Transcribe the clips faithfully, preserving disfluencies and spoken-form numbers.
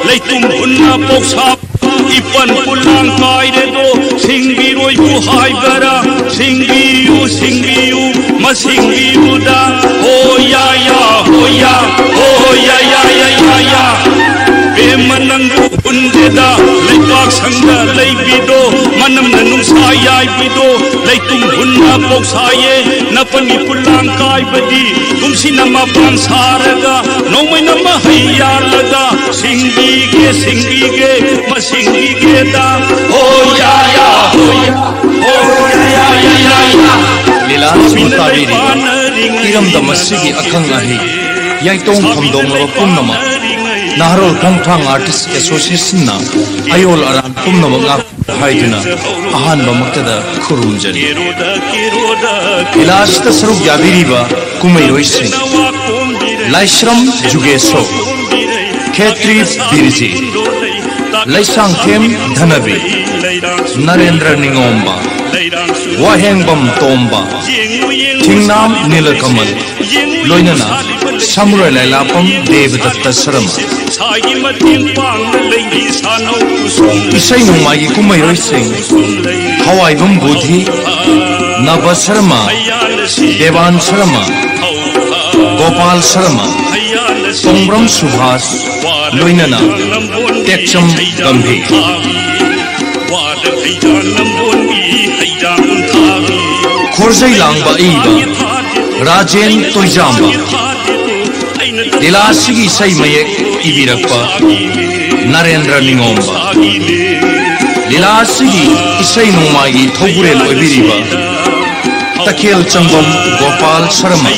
ꯂꯩꯇꯨꯝ ꯍꯨꯟꯅ ꯄꯣꯛꯁꯥ ꯏꯄꯟ ꯄꯨꯂꯥꯡ ꯀꯥꯏꯔꯦꯗꯣ, ꯁꯤꯡꯕꯤꯔꯣꯏꯕꯨ ꯍꯥꯏꯕꯔꯥ? ꯁꯤꯡꯕꯤꯌꯨ, ꯁꯤꯡꯕꯤꯌꯨ, ꯃꯁꯤꯡꯕꯤꯌꯨꯗ꯫ ꯍꯣ ꯌꯥ ꯌꯥ, ꯍꯣ ꯌꯥ, ꯍꯣ ꯌꯥ ꯌꯥ ꯌꯥ ꯌꯥ ꯌꯥ꯫ ꯄꯦꯝꯃ ꯅꯪꯕꯨ ꯍꯨꯟꯗꯦꯗ, ꯂꯩꯄꯥꯛ ꯁꯪꯗ ꯂꯩꯕꯤꯗꯣ, ꯃꯅꯝꯅ ꯅꯨꯡꯁꯥ ꯌꯥꯏꯕꯤꯗꯣ, ꯂꯩꯇꯨꯝ ꯍꯨꯟꯅ ꯄꯣꯛꯁꯥꯏꯌꯦ꯫ ꯅꯄꯟꯒꯤ ꯄꯨꯂꯥꯡ ꯀꯥꯏꯕꯗꯤ ꯀꯨꯝꯁꯤꯅ ꯃꯄꯥꯟ ꯁꯥꯔꯒ, ꯅꯣꯡꯃꯩꯅ ꯃꯍꯩ ꯌꯥꯜꯂꯒ, ꯁꯤꯡꯕꯤꯒꯦ, ꯁꯤꯡꯕꯤꯒꯦ, ꯃꯁꯤꯡꯕꯤꯒꯦꯗ꯫ ꯍꯣ ꯌꯥ ꯌꯥ, ꯍꯣ ꯌꯥ, ꯍꯣ ꯌꯥ ꯌꯥ ꯌꯥ ꯌꯥ ꯌꯥ꯫ ꯂꯤꯂꯥ ꯑꯁꯤꯕꯨ ꯇꯥꯕꯤꯔꯤꯕ ꯏꯔꯝꯗꯝ ꯑꯁꯤꯒꯤ ꯑꯈꯪ ꯑꯍꯩ, ꯌꯥꯏꯇꯣꯡ ꯐꯝꯗꯣꯡꯂꯕ ꯄꯨꯝꯅꯃꯛ, ꯅꯍꯥꯔꯣꯜ ꯈꯣꯡꯊꯥꯡ ꯑꯥꯔꯇꯤꯁ ꯑꯦꯁꯣꯁꯤꯌꯦꯁꯟꯅ ꯑꯌꯣꯜ ꯑꯔꯥꯟ ꯄꯨꯝꯅꯃꯛ ꯉꯥꯛ ꯍꯥꯏꯗꯨꯅ ꯑꯍꯥꯟꯕꯃꯛꯇꯗ ꯈꯨꯔꯨꯝꯖꯔꯤ꯫ ꯂꯤꯂꯥ ꯑꯁꯤꯗ ꯁꯔꯨꯛ ꯌꯥꯕꯤꯔꯤꯕ ꯀꯨꯝꯍꯩꯔꯣꯏꯁꯤꯡ: ꯂꯥꯏꯁ꯭ꯔꯝ ꯖꯨꯒꯦꯁꯣ, ꯈꯦꯇ꯭ꯔꯤ ꯕꯤꯔꯖꯤꯠ, ꯂꯩꯁꯥꯡꯊꯦꯝ ꯙꯅꯕꯤ, ꯅꯔꯦꯟꯗ꯭ꯔ ꯅꯤꯉꯣꯝꯕ, ꯋꯥꯍꯦꯡꯕꯝ ꯇꯣꯝꯕ, ꯊꯤꯡꯅꯥꯝ ꯅꯤꯂꯀꯃꯜ, ꯂꯣꯏꯅꯅ ꯁꯃꯨꯔꯥꯏ ꯂꯥꯏꯂꯥꯄꯝ ꯗꯦꯕꯗꯠꯇ ꯁꯔꯃ꯫ ꯏꯁꯩ ꯅꯣꯡꯃꯥꯏꯒꯤ ꯀꯨꯝꯍꯩꯔꯣꯏꯁꯤꯡ: ꯍꯋꯥꯏꯕꯝ ꯕꯨꯙꯤ, ꯅꯕ ꯁꯔꯃ, ꯗꯦꯕꯥꯟ ꯁꯔꯃ, ꯒꯣꯄꯥꯜ ꯁꯔꯃ, ꯇꯣꯡꯕ꯭ꯔꯝ ꯁꯨꯚꯥꯁ, ꯂꯣꯏꯅꯅ ꯇꯦꯛꯆꯝ ꯒꯝꯚꯤꯔ꯫ ꯈꯣꯔꯖꯩ ꯂꯥꯡꯕ ꯑꯏꯕ ꯔꯥꯖꯦꯟ ꯇꯣꯏꯖꯥꯝꯕ꯫ ꯂꯤꯂꯥ ꯑꯁꯤꯒꯤ ꯏꯁꯩ ꯃꯌꯦꯛ ꯏꯕꯤꯔꯛꯄ ꯅꯔꯦꯟꯗ꯭ꯔ ꯅꯤꯉꯣꯝꯕ꯫ ꯂꯤꯂꯥ ꯑꯁꯤꯒꯤ ꯏꯁꯩ ꯅꯣꯡꯃꯥꯏꯒꯤ ꯊꯧꯕꯨꯔꯦꯜ ꯑꯣꯏꯕꯤꯔꯤꯕ ꯇꯈꯦꯜ ꯆꯪꯕꯝ ꯒꯣꯄꯥꯜ ꯁꯔꯃ꯫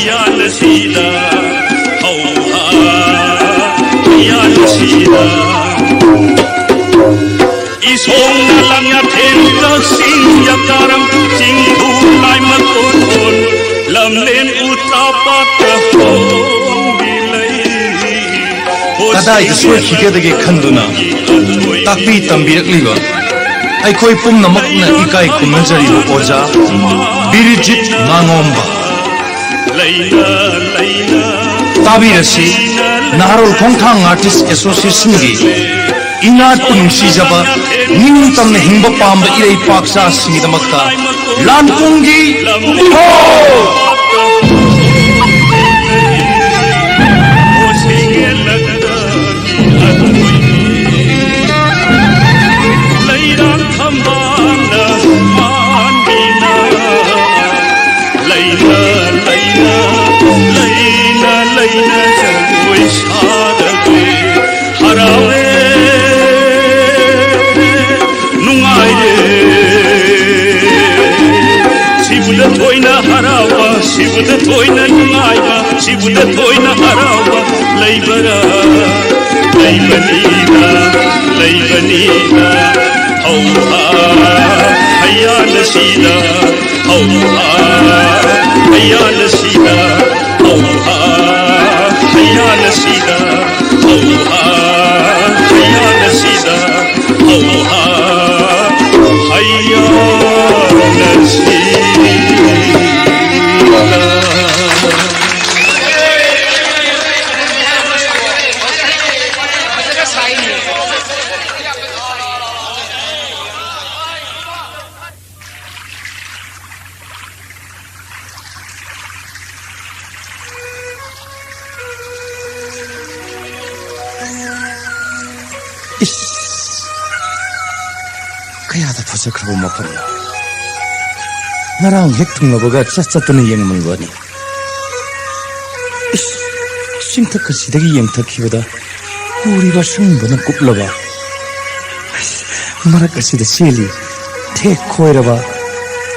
ꯏꯁꯣꯡꯅ ꯂꯥꯡꯌꯥꯊꯦꯟ ꯀꯛꯆꯤꯡ ꯌꯥꯀꯥꯔꯝ ꯆꯤꯡꯐꯨ ꯂꯥꯏꯃꯀꯣꯟ ꯂꯝꯂꯦꯟ ꯎꯇꯥ ꯄꯥꯠꯇ ꯍꯣꯡꯕꯤ ꯂꯩ꯫ ꯀꯗꯥꯏꯗ ꯁꯣꯏꯈꯤꯒꯗꯒꯦ ꯈꯟꯗꯨꯅ ꯇꯥꯛꯄꯤ ꯇꯝꯕꯤꯔꯛꯂꯤꯕ ꯑꯩꯈꯣꯏ ꯄꯨꯝꯅꯃꯛꯅ ꯏꯀꯥꯏ ꯈꯨꯝꯅꯖꯔꯤꯕ ꯑꯣꯖꯥ ꯕꯤꯔꯤꯖꯤꯠ ꯉꯥꯉꯣꯝꯕ꯫ ꯇꯥꯕꯤꯔꯁꯤ꯫ ꯅꯍꯥꯔꯣꯜ ꯈꯣꯡꯊꯥꯡ ꯑꯥꯔꯇꯤꯁ ꯑꯦꯁꯣꯁꯤꯌꯦꯁꯟꯒꯤ ꯏꯅꯥꯠꯄꯨ ꯅꯨꯡꯁꯤꯖꯕ, ꯅꯤꯡꯇꯝꯅ ꯍꯤꯡꯕ ꯄꯥꯝꯕ ꯏꯔꯩꯄꯥꯛꯆꯥꯁꯤꯡꯒꯤꯗꯃꯛꯇ ꯂꯥꯟ ꯀꯣꯡꯒꯤ ꯏꯍꯣ! ꯂꯩꯔꯥꯡ ꯊꯝꯕꯥꯜꯅ ꯄꯥꯟꯕꯤꯅ ꯂꯩꯅ ꯂꯩꯅ ꯂꯩꯅ ꯂꯩꯅ ꯖꯒꯣꯏ ꯁꯥꯔꯒꯦ꯫ ꯍꯔꯥꯎꯔꯦ, ꯅꯨꯡꯉꯥꯏꯔꯦ꯫ ꯁꯤꯕꯨꯗ ꯊꯣꯏꯅ ꯍꯔꯥꯎꯕ, ꯁꯤꯕꯨꯗ ꯊꯣꯏꯅ ꯅꯨꯡꯉꯥꯏꯕ, ꯁꯤꯕꯨꯗ ꯊꯣꯏꯅ ꯍꯔꯥꯎꯕ ꯂꯩꯕꯔꯥ? ꯂꯩꯕꯅꯤꯗ, ꯂꯩꯕꯅꯤꯗ꯫ ꯍꯧꯍꯥ, ꯍꯩꯌꯥꯅ ꯁꯤꯗ꯫ ꯍꯧꯍꯥ, ꯍꯩꯌꯥꯅ ꯁꯤꯗ꯫ ꯍꯧꯍꯥ, ꯍꯩꯌꯥꯅ ꯁꯤꯗ꯫ ꯍꯧꯍꯥ, ꯍꯩꯌꯥꯅ ꯁꯤꯗ꯫ ꯍꯧꯍꯥ, ꯍꯩꯌꯥꯅ ꯁꯤꯗ꯫ ꯏꯁ! ꯀꯌꯥꯗ ꯐꯖꯈ꯭ꯔꯕ ꯃꯐꯝꯅꯣ! ꯉꯔꯥꯡ ꯍꯦꯛ ꯊꯨꯡꯂꯕꯒ ꯆꯠ ꯆꯠꯇꯨꯅ ꯌꯦꯡꯃꯟꯕꯅꯤ꯫ ꯏꯁ! ꯆꯤꯡꯊꯛ ꯑꯁꯤꯗꯒꯤ ꯌꯦꯡꯊꯈꯤꯕꯗ ꯎꯔꯤꯕ ꯑꯁꯪꯕꯅ ꯀꯨꯞꯂꯕ, ꯑꯁ, ꯃꯔꯛ ꯑꯁꯤꯗ ꯆꯦꯜꯂꯤ ꯊꯦꯛ ꯈꯣꯏꯔꯕ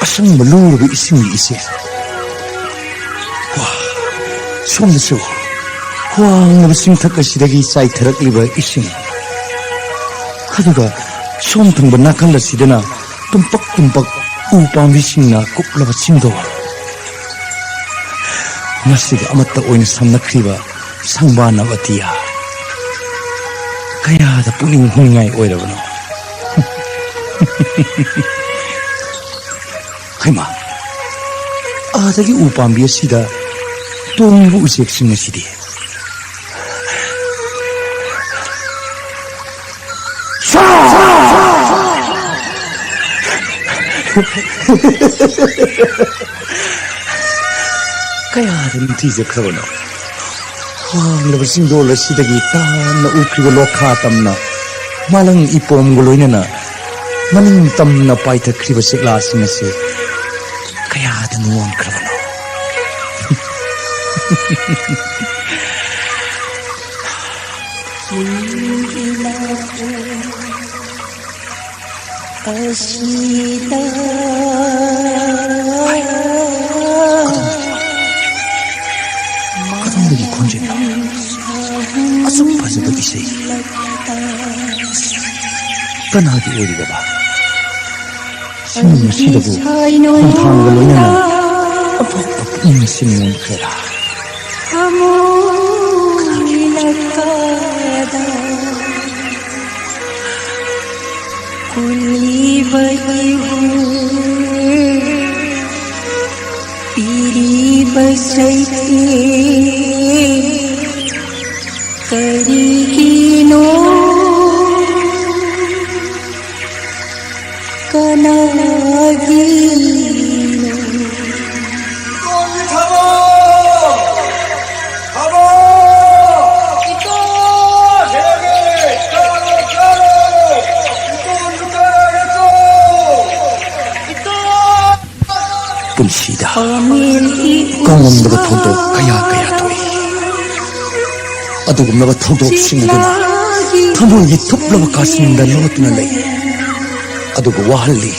ꯑꯁꯪꯕ ꯂꯨꯔꯕ ꯏꯁꯤꯡꯒꯤ ꯏꯆꯦꯜ꯫ ꯋꯥ! ꯁꯣꯝꯗꯁꯨ ꯋꯥꯡꯂꯕ ꯆꯤꯡꯊꯛ ꯑꯁꯤꯗꯒꯤ ꯆꯥꯏꯊꯔꯛꯂꯤꯕ ꯏꯁꯤꯡ, ꯑꯗꯨꯒ ꯁꯣꯝ ꯊꯪꯕ ꯅꯥꯀꯜ ꯑꯁꯤꯗꯅ ꯇꯨꯝꯄꯛ ꯇꯨꯝꯄꯛ ꯎ ꯄꯥꯝꯕꯤꯁꯤꯡꯅ ꯀꯨꯞꯂꯕ ꯆꯤꯡꯗꯣꯜ꯫ ꯃꯁꯤꯒ ꯑꯃꯠꯇ ꯑꯣꯏꯅ ꯁꯝꯅꯈ꯭ꯔꯤꯕ ꯁꯪꯕꯥꯅꯕ ꯑꯇꯤꯌꯥ꯫ ꯀꯌꯥꯗ ꯄꯨꯛꯅꯤꯡ ꯍꯨꯅꯤꯡꯉꯥꯏ ꯑꯣꯏꯔꯕꯅꯣ! ꯍꯩꯃꯥ! ꯑꯥꯗꯒꯤ ꯎ ꯄꯥꯝꯕꯤ ꯑꯁꯤꯗ ꯇꯣꯡꯂꯤꯕ ꯎꯆꯦꯛꯁꯤꯡ ꯑꯁꯤꯗꯤ? ꯀꯌꯥꯗ ꯅꯤꯡꯊꯤꯖꯈ꯭ꯔꯕꯅꯣ? ꯋꯥꯡꯂꯕ ꯆꯤꯡꯗꯣꯜ ꯑꯁꯤꯗꯒꯤ ꯇꯥꯅ ꯎꯈ꯭ꯔꯤꯕ ꯂꯣꯛꯈꯥ ꯇꯝꯅ ꯃꯥꯂꯪ ꯏꯄꯣꯝꯒ ꯂꯣꯏꯅꯅ ꯃꯅꯤꯡ ꯇꯝꯅ ꯄꯥꯏꯊꯈ꯭ꯔꯤꯕ ꯆꯦꯛꯂꯥꯁꯤꯡ ꯑꯁꯤ ꯀꯌꯥꯗ ꯅꯨꯡꯉꯣꯟꯈ꯭ꯔꯕꯅꯣ? ꯑꯁꯤꯗ ꯀꯗꯣꯝꯗꯒꯤ ꯈꯣꯟꯖꯦꯜꯅꯣ? ꯑꯁꯨꯛ ꯐꯖꯕ ꯏꯁꯩ ꯀꯅꯥꯒꯤ ꯑꯣꯏꯔꯤꯕꯕ? ꯏꯃꯨꯡ ꯑꯁꯤꯗꯕꯨ ꯈꯣꯡꯊꯥꯡꯒ ꯂꯣꯏꯅꯅ ꯑꯇꯣꯞꯄ ꯄꯨꯛꯅꯤꯡ ꯑꯁꯤ ꯃꯨꯟꯈ꯭ꯔꯦꯔꯥ? ꯊꯃꯣꯏꯅ ꯀꯥꯗ ꯀꯨꯜꯂꯤꯕ ꯏꯍꯨꯜ, ꯄꯤꯔꯤꯕ ꯆꯩꯊꯦꯡ ꯀꯔꯤꯒꯤꯅꯣ? ꯀꯅꯥꯒꯤꯅꯣ? ꯄꯨꯟꯁꯤꯗ ꯀꯥꯎꯉꯝꯗꯕ ꯊꯧꯗꯣꯛ ꯀꯌꯥ ꯀꯌꯥ ꯊꯣꯛꯏ꯫ ꯑꯗꯨꯒꯨꯝꯂꯕ ꯊꯧꯗꯣꯛꯁꯤꯡ ꯑꯗꯨꯅ ꯊꯃꯣꯏꯒꯤ ꯊꯨꯞꯂꯕ ꯀꯥꯆꯤꯟꯗ ꯂꯣꯠꯇꯨꯅ ꯂꯩ꯫ ꯑꯗꯨꯕꯨ ꯋꯥꯍꯜꯂꯤ,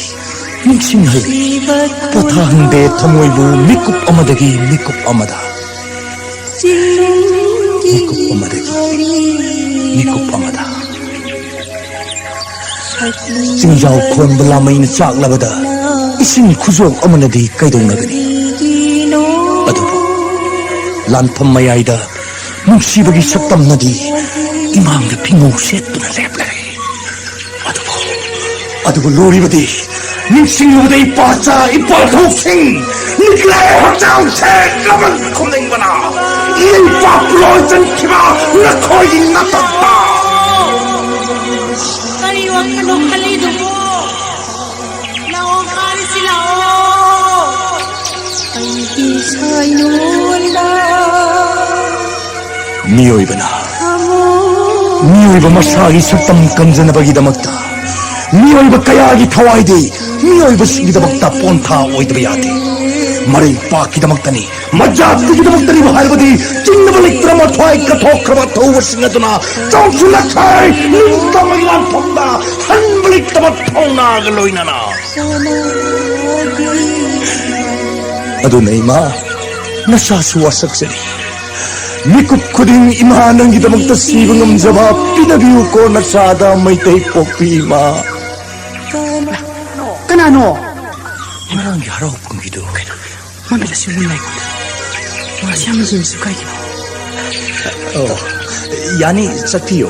ꯅꯤꯡꯁꯤꯡꯍꯜꯂꯤ, ꯄꯣꯊꯥꯍꯟꯗꯦ ꯊꯃꯣꯏꯕꯨ ꯃꯤꯀꯨꯞ ꯑꯃꯗꯒꯤ ꯃꯤꯀꯨꯞ ꯑꯃꯗ, ꯃꯤꯀꯨꯞ ꯑꯃꯗꯒꯤ ꯃꯤꯀꯨꯞ ꯑꯃꯗ꯫ ꯆꯤꯡꯖꯥꯎ ꯈꯣꯟꯕ ꯂꯥꯃꯩꯅ ꯆꯥꯛꯂꯕꯗ ꯏꯁꯤꯡ ꯈꯨꯖꯣꯛ ꯑꯃꯅꯗꯤ ꯀꯩꯗꯧꯅꯒꯅꯤ? ꯑꯗꯨꯕꯨ ꯂꯥꯟꯐꯝ ꯃꯌꯥꯏꯗ ꯅꯨꯡꯁꯤꯕꯒꯤ ꯁꯛꯇꯝꯅꯗꯤ ꯏꯃꯥꯡꯗ ꯐꯤꯉꯧ ꯁꯦꯠꯇꯨꯅ ꯂꯦꯞꯂꯦ꯫ ꯑꯗꯨꯕꯨ, ꯑꯗꯨꯕꯨ ꯂꯨꯔꯤꯕꯗꯤ ꯅꯤꯡꯁꯤꯡꯂꯨꯕꯗ ꯏꯄꯥꯆꯥ ꯏꯄꯥꯊꯧꯁꯤꯡ ꯃꯤꯠꯂꯥꯏ ꯍꯛꯆꯥꯡ ꯁꯦꯠꯂꯕ ꯈꯨꯅꯤꯡꯕꯅ ꯏꯄꯥꯛ ꯂꯣꯏ ꯆꯟꯈꯤꯕ ꯅꯈꯣꯏꯒꯤ ꯅꯇꯛꯇ꯫ ꯀꯔꯤ ꯋꯥꯈꯜꯅꯣ ꯈꯜꯂꯤꯗꯨꯕꯣ? ꯅꯥꯎ ꯃꯤꯑꯣꯏꯕꯅ ꯃꯤꯑꯣꯏꯕ ꯃꯁꯥꯒꯤ ꯁꯛꯇꯝ ꯀꯟꯖꯅꯕꯒꯤꯗꯃꯛꯇ ꯃꯤꯑꯣꯏꯕ ꯀꯌꯥꯒꯤ ꯊꯋꯥꯏꯗꯤ ꯃꯤꯑꯣꯏꯕꯁꯤꯡꯒꯤꯗꯃꯛꯇ ꯄꯣꯟꯊꯥ ꯑꯣꯏꯗꯕ ꯌꯥꯗꯦ꯫ ꯃꯔꯩ ꯄꯥꯛꯀꯤꯗꯃꯛꯇꯅꯤ, ꯃꯖꯥꯇꯤꯒꯤꯗꯃꯛꯇꯅꯤꯕ ꯍꯥꯏꯔꯕꯗꯤ ꯆꯤꯡꯅꯕ ꯂꯩꯇ꯭ꯔꯕ ꯊꯋꯥꯏ ꯀꯠꯊꯣꯛꯈ꯭ꯔꯕ ꯊꯧꯕꯁꯤꯡ ꯑꯗꯨꯅ ꯆꯥꯎꯁꯤꯜꯂꯛꯈ꯭ꯔꯦ꯫ ꯅꯤꯡꯇꯝꯕꯒꯤ ꯂꯥꯟꯐꯝꯗ ꯍꯟꯕ ꯂꯩꯇꯕ ꯊꯧꯅꯥꯒ ꯂꯣꯏꯅꯅ꯫ ꯑꯗꯨꯅ ꯏꯃꯥ, ꯅꯁꯥꯁꯨ ꯋꯥꯁꯛꯆꯔꯤ꯫ ꯃꯤꯀꯨꯞ ꯈꯨꯗꯤꯡ ꯏꯃꯥ ꯅꯪꯒꯤꯗꯃꯛꯇ ꯁꯤꯕ ꯉꯝꯖꯕ ꯄꯤꯅꯕꯤꯌꯨꯀꯣ ꯅꯆꯥꯗ ꯃꯩꯇꯩ ꯄꯣꯛꯄꯤ ꯏꯃꯥ꯫ ꯀꯅꯥꯅꯣ? ꯉꯔꯥꯡꯒꯤ ꯍꯔꯥꯎ ꯀꯨꯝꯍꯩꯗꯨ ꯀꯩꯗꯧꯔꯦ? ꯃꯃꯤꯠ ꯑꯁꯤ ꯎꯏ ꯂꯩ꯫ ꯃꯥꯁꯤ ꯌꯥꯝꯅ ꯌꯦꯡꯉꯤꯁꯤ ꯀꯩꯒꯤꯅꯣ? ꯑꯣ, ꯌꯥꯅꯤ, ꯆꯠꯄꯤꯌꯣ꯫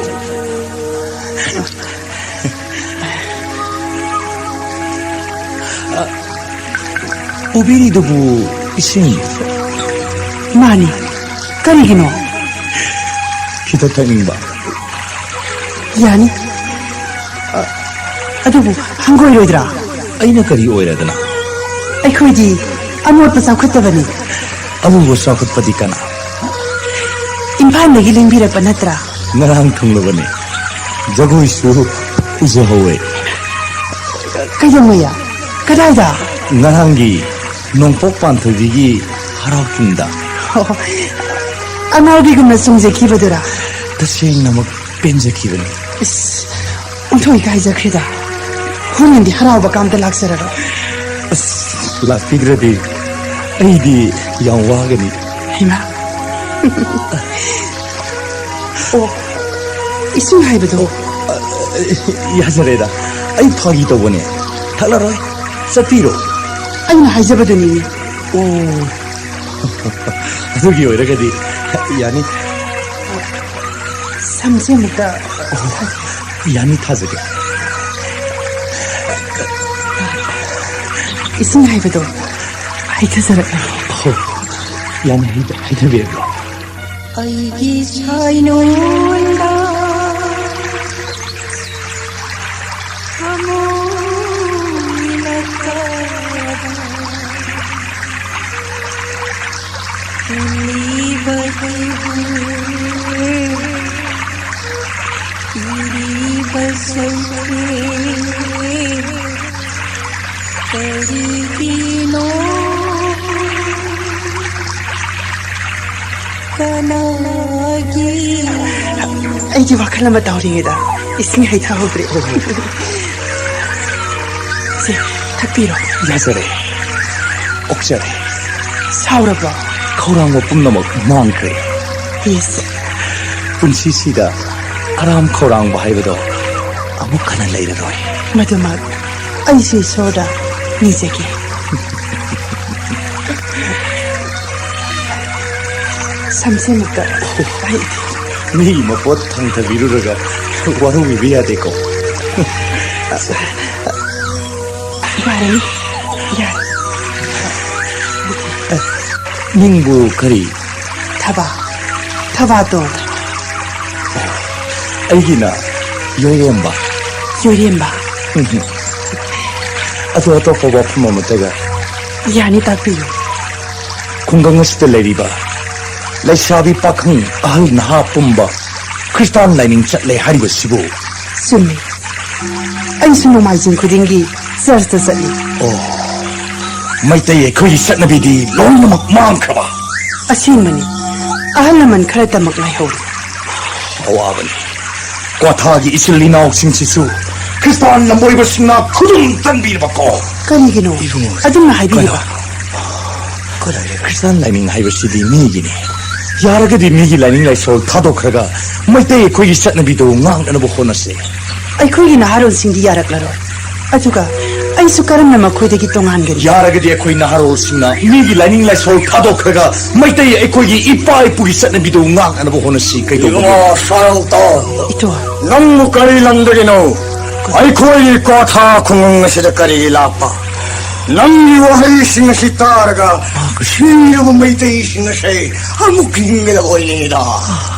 ꯄꯨꯕꯤꯔꯤꯗꯨꯕꯨ ꯏꯁꯤꯡ? ꯃꯥꯅꯤ꯫ ꯀꯔꯤꯒꯤꯅꯣ? ꯈꯤꯇ ꯊꯛꯅꯤꯡꯕ꯫ ꯌꯥꯅꯤ꯫ ꯑ, ꯑꯗꯨꯕꯨ ꯍꯪꯒꯣꯏꯔꯣꯏꯗ꯭ꯔꯥ? ꯑꯩꯅ ꯀꯔꯤ ꯑꯣꯏꯔꯗꯅ? ꯑꯩꯈꯣꯏꯗꯤ ꯑꯃꯣꯠꯄ ꯆꯥꯎꯈꯠꯇꯕꯅꯤ꯫ ꯑꯔꯨꯕ ꯆꯥꯎꯈꯠꯄꯗꯤ ꯀꯅꯥ? ꯏꯝꯐꯥꯜꯗꯒꯤ ꯂꯦꯡꯕꯤꯔꯛꯄ ꯅꯠꯇ꯭ꯔꯥ? ꯉꯔꯥꯡ ꯊꯨꯡꯂꯕꯅꯤ꯫ ꯖꯒꯣꯏꯁꯨ ꯎꯖꯍꯧꯋꯦ꯫ ꯀꯩꯗꯧꯉꯩꯌꯥ? ꯀꯗꯥꯏꯗ? ꯉꯔꯥꯡꯒꯤ ꯅꯣꯡꯄꯣꯛ ꯄꯥꯟꯊꯣꯏꯕꯤꯒꯤ ꯍꯔꯥꯎ ꯀꯨꯝꯗ꯫ ꯑꯣ, ꯑꯉꯥꯎꯕꯤꯒꯨꯝꯅ ꯆꯣꯡꯖꯈꯤꯕꯗꯨꯔꯥ? ꯇꯁꯦꯡꯅꯃꯛ ꯄꯦꯟꯖꯈꯤꯕꯅꯤ꯫ ꯏꯁ, ꯑꯣꯟꯊꯣꯛ ꯏꯀꯥꯏꯖꯈ꯭ꯔꯦꯗ꯫ ꯍꯣꯔꯦꯟꯗꯤ ꯍꯔꯥꯎꯕ ꯀꯥꯝꯇ ꯂꯥꯛꯆꯔꯔꯣꯏ꯫ ꯑꯁ, ꯂꯥꯛꯄꯤꯗ꯭ꯔꯗꯤ ꯑꯩꯗꯤ ꯌꯥꯝ ꯋꯥꯒꯅꯤ꯫ ꯍꯩꯃꯥ꯫ ꯑꯣ, ꯏꯁꯤꯡ ꯍꯥꯏꯕꯗꯣ꯫ ꯌꯥꯖꯔꯦꯗ, ꯑꯩ ꯐꯥꯒꯤ ꯇꯧꯕꯅꯦ꯫ ꯊꯛꯂꯔꯣꯏ, ꯆꯠꯄꯤꯔꯣ꯫ ꯑꯩꯅ ꯍꯥꯏꯖꯕꯗꯨꯅꯤ꯫ ꯑꯣ, ꯑꯗꯨꯒꯤ ꯑꯣꯏꯔꯒꯗꯤ ꯌꯥꯅꯤ꯫ ꯁꯝꯁꯦ ꯑꯃꯨꯛꯇ꯫ ꯌꯥꯅꯤ, ꯊꯥꯖꯒꯦ꯫ ꯏꯁꯤꯡ ꯍꯥꯏꯕꯗꯣ ꯍꯩꯊꯖꯔꯛꯂꯒꯦ꯫ ꯑꯣ, ꯌꯥꯅꯤ, ꯍꯩꯊ-, ꯍꯩꯊꯕꯤꯔꯛꯂꯣ꯫ ꯑꯩꯒꯤ ꯁꯥꯏꯅꯣꯟꯗ ꯊꯃꯣꯏꯅ ꯀꯥꯕ ꯂꯤꯕꯒꯤ ꯄꯤꯔꯤꯕ ꯁꯩꯊꯦꯡ ꯀꯔꯤꯒꯤꯅꯣ? ꯀꯅꯥꯒꯤ? ꯑꯩꯒꯤ ꯋꯥꯈꯜ ꯑꯃ ꯇꯧꯔꯤꯉꯩꯗ ꯏꯁꯤꯡ ꯍꯩꯊꯍꯧꯗ꯭ꯔꯦ꯫ ꯁꯦ, ꯊꯛꯄꯤꯔꯣ꯫ ꯌꯥꯖꯔꯦ꯫ ꯑꯣꯛꯆꯔꯦ꯫ ꯁꯥꯎꯔꯕꯣ? ꯈꯧꯔꯥꯡꯕ ꯄꯨꯝꯅꯃꯛ ꯃꯥꯡꯈ꯭ꯔꯦ꯫ ꯏꯁ꯫ ꯄꯨꯟꯁꯤꯁꯤꯗ ꯑꯔꯥꯝ ꯈꯧꯔꯥꯡꯕ ꯍꯥꯏꯕꯗꯣ ꯑꯃꯨꯛ ꯍꯟꯅ ꯂꯩꯔꯔꯣꯏ꯫ ꯃꯗꯨꯃꯛ ꯑꯩꯁꯨ ꯏꯁꯣꯔꯗ ꯅꯤꯖꯒꯦ꯫ ꯁꯝꯁꯦ ꯑꯃꯨꯛꯇ ꯄꯥꯏ꯫ ꯃꯤꯒꯤ ꯃꯄꯣꯠ ꯊꯥꯡꯊꯕꯤꯔꯨꯔꯒ ꯋꯥꯔꯧꯕꯤꯕ ꯌꯥꯗꯦꯀꯣ꯫ ꯌꯥꯔꯅꯤ, ꯌꯥꯔꯦ꯫ ꯃꯤꯡꯕꯨ ꯀꯔꯤ? ꯊꯕꯥ, ꯊꯕꯥꯇꯣꯟ꯫ ꯑꯩꯒꯤꯅ ꯌꯣꯏꯔꯦꯝꯕ꯫ ꯌꯣꯏꯔꯦꯝꯕ꯫ ꯎꯝ꯫ ꯑꯗꯣ ꯑꯇꯣꯞꯄ ꯋꯥꯐꯝ ꯑꯃꯠꯇꯒ? ꯌꯥꯅꯤ, ꯇꯥꯛꯄꯤꯌꯨ꯫ ꯈꯨꯡꯒꯪ ꯑꯁꯤꯗ ꯂꯩꯔꯤꯕ ꯂꯩꯁꯥꯕꯤ ꯄꯥꯈꯪ ꯑꯍꯜ ꯅꯍꯥ ꯄꯨꯝꯕ ꯈ꯭ꯔꯤꯁꯇꯥꯟ ꯂꯥꯏꯅꯤꯡ ꯆꯠꯂꯦ ꯍꯥꯏꯔꯤꯕꯁꯤꯕꯨ? ꯆꯨꯝꯃꯤ꯫ ꯑꯩꯁꯨ ꯅꯣꯡꯃꯥꯏꯖꯤꯡ ꯈꯨꯗꯤꯡꯒꯤ ꯆꯔꯆꯇ ꯆꯠꯂꯤ꯫ ꯑꯣ, ꯃꯩꯇꯩ ꯑꯩꯈꯣꯏꯒꯤ ꯆꯠꯅꯕꯤꯗꯤ ꯂꯣꯏꯅꯃꯛ ꯃꯥꯡꯈ꯭ꯔꯕ? ꯑꯁꯦꯡꯕꯅꯤ꯫ ꯑꯍꯜ ꯂꯃꯟ ꯈꯔꯇꯃꯛ ꯉꯥꯏꯍꯧꯔꯦ꯫ ꯑꯋꯥꯕꯅꯤ꯫ ꯀ꯭ꯋꯥꯊꯥꯒꯤ ꯏꯆꯤꯜ ꯏꯅꯥꯎꯁꯤꯡꯁꯤꯁꯨ ꯈ꯭ꯔꯤꯁꯇꯥꯟ ꯂꯝꯕꯣꯏꯕꯁꯤꯡꯅ ꯈꯨꯗꯨꯝ ꯆꯟꯕꯤꯔꯕꯀꯣ? ꯀꯔꯤꯒꯤꯅꯣ? ꯏꯕꯨꯡꯉꯣ, ꯑꯗꯨꯝꯅ ꯍꯥꯏꯕꯤꯔꯤꯕ? ꯀꯩꯅꯣ? ꯈ꯭ꯔꯤꯁꯇꯥꯟ ꯂꯥꯏꯅꯤꯡ ꯍꯥꯏꯕꯁꯤꯗꯤ ꯃꯤꯒꯤꯅꯤ꯫ ꯌꯥꯔꯒꯗꯤ ꯃꯤꯒꯤ ꯂꯥꯏꯅꯤꯡ ꯂꯥꯏꯁꯣꯜ ꯊꯥꯗꯣꯛꯈ꯭ꯔꯒ ꯃꯩꯇꯩ ꯑꯩꯈꯣꯏꯒꯤ ꯆꯠꯅꯕꯤꯗꯨ ꯉꯥꯛꯅꯅꯕ ꯍꯣꯠꯅꯁꯤ꯫ ꯑꯩꯈꯣꯏꯒꯤ ꯅꯍꯥꯔꯣꯜꯁꯤꯡꯗꯤ ꯌꯥꯔꯛꯂꯔꯣꯏ꯫ ꯑꯗꯨꯒ ꯑꯩꯁꯨ ꯀꯔꯝꯅ ꯃꯈꯣꯏꯗꯒꯤ ꯇꯣꯉꯥꯟꯒꯅꯤ? ꯌꯥꯔꯒꯗꯤ ꯑꯩꯈꯣꯏ ꯅꯍꯥꯔꯣꯜꯁꯤꯡꯅ ꯃꯤꯒꯤ ꯂꯥꯏꯅꯤꯡ ꯂꯥꯏꯁꯣꯜ ꯊꯥꯗꯣꯛꯈ꯭ꯔꯒ ꯃꯩꯇꯩ ꯑꯩꯈꯣꯏꯒꯤ ꯏꯄꯥ ꯏꯄꯨꯒꯤ ꯆꯠꯅꯕꯤꯗꯨ ꯉꯥꯛꯅꯅꯕ ꯍꯣꯠꯅꯁꯤ꯫ ꯀꯩꯗꯧꯕꯒꯤ? ꯏꯕꯨꯡꯉꯣ ꯁꯥꯔꯧꯇꯣꯟ, ꯏꯇꯣ꯫ ꯅꯪꯕꯨ ꯀꯔꯤ ꯂꯝꯗꯒꯤꯅꯣ? ꯑꯩꯈꯣꯏꯒꯤ ꯀ꯭ꯋꯥꯊꯥ ꯈꯨꯡꯒꯪ ꯑꯁꯤꯗ ꯀꯔꯤꯒꯤ ꯂꯥꯛꯄ? ꯅꯪꯒꯤ ꯋꯥꯍꯩꯁꯤꯡ ꯑꯁꯤ ꯇꯥꯔꯒ ꯁꯤꯔꯕ ꯃꯩꯇꯩꯁꯤꯡ ꯑꯁꯦ ꯑꯃꯨꯛ ꯍꯤꯡꯒꯗꯕ ꯑꯣꯏꯅꯤꯡꯉꯤꯗ꯫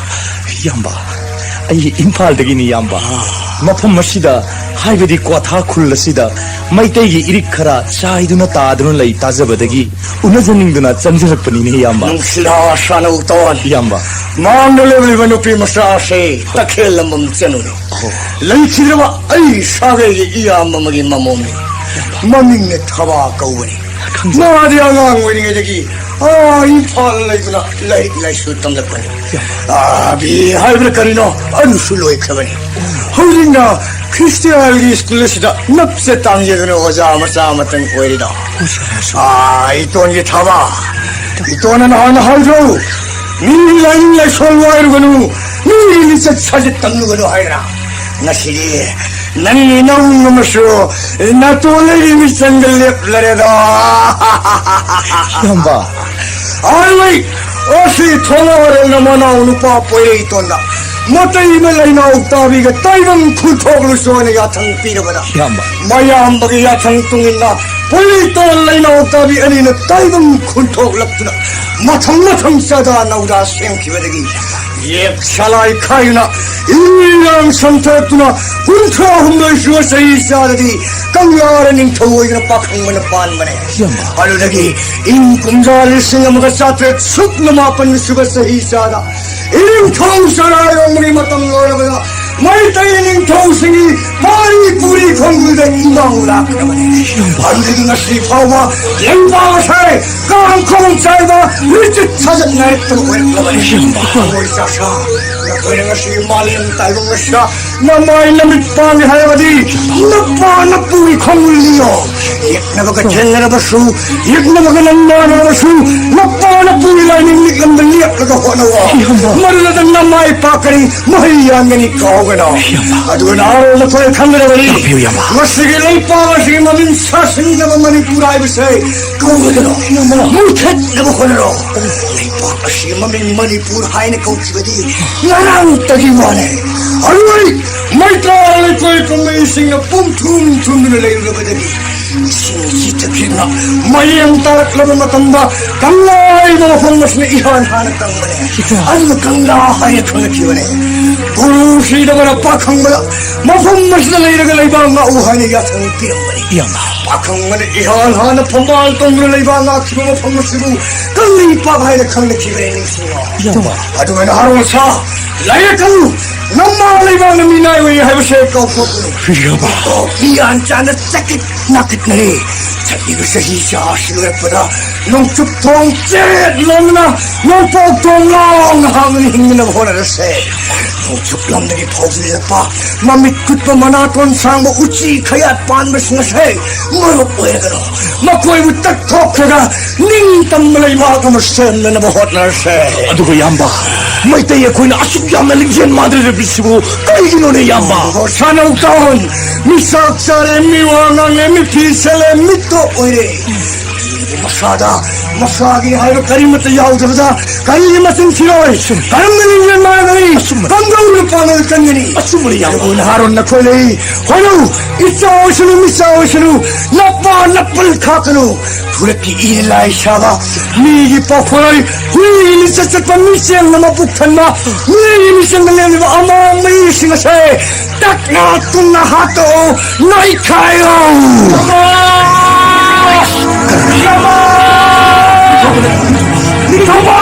ꯏꯌꯥꯝꯕ, ꯑꯩ ꯏꯝꯐꯥꯜꯗꯒꯤꯅꯤ, ꯏꯌꯥꯝꯕ꯫ ꯃꯐꯝ ꯑꯁꯤꯗ, ꯍꯥꯏꯕꯗꯤ ꯀ꯭ꯋꯥꯊꯥ ꯈꯨꯜ ꯑꯁꯤꯗ, ꯃꯩꯇꯩꯒꯤ ꯏꯔꯤꯛ ꯈꯔ ꯆꯥꯏꯗꯨꯅ ꯇꯥꯗꯨꯅ ꯂꯩ ꯇꯥꯖꯕꯗꯒꯤ ꯎꯅꯖꯅꯤꯡꯗꯨꯅ ꯆꯪꯖꯔꯛꯄꯅꯤꯅꯦ, ꯏꯌꯥꯝꯕ꯫ ꯅꯨꯡꯁꯤꯔꯥ ꯁꯥꯅꯧ ꯇꯣꯟ꯫ ꯏꯌꯥꯝꯕ꯫ ꯃꯥꯡꯗ ꯂꯦꯞꯂꯤꯕ ꯅꯨꯄꯤ ꯃꯆꯥ ꯑꯁꯤ ꯇꯈꯦꯜ ꯂꯝꯕꯝ ꯆꯅꯨꯅꯤ꯫ ꯑꯣ꯫ ꯂꯩꯈꯤꯗ꯭ꯔꯕ ꯑꯩ ꯁꯥꯒꯩꯒꯤ ꯏꯌꯥꯝꯕ ꯑꯃꯒꯤ ꯃꯃꯣꯝꯅꯤ꯫ ꯃꯃꯤꯡꯅ ꯊꯕꯥ ꯀꯧꯕꯅꯤ꯫ ꯈꯪꯖꯩ꯫ ꯃꯥꯗꯤ ꯑꯉꯥꯡ ꯑꯣꯏꯔꯤꯉꯩꯗꯒꯤ ꯑꯥ ꯏꯝꯐꯥꯜ ꯂꯩꯗꯨꯅ ꯂꯥꯏꯔꯤꯛ ꯂꯥꯏꯁꯨ ꯇꯝꯂꯛꯄꯅꯤ꯫ ꯏꯌꯥꯝꯕ꯫ ꯑꯥ, ꯕꯤ ꯑꯦ ꯍꯥꯏꯕ꯭ꯔꯥ ꯀꯔꯤꯅꯣ, ꯑꯗꯨꯁꯨ ꯂꯣꯏꯈ꯭ꯔꯕꯅꯤ꯫ ꯍꯧꯖꯤꯛꯅ ꯈ꯭ꯔꯤꯁꯇꯤꯌꯥꯟꯒꯤ ꯁ꯭ꯀꯨꯜ ꯑꯁꯤꯗ ꯅꯞꯆ ꯇꯥꯡꯖꯗꯨꯅ ꯑꯣꯖꯥ ꯃꯆꯥ ꯑꯃꯇꯪ ꯑꯣꯏꯔꯤꯗꯣ꯫ ꯑꯣꯖꯥ ꯃꯆꯥ꯫ ꯑꯥ, ꯏꯇꯣꯟꯒꯤ ꯊꯕꯥ, ꯏꯇꯣꯟꯅ ꯅꯍꯥꯟ ꯍꯥꯏꯗ꯭ꯔꯣ, ꯃꯤꯒꯤ ꯂꯥꯏꯅꯤꯡ ꯂꯥꯏꯁꯣꯜ ꯋꯥꯏꯔꯨꯒꯅꯨ, ꯃꯤꯒꯤ ꯂꯤꯆꯠ ꯁꯥꯖꯠ ꯇꯝꯂꯨꯒꯅꯨ ꯍꯥꯏꯗꯅ? ꯉꯁꯤꯗꯤ ꯅꯪꯒꯤ ꯅꯧꯡ ꯑꯃꯁꯨ ꯅꯇꯣꯟ ꯂꯩꯔꯤ ꯃꯤꯆꯪꯗ ꯂꯦꯞꯂꯔꯦꯗꯣ꯫ ꯏꯌꯥꯝꯕ꯫ ꯑꯍꯜꯋꯥꯏ ꯑꯁꯤ ꯊꯣꯡꯉꯥꯔꯦꯜꯅ ꯃꯅꯥꯎ ꯅꯨꯄꯥ ꯄꯣꯏꯔꯩꯇꯣꯟꯗ ꯃꯇꯩ ꯏꯃꯥ ꯂꯩꯅꯥꯎ ꯇꯥꯕꯤꯒ ꯇꯥꯏꯕꯪ ꯈꯨꯟꯊꯣꯛꯂꯨꯁꯨ ꯍꯥꯏꯅ ꯌꯥꯊꯪ ꯄꯤꯔꯕꯗ, ꯏꯌꯥꯝꯕ꯫ ꯃꯌꯥꯝꯕꯒꯤ ꯌꯥꯊꯪ ꯇꯨꯡꯏꯟꯅ ꯄꯣꯏꯔꯩꯇꯣꯟ ꯂꯩꯅꯥꯎ ꯇꯥꯕꯤ ꯑꯅꯤꯅ ꯇꯥꯏꯕꯪ ꯈꯨꯟꯊꯣꯛꯂꯛꯇꯨꯅ ꯃꯊꯪ ꯃꯊꯪ ꯆꯥꯗꯥ ꯅꯧꯗꯥ ꯁꯦꯝꯈꯤꯕꯗꯒꯤ ꯌꯦꯛ ꯁꯂꯥꯏ ꯈꯥꯏꯗꯨꯅ ꯏꯔꯥꯡ ꯁꯝꯊꯔꯛꯇꯨꯅ ꯀꯨꯟꯊ꯭ꯔꯥ ꯍꯨꯝꯗꯣꯏ ꯁꯨꯕ ꯆꯍꯤ ꯆꯥꯗꯗꯤ ꯀꯪꯂꯥꯔ ꯅꯤꯡꯊꯧ ꯑꯣꯏꯗꯨꯅ ꯄꯥꯈꯪꯕꯅ ꯄꯥꯟꯕꯅꯦ꯫ ꯏꯌꯥꯝꯕ꯫ ꯑꯗꯨꯗꯒꯤ ꯏꯪ ꯀꯨꯝꯖꯥ ꯂꯤꯁꯤꯡ ꯑꯃꯒ ꯆꯥꯇ꯭ꯔꯦꯠ ꯁꯨꯞꯅ ꯃꯥꯄꯟ ꯁꯨꯕ ꯆꯍꯤ ꯆꯥꯗ ꯏꯅꯤꯡꯊꯧ ꯆꯔꯥ ꯌꯣꯟꯕꯒꯤ ꯃꯇꯝ ꯂꯣꯏꯔꯕꯗ ꯃꯩꯇꯩ ꯅꯤꯡꯊꯧꯁꯤꯡꯒꯤ ꯃꯅꯤꯄꯨꯔꯤ ꯈꯣꯡꯒꯨꯜꯗ ꯏꯃꯥꯡ ꯂꯥꯛꯈ꯭ꯔꯕꯅꯤ꯫ ꯏꯌꯥꯝꯕ꯫ ꯑꯗꯨꯗꯒꯤ ꯉꯁꯤ ꯐꯥꯎꯕ ꯂꯩꯕꯥꯛ ꯑꯁꯦ ꯀꯥꯡꯈꯣꯡ ꯆꯥꯏꯕ ꯂꯤꯆꯠ ꯁꯥꯖꯠ ꯅꯥꯏꯔꯛꯇꯕ ꯑꯣꯏꯔꯛꯂꯕꯅꯤ꯫ ꯏꯌꯥꯝꯕ꯫ ꯊꯃꯣꯏ ꯆꯥꯛꯁꯥ, ꯅꯈꯣꯏꯅ ꯉꯁꯤ ꯃꯥꯂꯦꯝ ꯇꯥꯏꯕꯪ ꯑꯁꯤꯗ ꯅꯃꯥꯏ ꯅꯃꯤꯠ ꯄꯥꯡꯉꯦ ꯍꯥꯏꯔꯕꯗꯤ ꯅꯄꯥ ꯅꯄꯨꯒꯤ ꯈꯣꯡꯒꯨꯜ ꯅꯤꯌꯣ꯫ ꯌꯦꯛꯅꯕꯒ ꯊꯦꯡꯅꯔꯕꯁꯨ, ꯌꯦꯛꯅꯕꯒ ꯅꯪꯅꯔꯕꯁꯨ, ꯅꯄꯥ ꯅꯄꯨꯒꯤ ꯂꯥꯏꯅꯤꯡ ꯂꯤꯛꯂꯝꯗ ꯂꯦꯞꯂꯒ ꯍꯣꯠꯅꯧ꯫ ꯏꯌꯥꯝꯕ꯫ ꯃꯗꯨꯗ ꯅꯃꯥꯏ ꯄꯥꯛꯀꯅꯤ, ꯃꯍꯩ ꯌꯥꯟꯒꯅꯤ, ꯀꯥꯎꯒꯅꯨ꯫ ꯏꯌꯥꯝꯕ꯫ ꯑꯗꯨꯒ ꯅꯍꯥꯔꯣꯜ ꯅꯈꯣꯏ ꯈꯪꯒꯗꯕꯅꯤ, ꯇꯥꯛꯄꯤꯌꯨ, ꯏꯌꯥꯝꯕ꯫ ꯃꯁꯤꯒꯤ ꯂꯩꯄꯥꯛ ꯑꯁꯤꯒꯤ ꯃꯃꯤꯡ ꯁꯥꯁꯤꯡꯅꯕ ꯃꯅꯤꯄꯨꯔ ꯍꯥꯏꯕꯁꯦ ꯀꯧꯒꯗꯅꯣ꯫ ꯏꯌꯥꯝꯕ꯫ ꯃꯨꯊꯠꯅꯕ ꯍꯣꯠꯅꯔꯣ꯫ ꯂꯩꯄꯥꯛ ꯑꯁꯤꯒꯤ ꯃꯃꯤꯡ ꯃꯅꯤꯄꯨꯔ ꯍꯥꯏꯅ ꯀꯧꯈꯤꯕꯗꯤ ꯉꯔꯥꯡꯇꯒꯤ ꯋꯥꯅꯦ꯫ ꯑꯔꯣꯏ ꯃꯩꯇ꯭ꯔꯥ ꯂꯩꯀꯣꯏ ꯀꯨꯝꯃꯩꯁꯤꯡꯅ ꯄꯨꯝ ꯊꯨꯝ ꯊꯨꯝꯗꯨꯅ ꯂꯩꯔꯨꯔꯕꯗꯒꯤ ꯏꯁꯤꯡ ꯆꯤꯊꯈꯤꯗꯨꯅ ꯃꯌꯦꯡ ꯇꯥꯔꯛꯂꯕ ꯃꯇꯝꯗ ꯀꯪꯂꯥ ꯍꯥꯏꯕ ꯃꯐꯝ ꯑꯁꯤꯅ ꯏꯍꯥꯟ ꯍꯥꯟꯅ ꯀꯪꯕꯅꯦ꯫ ꯑꯗꯨꯒ ꯀꯪꯂꯥ ꯍꯥꯏꯅ ꯈꯪꯅꯈꯤꯕꯅꯦ꯫ ꯎꯔꯨ ꯁꯤꯗꯕꯅ ꯄꯥꯈꯪꯕꯗ ꯃꯐꯝ ꯑꯁꯤꯗ ꯂꯩꯔꯒ ꯂꯩꯕꯥꯛ ꯉꯥꯛꯎ ꯍꯥꯏꯅ ꯌꯥꯊꯪ ꯄꯤꯔꯝꯕꯅꯤ꯫ ꯏꯌꯥꯝꯕ꯫ ꯄꯥꯈꯪꯕꯅ ꯏꯍꯥꯟ ꯍꯥꯟꯅ ꯐꯝꯕꯥꯜ ꯇꯣꯡꯗꯨꯅ ꯂꯩꯕꯥꯛ ꯉꯥꯛꯈꯤꯕ ꯃꯐꯝ ꯑꯁꯤꯕꯨ ꯀꯪꯂꯩꯄꯥꯛ ꯍꯥꯏꯅ ꯈꯪꯅꯈꯤꯕꯅꯤ, ꯅꯤꯡꯁꯤꯡꯉꯣ꯫ ꯏꯌꯥꯝꯕ꯫ ꯑꯗꯨꯒ ꯅꯍꯥꯔꯣꯜ ꯁꯥ, ꯂꯥꯏꯔꯤꯛ ꯈꯪꯉꯨ꯫ ꯅꯃꯥ ꯂꯩꯕꯥꯛꯅ ꯃꯤꯅꯥꯏ ꯑꯣꯏ ꯍꯥꯏꯕꯁꯦ ꯀꯥꯎꯊꯣꯛꯀꯅꯨ꯫ ꯏꯌꯥꯝꯕ꯫ ꯃꯤ ꯌꯥꯟ ꯆꯥꯅ ꯆꯀꯤꯠ ꯅꯥꯀꯤꯠꯅꯔꯦ꯫ ꯆꯠꯂꯤꯕ ꯆꯍꯤ ꯆꯥ ꯑꯁꯤ ꯂꯣꯏꯔꯛꯄꯗ ꯅꯣꯡꯆꯨꯞ ꯊꯣꯡ ꯆꯦꯠ ꯂꯣꯝꯅ ꯅꯣꯡꯄꯣꯛ ꯊꯣꯡ ꯂꯥꯎꯅ ꯍꯥꯡꯅ ꯍꯤꯡꯅꯅꯕ ꯍꯣꯠꯅꯔꯁꯦ꯫ ꯅꯣꯡꯆꯨꯞ ꯂꯝꯗꯒꯤ ꯐꯥꯎꯖꯤꯜꯂꯛꯄ ꯃꯃꯤꯠ ꯀꯨꯠꯄ ꯃꯅꯥꯇꯣꯟ ꯁꯥꯡꯕ ꯎꯆꯤ ꯈꯌꯥꯠ ꯄꯥꯟꯕꯁꯤꯡ ꯑꯁꯦ ꯃꯔꯨꯞ ꯑꯣꯏꯔꯒꯅꯨ꯫ ꯃꯈꯣꯏꯕꯨ ꯇꯛꯊꯣꯛꯈ꯭ꯔꯒ ꯅꯤꯡꯇꯝꯕ ꯂꯩꯕꯥꯛ ꯑꯃ ꯁꯦꯝꯅꯅꯕ ꯍꯣꯠꯅꯔꯁꯦ꯫ ꯑꯗꯨꯒ ꯏꯌꯥꯝꯕ, ꯃꯩꯇꯩ ꯑꯩꯈꯣꯏꯅ ꯑꯁꯨꯛ ꯌꯥꯝꯅ ꯂꯤꯡꯖꯦꯜ ꯃꯥꯟꯅꯔꯤꯕꯁꯤꯕꯨ ꯀꯔꯤꯒꯤꯅꯣꯅꯦ ꯏꯌꯥꯝꯕ? ꯁꯥꯅꯧ ꯇꯥꯎꯟ, ꯃꯤ ꯆꯥꯛ ꯆꯥꯔꯦ, ꯃꯤ ꯋꯥ ꯉꯥꯡꯂꯦ, ꯃꯤ ꯐꯤ ꯁꯦꯠꯂꯦ, ꯃꯤ ꯇꯣꯛ ꯑꯣꯏꯔꯦ꯫ ꯃꯁꯥꯗ ꯃꯁꯥꯒꯤ ꯍꯥꯏꯕ ꯀꯔꯤꯃꯠꯇ ꯌꯥꯎꯗꯕꯗ ꯀꯔꯤꯒꯤ ꯃꯆꯤꯟ ꯊꯤꯔꯣꯏ? ꯀꯔꯝꯅ ꯂꯤꯡꯖꯦꯜ ꯃꯥꯟꯅꯒꯅꯤ? ꯑꯆꯨꯝꯕꯅꯤ꯫ ꯀꯝꯗꯧꯅ ꯄꯥꯡꯒꯜ ꯀꯟꯒꯅꯤ? ꯑꯆꯨꯝꯕꯅꯤ, ꯏꯌꯥꯝꯕ꯫ ꯑꯗꯨꯕꯨ ꯅꯍꯥꯔꯣꯟ ꯅꯈꯣꯏ ꯂꯩ꯫ ꯍꯣꯏꯅꯧ, ꯏꯆꯥ ꯑꯣꯏꯁꯅꯨ, ꯃꯤꯆꯥ ꯑꯣꯏꯁꯅꯨ, ꯅꯄꯥ ꯅꯄꯜ ꯈꯥꯛꯀꯅꯨ꯫ ꯊꯨꯔꯛꯀꯤ ꯏ ꯂꯥꯏ ꯁꯥꯕ ꯃꯤꯒꯤ ꯄꯥꯎꯈꯣꯜ, ꯍꯨꯏꯒꯤ ꯃꯤꯆꯠ ꯆꯠꯄ ꯃꯤꯆꯦꯜꯅ ꯃꯕꯨꯛ ꯊꯟꯕ ꯃꯤꯒꯤ ꯃꯤꯆꯪꯗ ꯂꯦꯝꯂꯤꯕ ꯑꯃꯥꯡ ꯃꯤꯁꯤꯡ ꯑꯁꯦ ꯇꯛꯅ ꯇꯨꯝꯅ ꯍꯥꯠꯇꯣꯛꯎ, ꯅꯩꯈꯥꯏꯌꯨ! ꯅꯤꯡꯊꯧꯕ! ꯅꯤꯡꯊꯧꯕ!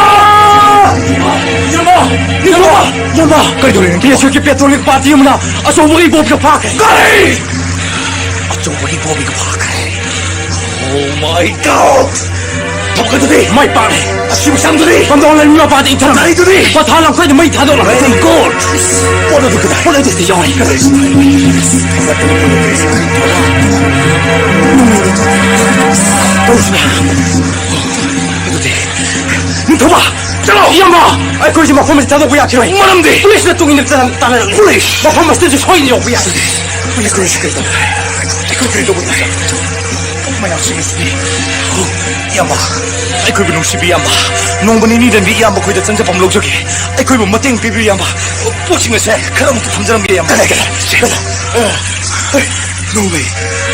ꯅꯤꯡꯊꯧꯕ! ꯅꯤꯡꯊꯧꯕ! ꯀꯩꯗꯧꯔꯦ ꯅꯪꯗꯤ? ꯕꯤ ꯑꯦꯁ ꯑꯦꯐꯀꯤ ꯄꯦꯇ꯭ꯔꯣꯂꯤꯛ ꯄꯥꯔꯇꯤ ꯑꯃꯅ ꯑꯆꯧꯕꯒꯤ ꯕꯣꯝꯗ ꯐꯥꯈ꯭ꯔꯦ꯫ ꯀꯔꯤ? ꯑꯆꯧꯕꯒꯤ ꯕꯣꯝꯗ ꯐꯥꯈ꯭ꯔꯦ꯫ Oh my God! ꯊꯣꯛꯀꯗꯨꯗꯤ! ꯃꯥꯏ ꯄꯥꯛꯂꯦ! ꯑꯁꯤꯕꯨ ꯆꯪꯗꯨꯗꯤ! ꯄꯝꯗꯣꯡ ꯂꯩꯔꯝꯃꯤꯕ ꯄꯥꯗ ꯏꯟꯊꯔꯝꯃꯦ! ꯀꯔꯤꯗꯨꯗꯤ! ꯄꯊꯥ ꯂꯝꯈꯩꯗ ꯃꯩ ꯊꯥꯗꯣꯛꯂꯝꯃꯦ! Thank God! ꯄꯣꯠ ꯑꯗꯨ ꯀꯗꯥꯏ? ꯄꯣꯠ ꯑꯗꯨꯗꯤ ꯌꯥꯎꯔꯤ! ꯀꯗꯥꯏ? ꯇꯧꯁꯤꯅ! ꯑꯗꯨꯗꯤ, ꯅꯤꯡꯊꯧꯕ! ꯆꯠꯂꯣ! ꯏꯌꯥꯝꯕ! ꯑꯩꯈꯣꯏꯁꯦ ꯃꯐꯝ ꯑꯁꯤ ꯊꯥꯗꯣꯛꯄ ꯌꯥꯈꯤꯔꯣꯏ! ꯃꯔꯝꯗꯤ? ꯄꯨꯂꯤꯁꯅ ꯇꯨꯡ ꯏꯟꯅ ꯇꯥꯟ-, ꯇꯥꯟꯅꯔꯛꯂꯦ! ꯄꯨꯂꯤꯁ! ꯃꯐꯝ ꯑꯁꯤꯗꯁꯨ ꯁꯣꯏꯗꯅ ꯌꯧꯕ ꯌꯥꯏ! ꯄꯨꯂꯤꯁ, ꯄꯨꯂꯤꯁ ꯀꯔꯤ ꯇꯧꯕ? ꯑꯩꯈꯣꯏ ꯀꯔꯤ ꯇꯧꯕ? ꯃꯌꯥꯝꯁꯤꯡ ꯑꯁꯤꯗꯤ꯫ ꯏꯌꯥꯝꯕ, ꯑꯩꯈꯣꯏꯕꯨ ꯅꯨꯡꯁꯤꯕꯤ ꯏꯌꯥꯝꯕ꯫ ꯅꯣꯡꯃ ꯅꯤꯅꯤꯗꯪꯗꯤ ꯏꯌꯥꯝꯕ ꯑꯩꯈꯣꯏꯗ ꯆꯪꯖꯐꯝ ꯂꯧꯖꯒꯦ꯫ ꯑꯩꯈꯣꯏꯕꯨ ꯃꯇꯦꯡ ꯄꯤꯕꯤꯌꯨ ꯏꯌꯥꯝꯕ꯫ ꯄꯣꯠꯁꯤꯡ ꯑꯁꯦ ꯈꯔ ꯑꯃꯨꯛꯇ ꯊꯝꯖꯔꯝꯒꯦ ꯏꯌꯥꯝꯕ꯫ ꯀꯗꯥꯏ, ꯀꯗꯥꯏ? ꯁꯤ, ꯀꯗꯥꯏ? ꯑ, ꯅꯣꯡꯃꯩ,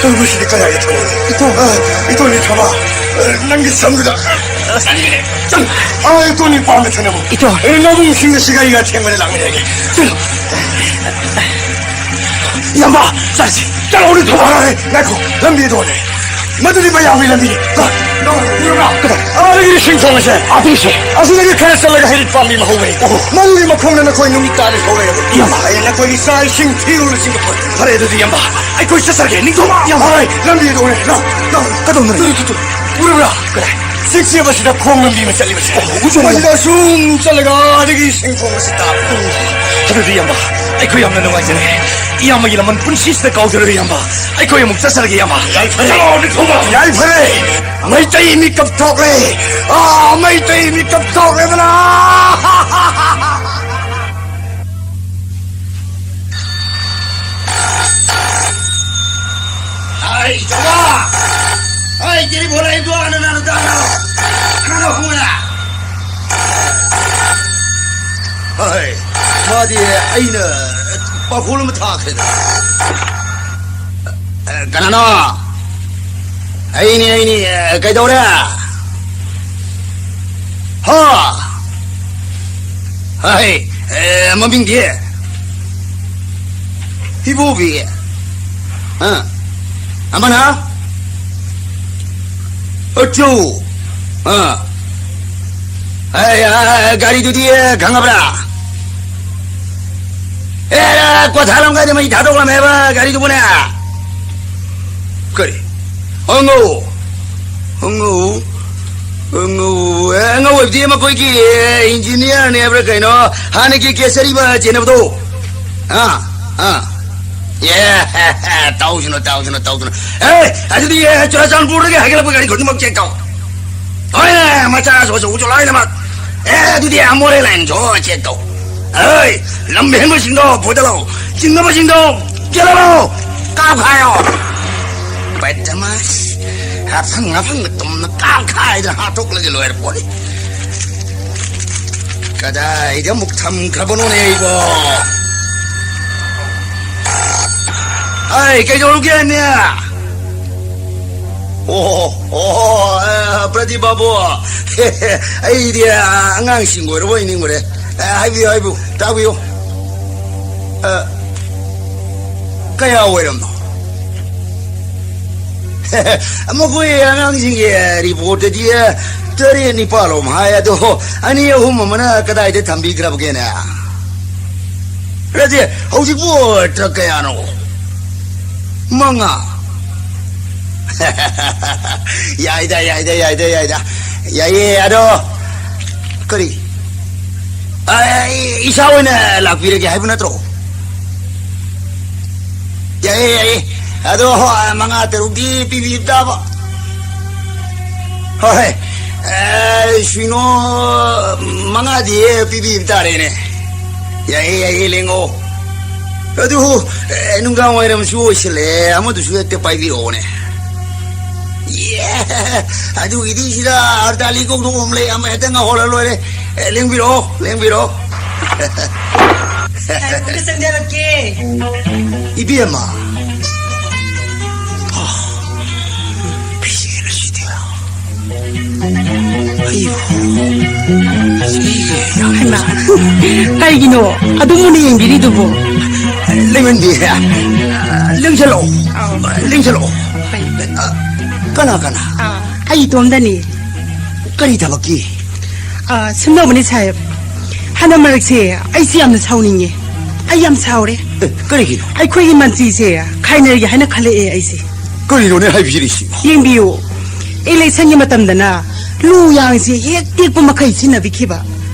ꯅꯣꯡꯃꯩꯁꯤꯗꯤ ꯀꯗꯥꯏꯗ ꯊꯝꯃꯨꯅꯤ? ꯏꯇꯣ꯫ ꯑ, ꯏꯇꯣ ꯅꯤꯡꯊꯧꯃ, ꯑ, ꯅꯪꯒꯤ ꯁꯝꯗꯨꯗ, ꯑ, ꯆꯪꯒꯅꯤ꯫ ꯆꯪ-, ꯑ, ꯏꯇꯣ ꯅꯤꯡꯊꯧꯃ ꯊꯝꯃꯨ꯫ ꯏꯇꯣ꯫ ꯑ, ꯅꯕꯨꯡꯁꯤꯡꯗ ꯁꯤꯒꯥꯏꯒ ꯊꯦꯡꯕꯗ ꯂꯥꯛꯃꯤꯟꯅꯒꯦ꯫ ꯆꯠꯂꯣ꯫ ꯏꯌꯥꯝꯕ, ꯆꯠꯁꯤ꯫ ꯆꯠꯂꯣ, ꯅꯤꯡꯊꯧꯃ꯫ ꯉꯥꯏꯈꯣ, ꯂꯝꯕꯤꯗꯣꯅꯦ꯫ ꯃꯗꯨꯗꯤ ꯃꯌꯥꯝꯒꯤ ꯂꯝꯕꯤꯅꯤ꯫ ꯂꯥꯛ, ꯂꯥꯛ, ꯂꯥꯛ, ꯂꯥꯛ꯫ ꯀꯗꯥꯏ? ꯑꯥꯗꯒꯤꯗꯤ ꯁꯤꯡ ꯊꯣꯡꯉꯁꯦ꯫ ꯑꯥꯗꯒꯤꯁꯦ? ꯑꯁꯤꯗꯒꯤ ꯈꯔ ꯆꯠꯂꯒ ꯍꯩꯔꯤꯠ ꯄꯥꯝꯕꯤ ꯑꯃ ꯍꯧꯒꯅꯤ꯫ ꯑꯣ꯫ ꯃꯗꯨꯒꯤ ꯃꯈꯣꯡꯗ ꯅꯈꯣꯏ ꯅꯨꯃꯤꯠ ꯇꯥꯔꯦ ꯍꯧꯔꯒ꯫ ꯏꯌꯥꯝꯕ꯫ ꯑꯩꯅ ꯅꯈꯣꯏꯒꯤ ꯆꯥꯛ ꯏꯁꯤꯡ ꯐꯤꯔꯣꯜꯅꯆꯤꯡꯕ ꯄꯨꯔꯛꯀꯦ꯫ ꯐꯔꯦ, ꯑꯗꯨꯗꯤ ꯏꯌꯥꯝꯕ꯫ ꯑꯩꯈꯣꯏ ꯆꯠꯆꯔꯒꯦ, ꯅꯤꯡꯊꯧꯃ꯫ ꯏꯌꯥꯝꯕ꯫ ꯍꯣꯏ, ꯂꯝꯕꯤꯗꯣ ꯎꯔꯦ꯫ ꯂꯥꯛ, ꯂꯥꯛ꯫ ꯀꯗꯣꯝꯗꯅꯣ? ꯇꯨ, ꯇꯨ, ꯇꯨ, ꯇꯨ꯫ ꯎꯔꯕ꯭ꯔꯥ? ꯀꯗꯥꯏ? ꯆꯤꯛꯆꯦꯕ ꯑꯁꯤꯗ ꯈꯣꯡ ꯂꯝꯕꯤ ꯑꯃ ꯆꯠꯂꯤꯕꯁꯦ꯫ ꯑꯣ, ꯎꯖꯔꯦ꯫ ꯃꯁꯤꯗ ꯑꯁꯨꯝ ꯆꯠꯂꯒ ꯑꯥꯗꯒꯤ ꯁꯤꯡ ꯊꯣꯡ ꯑꯁꯤ ꯇꯥꯕ꯫ ꯑꯣ, ꯑꯗꯨꯗꯤ ꯏꯌꯥꯝꯕ, ꯑꯩꯈꯣꯏ ꯌꯥꯝꯅ ꯅꯨꯡꯉꯥꯏꯖꯔꯦ꯫ ꯏꯌꯥꯝꯕꯒꯤ ꯂꯃꯟ ꯄꯨꯟꯁꯤꯁꯤꯗ ꯀꯥꯎꯖꯔꯣꯏ, ꯏꯌꯥꯝꯕ꯫ ꯑꯩꯈꯣꯏ ꯑꯃꯨꯛ ꯆꯠꯆꯔꯒꯦ, ꯏꯌꯥꯝꯕ꯫ ꯌꯥꯏꯐꯔꯦ꯫ ꯆꯠꯂꯣ, ꯅꯤꯡꯊꯧꯃ꯫ ꯌꯥꯏꯐꯔꯦ꯫ ꯃꯩꯇꯩ ꯃꯤꯀꯞ ꯊꯣꯛꯂꯦ꯫ ꯑꯥ, ꯃꯩꯇꯩ ꯃꯤꯀꯞ ꯊꯣꯛꯂꯦꯗꯅ꯫ ꯑꯩ ꯆꯠꯂꯣ꯫ ꯑꯩ ꯀꯔꯤ ꯐꯣꯟ ꯂꯩ? ꯅꯪ, ꯅꯪ, ꯅꯪ, ꯅꯪ, ꯅꯪ, ꯅꯪ, ꯅꯪ, ꯍꯣꯏ, ꯃꯥꯗꯤ ꯑꯩꯅ ꯄꯥꯈꯣꯜ ꯑꯃ ꯊꯥꯈ꯭ꯔꯦꯗ꯫ ꯑ, ꯀꯅꯥꯅꯣ? ꯑꯩꯅꯤ, ꯑꯩꯅꯤ, ꯑ, ꯀꯩꯗꯧꯔꯦ? ꯍꯥ? ꯍꯥꯏ, ꯑ, ꯃꯃꯤꯡꯗꯤ? ꯏꯕꯣꯕꯤ꯫ ꯑ, ꯑꯃꯅ? ꯑꯆꯧ꯫ ꯑ꯫ ꯑꯦ, ꯑꯦ, ꯑꯦ, ꯒꯥꯔꯤꯗꯨꯗꯤ, ꯑꯦ, ꯈꯪꯉꯕ꯭ꯔꯥ? ꯑꯦ, ꯑꯦ, ꯀ꯭ꯋꯥꯊꯥ ꯂꯝꯈꯥꯏꯗ ꯃꯩ ꯊꯥꯗꯣꯛꯂꯝꯃꯦꯕ ꯒꯥꯔꯤꯗꯨꯕꯨꯅꯦ꯫ ꯀꯔꯤ? ꯑꯉꯧ꯫ ꯑꯉꯧ꯫ ꯑꯉꯧ꯫ ꯑꯦ, ꯑꯉꯧ ꯍꯥꯏꯕꯗꯤ ꯃꯈꯣꯏꯒꯤ, ꯑꯦ, ꯏꯟꯖꯤꯅꯤꯌꯥꯔꯅꯦ ꯍꯥꯏꯕ꯭ꯔꯥ ꯀꯩꯅꯣ? ꯍꯥꯟꯅꯒꯤ ꯀꯦꯁ ꯑꯔꯤꯕ ꯆꯦꯟꯅꯕꯗꯣ? ꯑꯥ, ꯑꯥ꯫ ꯑꯦ, ꯇꯧꯁꯤꯅꯨ, ꯇꯧꯁꯤꯅꯨ, ꯇꯧꯁꯤꯅꯨ꯫ ꯑꯦ, ꯑꯗꯨꯗꯤ, ꯑꯦ, ꯆꯨꯔꯆꯥꯟꯄꯨꯔꯗꯒꯤ ꯍꯥꯏꯒꯠꯂꯛꯄ ꯒꯥꯔꯤ ꯈꯨꯗꯤꯡꯃꯛ ꯆꯦꯛ ꯇꯧ꯫ ꯍꯣꯏꯅꯦ, ꯃꯆꯥꯁꯨ ꯑꯆꯧꯕꯁꯨ ꯂꯣꯏꯅꯃꯛ꯫ ꯑꯦ, ꯑꯗꯨꯗꯤ ꯑꯃꯣꯔꯦ ꯂꯥꯏꯟꯁꯨ ꯆꯦꯛ ꯇꯧ꯫ ꯑꯩ, ꯂꯝ ꯍꯦꯟꯕꯁꯤꯡꯗꯣ ꯐꯨꯗꯠꯂꯣ꯫ ꯆꯤꯡꯅꯕꯁꯤꯡꯗꯣ ꯀꯦꯜꯍꯜꯂꯣ꯫ ꯀꯥꯞꯈꯥꯏꯌꯣ꯫ ꯕꯗꯃꯥꯁ, ꯑꯐꯪ ꯑꯐꯪꯕ ꯇꯨꯝꯅ ꯀꯥꯞꯈꯥꯏꯗꯅ ꯍꯥꯠꯇꯣꯛꯂꯒ ꯂꯣꯏꯔꯦ ꯄꯣꯠꯅꯤ꯫ ꯀꯗꯥꯏꯗ ꯑꯃꯨꯛ ꯊꯝꯈ꯭ꯔꯕꯅꯣꯅꯦ ꯑꯩꯕꯣ? ꯑꯩ ꯀꯩꯗꯧꯔꯒꯦꯅꯦ? ꯑꯣ, ꯑꯣ, ꯑ, ꯄ꯭ꯔꯗꯤꯞ ꯕꯥꯕꯨ꯫ ꯑꯩꯗꯤ, ꯑ, ꯑꯉꯥꯡꯁꯤꯡ ꯑꯣꯏꯔꯕꯣꯏ ꯅꯤꯡꯉꯨꯔꯦ꯫ ꯑ, ꯍꯥꯏꯕꯤꯌꯨ, ꯍꯥꯏꯕꯤꯌꯨ, ꯇꯥꯛꯄꯤꯌꯨ꯫ ꯑ, ꯀꯌꯥ ꯑꯣꯏꯔꯝꯅꯣ? ꯃꯈꯣꯏ ꯑꯉꯥꯡꯁꯤꯡꯒꯤ ꯔꯤꯄꯣꯔꯠꯇꯗꯤ ꯇꯔꯦꯠ ꯅꯤꯄꯥꯜ ꯂꯣꯝ ꯍꯥꯏ, ꯑꯗꯣ ꯑꯅꯤ ꯑꯍꯨꯝ ꯑꯃꯅ ꯀꯗꯥꯏꯗ ꯊꯝꯕꯤꯈ꯭ꯔꯕꯒꯦꯅꯦ? ꯅꯠꯇꯦ, ꯍꯧꯖꯤꯛꯄꯨ ꯇ꯭ꯔꯛ ꯀꯌꯥꯅꯣ? ꯃꯉꯥ꯫ ꯌꯥꯏꯗ, ꯌꯥꯏꯗ, ꯌꯥꯏꯗ, ꯌꯥꯏꯗ꯫ ꯌꯥꯏꯌꯦ, ꯑꯗꯣ ꯀꯔꯤ? ꯑ, ꯏꯁꯥ ꯑꯣꯏꯅ ꯂꯥꯛꯄꯤꯔꯒꯦ ꯍꯥꯏꯕ ꯅꯠꯇ꯭ꯔꯣ? ꯌꯥꯏꯌꯦ, ꯌꯥꯏꯌꯦ꯫ ꯑꯗꯣ, ꯍꯣꯏ, ꯃꯉꯥ ꯇꯔꯨꯛꯇꯤ ꯄꯤꯕꯤꯕ ꯇꯥꯕ꯫ ꯍꯣꯏ, ꯑꯦ, ꯁꯤꯅꯣ ꯃꯉꯥꯗꯤ ꯄꯤꯕꯤꯕ ꯇꯥꯔꯦꯅꯦ꯫ ꯌꯥꯏꯌꯦ, ꯌꯥꯏꯌꯦ, ꯂꯦꯡꯉꯣ꯫ ꯑꯗꯨ, ꯑꯦ, ꯅꯨꯡꯗꯥꯡ ꯋꯥꯏꯔꯝꯁꯨ ꯑꯣꯏꯁꯤꯜꯂꯛꯑꯦ, ꯑꯃꯗꯨꯁꯨ ꯍꯦꯛꯇ ꯄꯥꯏꯕꯤꯔꯛꯑꯣꯅꯦ꯫ ꯌꯦ, ꯑꯗꯨꯒꯤꯗꯤ ꯁꯤꯗ ꯍꯔꯇꯥꯂꯤ ꯀꯧꯊꯣꯛꯐꯝ ꯂꯩ, ꯑꯃ ꯍꯦꯛꯇ ꯉꯧꯍꯜꯂ ꯂꯣꯏꯔꯦ꯫ ꯑꯦ, ꯂꯦꯡꯕꯤꯔꯛꯑꯣ, ꯂꯦꯡꯕꯤꯔꯛꯑꯣ꯫ ꯉꯥꯏꯈꯣ, ꯑꯝꯇ ꯆꯪꯖꯔꯛꯀꯦ꯫ ꯏꯕꯦꯝꯃ꯫ ꯑ, ꯐꯤꯔꯁꯤꯗꯤ꯫ ꯑꯩꯕꯨ꯫ ꯍꯩꯃꯥ, ꯀꯩꯒꯤꯅꯣ ꯑꯗꯨꯝ ꯃꯨꯟꯅ ꯌꯦꯡꯕꯤꯔꯤꯗꯨꯕꯨ? ꯂꯩꯃꯟꯕꯤ, ꯂꯦꯡꯁꯜꯂꯛꯑꯣ꯫ ꯑꯥꯎ꯫ ꯂꯦꯡꯁꯜꯂꯛꯑꯣ꯫ ꯍꯣꯏ꯫ ꯀꯅꯥ, ꯀꯅꯥ? ꯑꯥ, ꯑꯩ ꯏꯇꯣꯝꯗꯅꯤ꯫ ꯀꯔꯤ ꯊꯕꯛꯀꯤ? ꯑꯥ, ꯁꯨꯝ ꯇꯧꯕꯅꯤ ꯁꯥꯍꯦꯕ, ꯍꯟꯗꯛ ꯃꯔꯛꯁꯦ ꯑꯩꯁꯦ ꯌꯥꯝꯅ ꯁꯥꯎꯅꯤꯡꯉꯦ꯫ ꯑꯩ ꯌꯥꯝ ꯁꯥꯎꯔꯦ꯫ ꯑꯦ, ꯀꯔꯤꯒꯤꯅꯣ? ꯑꯩꯈꯣꯏꯒꯤ ꯃꯟꯇ꯭ꯔꯤꯁꯦ ꯈꯥꯏꯅꯔꯒꯦ ꯍꯥꯏꯅ ꯈꯜꯂꯛꯑꯦ ꯑꯩꯁꯦ꯫ ꯀꯔꯤꯅꯣꯅꯦ ꯍꯥꯏꯕꯤꯔꯤꯁꯤ? ꯌꯦꯡꯕꯤꯌꯨ, ꯏꯂꯦꯛꯁꯟꯒꯤ ꯃꯇꯝꯗꯅ ꯂꯨ ꯌꯥꯡꯁꯦ ꯍꯦꯛ ꯇꯦꯛꯄ ꯃꯈꯩ ꯁꯤꯖꯤꯟꯅꯕꯤꯈꯤꯕ,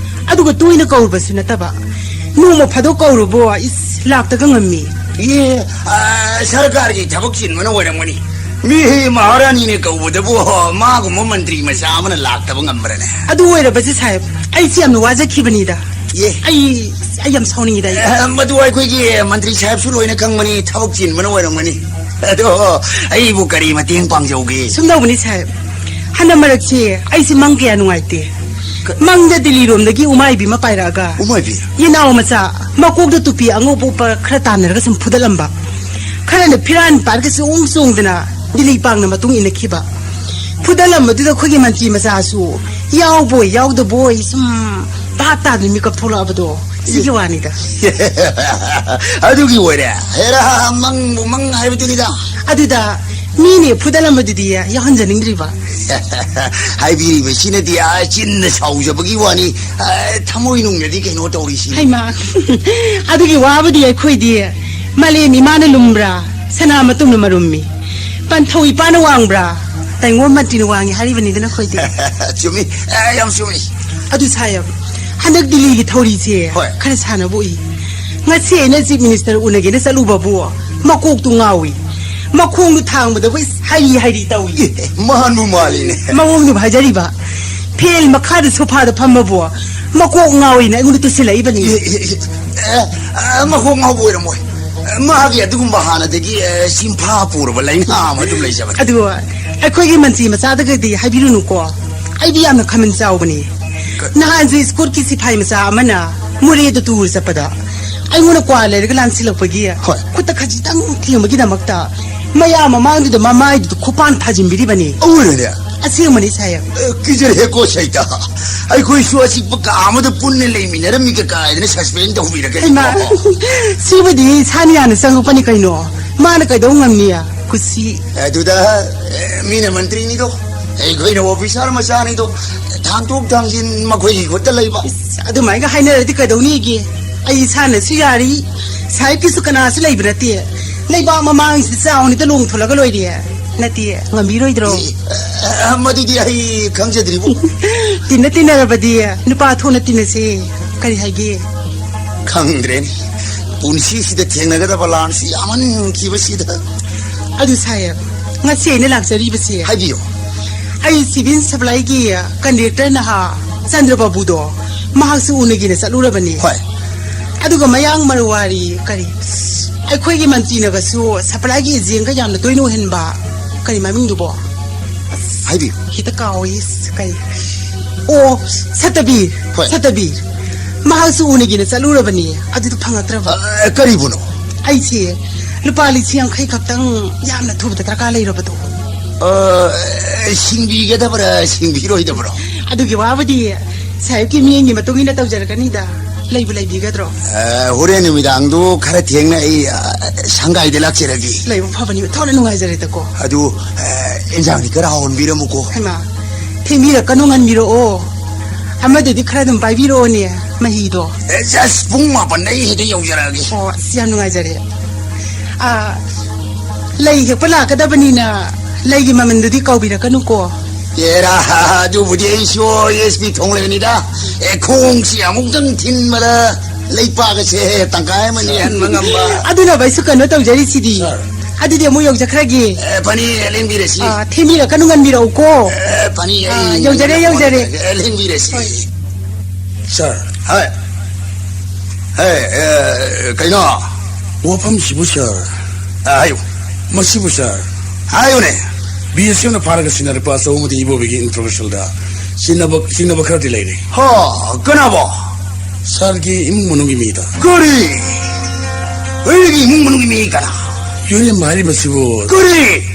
ꯑꯗꯨꯒ ꯇꯣꯏꯅ ꯀꯧꯔꯨꯕꯁꯨ ꯅꯠꯇꯕ, ꯅꯣꯡꯃ ꯐꯥꯗꯣꯛ ꯀꯧꯔꯨꯕꯨ, ꯏꯁ, ꯂꯥꯛꯇꯒ ꯉꯝꯃꯤ꯫ ꯏꯍꯦ, ꯑ, ꯁꯔꯀꯥꯔꯒꯤ ꯊꯕꯛ ꯆꯤꯟꯕꯅ ꯑꯣꯏꯔꯝꯒꯅꯤ꯫ ꯃꯤ ꯃꯍꯥꯔꯥꯅꯤꯅ ꯀꯧꯕꯗꯕꯨ ꯃꯥꯒꯨꯝꯕ ꯃꯟꯇ꯭ꯔꯤ ꯃꯆꯥ ꯑꯃꯅ ꯂꯥꯛꯇꯕ ꯉꯝꯕ꯭ꯔꯅꯦ? ꯑꯗꯨ ꯑꯣꯏꯔꯕꯁꯨ ꯁꯥꯍꯦꯕ, ꯑꯩꯁꯦ ꯌꯥꯝꯅ ꯋꯥꯖꯈꯤꯕꯅꯤꯗ꯫ ꯌꯦ꯫ ꯑꯩ, ꯑꯩ ꯌꯥꯝ ꯁꯥꯎꯅꯤꯡꯉꯤꯗ ꯑꯩ꯫ ꯑ, ꯃꯗꯨ ꯑꯩꯈꯣꯏꯒꯤ ꯃꯟꯇ꯭ꯔꯤ ꯁꯥꯍꯦꯕꯁꯨ ꯂꯣꯏꯅ ꯈꯪꯕꯅꯤ, ꯊꯕꯛ ꯆꯤꯟꯕꯅ ꯑꯣꯏꯔꯝꯒꯅꯤ꯫ ꯑꯗꯣ ꯑꯩꯕꯨ ꯀꯔꯤ ꯃꯇꯦꯡ ꯄꯥꯡꯖꯧꯒꯦ? ꯁꯨꯝ ꯇꯧꯕꯅꯤ ꯁꯥꯍꯦꯕ, ꯍꯟꯗꯛ ꯃꯔꯛꯁꯦ ꯑꯩꯁꯦ ꯃꯪ ꯀꯌꯥ ꯅꯨꯡꯉꯥꯏꯇꯦ꯫ ꯀ- ꯃꯪꯗ ꯗꯤꯜꯂꯤꯔꯣꯝꯗꯒꯤ ꯎꯃꯥꯏꯕꯤ ꯑꯃ ꯄꯥꯏꯔꯛꯑꯒ ꯎꯃꯥꯏꯕꯤ? ꯌꯦꯅꯥꯎ ꯃꯆꯥ ꯃꯀꯣꯛꯇ ꯇꯨꯄꯤ ꯑꯉꯧꯕ ꯎꯞꯄ ꯈꯔ ꯇꯥꯟꯅꯔꯒ ꯁꯨꯝ ꯐꯨꯗꯠꯂꯝꯕ꯫ ꯈꯔꯅ ꯐꯤꯔꯥꯟ ꯄꯥꯠꯀ ꯆꯣꯡ ꯆꯣꯡꯗꯅ ꯗꯤꯜꯂꯤ ꯄꯥꯡꯅ ꯃꯇꯨꯡ ꯏꯟꯅꯈꯤꯕ꯫ ꯐꯨꯗꯠꯂꯝꯕꯗꯨꯗ ꯑꯩꯈꯣꯏꯒꯤ ꯃꯟꯇ꯭ꯔꯤ ꯃꯆꯥꯁꯨ ꯌꯥꯎꯕꯣꯏ ꯌꯥꯎꯗꯕꯣꯏ ꯁꯨꯝ ꯚꯥꯞ ꯇꯥꯗꯅ ꯃꯤꯀꯞ ꯊꯣꯛꯂꯛꯑꯕꯗꯣ, ꯁꯤꯒꯤ ꯋꯥꯅꯤꯗ꯫ ꯑꯗꯨꯒꯤ ꯑꯣꯏꯔꯦ꯫ ꯍꯦꯔꯥ, ꯃꯪꯕꯨ ꯃꯪ ꯍꯥꯏꯕꯗꯨꯅꯤꯗ꯫ ꯑꯗꯨꯗ ꯃꯤꯅꯦ ꯐꯨꯗꯠꯂꯝꯕꯗꯨꯗꯤ ꯌꯥꯎꯍꯟꯖꯅꯤꯡꯗ꯭ꯔꯤꯕ꯫ ꯍꯥꯏꯕꯤꯔꯤꯕꯁꯤꯅꯗꯤ ꯑ, ꯆꯤꯟꯅ ꯁꯥꯎꯖꯕꯒꯤ ꯋꯥꯅꯤ, ꯑ, ꯊꯃꯣꯏ ꯅꯨꯡꯗꯗꯤ ꯀꯩꯅꯣ ꯇꯧꯔꯤꯁꯤ꯫ ꯍꯩꯃꯥ, ꯑꯗꯨꯒꯤ ꯋꯥꯕꯨꯗꯤ ꯑꯩꯈꯣꯏꯗꯤ ꯃꯥꯂꯦꯝ ꯏꯃꯥꯅ ꯂꯨꯝꯕ꯭ꯔꯥ, ꯁꯅꯥ ꯃꯇꯨꯝꯅ ꯃꯔꯨꯝꯃꯤ꯫ ꯄꯟꯊꯧ ꯏꯄꯥꯅ ꯋꯥꯡꯕ꯭ꯔꯥ, ꯇꯥꯏꯉꯣꯝ ꯃꯟꯇ꯭ꯔꯤꯅ ꯋꯥꯡꯉꯤ ꯍꯥꯏꯔꯤꯕꯅꯤꯗꯅ ꯑꯩꯈꯣꯏꯗꯤ꯫ ꯆꯨꯝꯃꯤ, ꯑ, ꯌꯥꯝ ꯆꯨꯝꯃꯤ꯫ ꯑꯗꯨ ꯁꯥꯍꯦꯕ, ꯍꯟꯗꯛ ꯗꯤꯜꯂꯤꯒꯤ ꯊꯧꯔꯤꯁꯦ ꯍꯣꯏ꯫ ꯈꯔ ꯁꯥꯟꯅꯕ ꯎꯏ꯫ ꯉꯁꯤ ꯑꯩꯅ ꯆꯤꯐ ꯃꯤꯅꯤꯁꯇꯔ ꯎꯅꯒꯦꯅ ꯆꯠꯂꯨꯕꯕꯨ ꯃꯀꯣꯛꯇꯨ ꯉꯥꯎꯏ, ꯃꯈꯣꯡꯗꯨ ꯊꯥꯡꯕꯗꯕꯨ ꯏꯁ ꯍꯥꯏꯔꯤ ꯍꯥꯏꯔꯤ ꯇꯧꯏ꯫ ꯑꯦ, ꯃꯥꯟꯕꯨ ꯃꯥꯜꯂꯤꯅꯦ꯫ ꯃꯑꯣꯡꯗꯨꯕꯨ ꯍꯥꯏꯖꯔꯤꯕ, ꯐꯦꯟ ꯃꯈꯥꯗ ꯁꯣꯐꯥꯗ ꯐꯝꯃꯕꯨ ꯃꯀꯣꯛ ꯉꯥꯎꯏꯅ ꯑꯩꯉꯣꯟꯗ ꯇꯨꯁꯤꯜꯂꯛꯏꯕꯅꯤ꯫ ꯑꯦ, ꯑꯦ, ꯑꯦ, ꯑꯦ, ꯃꯈꯣꯡ ꯉꯥꯎꯕ ꯑꯣꯏꯔꯝꯃꯣꯏ꯫ ꯃꯥꯒꯤ ꯑꯗꯨꯒꯨꯝꯕ ꯍꯥꯟꯅꯗꯒꯤ, ꯑꯦ, ꯆꯤꯟꯐꯥ ꯄꯨꯔꯕ ꯂꯥꯏꯅꯥ ꯑꯃ ꯑꯗꯨꯝ ꯂꯩꯖꯕꯅꯤ꯫ ꯑꯗꯨ ꯑꯩꯈꯣꯏꯒꯤ ꯃꯟꯇ꯭ꯔꯤ ꯃꯆꯥꯗꯒꯗꯤ ꯍꯥꯏꯕꯤꯔꯨꯅꯨꯀꯣ, ꯑꯩꯗꯤ ꯌꯥꯝꯅ ꯈꯃꯜ ꯆꯥꯎꯕꯅꯤ꯫ ꯅꯍꯥꯟꯁꯨ ꯁ꯭ꯀꯨꯜꯒꯤ ꯁꯤꯐꯥꯏ ꯃꯆꯥ ꯑꯃꯅ ꯃꯣꯔꯦꯗ ꯇꯨꯔ ꯆꯠꯄꯗ ꯑꯩꯉꯣꯟꯗ ꯀ꯭ꯋꯥ ꯂꯩꯔꯒ ꯂꯥꯟꯁꯤꯜꯂꯛꯄꯒꯤ ꯍꯣꯏ꯫ ꯈꯨꯠꯇ ꯈꯖꯤꯛꯇꯪ ꯊꯦꯡꯕꯒꯤꯗꯃꯛꯇ ꯃꯌꯥꯝ ꯃꯃꯥꯡꯗꯨꯗ ꯃꯃꯥꯏꯗꯨꯗ ꯈꯨꯄꯥꯟ ꯊꯥꯖꯤꯟꯕꯤꯔꯤꯕꯅꯤ꯫ ꯑꯣꯏꯔꯦꯅꯦ꯫ ꯑꯁꯦꯡꯕꯅꯤ ꯁꯥꯍꯦꯕ꯫ ꯑꯦ, ꯀꯤꯖꯔꯦꯀꯣ ꯁꯩꯇ꯫ ꯑꯩꯈꯣꯏꯁꯨ ꯑꯆꯤꯛꯄ ꯀꯥ ꯑꯃꯗ ꯄꯨꯟꯅ ꯂꯩꯃꯤꯟꯅꯔꯝꯃꯤꯒ ꯀꯥꯏꯗꯅ ꯁꯁꯄꯦꯟ ꯇꯧꯕꯤꯔꯒꯅꯤ꯫ ꯍꯩꯃꯥ, ꯁꯤꯕꯨꯗꯤ ꯁꯥꯅꯤꯌꯥꯅ ꯆꯪꯉꯛꯄꯅꯤ ꯀꯩꯅꯣ꯫ ꯃꯥꯅ ꯀꯩꯗꯧ ꯉꯝꯅꯤ? ꯀꯨꯁꯤ꯫ ꯑꯗꯨꯗ, ꯑꯦ, ꯃꯤꯅ ꯃꯟꯇ꯭ꯔꯤꯅꯤꯗꯣ, ꯑꯩꯈꯣꯏꯅ ꯑꯣꯐꯤꯁꯥꯔ ꯃꯆꯥꯅꯤꯗꯣ, ꯊꯥꯡꯇꯣꯛ ꯊꯥꯡꯖꯤꯟ ꯃꯈꯣꯏꯒꯤ ꯈꯨꯠꯇ ꯂꯩꯕ꯫ ꯑꯗꯨꯃꯥꯏꯅ ꯍꯥꯏꯅꯔꯗꯤ ꯀꯩꯗꯧꯅꯤꯒꯦ? ꯑꯩ ꯏꯁꯥꯅꯁꯨ ꯌꯥꯔꯤ, ꯁꯥꯍꯦꯕꯀꯤꯁꯨ ꯀꯅꯥꯁꯨ ꯂꯩꯕ ꯅꯠꯇꯦ꯫ ꯂꯩꯕꯥꯛ ꯃꯃꯥꯡꯁꯤꯗ ꯆꯥꯎꯅꯤꯗ ꯂꯣꯡꯊꯣꯂꯒ ꯂꯣꯏꯔꯦ꯫ ꯅꯠꯇꯦ, ꯉꯝꯕꯤꯔꯣꯏꯗ꯭ꯔꯣ? ꯑꯦ, ꯃꯗꯨꯗꯤ ꯑꯩ ꯈꯪꯖꯗ꯭ꯔꯤꯕꯣ꯫ ꯇꯤꯟꯅ ꯇꯤꯟꯅꯔꯕꯗꯤ ꯅꯨꯄꯥ ꯊꯣꯛꯅ ꯇꯤꯟꯅꯁꯦ꯫ ꯀꯔꯤ ꯍꯥꯏꯒꯦ? ꯈꯪꯗ꯭ꯔꯦꯅꯦ, ꯄꯨꯟꯁꯤꯁꯤꯗ ꯊꯦꯡꯅꯒꯗꯕ ꯂꯥꯟꯁꯨ ꯌꯥꯝꯃꯟꯈꯤꯕꯁꯤꯗ꯫ ꯑꯗꯨ ꯁꯥꯍꯦꯕ, ꯉꯁꯤ ꯑꯩꯅ ꯂꯥꯛꯆꯔꯤꯕꯁꯦ, ꯍꯥꯏꯕꯤꯌꯨ꯫ ꯑꯩ ꯁꯤꯚꯤꯜ ꯁꯄ꯭ꯂꯥꯏꯒꯤ ꯀꯟꯗꯛꯇꯔ ꯅꯍꯥ ꯆꯟꯗ꯭ꯔ ꯕꯥꯕꯨꯗꯣ, ꯃꯍꯥꯛꯁꯨ ꯎꯅꯒꯦꯅ ꯆꯠꯂꯨꯔꯕꯅꯤ꯫ ꯍꯣꯏ꯫ ꯑꯗꯨꯒ ꯃꯌꯥꯡ ꯃꯔꯋꯥꯔꯤ, ꯀꯔꯤ, ꯑꯩꯈꯣꯏꯒꯤ ꯃꯟꯇ꯭ꯔꯤꯅꯒꯁꯨ ꯁꯄ꯭ꯂꯥꯏꯒꯤ ꯑꯦꯖꯦꯟꯒ ꯌꯥꯝꯅ ꯇꯣꯏꯅ ꯎꯍꯟꯕ, ꯀꯔꯤ ꯃꯃꯤꯡꯗꯨꯕꯣ? ꯍꯥꯏꯕꯤꯌꯨ꯫ ꯍꯦꯛꯇ ꯀꯥꯎꯏ꯫ ꯀꯔꯤ? ꯑꯣ, ꯁꯇꯕꯤꯔ꯫ ꯍꯣꯏ꯫ ꯁꯇꯕꯤꯔ꯫ ꯃꯍꯥꯛꯁꯨ ꯎꯅꯒꯦꯅ ꯆꯠꯂꯨꯔꯕꯅꯤ, ꯑꯗꯨꯗ ꯐꯪꯉꯛꯇ꯭ꯔꯕ꯫ ꯑ, ꯀꯔꯤꯕꯨꯅꯣ? ꯑꯩꯁꯦ ꯂꯨꯄꯥ ꯂꯤꯁꯤꯡ ꯌꯥꯡꯈꯩ ꯈꯛꯇꯪ ꯌꯥꯝꯅ ꯊꯨꯕꯗ ꯗꯔꯀꯥꯔ ꯂꯩꯔꯕꯗꯣ꯫ ꯑ, ꯁꯤꯡꯕꯤꯒꯗꯕ꯭ꯔꯥ, ꯁꯤꯡꯕꯤꯔꯣꯏꯗꯕ꯭ꯔꯣ? ꯑꯗꯨꯒꯤ ꯋꯥꯕꯨꯗꯤ ꯁꯥꯍꯦꯕꯀꯤ ꯃꯤꯠꯌꯦꯡꯒꯤ ꯃꯇꯨꯡ ꯏꯟꯅ ꯇꯧꯖꯔꯛꯀꯅꯤꯗ꯫ ꯂꯩꯕꯨ ꯂꯩꯕꯤꯒꯗ꯭ꯔꯣ? ꯑ, ꯍꯣꯔꯦꯟ ꯅꯨꯃꯤꯗꯥꯡꯗꯣ ꯈꯔ ꯊꯦꯡꯅ ꯑꯩ, ꯑ, ꯁꯪꯒꯥꯏꯗ ꯂꯥꯛꯆꯔꯒꯦ꯫ ꯂꯩꯕ ꯐꯕꯅꯤ, ꯊꯣꯛꯅ ꯅꯨꯡꯉꯥꯏꯖꯔꯦꯗꯀꯣ꯫ ꯑꯗꯨ, ꯑ, ꯏꯟꯖꯥꯡꯗꯤ ꯈꯔ ꯍꯥꯎꯍꯟꯕꯤꯔꯝꯃꯨꯀꯣ꯫ ꯍꯩꯃꯥ, ꯊꯦꯡꯕꯤꯔꯛꯀꯅꯨ, ꯉꯟꯕꯤꯔꯛꯑꯣ꯫ ꯑꯃꯗꯨꯗꯤ ꯈꯔ ꯑꯗꯨꯝ ꯄꯥꯏꯕꯤꯔꯛꯑꯣꯅꯦ, ꯃꯍꯤꯗꯣ꯫ ꯑꯦ, ꯖꯁ ꯄꯨꯡ ꯃꯥꯄꯟꯗ ꯑꯩ ꯍꯦꯛꯇ ꯌꯧꯖꯔꯛꯑꯒꯦ꯫ ꯑꯣ, ꯑꯁ, ꯌꯥꯝ ꯅꯨꯡꯉꯥꯏꯖꯔꯦ꯫ ꯑꯥ, ꯂꯩ ꯍꯦꯛꯄ ꯂꯥꯛꯀꯗꯕꯅꯤꯅ ꯂꯩꯒꯤ ꯃꯃꯜꯗꯨꯗꯤ ꯀꯥꯎꯕꯤꯔꯛꯀꯅꯨꯀꯣ꯫ ꯑꯦꯔꯥ, ꯑꯗꯨꯕꯨꯗꯤ ꯑꯩꯁꯨ ꯑꯦꯁ ꯄꯤ ꯊꯣꯡꯂꯩꯅꯤꯗ꯫ ꯑꯦ, ꯈꯣꯡꯁꯤ ꯑꯃꯨꯛꯇꯪ ꯊꯤꯟꯕꯗ ꯂꯩꯄꯥꯛ ꯑꯁꯦ ꯇꯪꯈꯥꯏ ꯑꯃ ꯅꯦꯛꯍꯟꯕ ꯉꯝꯕ꯫ ꯑꯗꯨꯅ ꯑꯩꯁꯨ ꯀꯩꯅꯣ ꯇꯧꯖꯔꯤꯁꯤꯗꯤ꯫ ꯁꯥꯔ꯫ ꯑꯗꯨꯗꯤ ꯑꯃꯨꯛ ꯌꯧꯖꯈ꯭ꯔꯒꯦ꯫ ꯑꯦ, ꯐꯅꯤ, ꯂꯦꯡꯕꯤꯔꯁꯤ꯫ ꯑꯥ, ꯊꯦꯡꯕꯤꯔꯛꯀꯅꯨ, ꯉꯟꯕꯤꯔꯛꯎꯀꯣ꯫ ꯑꯦ, ꯐꯅꯤ, ꯑꯥ, ꯑꯩ ꯌꯧꯖꯔꯦ, ꯌꯧꯖꯔꯦ꯫ ꯑꯦ, ꯂꯦꯡꯕꯤꯔꯁꯤ꯫ ꯍꯣꯏ꯫ ꯁꯥꯔ꯫ ꯍꯥꯏ꯫ ꯍꯦ, ꯑꯦ, ꯀꯩꯅꯣ? ꯋꯥꯐꯝꯁꯤꯕꯨ, ꯁꯥꯔ꯫ ꯑ, ꯍꯥꯏꯌꯨ꯫ ꯃꯁꯤꯕꯨ, ꯁꯥꯔ꯫ ꯍꯥꯏꯌꯨꯅꯦ꯫ ꯕꯤ ꯑꯦꯁ ꯑꯦꯐꯅ ꯐꯥꯔꯒ ꯁꯤꯟꯅꯔꯛꯄ ꯑꯆꯧꯕ ꯑꯃꯗꯤ ꯏꯕꯣꯕꯤꯒꯤ ꯏꯟꯇ꯭ꯔꯣꯒꯦꯁꯟꯗ ꯆꯤꯡꯅꯕ, ꯆꯤꯡꯅꯕ ꯈꯔꯗꯤ ꯂꯩꯔꯦ꯫ ꯍꯣ, ꯀꯅꯥꯕꯣ? ꯁꯥꯔꯒꯤ ꯏꯃꯨꯡ ꯃꯅꯨꯡꯒꯤ ꯃꯤꯗ꯫ ꯀꯔꯤ? ꯑꯩꯒꯤ ꯏꯃꯨꯡ ꯃꯅꯨꯡꯒꯤ ꯃꯤ ꯀꯅꯥ? ꯌꯨꯔꯦꯝꯕ ꯍꯥꯏꯔꯤꯕꯁꯤꯕꯨ꯫ ꯀꯔꯤ?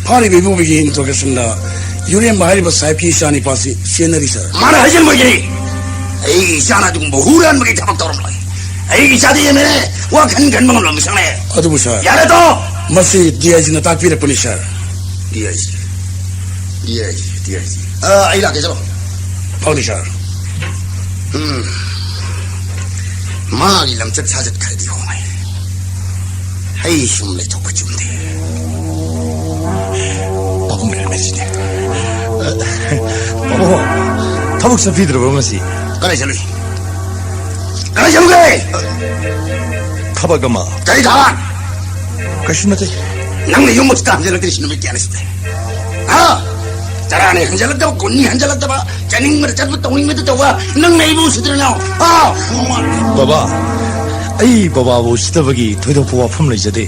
ꯐꯥꯔꯤꯕ ꯏꯕꯣꯕꯤꯒꯤ ꯏꯟꯇ꯭ꯔꯣꯒꯦꯁꯟꯗ ꯌꯨꯔꯦꯝꯕ ꯍꯥꯏꯔꯤꯕ ꯁꯥꯍꯦꯕꯀꯤ ꯏꯆꯥꯅꯤꯄꯥꯁꯤ ꯆꯦꯟꯅꯔꯤ, ꯁꯥꯔ꯫ ꯃꯥꯅ ꯍꯥꯏꯖꯤꯟꯕꯒꯤꯅꯤ꯫ ꯑꯩꯒꯤ ꯏꯆꯥꯅ ꯑꯗꯨꯒꯨꯝꯕ ꯍꯨꯔꯥꯟꯕꯒꯤ ꯊꯕꯛ ꯇꯧꯔꯝꯂꯣꯏ꯫ ꯑꯩꯒꯤ ꯏꯆꯥꯗꯤ ꯑꯦꯝ ꯑꯦꯜ ꯑꯦ ꯋꯥꯈꯜ ꯈꯟꯕ ꯉꯝꯂꯕ ꯃꯤꯁꯛꯅꯦ꯫ ꯑꯗꯨꯕꯨ, ꯁꯥꯔ, ꯌꯥꯔꯦ, ꯇꯣ! ꯃꯁꯤ ꯗꯤ ꯑꯥꯏ ꯖꯤꯅ ꯇꯥꯛꯄꯤꯔꯛꯄꯅꯤ, sir. D I G, D I G, D I G. ꯑ, ꯑꯩ ꯂꯥꯛꯀꯦ, ꯆꯠꯂꯣ꯫ ꯐꯥꯎꯗꯤ, ꯁꯥꯔ꯫ ꯎꯝ꯫ ꯃꯥꯒꯤ ꯂꯝꯆꯠ ꯁꯥꯖꯠ ꯈꯔꯗꯤ ꯍꯣꯡꯉꯦ꯫ ꯑꯩ ꯁꯨꯝ ꯂꯩꯊꯣꯛꯄ ꯆꯨꯝꯗꯦ꯫ ꯄꯥꯕꯨꯡ ꯂꯩꯔꯝꯃꯦ ꯁꯤꯗꯤ꯫ ꯄꯥꯕꯨꯡ, ꯊꯕꯛ ꯆꯠꯄꯤꯗ꯭ꯔꯕ꯭ꯔꯣ ꯉꯁꯤ? ꯀꯗꯥꯏ ꯆꯠꯂꯨꯏ? ꯀꯗꯥꯏ ꯆꯠꯂꯨꯒꯦ? ꯊꯕꯛ ꯑꯃ꯫ ꯀꯔꯤ ꯊꯕꯛ? ꯀꯩꯁꯨ ꯅꯠꯇꯦ꯫ ꯅꯪꯅ ꯌꯨꯝ ꯑꯁꯤꯗ ꯍꯟꯖꯤꯜꯂꯛꯇ꯭ꯔꯤꯁꯤ ꯅꯨꯃꯤꯠ ꯀꯌꯥꯅꯤ ꯁꯨꯔꯦ? ꯍꯥ? ꯇꯔꯥꯅꯤ ꯍꯟꯖꯤꯜꯂꯛꯇꯕ, ꯀꯨꯟꯅꯤ ꯍꯟꯖꯤꯜꯂꯛꯇꯕ, ꯆꯥꯅꯤꯡꯕꯗ ꯆꯠꯄ, ꯇꯧꯅꯤꯡꯕꯗ ꯇꯧꯕ, ꯅꯪꯅ ꯑꯩꯕꯨ ꯎꯁꯤꯗ꯭ꯔꯅꯣ? ꯍꯥ? ꯕꯕꯥ, ꯑꯩ ꯕꯕꯥꯕꯨ ꯎꯁꯤꯗꯕꯒꯤ ꯊꯣꯏꯗꯣꯛꯄ ꯋꯥꯐꯝ ꯂꯩꯖꯗꯦ꯫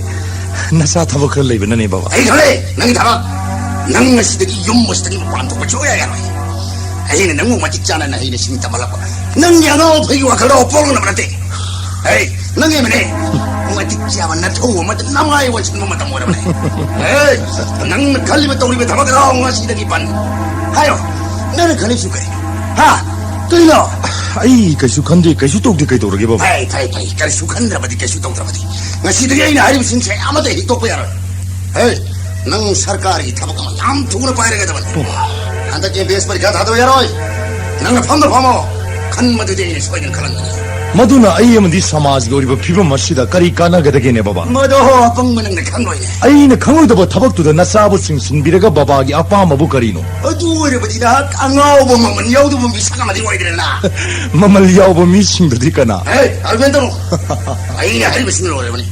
ꯅꯆꯥ ꯊꯕꯛ ꯈꯔ ꯂꯩꯕꯅꯅꯦ, ꯕꯕꯥ꯫ ꯑꯩ ꯈꯪꯂꯦ, ꯅꯪꯒꯤ ꯊꯕꯛ꯫ ꯅꯪ ꯉꯁꯤꯗꯒꯤ ꯌꯨꯝ ꯑꯁꯤꯗꯒꯤ ꯃꯄꯥꯟ ꯊꯣꯛꯄ ꯁꯨꯡꯌꯥ ꯌꯥꯔꯣꯏ꯫ ꯑꯩꯅ ꯅꯪꯕꯨ ꯃꯇꯤꯛ ꯆꯥꯅ ꯅꯍꯩꯅ ꯁꯤꯡ ꯇꯝꯍꯜꯂꯛꯄ꯫ ꯅꯪꯒꯤ ꯑꯉꯥꯎ ꯑꯐꯩꯒꯤ ꯋꯥꯈꯜꯗ ꯄꯣꯛꯂꯛꯅꯕ ꯅꯠꯇꯦ꯫ ꯑꯩ, ꯅꯪꯒꯤ ꯑꯦꯝ ꯑꯦꯜ ꯑꯦ꯫ ꯃꯇꯤꯛ ꯆꯥꯕ ꯅꯊꯧ ꯑꯃꯗ ꯅꯃꯥꯏ ꯑꯣꯟꯁꯤꯟꯕ ꯃꯇꯝ ꯑꯣꯏꯔꯕꯅꯦ꯫ ꯑꯦ, ꯅꯪꯅ ꯈꯜꯂꯤꯕ ꯇꯧꯔꯤꯕ ꯊꯕꯛ ꯑꯗꯣ ꯉꯁꯤꯗꯒꯤ ꯕꯟ꯫ ꯍꯥꯏꯌꯣ, ꯅꯪꯅ ꯈꯜꯂꯤꯁꯨ ꯀꯔꯤ? ꯍꯥ? ꯀꯔꯤꯅꯣ? ꯑꯩ ꯀꯩꯁꯨ ꯈꯟꯗꯦ, ꯀꯩꯁꯨ ꯇꯧꯗꯦ, ꯀꯩꯗꯧꯔꯒꯦ ꯕꯕꯥ? ꯐꯩ, ꯐꯩ, ꯐꯩ, ꯀꯔꯤꯁꯨ ꯈꯟꯗ꯭ꯔꯕꯗꯤ, ꯀꯩꯁꯨ ꯇꯧꯗ꯭ꯔꯕꯗꯤ꯫ ꯉꯁꯤꯗꯒꯤ ꯑꯩꯅ ꯍꯥꯏꯔꯤꯕꯁꯤꯡꯁꯦ ꯑꯃꯠꯇ ꯍꯤꯛꯇꯣꯛꯄ ꯌꯥꯔꯣꯏ꯫ ꯍꯦ, ꯅꯪ ꯁꯔꯀꯥꯔꯒꯤ ꯊꯕꯛ ꯑꯃ ꯌꯥꯝ ꯊꯨꯅ ꯄꯥꯏꯔꯒꯗꯕꯅꯤ꯫ ꯍꯟꯗꯛꯀꯤ ꯑꯦꯝ ꯕꯤ ꯑꯦꯁ ꯄꯔꯤꯈꯥ ꯊꯥꯗꯕ ꯌꯥꯔꯣꯏ꯫ ꯅꯪ ꯅꯐꯝꯗ ꯐꯝꯃꯣ꯫ ꯈꯟꯕꯗꯨꯗꯤ ꯑꯩꯅ ꯁꯣꯏꯗꯅ ꯈꯜꯍꯟꯒꯅꯤ꯫ ꯃꯗꯨꯅ ꯑꯩ ꯑꯃꯗꯤ ꯁꯃꯥꯖꯒꯤ ꯑꯣꯏꯔꯤꯕ ꯐꯤꯕꯝ ꯑꯁꯤꯗ ꯀꯔꯤ ꯀꯥꯟꯅꯒꯗꯒꯦꯅꯦ, ꯕꯕꯥ? ꯃꯗꯨ ꯑꯄꯪꯕ ꯅꯪꯅ ꯈꯪꯂꯣꯏꯅꯦ꯫ ꯑꯩꯅ ꯈꯪꯂꯣꯏꯗꯕ ꯊꯕꯛꯇꯨꯗ ꯅꯆꯥꯕꯨ ꯆꯤꯡꯁꯤꯟꯕꯤꯔꯒ ꯕꯕꯥꯒꯤ ꯑꯄꯥꯝꯕꯕꯨ ꯀꯔꯤꯅꯣ? ꯑꯗꯨ ꯑꯣꯏꯔꯕꯗꯤ ꯅꯍꯥꯛ ꯑꯉꯥꯎꯕ ꯃꯃꯜ ꯌꯥꯎꯗꯕ ꯃꯤꯁꯛ ꯑꯃꯗꯤ ꯑꯣꯏꯗ꯭ꯔꯦꯅ꯫ ꯃꯃꯜ ꯌꯥꯎꯕ ꯃꯤꯁꯤꯡꯗꯨꯗꯤ ꯀꯅꯥ? ꯍꯦ, ꯑꯥꯔꯒꯨꯃꯦꯟ ꯇꯧꯅꯨ꯫ ꯑꯩꯅ ꯍꯥꯏꯔꯤꯕꯁꯤꯅ ꯂꯣꯏꯔꯕꯅꯤ꯫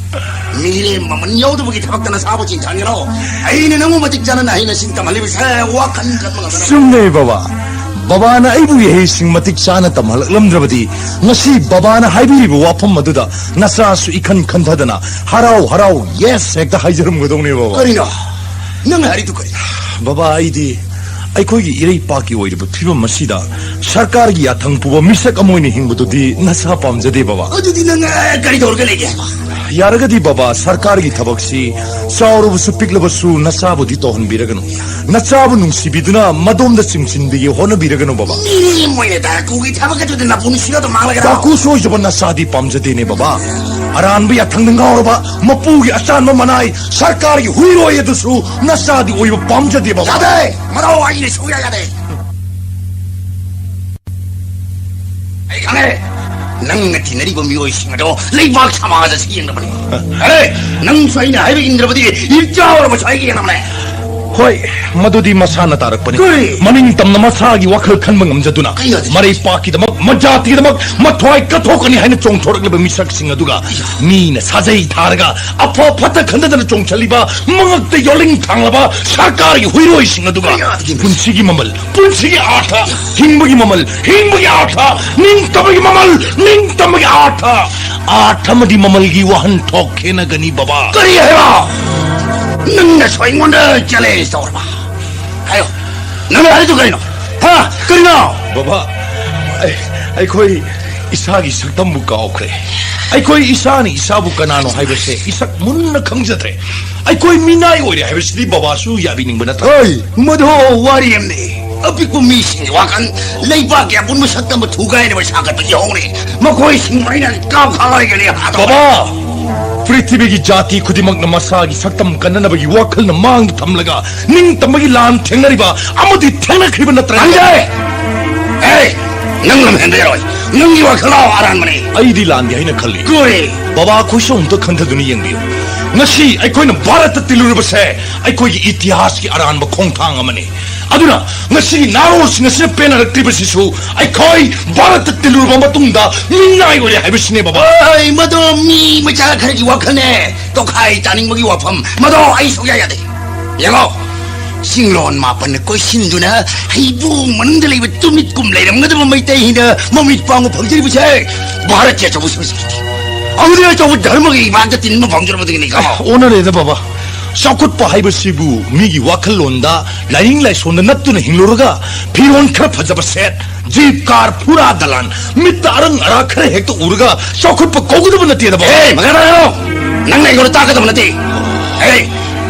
ꯃꯤꯔꯦꯝ ꯃꯃꯜ ꯌꯥꯎꯗꯕꯒꯤ ꯊꯕꯛꯇ ꯅꯁꯥꯕꯨ ꯆꯤꯡꯊꯍꯟꯒꯅꯣ꯫ ꯑꯩꯅ ꯅꯪꯕꯨ ꯃꯇꯤꯛ ꯆꯥꯅ ꯍꯩꯅ ꯁꯤꯡ ꯇꯝꯍꯜꯂꯤꯕꯁꯦ ꯋꯥꯈꯜ ꯈꯟꯕ ꯉꯝꯗꯅ꯫ ꯆꯨꯝꯃꯦ ꯕꯕꯥ꯫ ꯕꯕꯥꯅ ꯑꯩꯕꯨ ꯏꯍꯩꯁꯤꯡ ꯃꯇꯤꯛ ꯆꯥꯅ ꯇꯝꯍꯜꯂꯛꯂꯝꯗ꯭ꯔꯕꯗꯤ ꯉꯁꯤ ꯕꯕꯥꯅ ꯍꯥꯏꯕꯤꯔꯤꯕ ꯋꯥꯐꯝ ꯑꯗꯨꯗ ꯅꯆꯥꯁꯨ ꯏꯈꯟ ꯈꯟꯊꯗꯅ ꯍꯔꯥꯎ ꯍꯔꯥꯎ ꯌꯦꯁ ꯍꯦꯛꯇ ꯍꯥꯏꯖꯔꯝꯒꯗꯧꯅꯦ ꯕꯕꯥ꯫ ꯀꯔꯤꯅꯣ? ꯅꯪꯅ ꯍꯥꯏꯔꯤꯗꯨ ꯀꯔꯤ? ꯕꯕꯥ, ꯑꯩꯗꯤ ꯑꯩꯈꯣꯏꯒꯤ ꯏꯔꯩꯄꯥꯛꯀꯤ ꯑꯣꯏꯔꯤꯕ ꯐꯤꯕꯝ ꯑꯁꯤꯗ ꯁꯔꯀꯥꯔꯒꯤ ꯌꯥꯊꯪ ꯄꯨꯕ ꯃꯤꯁꯛ ꯑꯃ ꯑꯣꯏꯅ ꯍꯤꯡꯕꯗꯨꯗꯤ ꯅꯁꯥ ꯄꯥꯝꯖꯗꯦ ꯕꯕꯥ꯫ ꯑꯗꯨꯗꯤ ꯅꯪ, ꯑ, ꯀꯔꯤ ꯇꯧꯔꯒ ꯂꯩꯒꯦ ꯍꯥꯏꯕ? ꯌꯥꯔꯒꯗꯤ ꯕꯕꯥ, ꯁꯔꯀꯥꯔꯒꯤ ꯊꯕꯛꯁꯤ ꯆꯥꯎꯔꯕꯁꯨ ꯄꯤꯛꯂꯕꯁꯨ ꯅꯆꯥꯕꯨꯗꯤ ꯇꯧꯍꯟꯕꯤꯔꯒꯅꯨ꯫ ꯅꯆꯥꯕꯨ ꯅꯨꯡꯁꯤꯕꯤꯗꯨꯅ ꯃꯗꯣꯝꯗ ꯆꯤꯡꯁꯤꯟꯕꯤꯒꯦ ꯍꯣꯠꯅꯕꯤꯔꯒꯅꯨ ꯕꯕꯥ꯫ ꯃꯤꯔꯦꯝ ꯑꯣꯏꯅ ꯗꯥꯀꯨꯒꯤ ꯊꯕꯛ ꯑꯗꯨꯗ ꯅꯄꯨ ꯅꯨꯡꯁꯤꯔꯣ ꯑꯗꯨꯝ ꯃꯥꯡꯂꯒ ꯗꯥꯀꯨ ꯁꯣꯏꯖꯕ ꯅꯆꯥꯗꯤ ꯄꯥꯝꯖꯗꯦꯅꯦ ꯕꯕꯥ꯫ ꯑꯔꯥꯟꯕ ꯌꯥꯊꯪꯗ ꯉꯥꯎꯔꯕ ꯃꯄꯨꯒꯤ ꯑꯆꯥꯟꯕ ꯃꯅꯥꯏ ꯁꯔꯀꯥꯔꯒꯤ ꯍꯨꯏꯔꯣꯏ ꯑꯗꯨꯁꯨ ꯅꯆꯥꯗꯤ ꯑꯣꯏꯕ ꯄꯥꯝꯖꯗꯦ ꯕꯕꯥ꯫ ꯌꯥꯗꯦ! ꯃꯔꯧ ꯑꯩꯅ ꯁꯨꯡꯌꯥ ꯌꯥꯗꯦ꯫ ꯑꯩ ꯈꯪꯉꯦ, ꯅꯪꯅ ꯇꯤꯟꯅꯔꯤꯕ ꯃꯤꯑꯣꯏꯁꯤꯡ ꯑꯗꯣ ꯂꯩꯕꯥꯛ ꯁꯃꯥꯖ ꯑꯁꯤ ꯌꯦꯡꯅꯕꯅꯤ꯫ ꯑꯔꯦ, ꯅꯪꯁꯨ ꯑꯩꯅ ꯍꯥꯏꯕ ꯏꯟꯗ꯭ꯔꯕꯗꯤ ꯏꯆꯥꯎꯔꯕꯁꯨ ꯑꯩꯒ ꯌꯦꯡꯅꯕꯅꯦ꯫ ꯍꯣꯏ, ꯃꯗꯨꯗꯤ ꯃꯁꯥꯅ ꯇꯥꯔꯛꯄꯅꯤ꯫ ꯀꯔꯤ? ꯃꯅꯤꯡ ꯇꯝꯅ ꯃꯁꯥꯒꯤ ꯋꯥꯈꯜ ꯈꯟꯕ ꯉꯝꯖꯗꯨꯅ ꯀꯩ ꯌꯥꯗꯦ? ꯃꯔꯩꯄꯥꯛꯀꯤꯗꯃꯛ, ꯃꯖꯥꯇꯤꯒꯤꯗꯃꯛ ꯃꯊ꯭ꯋꯥꯏ ꯀꯠꯊꯣꯛꯀꯅꯤ ꯍꯥꯏꯅ ꯆꯣꯡꯊꯣꯔꯛꯂꯤꯕ ꯃꯤꯁꯛꯁꯤꯡ ꯑꯗꯨꯒ ꯃꯤꯅ ꯁꯥꯖꯩ ꯊꯥꯔꯒ ꯑꯐ ꯐꯠꯇ ꯈꯟꯊꯗꯅ ꯆꯣꯡꯁꯤꯜꯂꯤꯕ ꯃꯉꯛꯇ ꯌꯣꯜꯂꯤꯡ ꯊꯥꯡꯂꯕ ꯁꯔꯀꯥꯔꯒꯤ ꯍꯨꯏꯔꯣꯏꯁꯤꯡ ꯑꯗꯨꯒ ꯀꯔꯤ ꯌꯥꯗꯒꯦ? ꯄꯨꯟꯁꯤꯒꯤ ꯃꯃꯜ, ꯄꯨꯟꯁꯤꯒꯤ ꯑꯥꯔꯊ, ꯍꯤꯡꯕꯒꯤ ꯃꯃꯜ, ꯍꯤꯡꯕꯒꯤ ꯑꯥꯔꯊ, ꯅꯤꯡꯇꯝꯕꯒꯤ ꯃꯃꯜ, ꯅꯤꯡꯇꯝꯕꯒꯤ ꯑꯥꯔꯊ, ꯑꯥꯔꯊ ꯑꯃꯗꯤ ꯃꯃꯜꯒꯤ ꯋꯥꯍꯟꯊꯣꯛ ꯈꯦꯠꯅꯒꯅꯤ ꯕꯕꯥ꯫ ꯀꯔꯤ ꯍꯥꯏꯕ? ꯅꯪꯅꯁꯨ ꯑꯩꯉꯣꯟꯗ ꯆꯦꯂꯦꯟꯖ ꯇꯧꯔꯕ? ꯍꯥꯏꯌꯣ, ꯅꯪꯅ ꯍꯥꯏꯔꯤꯗꯨ ꯀꯔꯤꯅꯣ? ꯍꯥ? ꯀꯔꯤꯅꯣ? ꯕꯕꯥ, ꯑꯩ, ꯑꯩꯈꯣꯏ ꯏꯁꯥꯒꯤ ꯁꯛꯇꯝꯕꯨ ꯀꯥꯎꯈ꯭ꯔꯦ꯫ ꯑꯩꯈꯣꯏ ꯏꯁꯥꯅ ꯏꯁꯥꯕꯨ ꯀꯅꯥꯅꯣ ꯍꯥꯏꯕꯁꯦ ꯏꯁꯛ ꯃꯨꯟꯅ ꯈꯪꯖꯗ꯭ꯔꯦ꯫ ꯑꯩꯈꯣꯏ ꯃꯤꯅꯥꯏ ꯑꯣꯏꯔꯦ ꯍꯥꯏꯕꯁꯤꯗꯤ ꯕꯕꯥꯁꯨ ꯌꯥꯕꯤꯅꯤꯡꯕ ꯅꯠꯇ꯭ꯔꯥ? ꯍꯣꯏ, ꯃꯗꯨ ꯋꯥꯔꯤ ꯑꯃꯅꯤ꯫ ꯑꯄꯤꯛꯄ ꯃꯤꯁꯤꯡꯒꯤ ꯋꯥꯈꯜ, ꯂꯩꯕꯥꯛꯀꯤ ꯑꯄꯨꯟꯕ ꯁꯛꯇꯝꯕꯨ ꯊꯨꯒꯥꯏꯅꯕ ꯁꯥꯒꯠꯄ ꯏꯍꯧꯅꯤ꯫ ꯃꯈꯣꯏꯁꯤꯡꯕꯨ ꯑꯩꯅ ꯀꯥꯞꯈꯥꯏꯒꯅꯤ꯫ ꯕꯕꯥ! ꯄ꯭ꯔꯤꯊꯤꯕꯤꯒꯤ ꯖꯥꯇꯤ ꯈꯨꯗꯤꯡꯃꯛꯅ ꯃꯁꯥꯒꯤ ꯁꯛꯇꯝ ꯀꯟꯅꯅꯕꯒꯤ ꯋꯥꯈꯜꯅ ꯃꯥꯡꯗ ꯊꯝꯂꯒ ꯅꯤꯡꯇꯝꯕꯒꯤ ꯂꯥꯟ ꯊꯦꯡꯅꯔꯤꯕ ꯑꯃꯗꯤ ꯊꯦꯡꯅꯈ꯭ꯔꯤꯕ ꯅꯠꯇ꯭ꯔꯥ? ꯈꯪꯖꯩ! ꯑꯦ! ꯅꯪ ꯂꯝꯍꯦꯟꯕ ꯌꯥꯔꯣꯏ꯫ ꯅꯪꯒꯤ ꯋꯥꯈꯜꯂꯥꯎ ꯑꯔꯥꯟꯕꯅꯤ꯫ ꯑꯩꯗꯤ ꯂꯥꯟꯗꯦ ꯍꯥꯏꯅ ꯈꯜꯂꯤ꯫ ꯀꯣꯏ! ꯕꯕꯥ, ꯑꯩꯈꯣꯏꯁꯨ ꯑꯃꯨꯛꯇ ꯈꯟꯊꯗꯨꯅ ꯌꯦꯡꯕꯤꯌꯨ꯫ ꯉꯁꯤ ꯑꯩꯈꯣꯏꯅ ꯚꯥꯔꯠꯇ ꯇꯤꯜꯂꯨꯔꯤꯕꯁꯦ ꯑꯩꯈꯣꯏꯒꯤ ꯏꯇꯤꯍꯥꯁꯀꯤ ꯑꯔꯥꯟꯕ ꯈꯣꯡꯊꯥꯡ ꯑꯃꯅꯤ꯫ ꯑꯗꯨꯅ ꯉꯁꯤꯒꯤ ꯅꯍꯥꯔꯣꯜꯁꯤꯡ ꯑꯁꯤꯅ ꯄꯦꯟꯅꯔꯛꯇ꯭ꯔꯤꯕꯁꯤꯁꯨ ꯑꯩꯈꯣꯏ ꯚꯥꯔꯠꯇ ꯇꯤꯜꯂꯨꯔꯕ ꯃꯇꯨꯡꯗ ꯃꯤꯅꯥꯏ ꯑꯣꯏꯔꯦ ꯍꯥꯏꯕꯁꯤꯅꯦ, ꯕꯕꯥ꯫ ꯑꯩ, ꯃꯗꯣ ꯃꯤ ꯃꯆꯥ ꯈꯔꯒꯤ ꯋꯥꯈꯜꯅꯦ꯫ ꯇꯣꯈꯥꯏ ꯇꯥꯅꯤꯡꯕꯒꯤ ꯋꯥꯐꯝ ꯃꯗꯣ ꯑꯩ ꯁꯨꯛꯌꯥ ꯌꯥꯗꯦ꯫ ꯌꯦꯡꯉꯣ, ꯆꯤꯡꯂꯣꯟ ꯃꯥꯄꯟꯅ ꯀꯣꯏꯁꯤꯟꯗꯨꯅ ꯍꯩꯕꯨꯡ ꯃꯅꯨꯡꯗ ꯂꯩꯕ ꯇꯨꯃꯤꯠꯀꯨꯝ ꯂꯩꯔꯝꯒꯗꯕ ꯃꯩꯇꯩ ꯍꯤꯅ ꯃꯃꯤꯠ ꯄꯥꯡꯕ ꯐꯪꯖꯔꯤꯕꯁꯦ ꯚꯥꯔꯠꯀꯤ ꯑꯆꯧꯕ ꯁꯪꯁꯀ꯭ꯔꯤꯇꯤ ꯑꯃꯗꯤ ꯑꯆꯧꯕ ꯙꯔꯃꯒꯤ ꯏꯃꯥꯡꯗ ꯇꯤꯟꯕ ꯐꯪꯖꯔꯕꯗꯒꯤꯅꯤ꯫ ꯀꯃꯣ? ꯑꯣꯟꯅꯔꯦꯗ, ꯕꯕꯥ꯫ ꯆꯥꯎꯈꯠꯄ ꯍꯥꯏꯕꯁꯤꯕꯨ ꯃꯤꯒꯤ ꯋꯥꯈꯜꯂꯣꯟꯗ, ꯂꯥꯏꯅꯤꯡ ꯂꯥꯏꯁꯣꯟꯗ ꯅꯠꯇꯨꯅ ꯍꯤꯡꯂꯨꯔꯒ ꯐꯤꯔꯣꯜ ꯈꯔ ꯐꯖꯕ ꯁꯦꯠ, ꯖꯤꯞ, ꯀꯥꯔ, ꯐꯨꯔꯥ ꯗꯂꯥꯟ, ꯃꯤꯠꯇ ꯑꯔꯪ ꯑꯔꯥꯛ ꯈꯔ ꯍꯦꯛꯇ ꯎꯔꯒ ꯆꯥꯎꯈꯠꯄ ꯀꯧꯒꯗꯕ ꯅꯠꯇꯦꯗ, ꯕꯕꯥ꯫ ꯑꯦ, ꯃꯈꯥ ꯇꯥꯔꯣ꯫ ꯅꯪꯅ ꯑꯩꯉꯣꯟꯗ ꯇꯥꯛꯀꯗꯕ ꯅꯠꯇꯦ꯫ ꯑꯦ,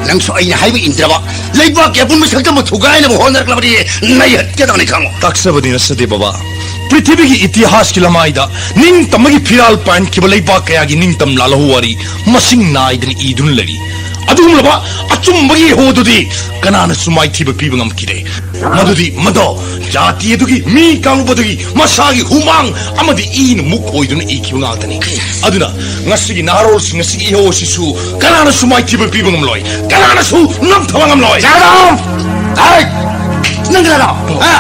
ꯅꯪꯁꯨ ꯑꯩꯅ ꯍꯥꯏꯕ ꯏꯟꯗ꯭ꯔꯕ, ꯂꯩꯕꯥꯛꯀꯤ ꯑꯄꯨꯟꯕ ꯁꯛꯇꯝꯕꯨ ꯊꯨꯒꯥꯏꯅꯕ ꯍꯣꯠꯅꯔꯛꯂꯕꯗꯤ ꯅꯩꯍꯠꯀꯗꯕꯅꯤ, ꯈꯪꯉꯨ꯫ ꯇꯥꯛꯆꯕꯗꯤ ꯅꯠꯆꯗꯦ, ꯕꯕꯥ꯫ ꯄ꯭ꯔꯤꯊꯤꯕꯤꯒꯤ ꯏꯇꯤꯍꯥꯁꯀꯤ ꯂꯃꯥꯏꯗ ꯅꯤꯡꯇꯝꯕꯒꯤ ꯐꯤꯔꯥꯜ ꯄꯥꯟꯈꯤꯕ ꯂꯩꯕꯥꯛ ꯀꯌꯥꯒꯤ ꯅꯤꯡꯇꯝ ꯂꯥꯜꯍꯧ ꯋꯥꯔꯤ ꯃꯁꯤꯡ ꯅꯥꯏꯗꯅ ꯏꯗꯨꯅ ꯂꯩꯔꯤ꯫ ꯑꯗꯨꯒꯨꯝꯂꯕ ꯑꯆꯨꯝꯕꯒꯤ ꯏꯍꯧ ꯑꯗꯨꯗꯤ ꯀꯅꯥꯅꯁꯨ ꯃꯥꯏꯊꯤꯕ ꯄꯤꯕ ꯉꯝꯈꯤꯗꯦ꯫ ꯃꯗꯨꯗꯤ ꯃꯗꯣ ꯖꯥꯇꯤ ꯑꯗꯨꯒꯤ ꯃꯤ ꯀꯥꯡꯂꯨꯞ ꯑꯗꯨꯒꯤ ꯃꯁꯥꯒꯤ ꯍꯨꯃꯥꯡ ꯑꯃꯗꯤ ꯏꯅ ꯃꯨꯛ ꯑꯣꯏꯗꯨꯅ ꯏꯈꯤꯕ ꯉꯥꯛꯇꯅꯤ꯫ ꯑꯗꯨꯅ ꯉꯁꯤꯒꯤ ꯅꯍꯥꯔꯣꯜꯁꯤꯡ ꯑꯁꯤꯒꯤ ꯏꯍꯧ ꯑꯁꯤꯁꯨ ꯀꯅꯥꯅꯁꯨ ꯃꯥꯏꯊꯤꯕ ꯄꯤꯕ ꯉꯝꯂꯣꯏ, ꯀꯅꯥꯅꯁꯨ ꯅꯝꯊꯕ ꯉꯝꯂꯣꯏ꯫ ꯖꯥꯗꯥꯎ! ꯍꯥꯏ! ꯅꯪ ꯀꯅꯥꯅꯣ? ꯍꯥ?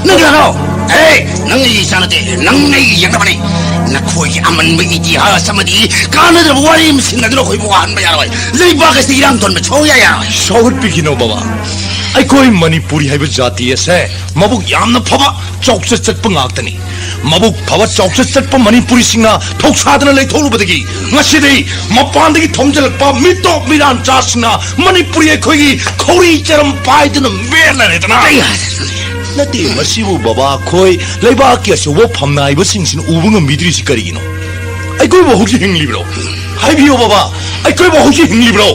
ꯅꯪ ꯀꯅꯥꯅꯣ? ꯑꯦ, ꯅꯪ ꯑꯩꯒꯤ ꯏꯆꯥ ꯅꯠꯇꯦ, ꯅꯪ ꯑꯩꯒꯤ ꯌꯦꯛꯅꯕꯅꯤ꯫ ꯅꯈꯣꯏꯒꯤ ꯑꯃꯟꯕ ꯏꯇꯤꯍꯥꯁ ꯑꯃꯗꯤ ꯀꯥꯟꯅꯗ꯭ꯔꯕ ꯋꯥꯔꯤ ꯑꯃ ꯁꯤꯟꯅꯗꯨꯅ ꯑꯩꯈꯣꯏꯕꯨ ꯋꯥꯍꯟꯕ ꯌꯥꯔꯣꯏ꯫ ꯂꯩꯕꯥꯛ ꯑꯁꯤꯗ ꯏꯔꯥꯡ ꯊꯣꯟꯕ ꯁꯨꯡꯌꯥ ꯌꯥꯔꯣꯏ꯫ ꯁꯧꯒꯠꯄꯤꯈꯤꯅꯣ, ꯕꯕꯥ꯫ ꯑꯩꯈꯣꯏ ꯃꯅꯤꯄꯨꯔꯤ ꯍꯥꯏꯕ ꯖꯥꯇꯤ ꯑꯁꯦ ꯃꯕꯨꯛ ꯌꯥꯝꯅ ꯐꯕ, ꯆꯥꯎꯆꯠ ꯆꯠꯄ ꯉꯥꯛꯇꯅꯤ꯫ ꯃꯕꯨꯛ ꯐꯕ, ꯆꯥꯎꯆꯠ ꯆꯠꯄ ꯃꯅꯤꯄꯨꯔꯤꯁꯤꯡꯅ ꯊꯧꯁꯥꯗꯅ ꯂꯩꯊꯣꯛꯂꯨꯕꯗꯒꯤ ꯉꯁꯤꯗꯤ ꯃꯄꯥꯟꯗꯒꯤ ꯊꯣꯝꯖꯤꯜꯂꯛꯄ ꯃꯤꯇꯣꯞ ꯃꯤꯔꯥꯟꯆꯥꯁꯤꯡꯅ ꯃꯅꯤꯄꯨꯔꯤ ꯑꯩꯈꯣꯏꯒꯤ ꯈꯧꯔꯤ ꯆꯔꯝ ꯄꯥꯏꯗꯨꯅ ꯃꯦꯠꯅꯔꯦꯗꯅ꯫ ꯀꯩ ꯍꯥꯏꯗꯣꯏꯅꯣ? ꯅꯠꯇꯦ, ꯃꯁꯤꯕꯨ ꯕꯕꯥ ꯈꯣꯏ ꯂꯩꯕꯥꯛꯀꯤ ꯑꯆꯧꯕ ꯐꯝꯅꯥꯏꯕꯁꯤꯡꯁꯤꯅ ꯎꯕ ꯉꯝꯕꯤꯗ꯭ꯔꯤꯁꯤ ꯀꯔꯤꯒꯤꯅꯣ? ꯑꯩꯈꯣꯏꯕꯨ ꯍꯧꯖꯤꯛ ꯍꯤꯡꯂꯤꯕ꯭ꯔꯣ? ꯍꯥꯏꯕꯤꯌꯨ ꯕꯕꯥ, ꯑꯩꯈꯣꯏꯕꯨ ꯍꯧꯖꯤꯛ ꯍꯤꯡꯂꯤꯕ꯭ꯔꯣ?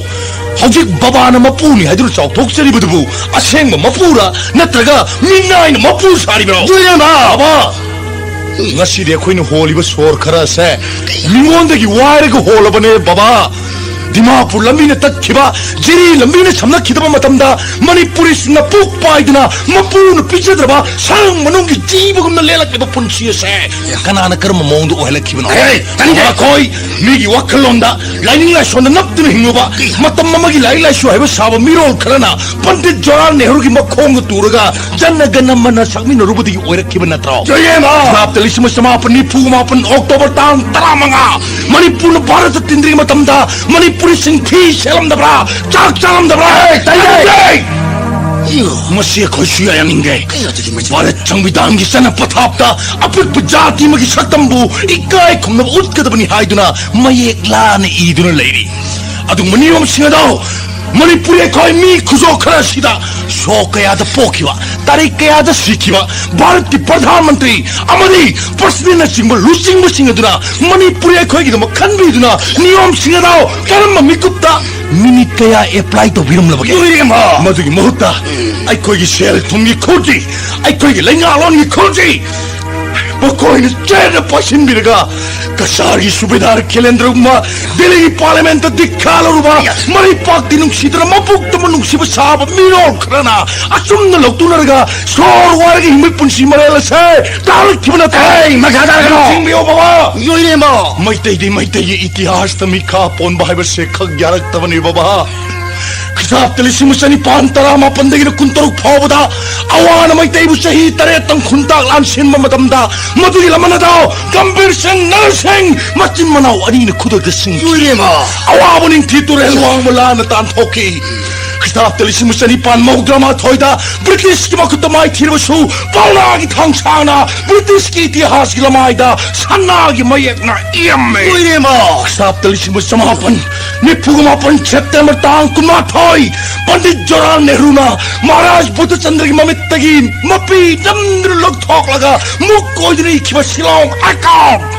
ꯍꯧꯖꯤꯛ ꯕꯕꯥꯅ ꯃꯄꯨꯅꯤ ꯍꯥꯏꯗꯨꯅ ꯆꯥꯎꯊꯣꯛꯆꯔꯤꯕꯗꯨꯕꯨ ꯑꯁꯦꯡꯕ ꯃꯄꯨꯔ, ꯅꯠꯇ꯭ꯔꯒ ꯃꯤꯅꯥꯏꯅ ꯃꯄꯨ ꯁꯥꯔꯤꯕ꯭ꯔꯣ? ꯌꯣꯏꯔꯦꯝꯕ! ꯕꯕꯥ, ꯉꯁꯤꯗꯤ ꯑꯩꯈꯣꯏꯅ ꯍꯣꯜꯂꯤꯕ ꯁꯣꯔ ꯈꯔ ꯑꯁꯦ ꯃꯤꯉꯣꯟꯗꯒꯤ ꯋꯥꯏꯔꯒ ꯍꯣꯜꯂꯕꯅꯦ ꯕꯕꯥ꯫ ꯗꯤꯃꯥꯄꯨꯔ ꯂꯝꯕꯤꯅ ꯇꯠꯈꯤꯕ, ꯖꯤꯔꯤ ꯂꯝꯕꯤꯅ ꯁꯝꯅꯈꯤꯗꯕ ꯃꯇꯝꯗ ꯃꯅꯤꯄꯨꯔꯤꯁꯤꯡꯅ ꯄꯨꯛ ꯄꯥꯏꯗꯨꯅ ꯃꯄꯨꯅ ꯄꯤꯖꯗ꯭ꯔꯕ ꯁꯪ ꯃꯅꯨꯡꯒꯤ ꯖꯤꯕꯒꯨꯝꯅ ꯂꯦꯜꯂꯛꯂꯤꯕ ꯄꯨꯟꯁꯤ ꯑꯁꯦ ꯀꯅꯥꯅ ꯀꯔꯝꯕ ꯃꯑꯣꯡꯗ ꯑꯣꯏꯍꯜꯂꯛꯈꯤꯕꯅꯣ? ꯍꯦ, ꯇꯥꯅꯤꯡꯗꯦ! ꯑꯩꯈꯣꯏ ꯃꯤꯒꯤ ꯋꯥꯈꯜꯂꯣꯟꯗ, ꯂꯥꯏꯅꯤꯡ ꯂꯥꯏꯁꯣꯟꯗ ꯅꯞꯇꯨꯅ ꯍꯤꯡꯂꯨꯕ, ꯃꯇꯝ ꯑꯃꯒꯤ ꯂꯥꯏꯔꯤꯛ ꯂꯥꯏꯁꯨ ꯍꯩꯕ ꯁꯥꯕ ꯃꯤꯔꯣꯜ ꯈꯔꯅ ꯄꯟꯗꯤꯠ ꯖꯋꯥꯍꯔ ꯅꯦꯍꯔꯨꯒꯤ ꯃꯈꯣꯡꯗ ꯇꯨꯔꯒ ꯖꯅ ꯒꯅ ꯃꯅ ꯁꯛꯃꯤꯟꯅꯔꯨꯕꯗꯒꯤ ꯑꯣꯏꯔꯛꯈꯤꯕ ꯅꯠꯇ꯭ꯔꯣ? ꯌꯣꯏꯔꯦꯝꯕ! ꯈ꯭ꯔꯤꯁꯇꯥꯕꯇ ꯂꯤꯁꯤꯡ ꯑꯃ ꯆꯃꯥꯄꯟ ꯅꯤꯐꯨ ꯃꯥꯄꯟ ꯑꯣꯛꯇꯣꯕꯔ ꯇꯥꯡ ꯇꯔꯥꯃꯉꯥ ꯃꯅꯤꯄꯨꯔꯅ ꯚꯥꯔꯠꯇ ꯇꯤꯟꯗ꯭ꯔꯤꯉꯩ ꯃꯇꯝꯗ ꯃꯅꯤꯄꯨꯔꯤꯁꯤꯡ ꯐꯤ ꯁꯦꯠꯂꯝꯗꯕ꯭ꯔꯥ? ꯆꯥꯛ ꯆꯥꯔꯝꯗꯕ꯭ꯔꯥ? ꯑꯦ, ꯇꯥꯏ, ꯇꯥꯏ! ꯇꯥꯏ! ꯃꯁꯤ ꯑꯩꯈꯣꯏ ꯁꯨꯌꯥ ꯌꯥꯅꯤꯡꯗꯦ꯫ ꯀꯩꯅꯣ ꯑꯗꯨꯗꯤ ꯃꯁꯤ? ꯚꯥꯔꯠ ꯁꯪꯕꯤꯙꯥꯟꯒꯤ ꯆꯠꯅ ꯄꯊꯥꯞꯇ ꯑꯄꯤꯛꯄ ꯖꯥꯇꯤ ꯑꯃꯒꯤ ꯁꯛꯇꯝꯕꯨ ꯏꯀꯥꯏ ꯈꯨꯝꯅꯕ ꯎꯠꯀꯗꯕꯅꯤ ꯍꯥꯏꯗꯨꯅ ꯃꯌꯦꯛ ꯂꯥꯅ ꯏꯗꯨꯅ ꯂꯩꯔꯤ꯫ ꯑꯗꯨꯒꯨꯝꯕ ꯅꯤꯌꯣꯝꯁꯤꯡ ꯑꯗꯣ ꯃꯅꯤꯄꯨꯔꯤ ꯑꯩꯈꯣꯏ ꯃꯤ ꯈꯨꯖꯣꯛ ꯈꯔ ꯑꯁꯤꯗ ꯁꯣꯛ ꯀꯌꯥꯗ ꯄꯣꯛꯈꯤꯕ, ꯇꯥꯔꯤꯛ ꯀꯌꯥꯗ ꯁꯤꯈꯤꯕ ꯚꯥꯔꯠꯀꯤ ꯄ꯭ꯔꯙꯥꯟ ꯃꯟꯇ꯭ꯔꯤ ꯑꯃꯗꯤ ꯄ꯭ꯔꯁꯤꯗꯦꯟꯅꯆꯤꯡꯕ ꯂꯨꯆꯤꯡꯕꯁꯤꯡ ꯑꯗꯨꯅ ꯃꯅꯤꯄꯨꯔꯤ ꯑꯩꯈꯣꯏꯒꯤꯗꯃꯛ ꯈꯟꯕꯤꯗꯨꯅ ꯅꯤꯌꯣꯝꯁꯤꯡ ꯑꯗꯣ ꯀꯔꯝꯕ ꯃꯤꯀꯨꯞꯇ ꯃꯤꯅꯤꯠ ꯀꯌꯥ ꯑꯦꯄ꯭ꯂꯥꯏ ꯇꯧꯕꯤꯔꯝꯂꯕꯒꯦ? ꯂꯣꯏꯔꯦ, ꯃꯥ! ꯃꯗꯨꯒꯤ ꯃꯍꯨꯠꯇ ꯑꯩꯈꯣꯏꯒꯤ ꯁꯦꯜ ꯊꯨꯝꯒꯤ ꯈꯨꯔꯖꯤ, ꯑꯩꯈꯣꯏꯒꯤ ꯂꯩꯉꯥꯛꯂꯣꯟꯒꯤ ꯈꯨꯔꯖꯤ ꯃꯈꯣꯏꯅ ꯆꯦꯠꯅ ꯄꯥꯏꯁꯤꯟꯕꯤꯔꯒ ꯀꯁꯥꯔꯒꯤ ꯁꯨꯕꯦꯗꯥꯔ ꯈꯦꯂꯦꯟꯗ꯭ꯔꯒꯨꯝꯕ ꯗꯦꯜꯂꯤꯒꯤ ꯄꯥꯔꯂꯤꯌꯥꯃꯦꯟꯠꯇ ꯗꯤꯛꯈꯥ ꯂꯧꯔꯨꯕ, ꯃꯔꯩ ꯄꯥꯛꯇꯤ ꯅꯨꯡꯁꯤꯗꯅ ꯃꯕꯨꯛꯇꯃꯛ ꯅꯨꯡꯁꯤꯕ ꯁꯥꯕ ꯃꯤꯔꯣꯜ ꯈꯔꯅ ꯑꯆꯨꯝꯅ ꯂꯧꯇꯨꯅꯔꯒ ꯁꯣꯔ ꯋꯥꯔꯒ ꯍꯤꯡꯕꯒꯤ ꯄꯨꯟꯁꯤ ꯃꯔꯦꯜ ꯑꯁꯦ ꯇꯥꯔꯛꯈꯤꯕ ꯅꯠꯇ꯭ꯔꯣ? ꯑꯩ ꯃꯈꯥ ꯇꯥꯔꯛꯀꯅꯣ! ꯅꯤꯡꯁꯤꯡꯕꯤꯌꯨ ꯕꯕꯥ! ꯌꯣꯏꯔꯦꯝꯕ! ꯃꯩꯇꯩꯗꯤ ꯃꯩꯇꯩꯒꯤ ꯏꯇꯤꯍꯥꯁꯇ ꯃꯤꯈꯥ ꯄꯣꯟꯕ ꯍꯥꯏꯕꯁꯦ ꯈꯛ ꯌꯥꯔꯛꯇꯕꯅꯤ ꯕꯕꯥ꯫ ꯈ꯭ꯔꯤꯁꯇꯥꯕꯇ ꯂꯤꯁꯤꯡ ꯑꯃ ꯆꯅꯤꯄꯥꯟ ꯇꯔꯥꯃꯥꯄꯟꯗꯒꯤꯅ ꯀꯨꯟꯇꯔꯨꯛ ꯐꯥꯎꯕꯗ ꯑꯋꯥꯅ ꯃꯩꯇꯩꯕꯨ ꯆꯍꯤ ꯇꯔꯦꯠ ꯇꯪ ꯈꯨꯟꯇꯥꯛ ꯂꯥꯟꯁꯤꯟꯕ ꯃꯇꯝꯗ ꯃꯗꯨꯒꯤ ꯂꯃꯟ ꯑꯗꯣ ꯒꯝꯚꯤꯔ ꯁꯤꯡ, ꯅꯔ ꯁꯤꯡ ꯃꯆꯤꯟ ꯃꯅꯥꯎ ꯑꯅꯤꯅ ꯈꯨꯗꯛꯇ ꯁꯤꯡꯈꯤ꯫ ꯏꯃꯥ! ꯑꯋꯥꯕ ꯅꯤꯡꯊꯤ ꯇꯨꯔꯦꯜ ꯋꯥꯡꯃ ꯂꯥꯟꯅ ꯇꯥꯟꯊꯣꯛꯈꯤ꯫ ꯈ꯭ꯔꯤꯁꯇꯥꯕꯇ ꯂꯤꯁꯤꯡ ꯑꯃ ꯆꯅꯤꯄꯥꯟ ꯃꯧꯗ꯭ꯔꯥ ꯃꯥꯊꯣꯏꯗ ꯕ꯭ꯔꯤꯇꯤꯁꯀꯤ ꯃꯈꯨꯠꯇ ꯃꯥꯏꯊꯤꯔꯕꯁꯨ ꯄꯥꯎꯅꯥꯒꯤ ꯊꯥꯡꯁꯥꯡꯅ ꯕ꯭ꯔꯤꯇꯤꯁꯀꯤ ꯏꯇꯤꯍꯥꯁꯀꯤ ꯂꯃꯥꯏꯗ ꯁꯅꯥꯒꯤ ꯃꯌꯦꯛꯅ ꯏꯔꯝꯃꯦ꯫ ꯏꯃꯥ! ꯈ꯭ꯔꯤꯁꯇꯥꯕꯇ ꯂꯤꯁꯤꯡ ꯑꯃ ꯆꯃꯥꯄꯟ ꯅꯤꯐꯨ ꯃꯥꯄꯟ ꯁꯦꯞꯇꯦꯝꯕꯔ ꯇꯥꯡ ꯀꯨꯟꯃꯥꯊꯣꯏ, ꯄꯟꯗꯤꯠ ꯖꯋꯥꯍꯔꯂꯥꯜ ꯅꯦꯍꯔꯨꯅ ꯃꯍꯥꯔꯥꯖ ꯕꯨꯙꯆꯟꯗ꯭ꯔꯒꯤ ꯃꯃꯤꯠꯇꯒꯤ ꯃꯄꯤ ꯅꯝꯗꯨꯅ ꯂꯧꯊꯣꯛꯂꯒ ꯃꯨꯛ ꯑꯣꯏꯗꯨꯅ ꯏꯈꯤꯕ ꯁꯤꯂꯣꯡ ꯑꯦꯀꯣꯔꯗ꯫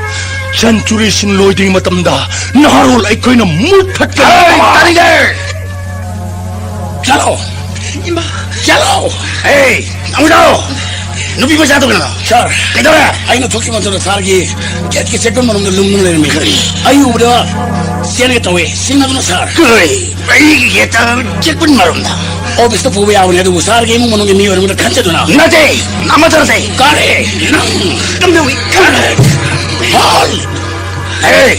ꯁꯦꯟꯆꯨꯔꯤꯁꯤꯡ ꯂꯣꯏꯗ꯭ꯔꯤꯉꯩ ꯃꯇꯝꯗ ꯅꯍꯥꯔꯣꯜ ꯑꯩꯈꯣꯏꯅ ꯃꯨꯠꯊꯠꯀꯅꯤ꯫ ꯍꯦ, ꯇꯥꯅꯤꯡꯗꯦ! ꯆꯠꯂꯣ! ꯏꯃꯥ! ꯆꯠꯂꯣ! ꯍꯦ, ꯑꯃꯨꯗꯥ! ꯅꯨꯄꯤ ꯃꯆꯥꯗꯣ ꯀꯩꯅꯣ? ꯁꯥꯔ! ꯀꯩꯗꯧꯔꯦ? ꯑꯩꯅ ꯊꯣꯛꯈꯤꯕ ꯃꯇꯝꯗ ꯁꯥꯔꯒꯤ ꯒꯦꯠꯀꯤ ꯆꯦꯛꯄꯟ ꯃꯅꯨꯡꯗ ꯂꯨꯝꯗꯨꯅ ꯂꯩꯔꯝꯃꯤ꯫ ꯀꯔꯤ? ꯑꯩ ꯎꯕꯗ ꯆꯦꯟꯒꯦ ꯇꯧꯋꯦ꯫ ꯆꯤꯡꯅꯗꯨꯅ ꯁꯥꯔ꯫ ꯀꯔꯤ? ꯑꯩꯒꯤ ꯒꯦꯠꯇ ꯆꯦꯛꯄꯟ ꯃꯔꯝꯗ? ꯑꯣꯐꯤꯁꯇ ꯄꯨꯕ ꯌꯥꯕꯅꯤ, ꯑꯗꯨꯕꯨ ꯁꯥꯔꯒꯤ ꯏꯃꯨꯡ ꯃꯅꯨꯡꯒꯤ ꯃꯤꯑꯣꯏ ꯑꯃꯗ ꯈꯟꯖꯗꯨꯅ꯫ ꯅꯠꯇꯦ! ꯑꯃꯠꯇ ꯅꯠꯇꯦ! ꯀꯔꯤ? ꯅꯪ! ꯀꯝꯗꯧꯏ? ꯀꯔꯤ? ꯍꯣꯏ! ꯑꯦ!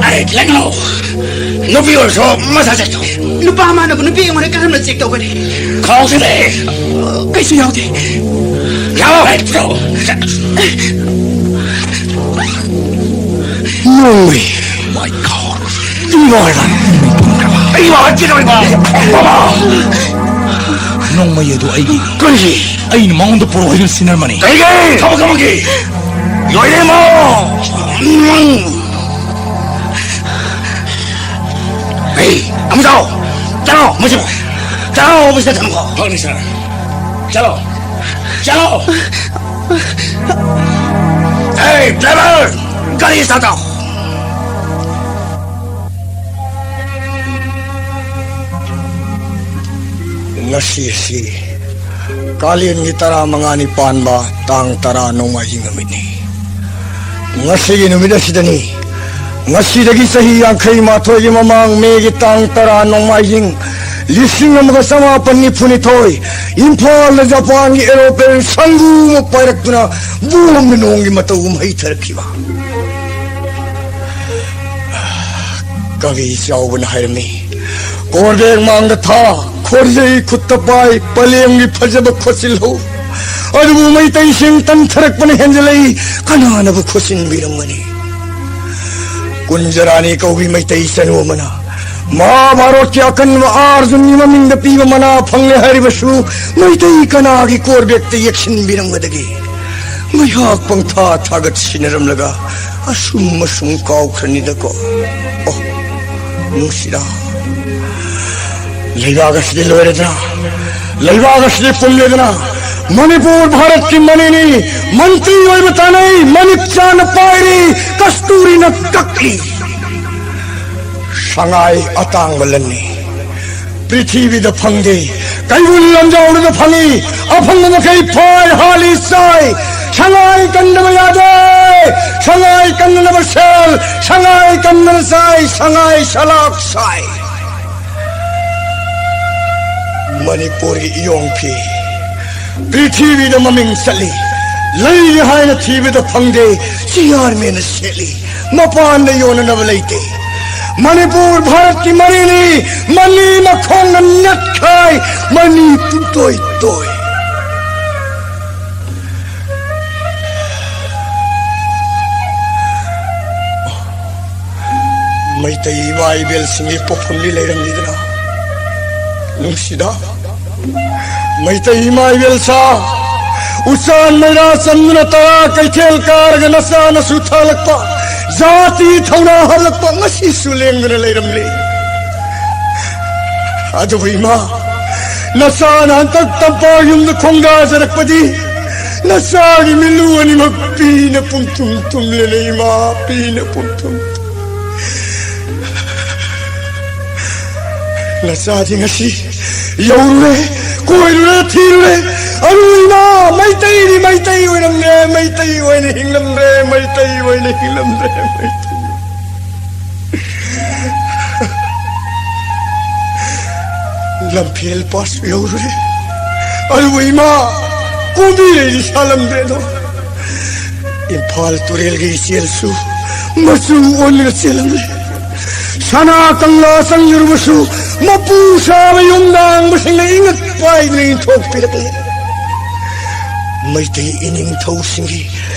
ꯑꯦ, ꯂꯩꯒꯅꯨ! ꯅꯨꯄꯤ ꯑꯣꯏꯔꯁꯨ ꯃꯁꯥ ꯆꯦꯛ ꯇꯧ꯫ ꯅꯨꯄꯥ ꯑꯃꯅꯕꯨ ꯅꯨꯄꯤ ꯑꯩꯉꯣꯟꯗ ꯀꯔꯝꯅ ꯆꯦꯛ ꯇꯧꯒꯅꯤ? ꯈꯥꯎꯁꯤꯗꯤ! ꯀꯩꯁꯨ ꯌꯥꯎꯗꯦ꯫ ꯌꯥꯎ! ꯑꯦ, ꯄꯨꯔꯛꯑꯣ! ꯅꯣꯡꯃꯩ! My God! ꯏꯃꯥ! ꯑꯩ ꯋꯥꯍꯟꯈꯤꯗꯧꯔꯤꯕ! ꯕꯥꯕꯥ! ꯅꯣꯡꯃꯩ ꯑꯗꯨ ꯑꯩꯒꯤ꯫ ꯀꯔꯤꯒꯤ? ꯑꯩꯅ ꯃꯉꯣꯟꯗ ꯄꯨꯔꯛꯑꯣ ꯍꯥꯏꯗꯨꯅ ꯁꯤꯟꯅꯔꯝꯕꯅꯤ꯫ ꯀꯔꯤꯒꯤ? ꯊꯕꯛ ꯑꯃꯒꯤ꯫ ꯂꯣꯏꯔꯦ ꯃꯣ! ꯅꯪ! ꯑꯩ ꯑꯃꯨꯛ ꯆꯥꯎ! ꯆꯥꯎ! ꯃꯁꯤꯕꯨ! ꯆꯥꯎ! ꯑꯣꯐꯤꯁꯇ ꯊꯝꯈꯣ! ꯐꯒꯅꯤ, ꯁꯥꯔ꯫ ꯆꯠꯂꯣ! ꯆꯠꯂꯣ! ꯑꯦ, ꯗ꯭ꯔꯥꯏꯚꯔ! ꯒꯥꯔꯤ ꯁ꯭ꯇꯥꯔꯠ ꯇꯧ! ꯉꯁꯤ ꯑꯁꯤ ꯀꯥꯂꯦꯟꯒꯤ ꯇꯔꯥꯃꯉꯥꯅꯤ ꯄꯥꯟꯕ ꯇꯥꯡ ꯇꯔꯥ ꯅꯣꯡꯃꯥꯏꯖꯤꯡ ꯅꯨꯃꯤꯠꯅꯤ꯫ ꯉꯁꯤꯒꯤ ꯅꯨꯃꯤꯠ ꯑꯁꯤꯗꯅꯤ, ꯉꯁꯤꯗꯒꯤ ꯆꯍꯤ ꯌꯥꯡꯈꯩ ꯃꯥꯊꯣꯏꯒꯤ ꯃꯃꯥꯡ ꯃꯦꯒꯤ ꯇꯥꯡ ꯇꯔꯥ ꯅꯣꯡꯃꯥꯏꯖꯤꯡ ꯂꯤꯁꯤꯡ ꯑꯃꯒ ꯆꯃꯥꯄꯟ ꯅꯤꯐꯨ ꯅꯤꯊꯣꯏ, ꯏꯝꯐꯥꯜꯗ ꯖꯄꯥꯟꯒꯤ ꯑꯦꯔꯣꯄ꯭ꯂꯦꯟ ꯁꯪꯒꯨ ꯑꯃ ꯄꯥꯏꯔꯛꯇꯨꯅ ꯕꯣꯝꯅ ꯅꯣꯡꯒꯤ ꯃꯇꯧꯒꯨꯝ ꯍꯩꯊꯔꯛꯈꯤꯕ꯫ ꯀꯕꯤ ꯆꯥꯎꯕꯅ ꯍꯥꯏꯔꯝꯃꯤ, "ꯀꯣꯔꯕꯦꯛ ꯃꯥꯡꯗ ꯊꯥ, ꯈꯣꯔꯖꯩ ꯈꯨꯠꯇ ꯄꯥꯏ, ꯄꯂꯦꯝꯒꯤ ꯐꯖꯕ ꯈꯣꯠꯆꯤꯜꯍꯧ꯫ ꯑꯗꯨꯕꯨ ꯃꯩꯇꯩꯁꯤꯡ ꯇꯟꯊꯔꯛꯄꯅ ꯍꯦꯟꯖꯜꯂꯛꯏ, ꯀꯅꯥꯅꯕꯨ ꯈꯣꯠꯆꯤꯟꯕꯤꯔꯝꯒꯅꯤ?" ꯀꯨꯟꯖꯔꯥꯅꯤ ꯀꯧꯕꯤ ꯃꯩꯇꯩ ꯆꯅꯨ ꯑꯃꯅ ꯃꯍꯥꯚꯥꯔꯠꯀꯤ ꯑꯀꯟꯕ ꯑꯥꯔꯖꯨꯟꯒꯤ ꯃꯃꯤꯡꯗ ꯄꯤꯕ ꯃꯅꯥ ꯐꯪꯂꯦ ꯍꯥꯏꯔꯤꯕꯁꯨ ꯃꯩꯇꯩ ꯀꯅꯥꯒꯤ ꯀꯣꯔꯕꯦꯛꯇ ꯌꯦꯛꯁꯤꯟꯕꯤꯔꯝꯒꯗꯒꯦ? ꯉꯥꯏꯍꯥꯛ ꯄꯪꯊꯥ ꯊꯥꯒꯠ ꯁꯤꯟꯅꯔꯝꯂꯒ ꯑꯁꯨꯝ ꯑꯁꯨꯝ ꯀꯥꯎꯈ꯭ꯔꯅꯤꯗꯀꯣ꯫ ꯑꯣ, ꯅꯨꯡꯁꯤꯔꯥ, ꯂꯩꯕꯥꯛ ꯑꯁꯤꯗꯤ ꯂꯣꯏꯔꯦꯗꯅ, ꯂꯩꯕꯥꯛ ꯑꯁꯤꯗꯤ ꯄꯨꯝꯂꯦꯗꯅ, ꯃꯅꯤꯄꯨꯔ ꯚꯥꯔꯠꯀꯤ ꯃꯅꯤꯅꯤ, ꯃꯟꯇ꯭ꯔꯤ ꯑꯣꯏꯕ ꯇꯥꯅꯩ, ꯃꯅꯤꯛ ꯆꯥꯅ ꯄꯥꯏꯔꯤ, ꯀꯁꯇꯨꯔꯤꯅ ꯀꯛꯂꯤ꯫ ꯁꯉꯥꯏ ꯑꯇꯥꯡꯕ ꯂꯟꯅꯤ, ꯄ꯭ꯔꯤꯊꯤꯕꯤꯗ ꯐꯪꯗꯦ, ꯀꯩꯕꯨꯜ ꯂꯝꯖꯥꯎꯗ ꯐꯪꯏ꯫ ꯑꯐꯪꯕ ꯃꯈꯩ ꯐꯥꯏ, ꯍꯥꯠꯂꯤ, ꯆꯥꯏ꯫ ꯁꯉꯥꯏ ꯀꯟꯗꯕ ꯌꯥꯗꯦ, ꯁꯉꯥꯏ ꯀꯟꯅꯅꯕ ꯁꯦꯜ, ꯁꯉꯥꯏ ꯀꯟꯗꯅ ꯆꯥꯏ, ꯁꯉꯥꯏ ꯁꯂꯥꯛ ꯁꯥꯏ꯫ ꯃꯅꯤꯄꯨꯔꯒꯤ ꯏꯌꯣꯡ ꯐꯤ ꯄ꯭ꯔꯤꯊꯤꯕꯤꯗ ꯃꯃꯤꯡ ꯆꯠꯂꯤ꯫ ꯂꯩꯒꯦ ꯍꯥꯏꯅ ꯊꯤꯕꯗ ꯐꯪꯗꯦ, ꯆꯤꯌꯥꯔꯃꯦꯅ ꯁꯦꯠꯂꯤ꯫ ꯃꯄꯥꯟꯗ ꯌꯣꯟꯅꯅꯕ ꯂꯩꯇꯦ꯫ ꯃꯅꯤꯄꯨꯔ ꯚꯥꯔꯠꯀꯤ ꯃꯔꯤꯅꯤ, ꯃꯅꯤ ꯃꯈꯣꯡꯅ ꯅꯦꯠꯈꯥꯏ, ꯃꯅꯤ ꯄꯨꯡꯇꯣꯏ ꯇꯣꯏ꯫ ꯃꯩꯇꯩ ꯏꯃꯥ ꯏꯕꯦꯜꯁꯤꯡꯒꯤ ꯄꯣꯛꯐꯝꯗꯤ ꯂꯩꯔꯝꯃꯤꯗꯅ꯫ ꯅꯨꯡꯁꯤꯗ ꯃꯩꯇꯩ ꯏꯃꯥ ꯏꯕꯦꯜꯁꯥ, ꯎꯆꯥꯟ ꯃꯩꯔꯥ ꯆꯟꯗꯨꯅ ꯇꯔꯥ ꯀꯩꯊꯦꯜ ꯀꯥꯔꯒ ꯅꯆꯥ ꯅꯁꯨ ꯊꯥꯂꯛꯄ, ꯖꯥꯇꯤ ꯊꯧꯅꯥ ꯍꯥꯞꯂꯛꯄ ꯉꯁꯤꯁꯨ ꯂꯦꯡꯗꯅ ꯂꯩꯔꯝꯂꯤ꯫ ꯑꯗꯨꯕꯨ ꯏꯃꯥ, ꯅꯆꯥꯅ ꯍꯟꯇꯛ ꯇꯝꯄꯥꯛ ꯌꯨꯝꯗ ꯈꯣꯡꯗꯥꯖꯔꯛꯄꯗꯤ ꯅꯆꯥꯒꯤ ꯃꯤꯠꯂꯨ ꯑꯅꯤꯃꯛ ꯄꯤꯅ ꯄꯨꯝꯊꯨꯝ ꯊꯨꯝꯂꯦꯅꯦ ꯏꯃꯥ, ꯄꯤꯅ ꯄꯨꯝꯊꯨꯝ ꯊꯨꯝ꯫ ꯅꯆꯥꯗꯤ ꯉꯁꯤ ꯌꯧꯔꯨꯔꯦ, ꯀꯣꯏꯔꯨꯔꯦ, ꯊꯤꯔꯨꯔꯦ꯫ ꯑꯔꯨ ꯏꯃꯥ, ꯃꯩꯇꯩꯗꯤ ꯃꯩꯇꯩ ꯑꯣꯏꯔꯝꯂꯦ, ꯃꯩꯇꯩ ꯑꯣꯏꯅ ꯍꯤꯡꯂꯝꯂꯦ, ꯃꯩꯇꯩ ꯑꯣꯏꯅ ꯍꯤꯡꯂꯝꯂꯦ, ꯃꯩꯇꯩ꯫ ꯂꯝꯐꯦꯜ ꯄꯥꯠꯁꯨ ꯌꯧꯔꯨꯔꯦ꯫ ꯑꯗꯨꯕꯨ ꯏꯃꯥ, ꯀꯣꯝꯕꯤꯔꯩꯗꯤ ꯁꯥꯠꯂꯝꯗ꯭ꯔꯦꯗꯣ꯫ ꯏꯝꯐꯥꯜ ꯇꯨꯔꯦꯜꯒꯤ ꯏꯆꯦꯜꯁꯨ ꯃꯆꯨ ꯑꯣꯟꯗꯨꯅ ꯆꯦꯜꯂꯝꯂꯦ꯫ ꯁꯅꯥ ꯀꯪꯂꯥ ꯆꯪꯖꯔꯨꯕꯁꯨ ꯃꯄꯨ ꯁꯥꯕ ꯌꯨꯝꯅꯥꯡꯕꯁꯤꯡꯅ ꯏꯉꯛ ꯄꯥꯏꯗꯨꯅ ꯏꯟꯊꯣꯛꯄꯤꯔꯛꯂꯦ꯫ ꯃꯩꯇꯩ ꯏꯅꯤꯡꯊꯧꯁꯤꯡꯒꯤ,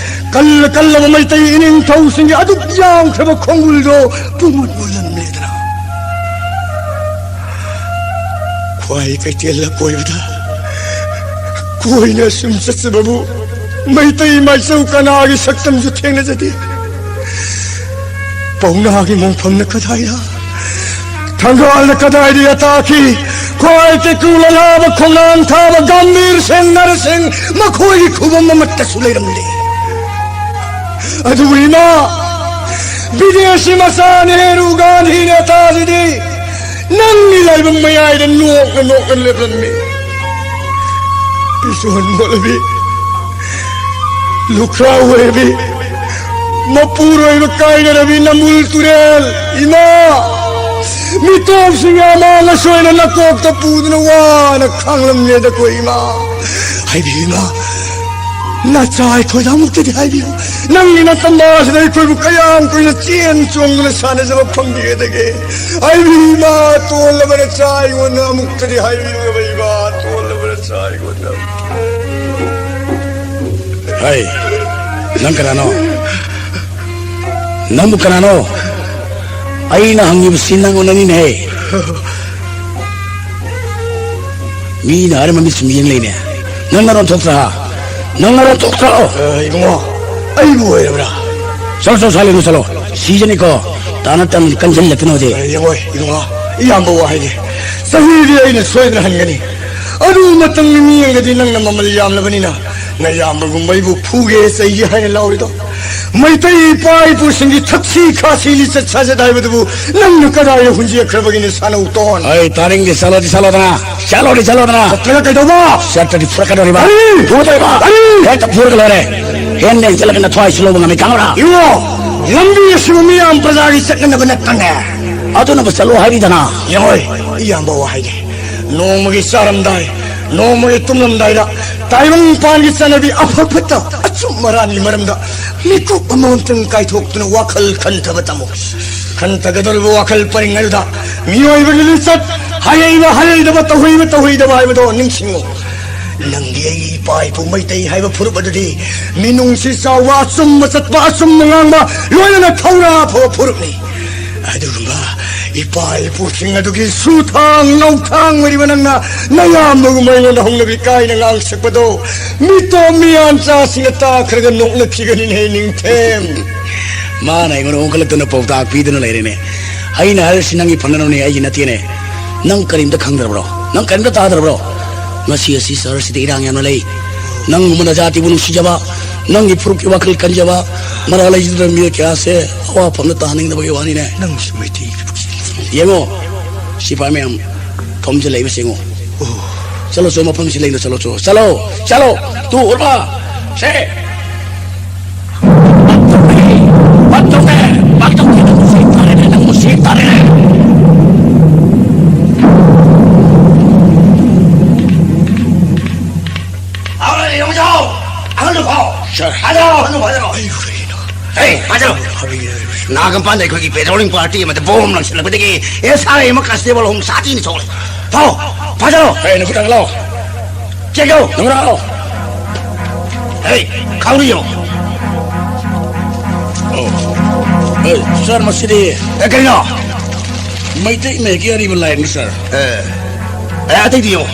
ꯀꯜꯂ ꯀꯜꯂꯕ ꯃꯩꯇꯩ ꯏꯅꯤꯡꯊꯧꯁꯤꯡꯒꯤ ꯑꯗꯨꯛ ꯌꯥꯝꯈ꯭ꯔꯕ ꯈꯣꯡꯒꯨꯜꯗꯣ ꯄꯨꯡꯃꯨꯠ ꯃꯨꯠꯂꯝꯂꯦꯗꯅ꯫ ꯈ꯭ꯋꯥꯏ ꯀꯩꯊꯦꯜ ꯑꯀꯣꯏꯕꯗ ꯀꯣꯏꯅ ꯁꯨꯝ ꯆꯠꯆꯕꯕꯨ ꯃꯩꯇꯩ ꯃꯥꯏꯆꯧ ꯀꯅꯥꯒꯤ ꯁꯛꯇꯝꯁꯨ ꯊꯦꯡꯅꯖꯗꯦ꯫ ꯄꯧꯅꯥꯒꯤ ꯃꯣꯡꯐꯝꯅ ꯀꯗꯥꯏꯗ? ꯊꯪꯒꯥꯜꯅ ꯀꯗꯥꯏꯗꯒꯤ ꯇꯥꯈꯤ? ꯈ꯭ꯋꯥꯏ ꯇꯦꯀꯨ ꯂꯩꯍꯥꯕ, ꯈꯣꯡꯅꯥꯡ ꯊꯥꯕ ꯒꯝꯚꯤꯔ ꯁꯤꯡ, ꯅꯔ ꯁꯤꯡ, ꯃꯈꯣꯏꯒꯤ ꯈꯨꯕꯝ ꯑꯃꯠꯇꯁꯨ ꯂꯩꯔꯝꯗꯦ꯫ ꯑꯗꯨꯕꯨ ꯏꯃꯥ, ꯕꯤꯗꯦꯁꯤ ꯃꯆꯥ ꯅꯦꯍꯔꯨ ꯒꯥꯟꯙꯤ ꯅꯦꯇꯥꯖꯤꯗꯤ ꯅꯪꯒꯤ ꯂꯥꯏꯕꯛ ꯃꯌꯥꯏꯗ ꯅꯣꯛꯅ ꯅꯣꯛꯅ ꯂꯦꯞꯂꯝꯃꯤ꯫ ꯄꯤꯁꯨꯍꯟ ꯃꯣꯠꯂꯕꯤ, ꯂꯨꯈ꯭ꯔꯥ ꯑꯣꯏꯔꯕꯤ, ꯃꯄꯨꯔꯣꯏꯕ ꯀꯥꯏꯅꯔꯕꯤ ꯅꯝꯕꯨꯜ ꯇꯨꯔꯦꯜ, ꯏꯃꯥ, ꯃꯤꯇꯣꯞꯁꯤꯡꯒꯤ ꯑꯃꯥꯡ ꯑꯁꯣꯏꯅ ꯅꯀꯣꯛꯇ ꯄꯨꯗꯨꯅ ꯋꯥꯅ ꯈꯥꯡꯂꯝꯂꯦꯗꯀꯣ ꯏꯃꯥ꯫ ꯍꯥꯏꯕꯤꯌꯨ ꯏꯃꯥ, ꯅꯆꯥ ꯑꯩꯈꯣꯏꯗ ꯑꯃꯨꯛꯇꯗꯤ ꯍꯥꯏꯕꯤꯌꯨ꯫ ꯅꯪꯒꯤ ꯅꯇꯝꯕꯥꯁꯤꯗ ꯑꯩꯈꯣꯏꯕꯨ ꯀꯌꯥꯝ ꯀꯨꯏꯅ ꯆꯦꯟ ꯆꯣꯡꯗꯨꯅ ꯁꯥꯟꯅꯖꯕ ꯐꯪꯕꯤꯒꯗꯒꯦ? ꯍꯥꯏꯕꯤꯌꯨ ꯏꯃꯥ, ꯇꯣꯜꯂꯕ ꯅꯆꯥ ꯑꯩꯉꯣꯟꯗ ꯑꯃꯨꯛꯇꯗꯤ ꯍꯥꯏꯕꯤꯌꯨ ꯏꯃꯥ, ꯇꯣꯜꯂꯕ ꯅꯆꯥ ꯑꯩꯉꯣꯟꯗ꯫ ꯍꯩ, ꯅꯪ ꯀꯅꯥꯅꯣ? ꯅꯪꯕꯨ ꯀꯅꯥꯅꯣ? ꯑꯩꯅ ꯍꯪꯉꯤꯕꯁꯤ ꯅꯪꯉꯣꯟꯗꯅꯤꯅꯦꯍꯦ꯫ ꯃꯤꯅ ꯍꯥꯏꯔꯝꯕ ꯃꯤꯠ ꯁꯨꯝ ꯌꯦꯡ ꯂꯩꯅꯦ꯫ ꯅꯪ ꯅꯔꯣꯟ ꯊꯣꯛꯇ꯭ꯔꯥ? ꯅꯪ ꯅꯔꯣꯟ ꯊꯣꯛꯇ꯭ꯔꯣ? ꯑ, ꯏꯕꯨꯡꯉꯣ, ꯑꯩꯕꯨ ꯑꯣꯏꯔꯕ꯭ꯔꯥ? ꯆꯠꯂꯣ, ꯆꯠꯂꯣ, ꯁꯥꯂꯦꯟꯗꯨ ꯆꯠꯂꯣ꯫ ꯁꯤꯖꯅꯤꯀꯣ꯫ ꯇꯥꯅ ꯇꯝ ꯀꯟꯁꯤꯜꯂꯛꯇꯅ ꯍꯧꯖꯤꯛ꯫ ꯑ, ꯌꯦꯡꯉꯣ, ꯏꯕꯨꯡꯉꯣ, ꯏꯌꯥꯝꯕ ꯋꯥ ꯍꯥꯏꯒꯦ꯫ ꯆꯍꯤꯗꯤ ꯑꯩꯅ ꯁꯣꯏꯗꯅ ꯍꯟꯒꯅꯤ꯫ ꯑꯗꯨ ꯃꯇꯝꯒꯤ ꯃꯤꯠꯌꯦꯡꯗꯗꯤ ꯅꯪꯅ ꯃꯃꯜ ꯌꯥꯝꯂꯕꯅꯤꯅ ꯅꯌꯥꯝꯕꯒꯨꯝꯕ ꯑꯩꯕꯨ ꯐꯨꯒꯦ ꯆꯩꯒꯦ ꯍꯥꯏꯅ ꯂꯥꯎꯔꯤꯗꯣ? ꯃꯩꯇꯩ ꯏꯄꯥ ꯏꯄꯨꯁꯤꯡꯒꯤ ꯊꯛꯁꯤ ꯈꯥꯁꯤ ꯂꯤꯆꯠ ꯁꯥꯖꯠ ꯍꯥꯏꯕꯗꯨꯕꯨ ꯅꯪꯅ ꯀꯗꯥꯏꯗ ꯍꯨꯟꯖꯤꯟꯈ꯭ꯔꯕꯒꯤꯅ ꯁꯥꯅꯧ ꯇꯣꯟ? ꯑꯩ ꯇꯥꯅꯤꯡꯗꯦ, ꯆꯠꯂꯣꯗꯤ ꯆꯠꯂꯣꯗꯅ, ꯆꯠꯂꯣꯗꯤ ꯆꯠꯂꯣꯗꯅ꯫ ꯆꯠꯇ꯭ꯔꯒ ꯀꯩꯗꯧꯕ? ꯆꯠꯇ꯭ꯔꯗꯤ ꯐꯨꯔꯛꯀꯗꯧꯔꯤꯕ꯫ ꯀꯔꯤ? ꯐꯨꯗꯣꯏꯕ꯫ ꯀꯔꯤ? ꯍꯦꯛꯇ ꯐꯨꯔꯒ ꯂꯣꯏꯔꯦ꯫ ꯍꯦꯟ ꯂꯦꯟꯁꯤꯜꯂꯒ ꯅꯊ꯭ꯋꯥꯏꯁꯨ ꯂꯧꯕ ꯉꯝꯃꯤ ꯈꯪꯕ꯭ꯔꯥ? ꯏꯉꯣ, ꯂꯝꯕꯤ ꯑꯁꯤꯕꯨ ꯃꯤꯌꯥꯝ ꯄ꯭ꯔꯖꯥꯒꯤ ꯆꯠꯅꯅꯕ ꯅꯠꯇꯅꯦ꯫ ꯑꯗꯨꯅꯕꯨ ꯆꯠꯂꯣ ꯍꯥꯏꯔꯤꯗꯅ꯫ ꯌꯦꯡꯉꯣꯏ, ꯏꯌꯥꯝꯕ ꯋꯥ ꯍꯥꯏꯒꯦ꯫ ꯅꯣꯡꯃꯒꯤ ꯆꯥꯔꯝꯗꯥꯏ, ꯅꯣꯡꯃꯒꯤ ꯇꯨꯝꯂꯝꯗꯥꯏꯗ ꯇꯥꯏꯕꯪ ꯄꯥꯟꯒꯤ ꯆꯠꯅꯕꯤ ꯑꯐ ꯐꯠꯇ ꯑꯆꯨꯝ ꯑꯔꯥꯟꯒꯤ ꯃꯔꯝꯗ ꯃꯤꯀꯨꯞ ꯑꯃꯃꯝꯇꯪ ꯀꯥꯏꯊꯣꯛꯇꯨꯅ ꯋꯥꯈꯜ ꯈꯟꯊꯕ ꯇꯝꯃꯨ꯫ ꯈꯟꯊꯒꯗꯧꯔꯤꯕ ꯋꯥꯈꯜ ꯄꯔꯤꯡ ꯑꯗꯨꯗ ꯃꯤꯑꯣꯏꯕꯒꯤ ꯂꯤꯆꯠ, ꯍꯥꯏꯔꯛꯏꯕ ꯍꯥꯏꯔꯛꯏꯗꯕ, ꯇꯧꯍꯩꯕ ꯇꯧꯍꯩꯗꯕ ꯍꯥꯏꯕꯗꯣ ꯅꯤꯡꯁꯤꯡꯉꯨ꯫ ꯅꯪꯒꯤ ꯑꯩꯒꯤ ꯏꯄꯥ ꯏꯄꯨ ꯃꯩꯇꯩ ꯍꯥꯏꯕ ꯐꯨꯔꯨꯞ ꯑꯗꯨꯗꯤ ꯃꯤꯅꯨꯡꯁꯤ ꯆꯥꯎꯕ, ꯑꯆꯨꯝꯕ ꯆꯠꯄ, ꯑꯆꯨꯝꯕ ꯉꯥꯡꯕ, ꯂꯣꯏꯅꯅ ꯊꯧꯅꯥ ꯐꯕ ꯐꯨꯔꯨꯞꯅꯤ꯫ ꯑꯗꯨꯒꯨꯝꯕ ꯏꯄꯥ ꯏꯄꯨꯁꯤꯡ ꯑꯗꯨꯒꯤ ꯁꯨꯊꯥꯡ ꯅꯧꯊꯥꯡ ꯑꯣꯏꯔꯤꯕ ꯅꯪꯅ ꯅꯌꯥꯝꯕꯒꯨꯝꯕ ꯑꯩꯉꯣꯟꯗ ꯍꯧꯅꯕꯤ ꯀꯥꯏꯅ ꯉꯥꯡꯁꯛꯄꯗꯣ ꯃꯤꯇꯣꯞ ꯃꯤꯌꯥꯟꯆꯥꯁꯤꯡꯅ ꯇꯥꯈ꯭ꯔꯒ ꯅꯣꯛꯅꯈꯤꯒꯅꯤꯅꯦ ꯅꯤꯡꯊꯦꯝ꯫ ꯃꯥꯅ ꯑꯩꯉꯣꯟꯗ ꯑꯣꯟꯈꯠꯂꯛꯇꯨꯅ ꯄꯥꯎꯇꯥꯛ ꯄꯤꯗꯨꯅ ꯂꯩꯔꯦꯅꯦ꯫ ꯑꯩꯅ ꯍꯥꯏꯔꯤꯁꯤ ꯅꯪꯒꯤ ꯐꯅꯅꯕꯅꯦ, ꯑꯩꯒꯤ ꯅꯠꯇꯦꯅꯦ꯫ ꯅꯪ ꯀꯔꯤꯝꯇ ꯈꯪꯗ꯭ꯔꯕ꯭ꯔꯣ? ꯅꯪ ꯀꯔꯤꯝꯇ ꯇꯥꯗ꯭ꯔꯕ꯭ꯔꯣ? ꯉꯁꯤ ꯑꯁꯤ ꯁꯍꯔꯁꯤꯗ ꯏꯔꯥꯡ ꯌꯥꯝꯅ ꯂꯩ꯫ ꯅꯪꯒꯨꯝꯕ ꯅꯖꯥꯇꯤꯕꯨ ꯅꯨꯡꯁꯤꯖꯕ, ꯅꯪꯒꯤ ꯐꯨꯔꯨꯞꯀꯤ ꯋꯥꯈꯜ ꯀꯟꯖꯕ, ꯃꯔꯥ ꯂꯩꯖꯗ꯭ꯔꯕ ꯃꯤꯑꯣꯏ ꯀꯌꯥꯁꯦ ꯑꯋꯥ ꯐꯝꯗ ꯇꯥꯍꯟꯅꯤꯡꯗꯕꯒꯤ ꯋꯥꯅꯤꯅꯦ꯫ ꯅꯪꯁꯤ ꯃꯩꯇꯩ꯫ ꯌꯦꯡꯉꯣ, ꯁꯤꯐꯥꯏ ꯃꯌꯥꯝ ꯊꯣꯝꯖꯤꯜꯂꯛꯏꯕꯁꯦ ꯌꯦꯡꯉꯣ꯫ ꯑꯣ꯫ ꯆꯠꯂꯣ, ꯆꯠꯂꯣ, ꯃꯐꯝꯁꯤ ꯂꯩꯅ ꯆꯠꯂꯣ, ꯆꯠꯂꯣ, ꯆꯠꯂꯣ, ꯆꯠꯂꯣ꯫ ꯇꯨ, ꯎꯔꯕ? ꯁꯦ꯫ ꯄꯥꯛꯇꯧꯅꯦ, ꯄꯥꯛꯇꯧꯅꯦ, ꯄꯥꯛꯇꯧꯅꯦ, ꯅꯪꯕꯨ ꯁꯤ ꯇꯥꯔꯦꯅꯦ, ꯅꯪꯕꯨ ꯁꯤ ꯇꯥꯔꯦꯅꯦ꯫ ꯐꯥꯎꯔꯦ, ꯌꯣꯡꯖꯥꯎ! ꯑꯍꯜꯗꯨ ꯐꯥꯎ! ꯁꯥꯔ꯫ ꯐꯥꯖꯔꯣ, ꯑꯍꯜꯗꯨ ꯐꯥꯖꯔꯣ! ꯑꯩ ꯀꯔꯤꯅꯣ? ꯑꯦ, ꯐꯥꯖꯔꯣ! ꯐꯥꯕꯤꯔꯦ꯫ ꯅꯥꯒꯥꯃꯄꯥꯟꯗ ꯑꯩꯈꯣꯏꯒꯤ patrolling party ꯑꯃꯗ bomb ꯂꯪꯁꯤꯜꯂꯛꯄꯗꯒꯤ S I ꯑꯃ constable ꯑꯍꯨꯝ ꯁꯥꯊꯤꯅ ꯁꯣꯛꯂꯦ꯫ ꯐꯥꯎ! ꯐꯥꯖꯔꯣ! ꯑꯦ, ꯅꯈꯨꯠ ꯊꯥꯡꯒꯠꯂꯣ! ꯆꯦꯛ ꯇꯧ! ꯅꯈꯨꯠ ꯊꯥꯡꯒꯠꯂꯣ! ꯍꯦ, ꯈꯥꯎꯔꯤꯌꯣ! ꯑꯣ꯫ ꯑꯦ, ꯁꯥꯔ, ꯃꯁꯤꯗꯤ ꯑꯦ, ꯀꯔꯤꯅꯣ? ꯃꯩꯇꯩ ꯃꯌꯦꯛꯀꯤ ꯑꯔꯤꯕ ꯂꯥꯏꯔꯤꯛꯅꯤ, ꯁꯥꯔ꯫ ꯑꯦ, ꯑꯦ, ꯑꯇꯩꯗꯤ ꯌꯦꯡꯉꯣ꯫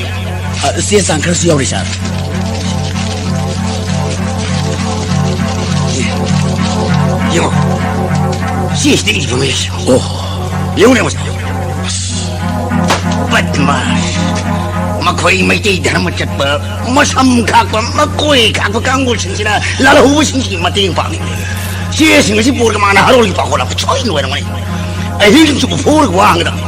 ꯑ, ꯆꯦ ꯆꯥꯡ ꯈꯔꯁꯨ ꯌꯥꯎꯔꯤ, ꯁꯥꯔ꯫ ꯌꯦꯡꯉꯣ꯫ ꯁꯤꯁꯤꯗ ꯏꯕ ꯃꯌꯦꯛꯁꯦ꯫ ꯑꯣ꯫ ꯌꯦꯡꯉꯨꯅꯦ, ꯃꯁꯤ꯫ ꯕꯗꯃꯥꯁ꯫ ꯃꯈꯣꯏ ꯃꯩꯇꯩ ꯙꯔꯃ ꯆꯠꯄ, ꯃꯁꯝ ꯈꯥꯛꯄ, ꯃꯀꯣꯏ ꯈꯥꯛꯄ ꯀꯥꯡꯕꯨꯁꯤꯡꯁꯤꯅ ꯂꯥꯜꯍꯧꯕꯁꯤꯡꯒꯤ ꯃꯇꯦꯡ ꯄꯥꯡꯉꯤ꯫ ꯆꯦꯁꯤꯡ ꯑꯁꯤ ꯄꯨꯔꯒ ꯃꯥꯅ ꯍꯥꯔꯣꯜꯒꯤ ꯄꯥꯈꯣꯜ ꯂꯥꯛꯄ ꯁꯣꯏꯗꯅ ꯑꯣꯏꯔꯝꯒꯅꯤ꯫ ꯑꯍꯤꯡ ꯆꯨꯞꯄ ꯐꯨꯔꯒ ꯋꯥ ꯍꯪꯒꯗꯕ꯫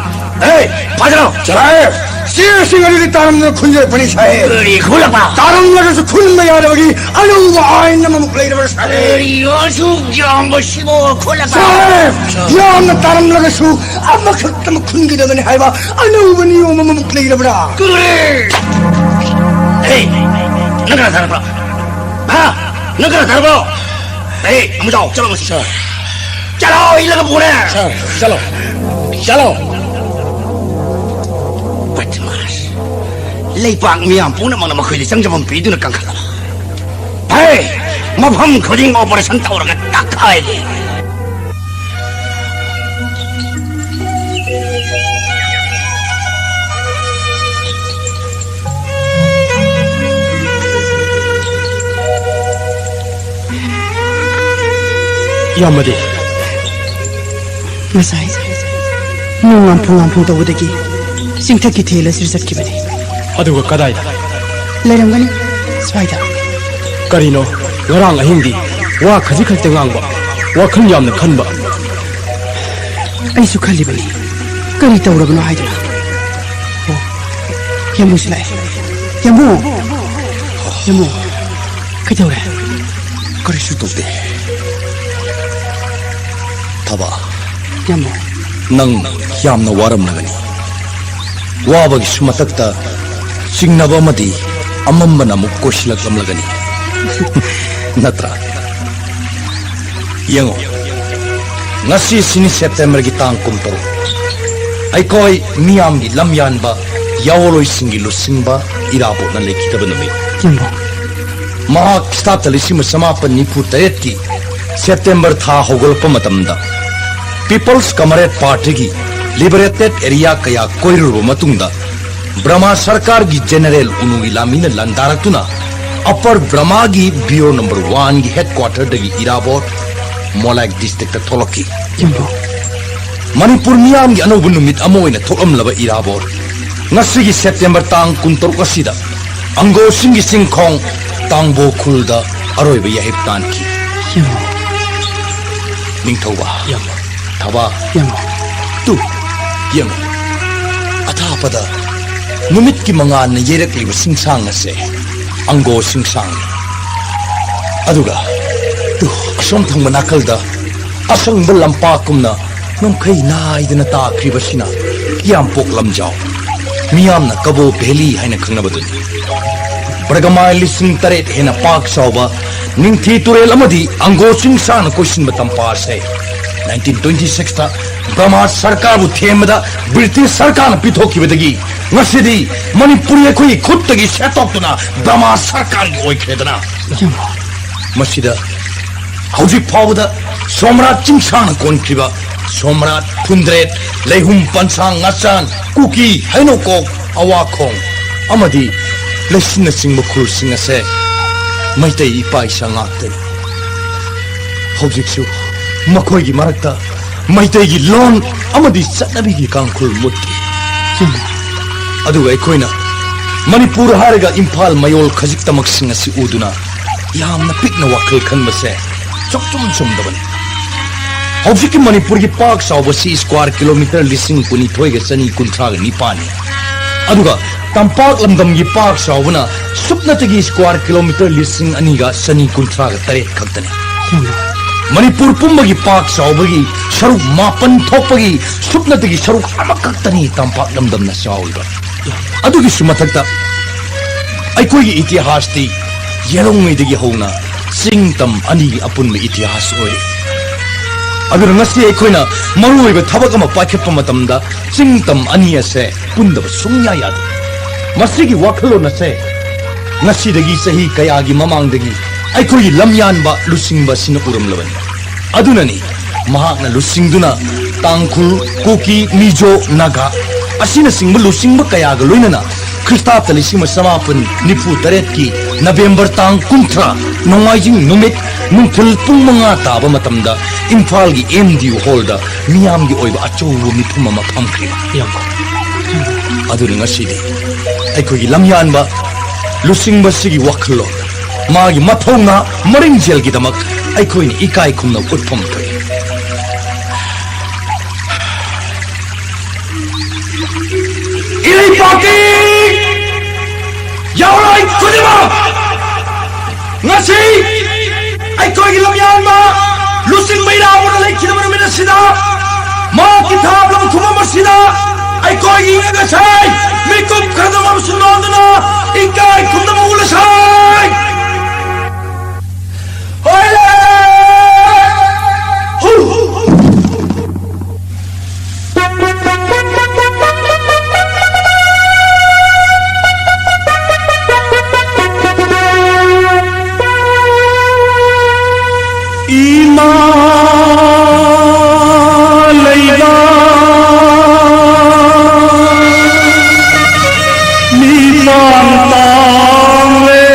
ꯑꯦ, ꯐꯥꯖꯔꯣ! ꯁꯥꯍꯦꯕ, ꯆꯦꯁꯤꯡ ꯑꯗꯨꯗꯤ ꯇꯥꯔꯝꯗꯅ ꯈꯨꯟꯖꯔꯛꯄꯅꯤ, ꯁꯥꯍꯦꯕ꯫ ꯀꯔꯤ ꯈꯨꯜꯂꯛꯄ? ꯇꯥꯔꯝꯂꯒꯁꯨ ꯈꯨꯟꯕ ꯌꯥꯗꯕꯒꯤ ꯑꯅꯧꯕ ꯑꯥꯏꯟ ꯑꯃꯃꯨꯛ ꯂꯩꯔꯕ꯭ꯔꯥ, ꯁꯥꯍꯦꯕ? ꯀꯔꯤ ꯑꯁꯨꯛ ꯌꯥꯝꯕꯁꯤꯕꯨ ꯈꯨꯜꯂꯛꯄ? ꯁꯥꯍꯦꯕ, ꯌꯥꯝꯅ ꯇꯥꯔꯝꯂꯒꯁꯨ ꯑꯃꯈꯛꯇꯃꯛ ꯈꯨꯟꯒꯗꯕꯅꯤ ꯍꯥꯏꯕ ꯑꯅꯧꯕ ꯅꯤꯌꯣꯝ ꯑꯃꯃꯨꯛ ꯂꯩꯔꯕ꯭ꯔꯥ? ꯀꯔꯤ? ꯑꯦ, ꯅꯪ ꯀꯅꯥ ꯊꯥꯔꯛꯄ꯭ꯔꯣ? ꯍꯥ? ꯅꯪ ꯀꯅꯥ ꯊꯥꯔꯛꯄ꯭ꯔꯣ? ꯑꯦ, ꯑꯃꯨꯖꯥꯎ, ꯆꯠꯂꯣ ꯃꯁꯤ꯫ ꯁꯥꯔ꯫ ꯆꯠꯂꯣ, ꯏꯜꯂꯒ ꯄꯨꯔꯦ꯫ ꯁꯥꯔ, ꯆꯠꯂꯣ꯫ ꯆꯠꯂꯣ꯫ ꯕꯗꯃꯥꯁ꯫ ꯂꯩꯄꯥꯛ ꯃꯤꯌꯥꯝ ꯄꯨꯝꯅꯃꯛꯅ ꯃꯈꯣꯏꯗ ꯆꯪꯖꯐꯝ ꯄꯤꯗꯨꯅ ꯀꯟꯈꯠꯂꯕ꯫ ꯐꯩ! ꯃꯐꯝ ꯈꯨꯗꯤꯡ operation ꯇꯧꯔꯒ ꯇꯛꯈꯥꯏꯒꯦ꯫ ꯏꯌꯥꯝꯕꯗꯤ? ꯉꯁꯥꯏ ꯅꯣꯡ ꯉꯥꯝꯐꯨ ꯉꯥꯝꯐꯨ ꯇꯧꯕꯗꯒꯤ ꯆꯤꯡꯊꯛꯀꯤ ꯊꯦꯜ ꯑꯁꯤꯗ ꯆꯠꯈꯤꯕꯅꯤ꯫ ꯑꯗꯨꯒ ꯀꯗꯥꯏꯗ? ꯂꯩꯔꯝꯒꯅꯤ ꯁ꯭ꯋꯥꯏꯗ꯫ ꯀꯔꯤꯅꯣ? ꯉꯔꯥꯡ ꯑꯍꯤꯡꯗꯤ ꯋꯥ ꯈꯖꯤꯛ ꯈꯛꯇ ꯉꯥꯡꯕ, ꯋꯥꯈꯜ ꯌꯥꯝꯅ ꯈꯟꯕ꯫ ꯑꯩꯁꯨ ꯈꯜꯂꯤꯕꯅꯤ, ꯀꯔꯤ ꯇꯧꯔꯕꯅꯣ ꯍꯥꯏꯗꯨꯅ꯫ ꯑꯣ, ꯌꯥꯝꯕꯨꯡꯁꯨ ꯂꯥꯛꯑꯦ꯫ ꯌꯥꯝꯕꯨꯡ! ꯌꯥꯝꯕꯨꯡ! ꯀꯩꯗꯧꯔꯦ? ꯀꯔꯤꯁꯨ ꯇꯧꯗꯦ꯫ ꯊꯕꯥ, ꯌꯥꯝꯕꯨꯡ꯫ ꯅꯪ ꯌꯥꯝꯅ ꯋꯥꯔꯝꯂꯒꯅꯤ꯫ ꯋꯥꯕꯒꯤꯁꯨ ꯃꯊꯛꯇ ꯆꯤꯡꯅꯕ ꯑꯃꯗꯤ ꯑꯃꯝꯕꯅ ꯑꯃꯨꯛ ꯀꯣꯏꯁꯤꯜꯂꯛꯂꯝꯂꯒꯅꯤ꯫ ꯅꯠꯇ꯭ꯔꯥ? ꯌꯦꯡꯉꯣ, ꯉꯁꯤ ꯑꯁꯤꯅꯤ ꯁꯦꯞꯇꯦꯝꯕꯔꯒꯤ ꯇꯥꯡ ꯀꯨꯟꯇꯔꯨꯛ꯫ ꯑꯩꯈꯣꯏ ꯃꯤꯌꯥꯝꯒꯤ ꯂꯝꯌꯥꯟꯕ, ꯌꯥꯑꯣꯟꯂꯣꯏꯁꯤꯡꯒꯤ ꯂꯨꯆꯤꯡꯕ ꯏꯔꯥꯕꯣꯠꯅ ꯂꯩꯈꯤꯗꯕ ꯅꯨꯃꯤꯠ꯫ ꯌꯥꯝꯕꯨꯡ꯫ ꯃꯍꯥꯛ ꯈ꯭ꯔꯤꯁꯇꯥꯕꯇ ꯂꯤꯁꯤꯡ ꯑꯃ ꯆꯃꯥꯄꯟ ꯅꯤꯐꯨ ꯇꯔꯦꯠꯀꯤ ꯁꯦꯞꯇꯦꯝꯕꯔ ꯊꯥ ꯍꯧꯒꯠꯂꯛꯄ ꯃꯇꯝꯗ People's Comrade Partyꯒꯤ liberated area ꯀꯌꯥ ꯀꯣꯏꯔꯨꯔꯕ ꯃꯇꯨꯡꯗ, ꯕꯔꯃꯥ ꯁꯔꯀꯥꯔꯒꯤ ꯖꯦꯅꯔꯦꯜ ꯎꯅꯨꯒꯤ ꯂꯥꯟꯃꯤꯅ ꯂꯥꯟꯗꯥꯔꯛꯇꯨꯅ ꯑꯄꯔ ꯕꯔꯃꯥꯒꯤ ꯕ꯭ꯌꯨꯔꯣ ꯅꯝꯕꯔ ꯋꯥꯟꯒꯤ ꯍꯦꯗꯀ꯭ꯋꯥꯇꯔꯗꯒꯤ ꯏꯔꯥꯕꯣꯠ, ꯃꯣꯂꯥꯏ ꯗꯤꯁꯇ꯭ꯔꯤꯛꯇ ꯊꯣꯛꯂꯛꯈꯤ꯫ ꯌꯥꯝꯕꯨꯡ꯫ ꯃꯅꯤꯄꯨꯔ ꯃꯤꯌꯥꯝꯒꯤ ꯑꯅꯧꯕ ꯅꯨꯃꯤꯠ ꯑꯃ ꯑꯣꯏꯅ ꯊꯣꯛꯂꯝꯂꯕ ꯏꯔꯥꯕꯣꯠ, ꯉꯁꯤꯒꯤ ꯁꯦꯞꯇꯦꯝꯕꯔ ꯇꯥꯡ ꯀꯨꯟꯇꯔꯨꯛ ꯑꯁꯤꯗ ꯑꯪꯒꯣꯁꯤꯡꯒꯤ ꯆꯤꯡꯈꯣꯡ ꯇꯥꯡꯕꯣ ꯈꯨꯜꯗ ꯑꯔꯣꯏꯕ ꯌꯥꯍꯤꯞ ꯇꯥꯟꯈꯤ꯫ ꯌꯥꯝꯕꯨꯡ꯫ ꯅꯤꯡꯊꯧꯕ꯫ ꯌꯥꯝꯕꯨꯡ꯫ ꯊꯕꯥ꯫ ꯌꯥꯝꯕꯨꯡ꯫ ꯇꯨ, ꯌꯦꯡꯉꯨ꯫ ꯑꯊꯥꯞꯄꯗ ꯅꯨꯃꯤꯠꯀꯤ ꯃꯉꯥꯜꯅ ꯌꯩꯔꯛꯂꯤꯕ ꯆꯤꯡꯁꯥꯡ ꯑꯁꯦ ꯑꯪꯒꯣ ꯆꯤꯡꯁꯥꯡꯅꯤ꯫ ꯑꯗꯨꯒ ꯇꯨ, ꯑꯁꯣꯝ ꯊꯪꯕ ꯅꯥꯀꯜꯗ ꯑꯁꯪꯕ ꯂꯝꯄꯥꯛꯀꯨꯝꯅ ꯅꯣꯡꯈꯩ ꯅꯥꯏꯗꯅ ꯇꯥꯈ꯭ꯔꯤꯕꯁꯤꯅ ꯀꯤꯌꯥꯝꯄꯣꯛ ꯂꯝꯖꯥꯎ, ꯃꯤꯌꯥꯝꯅ ꯀꯕꯣ ꯚꯦꯂꯤ ꯍꯥꯏꯅ ꯈꯪꯅꯕꯗꯨꯅꯤ꯫ ꯕꯔꯒ ꯃꯥꯏꯜ ꯂꯤꯁꯤꯡ ꯇꯔꯦꯠ ꯍꯦꯟꯅ ꯄꯥꯛ ꯆꯥꯎꯕ ꯅꯤꯡꯊꯤ ꯇꯨꯔꯦꯜ ꯑꯃꯗꯤ ꯑꯪꯒꯣ ꯆꯤꯡꯁꯥꯡꯅ ꯀꯣꯏꯁꯤꯟꯕ ꯇꯝꯄꯥꯛ ꯑꯁꯦ ꯅꯥꯏꯟꯇꯤꯟ ꯇ꯭ꯋꯦꯟꯇꯤ ꯁꯤꯛꯁꯇ ꯕ꯭ꯔꯃꯥ ꯁꯔꯀꯥꯔꯕꯨ ꯊꯦꯝꯕꯗ ꯕ꯭ꯔꯤꯇꯤꯁ ꯁꯔꯀꯥꯔꯅ ꯄꯤꯊꯣꯛꯈꯤꯕꯗꯒꯤ ꯉꯁꯤꯗꯤ ꯃꯅꯤꯄꯨꯔꯤ ꯑꯩꯈꯣꯏꯒꯤ ꯈꯨꯠꯇꯒꯤ ꯁꯦꯠꯇꯣꯛꯇꯨꯅ ꯕ꯭ꯔꯃꯥ ꯁꯔꯀꯥꯔꯒꯤ ꯑꯣꯏꯈ꯭ꯔꯦꯗꯅ꯫ ꯃꯁꯤꯗ ꯍꯧꯖꯤꯛ ꯐꯥꯎꯕꯗ ꯁꯣꯝꯔꯥꯠ ꯆꯤꯡꯁꯥꯡꯅ ꯀꯣꯟꯈ꯭ꯔꯤꯕ ꯁꯣꯝꯔꯥꯠ, ꯐꯨꯟꯗ꯭ꯔꯦꯠ, ꯂꯩꯍꯨꯝ, ꯄꯟꯁꯥꯡ, ꯉꯥꯆꯥꯟ, ꯀꯨꯀꯤ, ꯍꯩꯅꯧꯀꯣꯛ, ꯑꯋꯥꯈꯣꯡ ꯑꯃꯗꯤ ꯂꯩꯁꯤꯟꯅꯆꯤꯡꯕ ꯈꯨꯜꯁꯤꯡ ꯑꯁꯦ ꯃꯩꯇꯩ ꯏꯄꯥ ꯏꯆꯥ ꯉꯥꯛꯇꯅꯤ꯫ ꯍꯧꯖꯤꯛꯁꯨ ꯃꯈꯣꯏꯒꯤ ꯃꯔꯛꯇ ꯃꯩꯇꯩꯒꯤ ꯂꯣꯟ ꯑꯃꯗꯤ ꯆꯠꯅꯕꯤꯒꯤ ꯀꯥꯡꯈꯨꯜ ꯃꯨꯠꯈꯤ꯫ ꯑꯗꯨꯒ ꯑꯩꯈꯣꯏꯅ ꯃꯅꯤꯄꯨꯔ ꯍꯥꯏꯔꯒ ꯏꯝꯐꯥꯜ ꯃꯌꯣꯜ ꯈꯖꯤꯛꯇꯃꯛꯁꯤꯡ ꯑꯁꯤ ꯎꯗꯨꯅ ꯌꯥꯝꯅ ꯄꯤꯛꯅ ꯋꯥꯈꯜ ꯈꯟꯕꯁꯦ ꯁꯨꯛꯆꯨꯝ ꯆꯨꯝꯗꯕꯅꯤ꯫ ꯍꯧꯖꯤꯛꯀꯤ ꯃꯅꯤꯄꯨꯔꯒꯤ ꯄꯥꯛ ꯆꯥꯎꯕꯁꯤ ꯁ꯭ꯀ꯭ꯋꯥꯔ ꯀꯤꯂꯣꯃꯤꯇꯔ ꯂꯤꯁꯤꯡ ꯀꯨꯟꯅꯤꯊꯣꯏꯒ ꯆꯅꯤ ꯀꯨꯟꯊ꯭ꯔꯥꯒ ꯅꯤꯄꯥꯟꯅꯤ꯫ ꯑꯗꯨꯒ ꯇꯝꯄꯥꯛ ꯂꯝꯗꯝꯒꯤ ꯄꯥꯛ ꯆꯥꯎꯕꯅ ꯁꯨꯞꯅꯇꯒꯤ ꯁ꯭ꯀ꯭ꯋꯥꯔ ꯀꯤꯂꯣꯃꯤꯇꯔ ꯂꯤꯁꯤꯡ ꯑꯅꯤꯒ ꯆꯅꯤ ꯀꯨꯟꯊ꯭ꯔꯥꯒ ꯇꯔꯦꯠ ꯈꯛꯇꯅꯤ꯫ ꯃꯅꯤꯄꯨꯔ ꯄꯨꯝꯕꯒꯤ ꯄꯥꯛ ꯆꯥꯎꯕꯒꯤ ꯁꯔꯨꯛ ꯃꯥꯄꯟ ꯊꯣꯛꯄꯒꯤ ꯁꯨꯞꯅꯇꯒꯤ ꯁꯔꯨꯛ ꯑꯃꯈꯛꯇꯅꯤ ꯇꯝꯄꯥꯛ ꯂꯝꯗꯝꯅ ꯆꯥꯎꯔꯤꯕ꯫ ꯑꯗꯨꯒꯤꯁꯨ ꯃꯊꯛꯇ ꯑꯩꯈꯣꯏꯒꯤ ꯏꯇꯤꯍꯥꯁꯇꯤ ꯌꯦꯜꯍꯧꯉꯩꯗꯒꯤ ꯍꯧꯅ ꯆꯤꯡ ꯇꯝ ꯑꯅꯤꯒꯤ ꯑꯄꯨꯟꯕ ꯏꯇꯤꯍꯥꯁ ꯑꯣꯏꯔꯤ꯫ ꯑꯗꯨꯅ ꯉꯁꯤ ꯑꯩꯈꯣꯏꯅ ꯃꯔꯨꯑꯣꯏꯕ ꯊꯕꯛ ꯑꯃ ꯄꯥꯏꯈꯠꯄ ꯃꯇꯝꯗ ꯆꯤꯡ ꯇꯝ ꯑꯅꯤ ꯑꯁꯦ ꯄꯨꯟꯗꯕ ꯁꯨꯡꯌꯥ ꯌꯥꯗꯦ꯫ ꯃꯁꯤꯒꯤ ꯋꯥꯈꯜꯂꯣꯟ ꯑꯁꯦ ꯉꯁꯤꯗꯒꯤ ꯆꯍꯤ ꯀꯌꯥꯒꯤ ꯃꯃꯥꯡꯗꯒꯤ ꯑꯩꯈꯣꯏꯒꯤ ꯂꯝꯌꯥꯟꯕ ꯂꯨꯆꯤꯡꯕ ꯑꯁꯤꯅ ꯎꯔꯝꯂꯕꯅꯤ꯫ ꯑꯗꯨꯅꯅꯤ ꯃꯍꯥꯛꯅ ꯂꯨꯆꯤꯡꯗꯨꯅ ꯇꯥꯡꯈꯨꯜ, ꯀꯨꯀꯤ, ꯃꯤꯖꯣ, ꯅꯥꯒꯥ ꯑꯁꯤꯅꯆꯤꯡꯕ ꯂꯨꯆꯤꯡꯕ ꯀꯌꯥꯒ ꯂꯣꯏꯅꯅ ꯈ꯭ꯔꯤꯁꯇꯥꯕꯇ ꯂꯤꯁꯤꯡ ꯑꯃ ꯆꯃꯥꯄꯟ ꯅꯤꯐꯨ ꯇꯔꯦꯠꯀꯤ ꯅꯕꯦꯝꯕꯔ ꯇꯥꯡ ꯀꯨꯟꯊ꯭ꯔꯥ ꯅꯣꯡꯃꯥꯏꯖꯤꯡ ꯅꯨꯃꯤꯠ ꯅꯨꯡꯊꯤꯜ ꯄꯨꯡ ꯃꯉꯥ ꯇꯥꯕ ꯃꯇꯝꯗ ꯏꯝꯐꯥꯜꯒꯤ ꯑꯦꯝ ꯗꯤ ꯌꯨ ꯍꯣꯜꯗ ꯃꯤꯌꯥꯝꯒꯤ ꯑꯣꯏꯕ ꯑꯆꯧꯕ ꯃꯤꯐꯝ ꯑꯃ ꯐꯝꯈ꯭ꯔꯦ꯫ ꯑꯗꯨꯅ ꯉꯁꯤꯗꯤ ꯑꯩꯈꯣꯏꯒꯤ ꯂꯝꯌꯥꯟꯕ ꯂꯨꯆꯤꯡꯕꯁꯤꯒꯤ ꯋꯥꯈꯜꯂꯣꯟ, ꯃꯥꯒꯤ ꯃꯊꯧꯅꯥ ꯃꯔꯤꯡꯖꯦꯜꯒꯤꯗꯃꯛ ꯑꯩꯈꯣꯏꯅ ꯏꯀꯥꯏ ꯈꯨꯝꯅꯕ ꯎꯠꯐꯝ ꯊꯣꯛꯏ꯫ ꯏꯔꯩꯄꯥꯛꯀꯤ ꯌꯥꯎꯔꯣꯏ ꯈꯨꯗꯤꯡꯃꯛ, ꯉꯁꯤ ꯑꯩꯈꯣꯏꯒꯤ ꯂꯝꯌꯥꯟꯕ ꯂꯨꯆꯤꯡꯕ ꯏꯔꯥꯕꯣꯠꯅ ꯂꯩꯈꯤꯗꯕ ꯅꯨꯃꯤꯠ ꯑꯁꯤꯗ, ꯃꯍꯥꯛꯀꯤ ꯊꯥꯕ ꯂꯧ ꯈꯨꯕꯝ ꯑꯁꯤꯗ ꯑꯩꯈꯣꯏꯒꯤ ꯉꯁꯥꯏ ꯃꯤꯀꯨꯞ ꯈꯔꯗ ꯃꯝꯁꯨ ꯅꯣꯟꯗꯨꯅ ꯏꯀꯥꯏ ꯈꯨꯝꯅꯕ ꯎꯠꯂꯁꯤ꯫ ꯍꯣꯏꯂꯦ! ꯍꯨ! ꯏꯃꯥ ꯂꯩꯕꯥꯛ ꯃꯤꯄꯥꯟ ꯇꯥꯡꯂꯦ꯫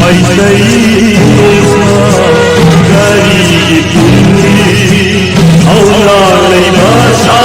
ꯃꯩꯇꯩ ꯅꯨꯡꯁꯥ ꯀꯔꯤꯒꯤ ꯄꯨꯝꯃꯤ ꯍꯧꯅ ꯂꯩꯕ ꯁꯥ?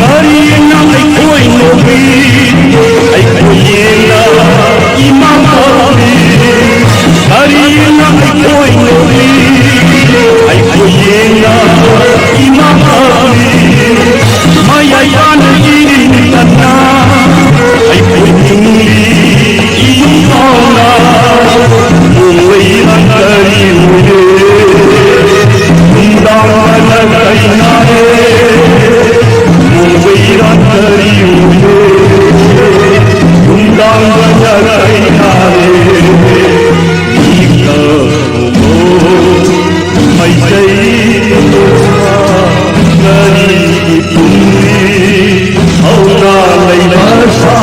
ꯀꯔꯤꯅ ꯑꯩꯈꯣꯏ ꯅꯣꯛꯏ? ꯑꯩꯈꯣꯏ ꯌꯦꯡꯅ ꯏꯃꯥ ꯀꯧꯏ꯫ ꯀꯔꯤꯅ ꯑꯩꯈꯣꯏ ꯅꯣꯛꯏ? ꯑꯩꯈꯣꯏ ꯌꯦꯡꯅ ꯏꯃꯥ ꯀꯧꯏ꯫ ꯃꯌꯥꯏ ꯄꯥꯟꯅ ꯏꯔꯤꯟ ꯀꯟꯅ ꯑꯩꯈꯣꯏ ꯇꯨꯡꯂꯤ ꯏꯌꯨꯝ ꯐꯥꯎꯅ ꯃꯣꯏꯔꯥꯡ ꯀꯔꯤ ꯎꯔꯦ? ꯅꯨꯡꯗꯥꯡ ꯃꯅꯥ ꯀꯩꯅꯥꯔꯦ, ꯃꯣꯏꯔꯥꯡ ꯀꯔꯤ ꯎꯔꯦ? ꯅꯨꯡꯗꯥꯡ ꯃꯅꯥ ꯀꯩꯅꯥꯔꯦ, ꯃꯤꯀꯞ ꯊꯣꯛꯂꯣ, ꯃꯩꯇꯩ ꯅꯨꯄꯥ, ꯀꯔꯤꯒꯤ ꯇꯨꯡꯂꯤ ꯍꯧꯅ ꯂꯩꯕ ꯁꯥ?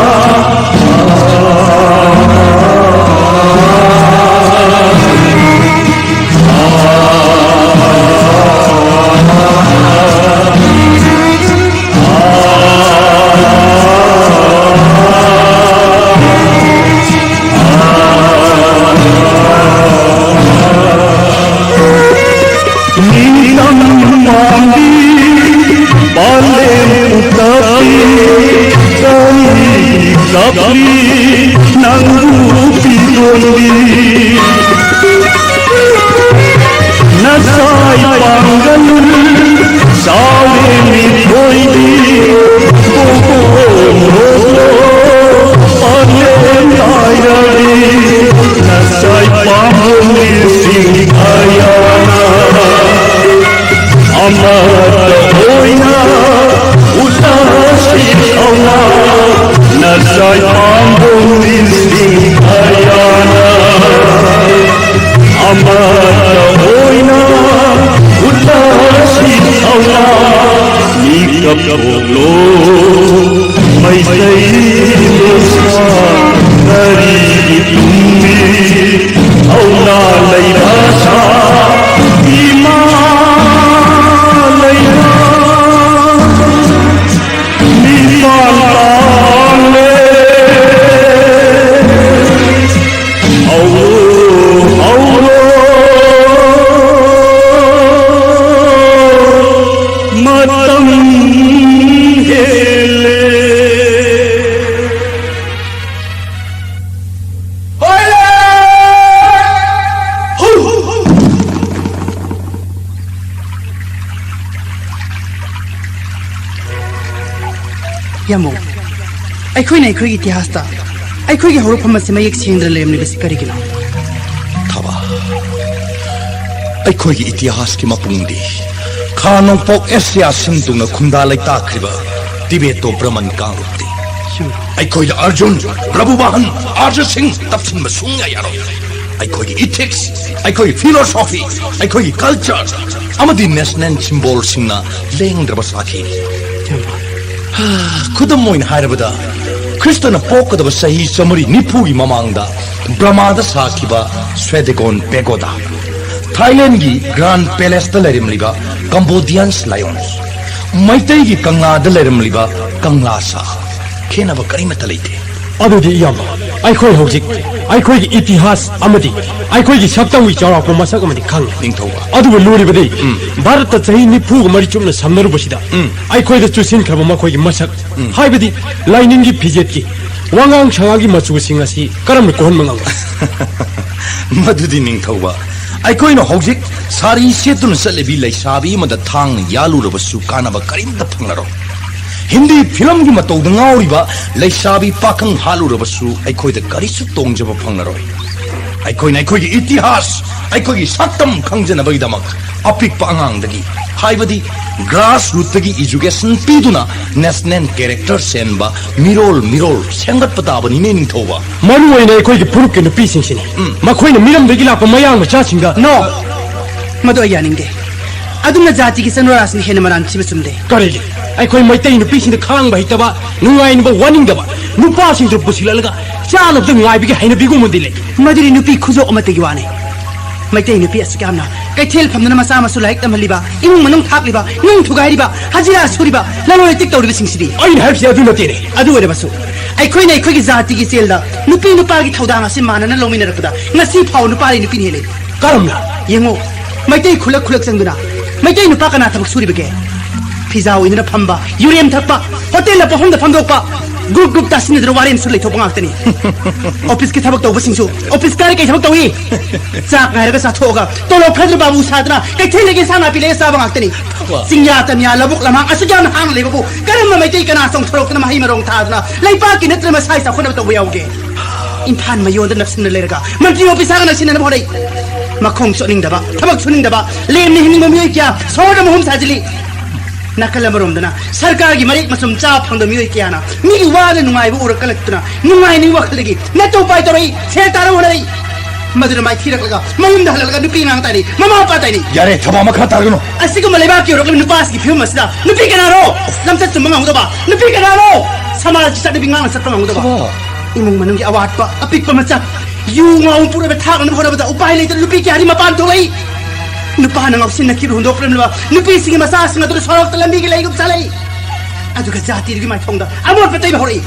ꯅꯤꯡꯇꯝ ꯄꯥꯝꯕꯤ ꯄꯥꯂꯦꯝ ꯎꯇꯞꯄꯤ, ꯀꯔꯤ ꯀꯞꯂꯤ ꯅꯪꯕꯨ ꯄꯤꯔꯣꯟꯕꯤ? ꯅꯁꯥꯏ ꯄꯥꯡꯒꯜ ꯆꯥꯎꯔꯦ ꯃꯤꯊꯣꯏꯗꯤ, ꯄꯣꯝꯄꯣꯝ ꯍꯣꯝꯂꯣ ꯄꯥꯂꯦꯝ ꯂꯥꯏꯔꯕꯤ, ꯅꯁꯥꯏ ꯄꯥꯝꯕꯣꯝ ꯂꯤꯁꯤꯡ ꯀꯌꯥꯅ ꯑꯃꯠꯇ ꯑꯣꯏꯅ ꯎꯠꯂꯁꯤ ꯊꯧꯅꯥ, ꯅꯁꯥꯏ ꯄꯥꯝꯕꯣꯝ ꯂꯤꯁꯤꯡ ꯀꯌꯥꯅ ꯑꯃꯠꯇ ꯑꯣꯏꯅ ꯎꯠꯂꯁꯤ ꯊꯧꯅꯥ, ꯃꯤꯀꯞ ꯊꯣꯛꯂꯣ ꯃꯩꯇꯩ ꯃꯆꯥ, ꯀꯔꯤꯒꯤ ꯇꯨꯝꯃꯤ ꯊꯧꯅꯥ ꯂꯩꯔꯁꯥ ꯏꯃꯥ ꯂꯩꯔꯥ꯫ ꯃꯤꯄꯥꯟ ꯄꯥꯜꯂꯦ꯫ ꯍꯧꯔꯣ, ꯍꯧꯔꯣ, ꯃꯇꯝ ꯍꯦꯜꯂꯦ꯫ ꯌꯥꯝꯕꯨꯡ, ꯑꯩꯈꯣꯏꯅ ꯑꯩꯈꯣꯏꯒꯤ ꯏꯇꯤꯍꯥꯁꯇ ꯑꯩꯈꯣꯏꯒꯤ ꯍꯧꯔꯛꯐꯝ ꯑꯁꯤ ꯃꯌꯦꯛ ꯁꯦꯡꯗꯅ ꯂꯩꯔꯝꯂꯤꯕꯁꯤ ꯀꯔꯤꯒꯤꯅꯣ? ꯊꯕꯥ, ꯑꯩꯈꯣꯏꯒꯤ ꯏꯇꯤꯍꯥꯁꯀꯤ ꯃꯄꯨꯡꯗꯤ ꯈꯥ ꯅꯣꯡꯄꯣꯛ ꯑꯦꯁꯤꯌꯥ ꯁꯤꯟꯗꯨꯅ ꯈꯨꯟꯗꯥ ꯂꯩꯇꯥꯈ꯭ꯔꯤꯕ ꯇꯤꯕꯦꯇꯣ ꯕ꯭ꯔꯃꯟ ꯀꯥꯡꯂꯨꯞꯅꯤ꯫ ꯑꯩꯈꯣꯏꯗ ꯑꯔꯖꯨꯟ, ꯄ꯭ꯔꯚꯨꯕꯥꯍꯟ, ꯑꯥꯔꯖ ꯁꯤꯡ ꯇꯞꯁꯤꯟꯕ ꯁꯨꯡꯌꯥ ꯌꯥꯔꯣꯏ꯫ ꯑꯩꯈꯣꯏꯒꯤ ꯏꯊꯤꯛꯁ, ꯑꯩꯈꯣꯏꯒꯤ ꯐꯤꯂꯣꯁꯣꯐꯤ, ꯑꯩꯈꯣꯏꯒꯤ ꯀꯜꯆꯔ ꯑꯃꯗꯤ ꯅꯦꯁꯅꯦꯜ ꯁꯤꯝꯕꯣꯜꯁꯤꯡꯅ ꯂꯦꯡꯗ꯭ꯔꯕ ꯁꯥꯈꯤꯅꯤ꯫ ꯈꯨꯗꯝ ꯑꯣꯏꯅ ꯍꯥꯏꯔꯕꯗ, ꯈ꯭ꯔꯤꯁꯇꯅ ꯄꯣꯛꯀꯗꯕ ꯆꯍꯤ ꯆꯥꯃꯔꯤ ꯅꯤꯐꯨꯒꯤ ꯃꯃꯥꯡꯗ ꯕ꯭ꯔꯃꯥꯗ ꯁꯥꯈꯤꯕ ꯁ꯭ꯋꯦꯗꯦꯒꯣꯟ ꯄꯦꯒꯣꯗꯥ, ꯊꯥꯏꯂꯦꯟꯒꯤ ꯒ꯭ꯔꯥꯟ ꯄꯦꯂꯦꯁꯇ ꯂꯩꯔꯝꯂꯤꯕ ꯀꯝꯕꯣꯗꯤꯌꯟꯁ ꯂꯥꯏꯑꯣꯟꯁ, ꯃꯩꯇꯩꯒꯤ ꯀꯪꯂꯥꯗ ꯂꯩꯔꯝꯂꯤꯕ ꯀꯪꯂꯥ ꯁꯥ, ꯈꯦꯠꯅꯕ ꯀꯔꯤꯃꯠꯇ ꯂꯩꯇꯦ꯫ ꯑꯗꯨꯗꯤ ꯏꯌꯥꯝꯕ, ꯑꯩꯈꯣꯏ ꯍꯧꯖꯤꯛ ꯑꯩꯈꯣꯏꯒꯤ ꯏꯇꯤꯍꯥꯁ ꯑꯃꯗꯤ ꯑꯩꯈꯣꯏꯒꯤ ꯁꯛꯇꯝꯒꯤ ꯆꯥꯎꯔꯥꯛꯄ ꯃꯁꯛ ꯑꯃꯗꯤ ꯈꯪꯉꯤ꯫ ꯅꯤꯡꯊꯧꯕ꯫ ꯑꯗꯨꯕꯨ ꯂꯨꯔꯤꯕꯗꯤ, ꯎꯝ꯫ ꯚꯥꯔꯠꯇ ꯆꯍꯤ ꯅꯤꯐꯨꯒ ꯃꯔꯤ ꯆꯨꯞꯅ ꯁꯝꯅꯔꯨꯕꯁꯤꯗ, ꯎꯝ꯫ ꯑꯩꯈꯣꯏꯗ ꯆꯨꯁꯤꯟꯈ꯭ꯔꯕ ꯃꯈꯣꯏꯒꯤ ꯃꯁꯛ, ꯎꯝ꯫ ꯍꯥꯏꯕꯗꯤ ꯂꯥꯏꯅꯤꯡꯒꯤ ꯐꯤꯖꯦꯠꯀꯤ, ꯋꯥꯉꯥꯡ ꯁꯉꯥꯡꯒꯤ ꯃꯆꯨꯁꯤꯡ ꯑꯁꯤ ꯀꯔꯝꯅ ꯀꯣꯛꯍꯟꯕ ꯉꯝꯒꯅꯤ? ꯃꯗꯨꯗꯤ ꯅꯤꯡꯊꯧꯕ, ꯑꯩꯈꯣꯏꯅ ꯍꯧꯖꯤꯛ ꯁꯥꯔꯤ ꯁꯦꯠꯇꯨꯅ ꯆꯠꯂꯤꯕꯤ ꯂꯩꯁꯥꯕꯤ ꯑꯃꯗ ꯊꯥꯡꯅ ꯌꯥꯜꯂꯨꯔꯕꯁꯨ ꯀꯥꯟꯅꯕ ꯀꯔꯤꯝꯇ ꯐꯪꯂꯔꯣꯏ꯫ ꯍꯤꯟꯗꯤ ꯐꯤꯂꯝꯒꯤ ꯃꯇꯧꯗ ꯉꯥꯎꯔꯤꯕ ꯂꯩꯁꯥꯕꯤ ꯄꯥꯈꯪ ꯍꯥꯠꯂꯨꯔꯕꯁꯨ ꯑꯩꯈꯣꯏꯗ ꯀꯔꯤꯁꯨ ꯇꯣꯡꯖꯕ ꯐꯪꯂꯔꯣꯏ꯫ ꯑꯩꯈꯣꯏꯅ ꯑꯩꯈꯣꯏꯒꯤ ꯏꯇꯤꯍꯥꯁ, ꯑꯩꯈꯣꯏꯒꯤ ꯁꯛꯇꯝ ꯈꯪꯖꯅꯕꯒꯤꯗꯃꯛ ꯑꯄꯤꯛꯄ ꯑꯉꯥꯡꯗꯒꯤ, ꯍꯥꯏꯕꯗꯤ ꯒ꯭ꯔꯥꯁ ꯔꯨꯠꯇꯒꯤ ꯏꯖꯨꯀꯦꯁꯟ ꯄꯤꯗꯨꯅ ꯅꯦꯁꯅꯦꯜ ꯀꯦꯔꯦꯛꯇꯔ ꯁꯦꯝꯕ ꯃꯤꯔꯣꯜ ꯃꯤꯔꯣꯜ ꯁꯦꯝꯒꯠꯄ ꯇꯥꯕꯅꯤꯅꯦ, ꯅꯤꯡꯊꯧꯕ꯫ ꯃꯔꯨ ꯑꯣꯏꯅ ꯑꯩꯈꯣꯏꯒꯤ ꯐꯨꯔꯨꯞꯀꯤ ꯅꯨꯄꯤꯁꯤꯡꯁꯤꯅꯤ꯫ ꯎꯝ꯫ ꯃꯈꯣꯏꯅ ꯃꯤꯔꯝꯗꯒꯤ ꯂꯥꯛꯄ ꯃꯌꯥꯡ ꯃꯆꯥꯁꯤꯡꯗ ꯅꯣ! ꯃꯗꯨ ꯑꯩ ꯌꯥꯅꯤꯡꯗꯦ꯫ ꯑꯗꯨꯝꯅ ꯖꯥꯇꯤꯒꯤ ꯆꯠꯅꯔꯥꯁꯤꯅ ꯍꯦꯟꯅ ꯃꯔꯥꯟ ꯁꯤꯕ ꯆꯨꯝꯗꯦ꯫ ꯀꯔꯤꯒꯤ? ꯑꯩꯈꯣꯏ ꯃꯩꯇꯩ ꯅꯨꯄꯤꯁꯤꯡꯗ ꯈꯥꯡꯕ ꯍꯩꯇꯕ, ꯅꯨꯡꯉꯥꯏꯅꯕ ꯋꯥꯅꯤꯡꯗꯕ, ꯅꯨꯄꯥꯁꯤꯡꯗꯨ ꯄꯨꯁꯤꯜꯂꯛꯂꯒ ꯆꯥꯅꯕꯗ ꯉꯥꯏꯕꯒꯤ ꯍꯩꯅꯕꯤꯒꯨꯝꯕꯗꯤ ꯂꯩ꯫ ꯃꯗꯨꯗꯤ ꯅꯨꯄꯤ ꯈꯨꯖꯣꯞ ꯑꯃꯠꯇꯒꯤ ꯋꯥꯅꯤ꯫ ꯃꯩꯇꯩ ꯅꯨꯄꯤ ꯑꯁꯨꯛ ꯌꯥꯝꯅ ꯀꯩꯊꯦꯜ ꯐꯝꯗꯨꯅ ꯃꯆꯥ ꯃꯁꯨ ꯂꯥꯏꯔꯤꯛ ꯇꯝꯍꯜꯂꯤꯕ, ꯏꯃꯨꯡ ꯃꯅꯨꯡ ꯊꯥꯛꯂꯤꯕ, ꯅꯨꯡ ꯊꯨꯒꯥꯏꯔꯤꯕ, ꯍꯖꯤꯔꯥ ꯁꯨꯔꯤꯕ, ꯂꯂꯣꯟ ꯏꯇꯤꯛ ꯇꯧꯔꯤꯕꯁꯤꯡꯁꯤꯗꯤ꯫ ꯑꯩꯅ ꯍꯥꯏꯕꯁꯤ ꯑꯗꯨ ꯅꯠꯇꯦꯅꯦ꯫ ꯑꯗꯨ ꯑꯣꯏꯔꯕꯁꯨ ꯑꯩꯈꯣꯏꯅ ꯑꯩꯈꯣꯏꯒꯤ ꯖꯥꯇꯤꯒꯤ ꯏꯆꯦꯜꯗ ꯅꯨꯄꯤ ꯅꯨꯄꯥꯒꯤ ꯊꯧꯗꯥꯡ ꯑꯁꯤ ꯃꯥꯟꯅꯅ ꯂꯧꯃꯤꯟꯅꯔꯛꯄꯗ ꯉꯁꯤ ꯐꯥꯎ ꯅꯨꯄꯥꯗꯤ ꯅꯨꯄꯤꯅ ꯍꯦꯜꯂꯤ꯫ ꯀꯔꯝꯅ? ꯌꯦꯡꯉꯨ, ꯃꯩꯇꯩ ꯈꯨꯂꯛ ꯈꯨꯂꯛ ꯆꯪꯗꯨꯅ ꯃꯩꯇꯩ ꯅꯨꯄꯥ ꯀꯅꯥ ꯊꯕꯛ ꯁꯨꯔꯤꯕꯒꯦ? ꯐꯤꯖꯥ ꯑꯣꯏꯗꯨꯅ ꯐꯝꯕ, ꯌꯨꯔꯦꯝ ꯊꯛꯄ, ꯍꯣꯇꯦꯜꯗ ꯄꯣꯐꯝꯗ ꯐꯝꯗꯣꯛꯄ, ꯒ꯭ꯔꯨꯞ ꯒ꯭ꯔꯨꯞ ꯇꯥꯁꯤꯟꯅꯗꯨꯅ ꯋꯥꯔꯦꯝ ꯁꯨ ꯂꯩꯊꯣꯛꯄ ꯉꯥꯛꯇꯅꯤ꯫ ꯑꯣꯐꯤꯁꯀꯤ ꯊꯕꯛ ꯇꯧꯕꯁꯤꯡꯁꯨ ꯑꯣꯐꯤꯁ ꯀꯥꯔ ꯀꯩ ꯊꯕꯛ ꯇꯧꯏ? ꯆꯥꯛ ꯉꯥꯏꯔꯒ ꯆꯥꯊꯣꯛꯑꯒ ꯇꯣꯂꯣꯞ ꯈꯔꯗꯨꯅ ꯕꯥꯕꯨ ꯁꯥꯗꯅ ꯀꯩꯊꯦꯜꯗꯒꯤ ꯏꯟꯁꯥꯡ ꯅꯥꯄꯤ ꯂꯩꯔ ꯆꯥꯕ ꯉꯥꯛꯇꯅꯤ꯫ ꯋꯥ꯫ ꯆꯤꯡꯌꯥ ꯇꯝꯌꯥ ꯂꯧꯕꯨꯛ ꯂꯝꯍꯥꯡ ꯑꯁꯨꯛ ꯌꯥꯝꯅ ꯍꯥꯡꯅ ꯂꯩꯕꯕꯨ ꯀꯔꯝꯕ ꯃꯩꯇꯩ ꯀꯅꯥ ꯆꯣꯡꯊꯣꯔꯛꯇꯅ ꯃꯍꯩ ꯃꯔꯣꯡ ꯊꯥꯗꯅ ꯂꯩꯕꯥꯛꯀꯤ ꯅꯠꯇ꯭ꯔ ꯃꯁꯥꯒꯤ ꯆꯥꯎꯈꯠꯅꯕ ꯇꯧꯕ ꯌꯥꯎꯒꯦ? ꯏꯝꯐꯥꯜ ꯃꯌꯣꯟꯗ ꯅꯞꯁꯤꯟꯅ ꯂꯩꯔꯒ ꯃꯟꯇ꯭ꯔꯤ ꯑꯣꯐꯤꯁꯥꯔꯒ ꯅꯛꯁꯤꯟꯅꯅꯕ ꯍꯣꯠꯅꯩ꯫ ꯃꯈꯣꯡ ꯆꯣꯠꯅꯤꯡꯗꯕ, ꯊꯕꯛ ꯁꯨꯅꯤꯡꯗꯕ, ꯂꯦꯝꯅ ꯍꯤꯡꯅꯤꯡꯕ ꯃꯤꯑꯣꯏ ꯀꯌꯥ ꯁꯣꯍꯣꯔꯗ ꯃꯍꯨꯝ ꯁꯥꯖꯤꯜꯂꯤ꯫ ꯅꯥꯀꯜ ꯑꯃꯔꯣꯝꯗꯅ ꯁꯔꯀꯥꯔꯒꯤ ꯃꯔꯦꯛ ꯃꯆꯨꯝ ꯆꯥꯕ ꯐꯪꯗꯕ ꯃꯤꯑꯣꯏ ꯀꯌꯥꯅ ꯃꯤꯒꯤ ꯋꯥꯗ ꯅꯨꯡꯉꯥꯏꯕ ꯎꯔꯛꯀꯂꯛꯇꯨꯅ ꯅꯨꯡꯉꯥꯏꯅꯤꯡꯕ ꯋꯥꯈꯜꯗꯒꯤ ꯅꯇꯧ ꯄꯥꯏ ꯇꯧꯔꯛꯏ, ꯁꯦꯜ ꯇꯥꯅꯕ ꯍꯣꯠꯅꯔꯛꯏ꯫ ꯃꯗꯨꯅ ꯃꯥꯏꯊꯤꯔꯛꯂꯒ ꯃꯌꯨꯝꯗ ꯍꯜꯂꯛꯂꯒ ꯅꯨꯄꯤ ꯑꯉꯥꯡ ꯇꯥꯏꯅꯩ, ꯃꯃꯥ ꯃꯄꯥ ꯇꯥꯏꯅꯩ꯫ ꯌꯥꯔꯦ, ꯊꯕꯛ ꯃꯈꯥ ꯇꯥꯔꯒꯅꯨ꯫ ꯑꯁꯤꯒꯨꯝꯕ ꯂꯩꯕꯥꯛꯀꯤ ꯌꯧꯔꯛꯂꯤꯕ ꯅꯨꯄꯥꯁꯤꯒꯤ ꯐꯤꯕꯝ ꯑꯁꯤꯗ ꯅꯨꯄꯤ ꯀꯅꯥꯅꯣ ꯂꯝꯆꯠ ꯆꯨꯝꯕ ꯉꯝꯒꯗꯕ? ꯅꯨꯄꯤ ꯀꯅꯥꯅꯣ ꯁꯃꯥꯖꯒꯤ ꯆꯠꯅꯕꯤ ꯉꯥꯛꯅ ꯆꯠꯄ ꯉꯝꯒꯗꯕ? ꯊꯕꯛ꯫ ꯏꯃꯨꯡ ꯃꯅꯨꯡꯒꯤ ꯑꯋꯥꯠꯄ ꯑꯄꯤꯛꯄ ꯃꯆꯥ ꯌꯨ ꯉꯥꯎ ꯄꯨꯔꯣꯏꯕ ꯊꯥꯛꯅꯅꯕ ꯍꯣꯠꯅꯕꯗ ꯎꯄꯥꯏ ꯂꯩꯇꯅ ꯅꯨꯄꯤ ꯀꯌꯥꯗꯤ ꯃꯄꯥꯟ ꯊꯣꯛꯂꯛꯏ꯫ ꯅꯨꯄꯥꯅ ꯉꯥꯎꯁꯤꯟꯅꯈꯤꯕ ꯍꯨꯟꯗꯣꯛꯄꯤꯔꯝꯂꯕ ꯅꯨꯄꯤꯁꯤꯡꯒꯤ ꯃꯆꯥꯁꯤꯡ ꯑꯗꯨꯅ ꯁꯣꯔꯣꯛꯇ ꯂꯝꯕꯤꯒꯤ ꯂꯩꯒꯨꯝ ꯆꯠꯂꯛꯏ꯫ ꯑꯗꯨꯒ ꯖꯥꯇꯤꯗꯨꯒꯤ ꯃꯥꯏꯊꯣꯡꯗ ꯑꯃꯣꯠꯄ ꯇꯩꯕ ꯍꯧꯔꯛꯏ꯫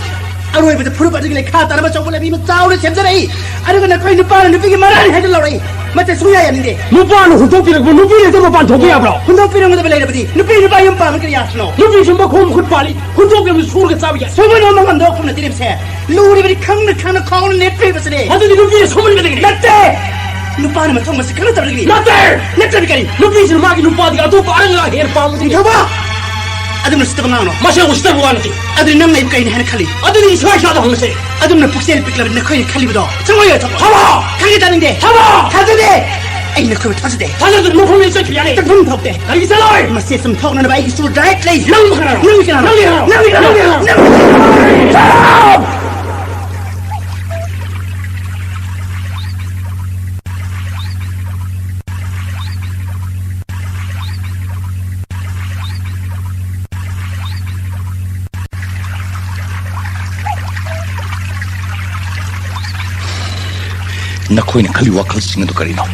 ꯑꯔꯣꯏꯕꯗ ꯐꯨꯔꯨꯞ ꯑꯗꯨꯒꯤ ꯂꯩꯈꯥ ꯇꯥꯅꯕ ꯑꯆꯧꯕ ꯂꯝꯕꯤ ꯑꯃ ꯆꯥꯎꯅ ꯁꯦꯝꯖꯔꯛꯏ꯫ ꯑꯗꯨꯒ ꯅꯈꯣꯏ ꯅꯨꯄꯥꯅ ꯅꯨꯄꯤꯒꯤ ꯃꯔꯥꯜꯅꯤ ꯍꯥꯏꯗꯨꯅ ꯂꯧꯔꯛꯏ꯫ ꯃꯁꯤ ꯁꯨꯡꯌꯥ ꯌꯥꯅꯤꯡꯗꯦ꯫ ꯅꯨꯄꯥꯅ ꯍꯨꯟꯗꯣꯛꯄꯤꯔꯛꯄ ꯅꯨꯄꯤ ꯂꯩꯇ ꯃꯄꯥꯟ ꯊꯣꯛꯄ ꯌꯥꯕ꯭ꯔꯣ? ꯍꯨꯟꯗꯣꯛꯄꯤꯔꯝꯒꯗꯕ ꯂꯩꯔꯕꯗꯤ ꯅꯨꯄꯤ ꯅꯨꯄꯥ ꯌꯨꯝ ꯄꯥꯟꯕ ꯀꯔꯤ ꯑꯥꯔꯊꯅꯣ? ꯅꯨꯄꯤꯁꯨ ꯃꯈꯣꯡ ꯃꯈꯨꯠ ꯄꯥꯜꯂꯤ, ꯍꯨꯟꯗꯣꯛꯄꯤꯔꯝꯕ ꯁꯨꯔꯒ ꯆꯥꯕ ꯌꯥꯏ꯫ ꯁꯨꯕ ꯅꯣꯝꯕ ꯉꯝꯗꯕ ꯈꯨꯝꯅ ꯇꯤꯔꯤꯕꯁꯦ ꯂꯨꯔꯤꯕꯗꯤ ꯈꯪꯅ ꯈꯪꯅ ꯈꯥꯎꯅ ꯅꯦꯠꯄꯤꯕꯁꯤꯅꯦ꯫ ꯑꯗꯨꯗꯤ ꯅꯨꯄꯤꯅ ꯁꯨꯃꯟꯕꯗꯒꯤꯅꯤ꯫ ꯅꯠꯇꯦ! ꯅꯨꯄꯥꯅ ꯃꯊꯧ ꯃꯁꯤ ꯈꯪꯅ ꯇꯧꯔꯒꯅꯤ꯫ ꯅꯠꯇꯦ! ꯅꯠꯇ꯭ꯔꯗꯤ ꯀꯔꯤ? ꯅꯨꯄꯤꯁꯤꯅ ꯃꯥꯒꯤ ꯅꯨꯄꯥꯗꯒꯤ ꯑꯇꯣꯞꯄ ꯑꯉꯥꯡ ꯍꯦꯟꯅ ꯄꯥꯝꯕꯗꯤ ꯅꯤꯡꯊꯧꯕ! ꯑꯗꯨꯝꯅ ꯎꯁꯤꯠꯇꯕ ꯉꯥꯡꯅꯣ꯫ ꯃꯁꯤ ꯎꯁꯤꯠꯇꯕ ꯋꯥ ꯅꯠꯇꯦ꯫ ꯑꯗꯨꯗꯤ ꯅꯪꯅ ꯑꯩꯕꯨ ꯀꯩꯅ ꯍꯥꯏꯅ ꯈꯜꯂꯤ? ꯑꯗꯨꯗꯤ ꯏꯁꯥ ꯏꯁꯥꯗ ꯍꯪꯉꯁꯦ꯫ ꯑꯗꯨꯝꯅ ꯄꯨꯛꯆꯦꯜ ꯄꯤꯛꯂꯕ ꯅꯈꯣꯏꯅ ꯈꯜꯂꯤꯕꯗꯣ ꯆꯪꯉꯣꯏ, ꯊꯝꯃꯣ꯫ ꯊꯝꯃꯣ! ꯈꯪꯒꯦ ꯇꯥꯅꯤꯡꯗꯦ꯫ ꯊꯝꯃꯣ! ꯊꯥꯖꯗꯦ꯫ ꯑꯩ ꯅꯈꯣꯏꯕꯨ ꯊꯥꯖꯗꯦ꯫ ꯊꯥꯖꯗ꯭ꯔꯗꯤ ꯃꯐꯝꯗ ꯆꯠꯈꯤꯕ ꯌꯥꯔꯦ꯫ ꯆꯪꯐꯝ ꯊꯣꯛꯇꯦ꯫ ꯀꯔꯤꯒꯤ ꯆꯠꯂꯣꯏ? ꯃꯁꯤ ꯆꯨꯝꯊꯣꯛꯅꯅꯕ ꯑꯩꯒꯤ ꯆꯨꯔ ꯗꯥꯏꯔꯦꯛ ꯂꯩ꯫ ꯅꯪ ꯀꯅꯥꯅꯣ? ꯅꯪ ꯀꯅꯥꯅꯣ? ꯅꯪ ꯀꯅꯥꯅꯣ? ꯅꯪ ꯀꯅꯥꯅꯣ? ꯅꯪ ꯀꯅꯥꯅꯣ? ꯅꯈꯣꯏꯅ ꯈꯜꯂꯤ ꯋꯥꯈꯜꯁꯤꯡ ꯑꯗꯨ ꯀꯔꯤꯅꯣ?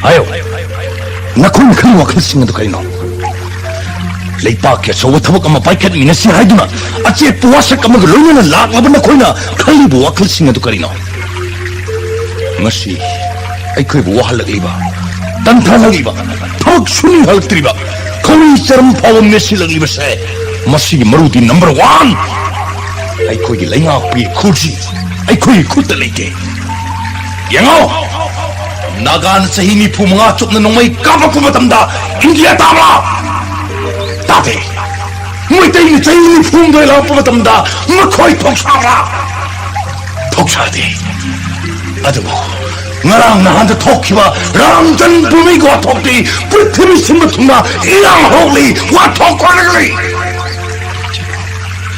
ꯍꯥꯏꯌꯣ꯫ ꯅꯈꯣꯏꯅ ꯈꯜꯂꯤ ꯋꯥꯈꯜꯁꯤꯡ ꯑꯗꯨ ꯀꯔꯤꯅꯣ? ꯂꯩꯄꯥꯛꯀꯤ ꯑꯆꯧꯕ ꯊꯕꯛ ꯑꯃ ꯄꯥꯏꯈꯠꯃꯤꯟꯅꯁꯤ ꯍꯥꯏꯗꯨꯅ ꯑꯆꯦꯠꯄ ꯋꯥꯁꯛ ꯑꯃꯒ ꯂꯣꯏꯅꯅ ꯂꯥꯛꯂꯕ ꯅꯈꯣꯏꯅ ꯈꯜꯂꯤꯕ ꯋꯥꯈꯜꯁꯤꯡ ꯑꯗꯨ ꯀꯔꯤꯅꯣ? ꯉꯁꯤ ꯑꯩꯈꯣꯏꯕꯨ ꯋꯥꯍꯜꯂꯛꯂꯤꯕ, ꯇꯟꯊꯍꯜꯂꯛꯂꯤꯕ, ꯊꯕꯛ ꯁꯨꯅꯤꯡꯍꯜꯂꯛꯇ꯭ꯔꯤꯕ, ꯈꯧꯔꯤ ꯆꯔꯝ ꯐꯥꯎꯕ ꯃꯦꯠꯁꯤꯜꯂꯛꯂꯤꯕꯁꯦ, ꯃꯁꯤꯒꯤ ꯃꯔꯨꯗꯤ ꯅꯝꯕꯔ ꯋꯥꯟ, ꯑꯩꯈꯣꯏꯒꯤ ꯂꯩꯉꯥꯛꯄꯒꯤ ꯈꯨꯠꯁꯤ ꯑꯩꯈꯣꯏꯒꯤ ꯈꯨꯠꯇ ꯂꯩꯇꯦ꯫ ꯌꯦꯡꯉꯣ, ꯅꯥꯒꯥꯅ ꯆꯍꯤ ꯅꯤꯐꯨ ꯃꯉꯥ ꯆꯨꯞꯅ ꯅꯣꯡꯃꯩ ꯀꯥꯞꯂꯛꯄ ꯃꯇꯝꯗ ꯏꯟꯗꯤꯌꯥ ꯇꯥꯕ꯭ꯔꯥ? ꯇꯥꯗꯦ꯫ ꯃꯩꯇꯩꯅ ꯆꯍꯤ ꯅꯤꯐꯨ ꯍꯨꯝꯗꯣꯏ ꯂꯥꯛꯄ ꯃꯇꯝꯗ ꯃꯈꯣꯏ ꯊꯧꯁꯥꯕ꯭ꯔꯥ? ꯊꯧꯁꯥꯗꯦ꯫ ꯑꯗꯨꯕꯨ ꯉꯔꯥꯡ ꯅꯍꯥꯟꯗ ꯊꯣꯛꯈꯤꯕ ꯔꯥꯝ ꯖꯟꯃ ꯚꯨꯃꯤꯒꯤ ꯋꯥꯊꯣꯛꯇꯤ ꯄ꯭ꯔꯤꯊꯤꯕꯤ ꯁꯤꯟꯕ ꯊꯨꯡꯅ ꯏꯔꯥꯡ ꯍꯧꯔꯛꯂꯤ, ꯋꯥꯊꯣꯛ ꯑꯣꯏꯔꯛꯂꯤ꯫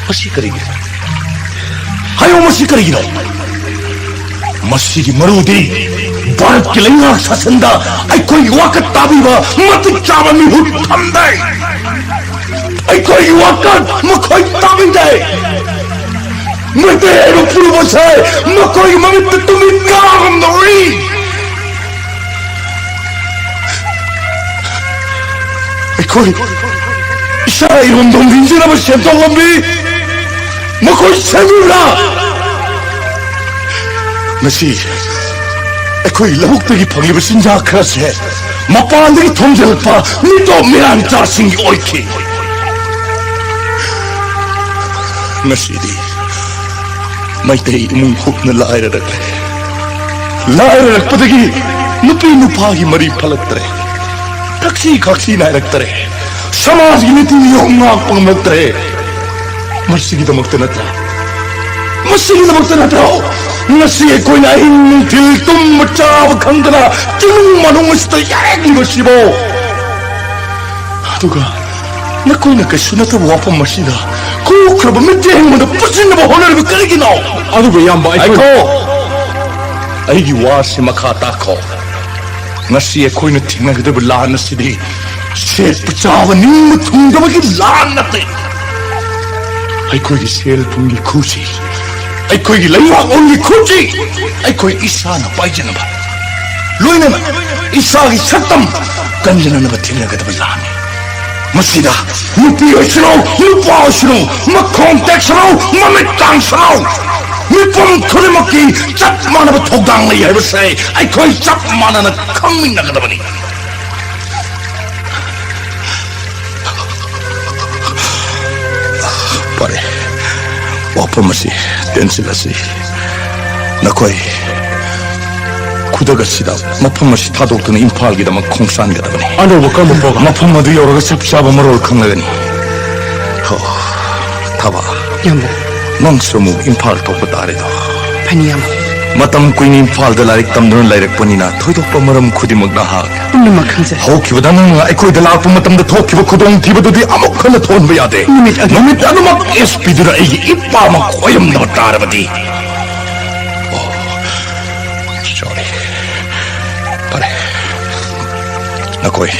ꯃꯁꯤ ꯀꯔꯤꯒꯤꯅꯣ? ꯍꯥꯏꯌꯣ, ꯃꯁꯤ ꯀꯔꯤꯒꯤꯅꯣ? ꯃꯁꯤꯒꯤ ꯃꯔꯨꯗꯤ ꯚꯥꯔꯠꯀꯤ ꯂꯩꯉꯥꯛ ꯁꯥꯁꯟꯗ ꯑꯩꯈꯣꯏꯒꯤ ꯋꯥꯀꯠ ꯇꯥꯕꯤꯕ ꯃꯇꯤꯛ ꯆꯥꯕ ꯃꯤꯍꯨꯠ ꯊꯝꯗꯦ꯫ ꯑꯩꯈꯣꯏꯒꯤ ꯋꯥꯀꯠ ꯃꯈꯣꯏ ꯇꯥꯕꯤꯗꯦ꯫ ꯃꯩꯇꯩ ꯍꯥꯏꯕ ꯐꯨꯔꯨꯞ ꯑꯁꯦ ꯃꯈꯣꯏꯒꯤ ꯃꯃꯤꯠꯇ ꯇꯨꯃꯤꯟ ꯀꯥꯕꯒꯨꯝ ꯇꯧꯔꯤ꯫ ꯑꯩꯈꯣꯏ ꯏꯁꯥ ꯏꯔꯣꯝꯗꯣꯝ ꯍꯤꯡꯖꯅꯕ ꯁꯦꯟꯊꯣꯛ ꯂꯝꯕꯤ ꯃꯈꯣꯏ ꯁꯦꯝꯕꯤꯕ꯭ꯔꯥ? ꯉꯁꯤ ꯑꯩꯈꯣꯏ ꯂꯧꯕꯨꯛꯇꯒꯤ ꯐꯪꯂꯤꯕ ꯆꯤꯟꯖꯥꯛ ꯈꯔꯁꯦ ꯃꯄꯥꯟꯗꯒꯤ ꯊꯣꯝꯖꯤꯜꯂꯛꯄ ꯃꯤꯇꯣꯞ ꯃꯤꯔꯥꯟ ꯆꯥꯁꯤꯡꯒꯤ ꯑꯣꯏꯈꯤ꯫ ꯉꯁꯤꯗꯤ ꯃꯩꯇꯩ ꯏꯃꯨꯡ ꯍꯨꯞꯅ ꯂꯥꯏꯔꯔꯛꯂꯦ꯫ ꯂꯥꯏꯔꯔꯛꯄꯗꯒꯤ ꯅꯨꯄꯤ ꯅꯨꯄꯥꯒꯤ ꯃꯔꯤ ꯐꯠꯂꯛꯇ꯭ꯔꯦ꯫ ꯊꯛꯁꯤ ꯈꯥꯛꯁꯤ ꯅꯥꯏꯔꯛꯇ꯭ꯔꯦ꯫ ꯁꯃꯥꯖꯒꯤ ꯅꯤꯇꯤ ꯅꯤꯌꯣꯝ ꯉꯥꯛꯄ ꯉꯝꯂꯛꯇ꯭ꯔꯦ꯫ ꯃꯁꯤꯒꯤꯗꯃꯛꯇ ꯅꯠꯇ꯭ꯔꯥ? ꯃꯁꯤꯒꯤꯗꯃꯛꯇ ꯅꯠꯇ꯭ꯔꯣ ꯉꯁꯤ ꯑꯩꯈꯣꯏꯅ ꯑꯍꯤꯡ ꯅꯨꯡꯊꯤꯜ ꯇꯨꯝꯕ ꯆꯥꯕ ꯈꯪꯗꯅ ꯆꯤꯡꯅꯨꯡ ꯃꯥꯅꯨꯡ ꯑꯁꯤꯗ ꯌꯥꯔꯦꯛꯂꯤꯕꯁꯤꯕꯣ? ꯑꯗꯨꯒ ꯅꯈꯣꯏꯅ ꯀꯩꯁꯨ ꯅꯠꯇꯕ ꯋꯥꯐꯝ ꯑꯁꯤꯗ ꯈꯨꯈ꯭ꯔꯕ ꯃꯤꯠꯌꯦꯡ ꯑꯃꯗ ꯄꯨꯁꯤꯟꯅꯕ ꯍꯣꯠꯅꯔꯤꯕ ꯀꯔꯤꯒꯤꯅꯣ? ꯑꯗꯨꯕꯨ ꯏꯌꯥꯝꯕ, ꯑꯩꯈꯣꯏ ꯉꯥꯏꯈꯣ! ꯑꯩꯒꯤ ꯋꯥꯁꯤ ꯃꯈꯥ ꯇꯥꯈꯣ꯫ ꯉꯁꯤ ꯑꯩꯈꯣꯏꯅ ꯊꯦꯡꯅꯒꯗꯕ ꯂꯥꯟ ꯑꯁꯤꯗꯤ ꯁꯦꯠꯄ ꯆꯥꯕ ꯅꯤꯡꯕ ꯊꯨꯡꯗꯕꯒꯤ ꯂꯥꯟ ꯅꯠꯇꯦ꯫ ꯑꯩꯈꯣꯏꯒꯤ ꯁꯦꯜ ꯊꯨꯝꯒꯤ ꯈꯨꯁꯤ, ꯑꯩꯈꯣꯏꯒꯤ ꯂꯩꯉꯥꯛꯂꯣꯟꯒꯤ ꯈꯨꯁꯤ ꯑꯩꯈꯣꯏ ꯏꯁꯥꯅ ꯄꯥꯏꯖꯅꯕ, ꯂꯣꯏꯅꯅ ꯏꯁꯥꯒꯤ ꯁꯛꯇꯝ ꯀꯟꯖꯅꯅꯕ ꯊꯦꯡꯅꯒꯗꯕ ꯂꯥꯟꯅꯤ꯫ ꯃꯁꯤꯗ ꯅꯨꯄꯤ ꯑꯣꯏꯁꯅꯨ, ꯅꯨꯄꯥ ꯑꯣꯏꯁꯅꯨ, ꯃꯈꯣꯡ ꯇꯦꯛꯁꯅꯨ, ꯃꯃꯤꯠ ꯇꯥꯡꯁꯅꯨ, ꯃꯤꯄꯨꯝ ꯈꯨꯗꯤꯡꯃꯛꯀꯤ ꯆꯞ ꯃꯥꯟꯅꯕ ꯊꯧꯗꯥꯡ ꯂꯩ ꯍꯥꯏꯕꯁꯦ ꯑꯩꯈꯣꯏ ꯆꯞ ꯃꯥꯟꯅꯅ ꯈꯪꯃꯤꯟꯅꯒꯗꯕꯅꯤ꯫ ꯐꯔꯦ, ꯋꯥꯐꯝ ꯑꯁꯤ ꯇꯦꯟꯁꯤꯜꯂꯁꯤ꯫ ꯅꯈꯣꯏ ꯈꯨꯗꯛ ꯑꯁꯤꯗ ꯃꯐꯝ ꯑꯁꯤ ꯊꯥꯗꯣꯛꯇꯨꯅ ꯏꯝꯐꯥꯜꯒꯤꯗꯃꯛ ꯈꯣꯡꯁꯥꯟꯒꯗꯕꯅꯤ꯫ ꯑꯅꯧꯕ ꯀꯔꯝꯕ program? ꯃꯐꯝ ꯑꯗꯨ ꯌꯧꯔꯒ ꯆꯞ ꯆꯥꯕ ꯃꯔꯣꯜ ꯈꯪꯂꯒꯅꯤ꯫ ꯍꯣ, ꯊꯕꯥ, ꯏꯌꯥꯝꯕ꯫ ꯅꯪꯁꯨ ꯑꯃꯨꯛ ꯏꯝꯐꯥꯜ ꯊꯣꯛꯄ ꯇꯥꯔꯦꯗꯣ꯫ ꯐꯅꯤ, ꯏꯌꯥꯝꯕ꯫ ꯃꯇꯝ ꯀꯨꯏꯅ ꯏꯝꯐꯥꯜꯗ ꯂꯥꯏꯔꯤꯛ ꯇꯝꯗꯨꯅ ꯂꯩꯔꯛꯄꯅꯤꯅ ꯊꯣꯏꯗꯣꯛꯄ ꯃꯔꯝ ꯈꯨꯗꯤꯡꯃꯛ ꯅꯍꯥꯛ ꯄꯨꯝꯅꯃꯛ ꯈꯪꯖꯔꯦ꯫ ꯍꯧꯈꯤꯕꯗ ꯅꯪꯅ ꯑꯩꯈꯣꯏꯗ ꯂꯥꯛꯄ ꯃꯇꯝꯗ ꯊꯣꯛꯈꯤꯕ ꯈꯨꯗꯣꯡꯊꯤꯕꯗꯨꯗꯤ ꯑꯃꯨꯛ ꯍꯟꯅ ꯊꯣꯛꯍꯟꯕ ꯌꯥꯗꯦ꯫ ꯅꯨꯃꯤꯠ ꯑꯗꯨ ꯅꯨꯃꯤꯠ ꯑꯗꯨꯃꯛ ꯑꯦꯁ ꯄꯤꯗꯨꯅ ꯑꯩꯒꯤ ꯏꯄꯥꯃꯛ ꯑꯣꯏꯔꯝꯗꯕ ꯇꯥꯔꯕꯗꯤ꯫ ꯑꯣ, ꯁꯣꯔꯤ꯫ ꯐꯔꯦ꯫ ꯅꯈꯣꯏ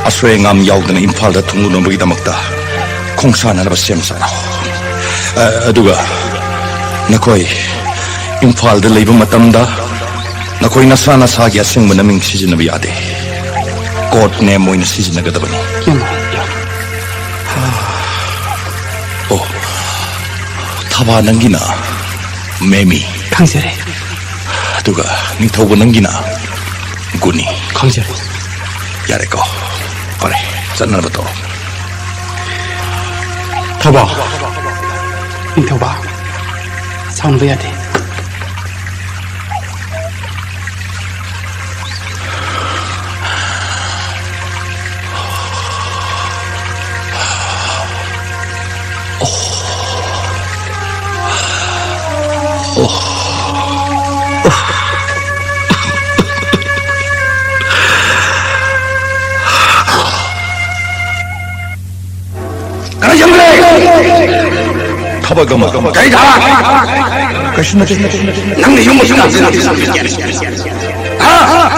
ꯑꯁꯣꯏ ꯑꯉꯥꯝ ꯌꯥꯎꯗꯅ ꯏꯝꯐꯥꯜꯗ ꯊꯨꯡꯂꯨꯅꯕꯒꯤꯗꯃꯛꯇ ꯈꯣꯡꯁꯥꯟꯅꯅꯕ ꯁꯦꯝ ꯁꯥꯔꯣ꯫ ꯑ, ꯑꯗꯨꯒ ꯅꯈꯣꯏ ꯏꯝꯐꯥꯜꯗ ꯂꯩꯕ ꯃꯇꯝꯗ ꯅꯈꯣꯏ ꯅꯁꯥ ꯅꯁꯥꯒꯤ ꯑꯁꯦꯡꯕ ꯅꯃꯤꯡ ꯁꯤꯖꯤꯟꯅꯕ ꯌꯥꯗꯦ꯫ Code name ꯑꯣꯏꯅ ꯁꯤꯖꯤꯟꯅꯒꯗꯕꯅꯤ꯫ ꯏꯌꯥꯝꯕ, ꯏꯌꯥꯝꯕ꯫ ꯑꯣ, ꯊꯕꯥ ꯅꯪꯒꯤꯅ ꯃꯦꯃꯤ꯫ ꯈꯪꯖꯔꯦ꯫ ꯑꯗꯨꯒ ꯅꯤꯡꯊꯧꯕ ꯅꯪꯒꯤꯅ ꯒꯨꯅꯤ꯫ ꯈꯪꯖꯔꯦ꯫ ꯌꯥꯔꯦꯀꯣ? ꯐꯔꯦ, ꯆꯠꯅꯕ ꯇꯧꯔꯣ꯫ ꯊꯕꯥ꯫ ꯅꯤꯡꯊꯧꯕ, ꯁꯥꯎꯅꯕ ꯌꯥꯗꯦ꯫ ꯀꯩꯗ? ꯀꯩꯁꯨ ꯅꯠꯇꯦ꯫ ꯅꯪꯅ ꯌꯨꯝ ꯑꯁꯤ ꯂꯥꯛꯇꯦ, ꯂꯥꯛꯇꯦ, ꯂꯥꯛꯇꯦ꯫ ꯍꯥ?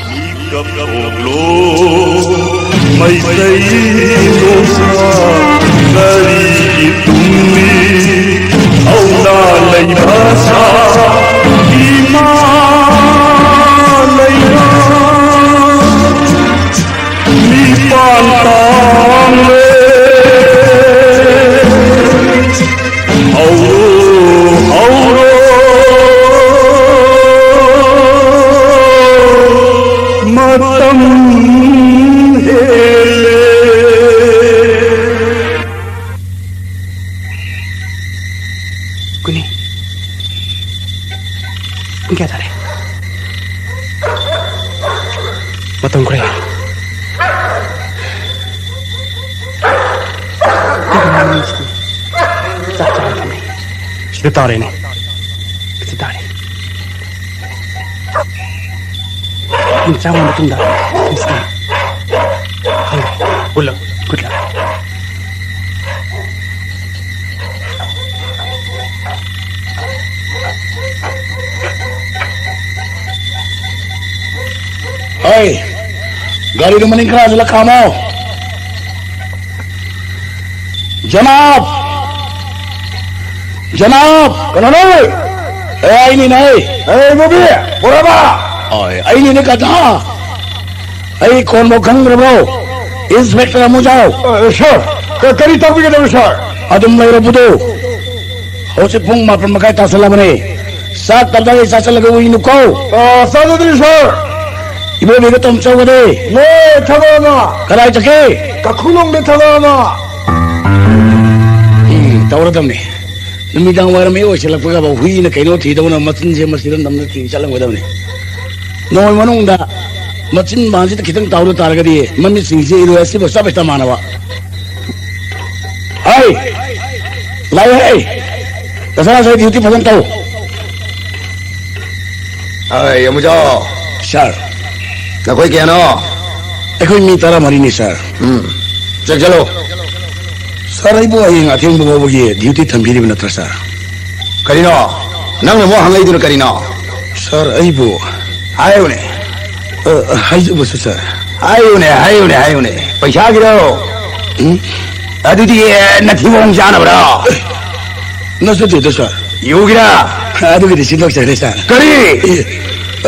ꯃꯤꯀꯞ ꯊꯣꯛꯂꯣ, ꯃꯩꯇꯩ ꯅꯣꯡꯁꯥ ꯀꯔꯤꯒꯤ ꯇꯨꯝꯂꯤ? ꯍꯧꯅ ꯂꯩꯕ ꯁꯥ ꯏꯃꯥ ꯂꯩꯕꯥꯛ꯫ ꯃꯤꯄꯥꯟ ꯇꯥꯡꯂꯦ꯫ ꯍꯧꯔꯣ, ꯍꯧꯔꯣ, ꯃꯇꯝ ꯍꯦꯜꯂꯦ꯫ ꯀꯨꯅꯤ꯫ ꯄꯨꯡ ꯀꯌꯥ ꯇꯥꯔꯦ? ꯃꯇꯝ ꯈꯔ ꯍꯦꯜꯂꯦ꯫ ꯆꯥꯛ ꯆꯥꯕ ꯐꯪꯉꯦ꯫ ꯁꯤꯗ ꯇꯥꯔꯦꯅꯦ꯫ ꯁꯤꯗ ꯇꯥꯔꯦ꯫ ꯄꯨꯡ ꯆꯥꯝꯃ ꯃꯇꯨꯡꯗ ꯃꯤꯁꯀꯤ ꯍꯜꯂꯣ꯫ ꯒꯨꯗ ꯂꯛ꯫ ꯒꯨꯗ ꯂꯛ꯫ ꯍꯣꯏ, ꯒꯥꯔꯤꯗꯨ ꯃꯅꯤꯡ ꯈꯔ ꯍꯜꯂ ꯈꯥꯝꯃꯣ꯫ ꯖꯅꯥꯕ! ꯖꯅꯥꯕ! ꯀꯅꯥꯅꯣ? ꯑꯦ, ꯑꯩꯅꯤꯅꯦ꯫ ꯑꯦ, ꯏꯕꯣꯕꯤ! ꯕꯣꯔꯥꯕꯥ! ꯑꯣꯏ, ꯑꯩꯅꯤꯅꯦ, ꯒꯙꯥ! ꯑꯩ ꯈꯣꯟꯕꯨ ꯈꯪꯗ꯭ꯔꯕ꯭ꯔꯣ? ꯏꯟꯁꯄꯦꯛꯇꯔ ꯑꯃꯨꯖꯥꯎ! ꯑ, ꯁꯥꯔ, ꯀ-, ꯀꯔꯤ ꯇꯥꯛꯄꯤꯒꯗꯕ, ꯁꯥꯔ? ꯑꯗꯨꯝ ꯂꯩꯔꯕꯗꯣ? ꯍꯧꯖꯤꯛ ꯄꯨꯡ ꯃꯥꯄꯟ ꯃꯈꯥꯏ ꯇꯥꯁꯜꯂꯕꯅꯦ꯫ ꯆꯥꯛ ꯇꯞ ꯇꯞꯅ ꯆꯥꯁꯤꯜꯂꯒ ꯎꯏꯅꯨꯀꯣ꯫ ꯑ, ꯆꯥꯖꯗ꯭ꯔꯤ, ꯁꯥꯔ꯫ ꯏꯕꯣꯕꯤꯒ ꯇꯣꯝꯆꯧꯒꯗꯤ? ꯃꯣꯏ ꯊꯕꯛ ꯑꯃ꯫ ꯀꯗꯥꯏ ꯆꯠꯈꯤ? ꯀꯈꯨꯂꯣꯡꯗ ꯊꯕꯛ ꯑꯃ꯫ ꯎꯝ, ꯇꯧꯔꯗꯕꯅꯤ꯫ ꯅꯨꯃꯤꯗꯥꯡ ꯋꯥꯏꯔꯝ ꯍꯦꯛ ꯑꯣꯏꯁꯤꯜꯂꯛꯄꯒ ꯍꯨꯏꯅ ꯀꯩꯅꯣ ꯊꯤꯗꯧꯅ ꯃꯆꯤꯟꯁꯦ ꯃꯁꯤꯗ ꯅꯝꯅ ꯊꯤ ꯆꯠꯂꯝꯒꯗꯕꯅꯤ꯫ ꯅꯣꯡꯃꯩ ꯃꯅꯨꯡꯗ ꯃꯆꯤꯟ ꯕꯥꯟꯁꯤꯗ ꯈꯤꯇꯪ ꯇꯥꯎꯗ ꯇꯥꯔꯒꯗꯤ ꯃꯃꯤꯠꯁꯤꯡꯁꯦ ꯏꯔꯣꯏ ꯑꯁꯤꯕ ꯆꯞ ꯍꯦꯛꯇ ꯃꯥꯟꯅꯕ꯫ ꯍꯩ! ꯂꯥꯛꯑꯦ ꯍꯩ! ꯅꯁꯥ ꯅꯁꯥꯒꯤ ꯗ꯭ꯌꯨꯇꯤ ꯐꯖꯅ ꯇꯧ꯫ ꯑꯩ ꯑꯃꯨꯖꯥꯎ꯫ ꯁꯥꯔ꯫ ꯅꯈꯣꯏ ꯀꯌꯥꯅꯣ? ꯑꯩꯈꯣꯏ ꯃꯤ ꯇꯔꯥꯃꯔꯤꯅꯤ, ꯁꯥꯔ꯫ ꯎꯝ꯫ ꯆꯠ-, ꯆꯠꯂꯣ꯫ ꯁꯥꯔ, ꯑꯩꯕꯨ ꯍꯌꯦꯡ ꯑꯊꯦꯡꯕ ꯐꯥꯎꯕꯒꯤ ꯗ꯭ꯌꯨꯇꯤ ꯊꯝꯕꯤꯔꯤꯕ ꯅꯠꯇ꯭ꯔꯥ, ꯁꯥꯔ? ꯀꯔꯤꯅꯣ? ꯅꯪꯅ ꯑꯃꯨꯛ ꯍꯪꯉꯛꯏꯗꯨꯅ ꯀꯔꯤꯅꯣ? ꯁꯥꯔ, ꯑꯩꯕꯨ ꯍꯥꯏꯌꯨꯅꯦ꯫ ꯑ, ꯍꯥꯏꯖꯕꯁꯨ, ꯁꯥꯔ꯫ ꯍꯥꯏꯌꯨꯅꯦ, ꯍꯥꯏꯌꯨꯅꯦ, ꯍꯥꯏꯌꯨꯅꯦ꯫ ꯄꯩꯁꯥꯒꯤꯔꯣ? ꯎꯝ? ꯑꯗꯨꯗꯤ, ꯑꯦ, ꯅꯊꯤꯕꯣꯡ ꯆꯥꯅꯕ꯭ꯔꯣ? ꯅꯠꯆꯗꯦꯗ, ꯁꯥꯔ꯫ ꯌꯨꯒꯤꯔꯥ? ꯑꯗꯨꯒꯤꯗꯤ ꯁꯤꯟꯗꯣꯛꯆꯈ꯭ꯔꯦ, ꯁꯥꯔ꯫ ꯀꯔꯤ? ꯑꯦ,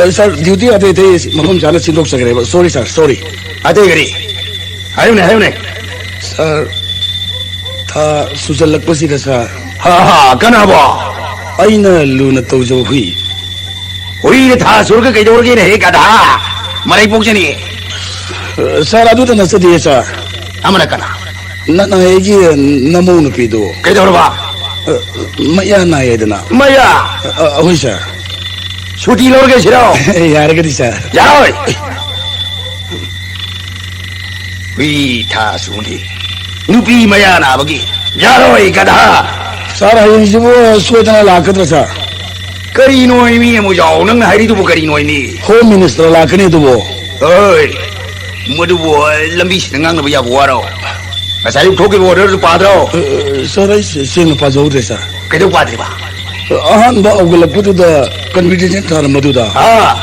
ꯑ, ꯁꯥꯔ, ꯗ꯭ꯌꯨꯇꯤ ꯑꯇꯩ ꯑꯇꯩ ꯃꯐꯝ ꯆꯥꯅ ꯁꯤꯟꯗꯣꯛꯆꯈ꯭ꯔꯦꯕ꯫ ꯁꯣꯔꯤ, ꯁꯥꯔ, ꯁꯣꯔꯤ꯫ ꯑꯇꯩ ꯀꯔꯤ? ꯍꯥꯏꯌꯨꯅꯦ, ꯍꯥꯏꯌꯨꯅꯦ꯫ ꯁꯥꯔ, ꯊꯥ ꯁꯨꯖꯜꯂꯛꯄꯁꯤꯗ, ꯁꯥꯔ꯫ ꯍꯥ, ꯍꯥ, ꯀꯅꯥꯕꯣ? ꯑꯩꯅ ꯂꯨꯅ ꯇꯧꯖꯕ ꯍꯨꯏ꯫ ꯍꯨꯏꯗ ꯊꯥ ꯁꯨꯔꯒ ꯀꯩꯗꯧꯔꯒꯦꯅꯦ, ꯍꯦ ꯒꯙꯥ? ꯃꯔꯩ ꯄꯣꯛꯆꯅꯤ꯫ ꯁꯥꯔ, ꯑꯗꯨꯗ ꯅꯠꯆꯗꯦ, ꯁꯥꯔ꯫ ꯑꯃꯅ ꯀꯅꯥ? ꯅ-, ꯅ-, ꯑꯩꯒꯤ ꯅꯃꯧ ꯅꯨꯄꯤꯗꯨ꯫ ꯀꯩꯗꯧꯔꯕ? ꯑ, ꯃꯌꯥ ꯅꯥꯏꯌꯦꯗꯅ꯫ ꯃꯌꯥ? ꯑ, ꯑ, ꯍꯣꯏ, ꯁꯥꯔ꯫ ꯁꯨꯇꯤ ꯂꯧꯔꯒꯦ ꯁꯤꯔꯣ? ꯌꯥꯔꯒꯗꯤ, ꯁꯥꯔ꯫ ꯌꯥꯔꯣꯏ꯫ ꯍꯨꯏ ꯊꯥ ꯁꯨꯅꯤ꯫ ꯅꯨꯄꯤ ꯃꯌꯥ ꯅꯥꯕꯒꯤ꯫ ꯌꯥꯔꯣꯏ, ꯒꯙꯥ꯫ ꯁꯥꯔ, ꯍꯌꯦꯡꯁꯤꯕꯨ ꯁꯣꯏꯗꯅ ꯂꯥꯛꯀꯗ꯭ꯔꯥ, ꯁꯥꯔ? ꯀꯔꯤꯅꯣ ꯃꯤ ꯑꯃꯨꯛ ꯌꯥꯎ? ꯅꯪꯅ ꯍꯥꯏꯔꯤꯗꯨꯕꯨ ꯀꯔꯤꯅꯣ ꯃꯤ? ꯍꯣꯝ ꯃꯤꯅꯤꯁꯇꯔ ꯂꯥꯛꯀꯅꯤ ꯑꯗꯨꯕꯨ꯫ ꯍꯣꯏ, ꯃꯗꯨꯕꯨ, ꯑ, ꯂꯝꯕꯤꯁꯤꯗ ꯉꯥꯡꯅꯕ ꯌꯥꯕ ꯋꯥꯔꯣ? ꯉꯁꯥꯏ ꯑꯌꯨꯛ ꯊꯣꯛꯈꯤꯕ ꯑꯣꯔꯗꯔꯗꯨ ꯄꯥꯗ꯭ꯔꯣ? ꯑ, ꯑ, ꯁꯥꯔ, ꯑꯩ ꯁꯦ-, ꯁꯦꯡꯅ ꯄꯥꯖꯍꯧꯗ꯭ꯔꯦ, ꯁꯥꯔ꯫ ꯀꯩꯗꯧ ꯄꯥꯗ꯭ꯔꯤꯕ? ꯑꯍꯥꯟꯕ ꯍꯧꯒꯠꯂꯛꯄꯗꯨꯗ ꯀꯟꯐꯤꯗꯦꯟꯁ ꯊꯥꯔꯝꯕꯗꯨꯗ꯫ ꯑꯥ꯫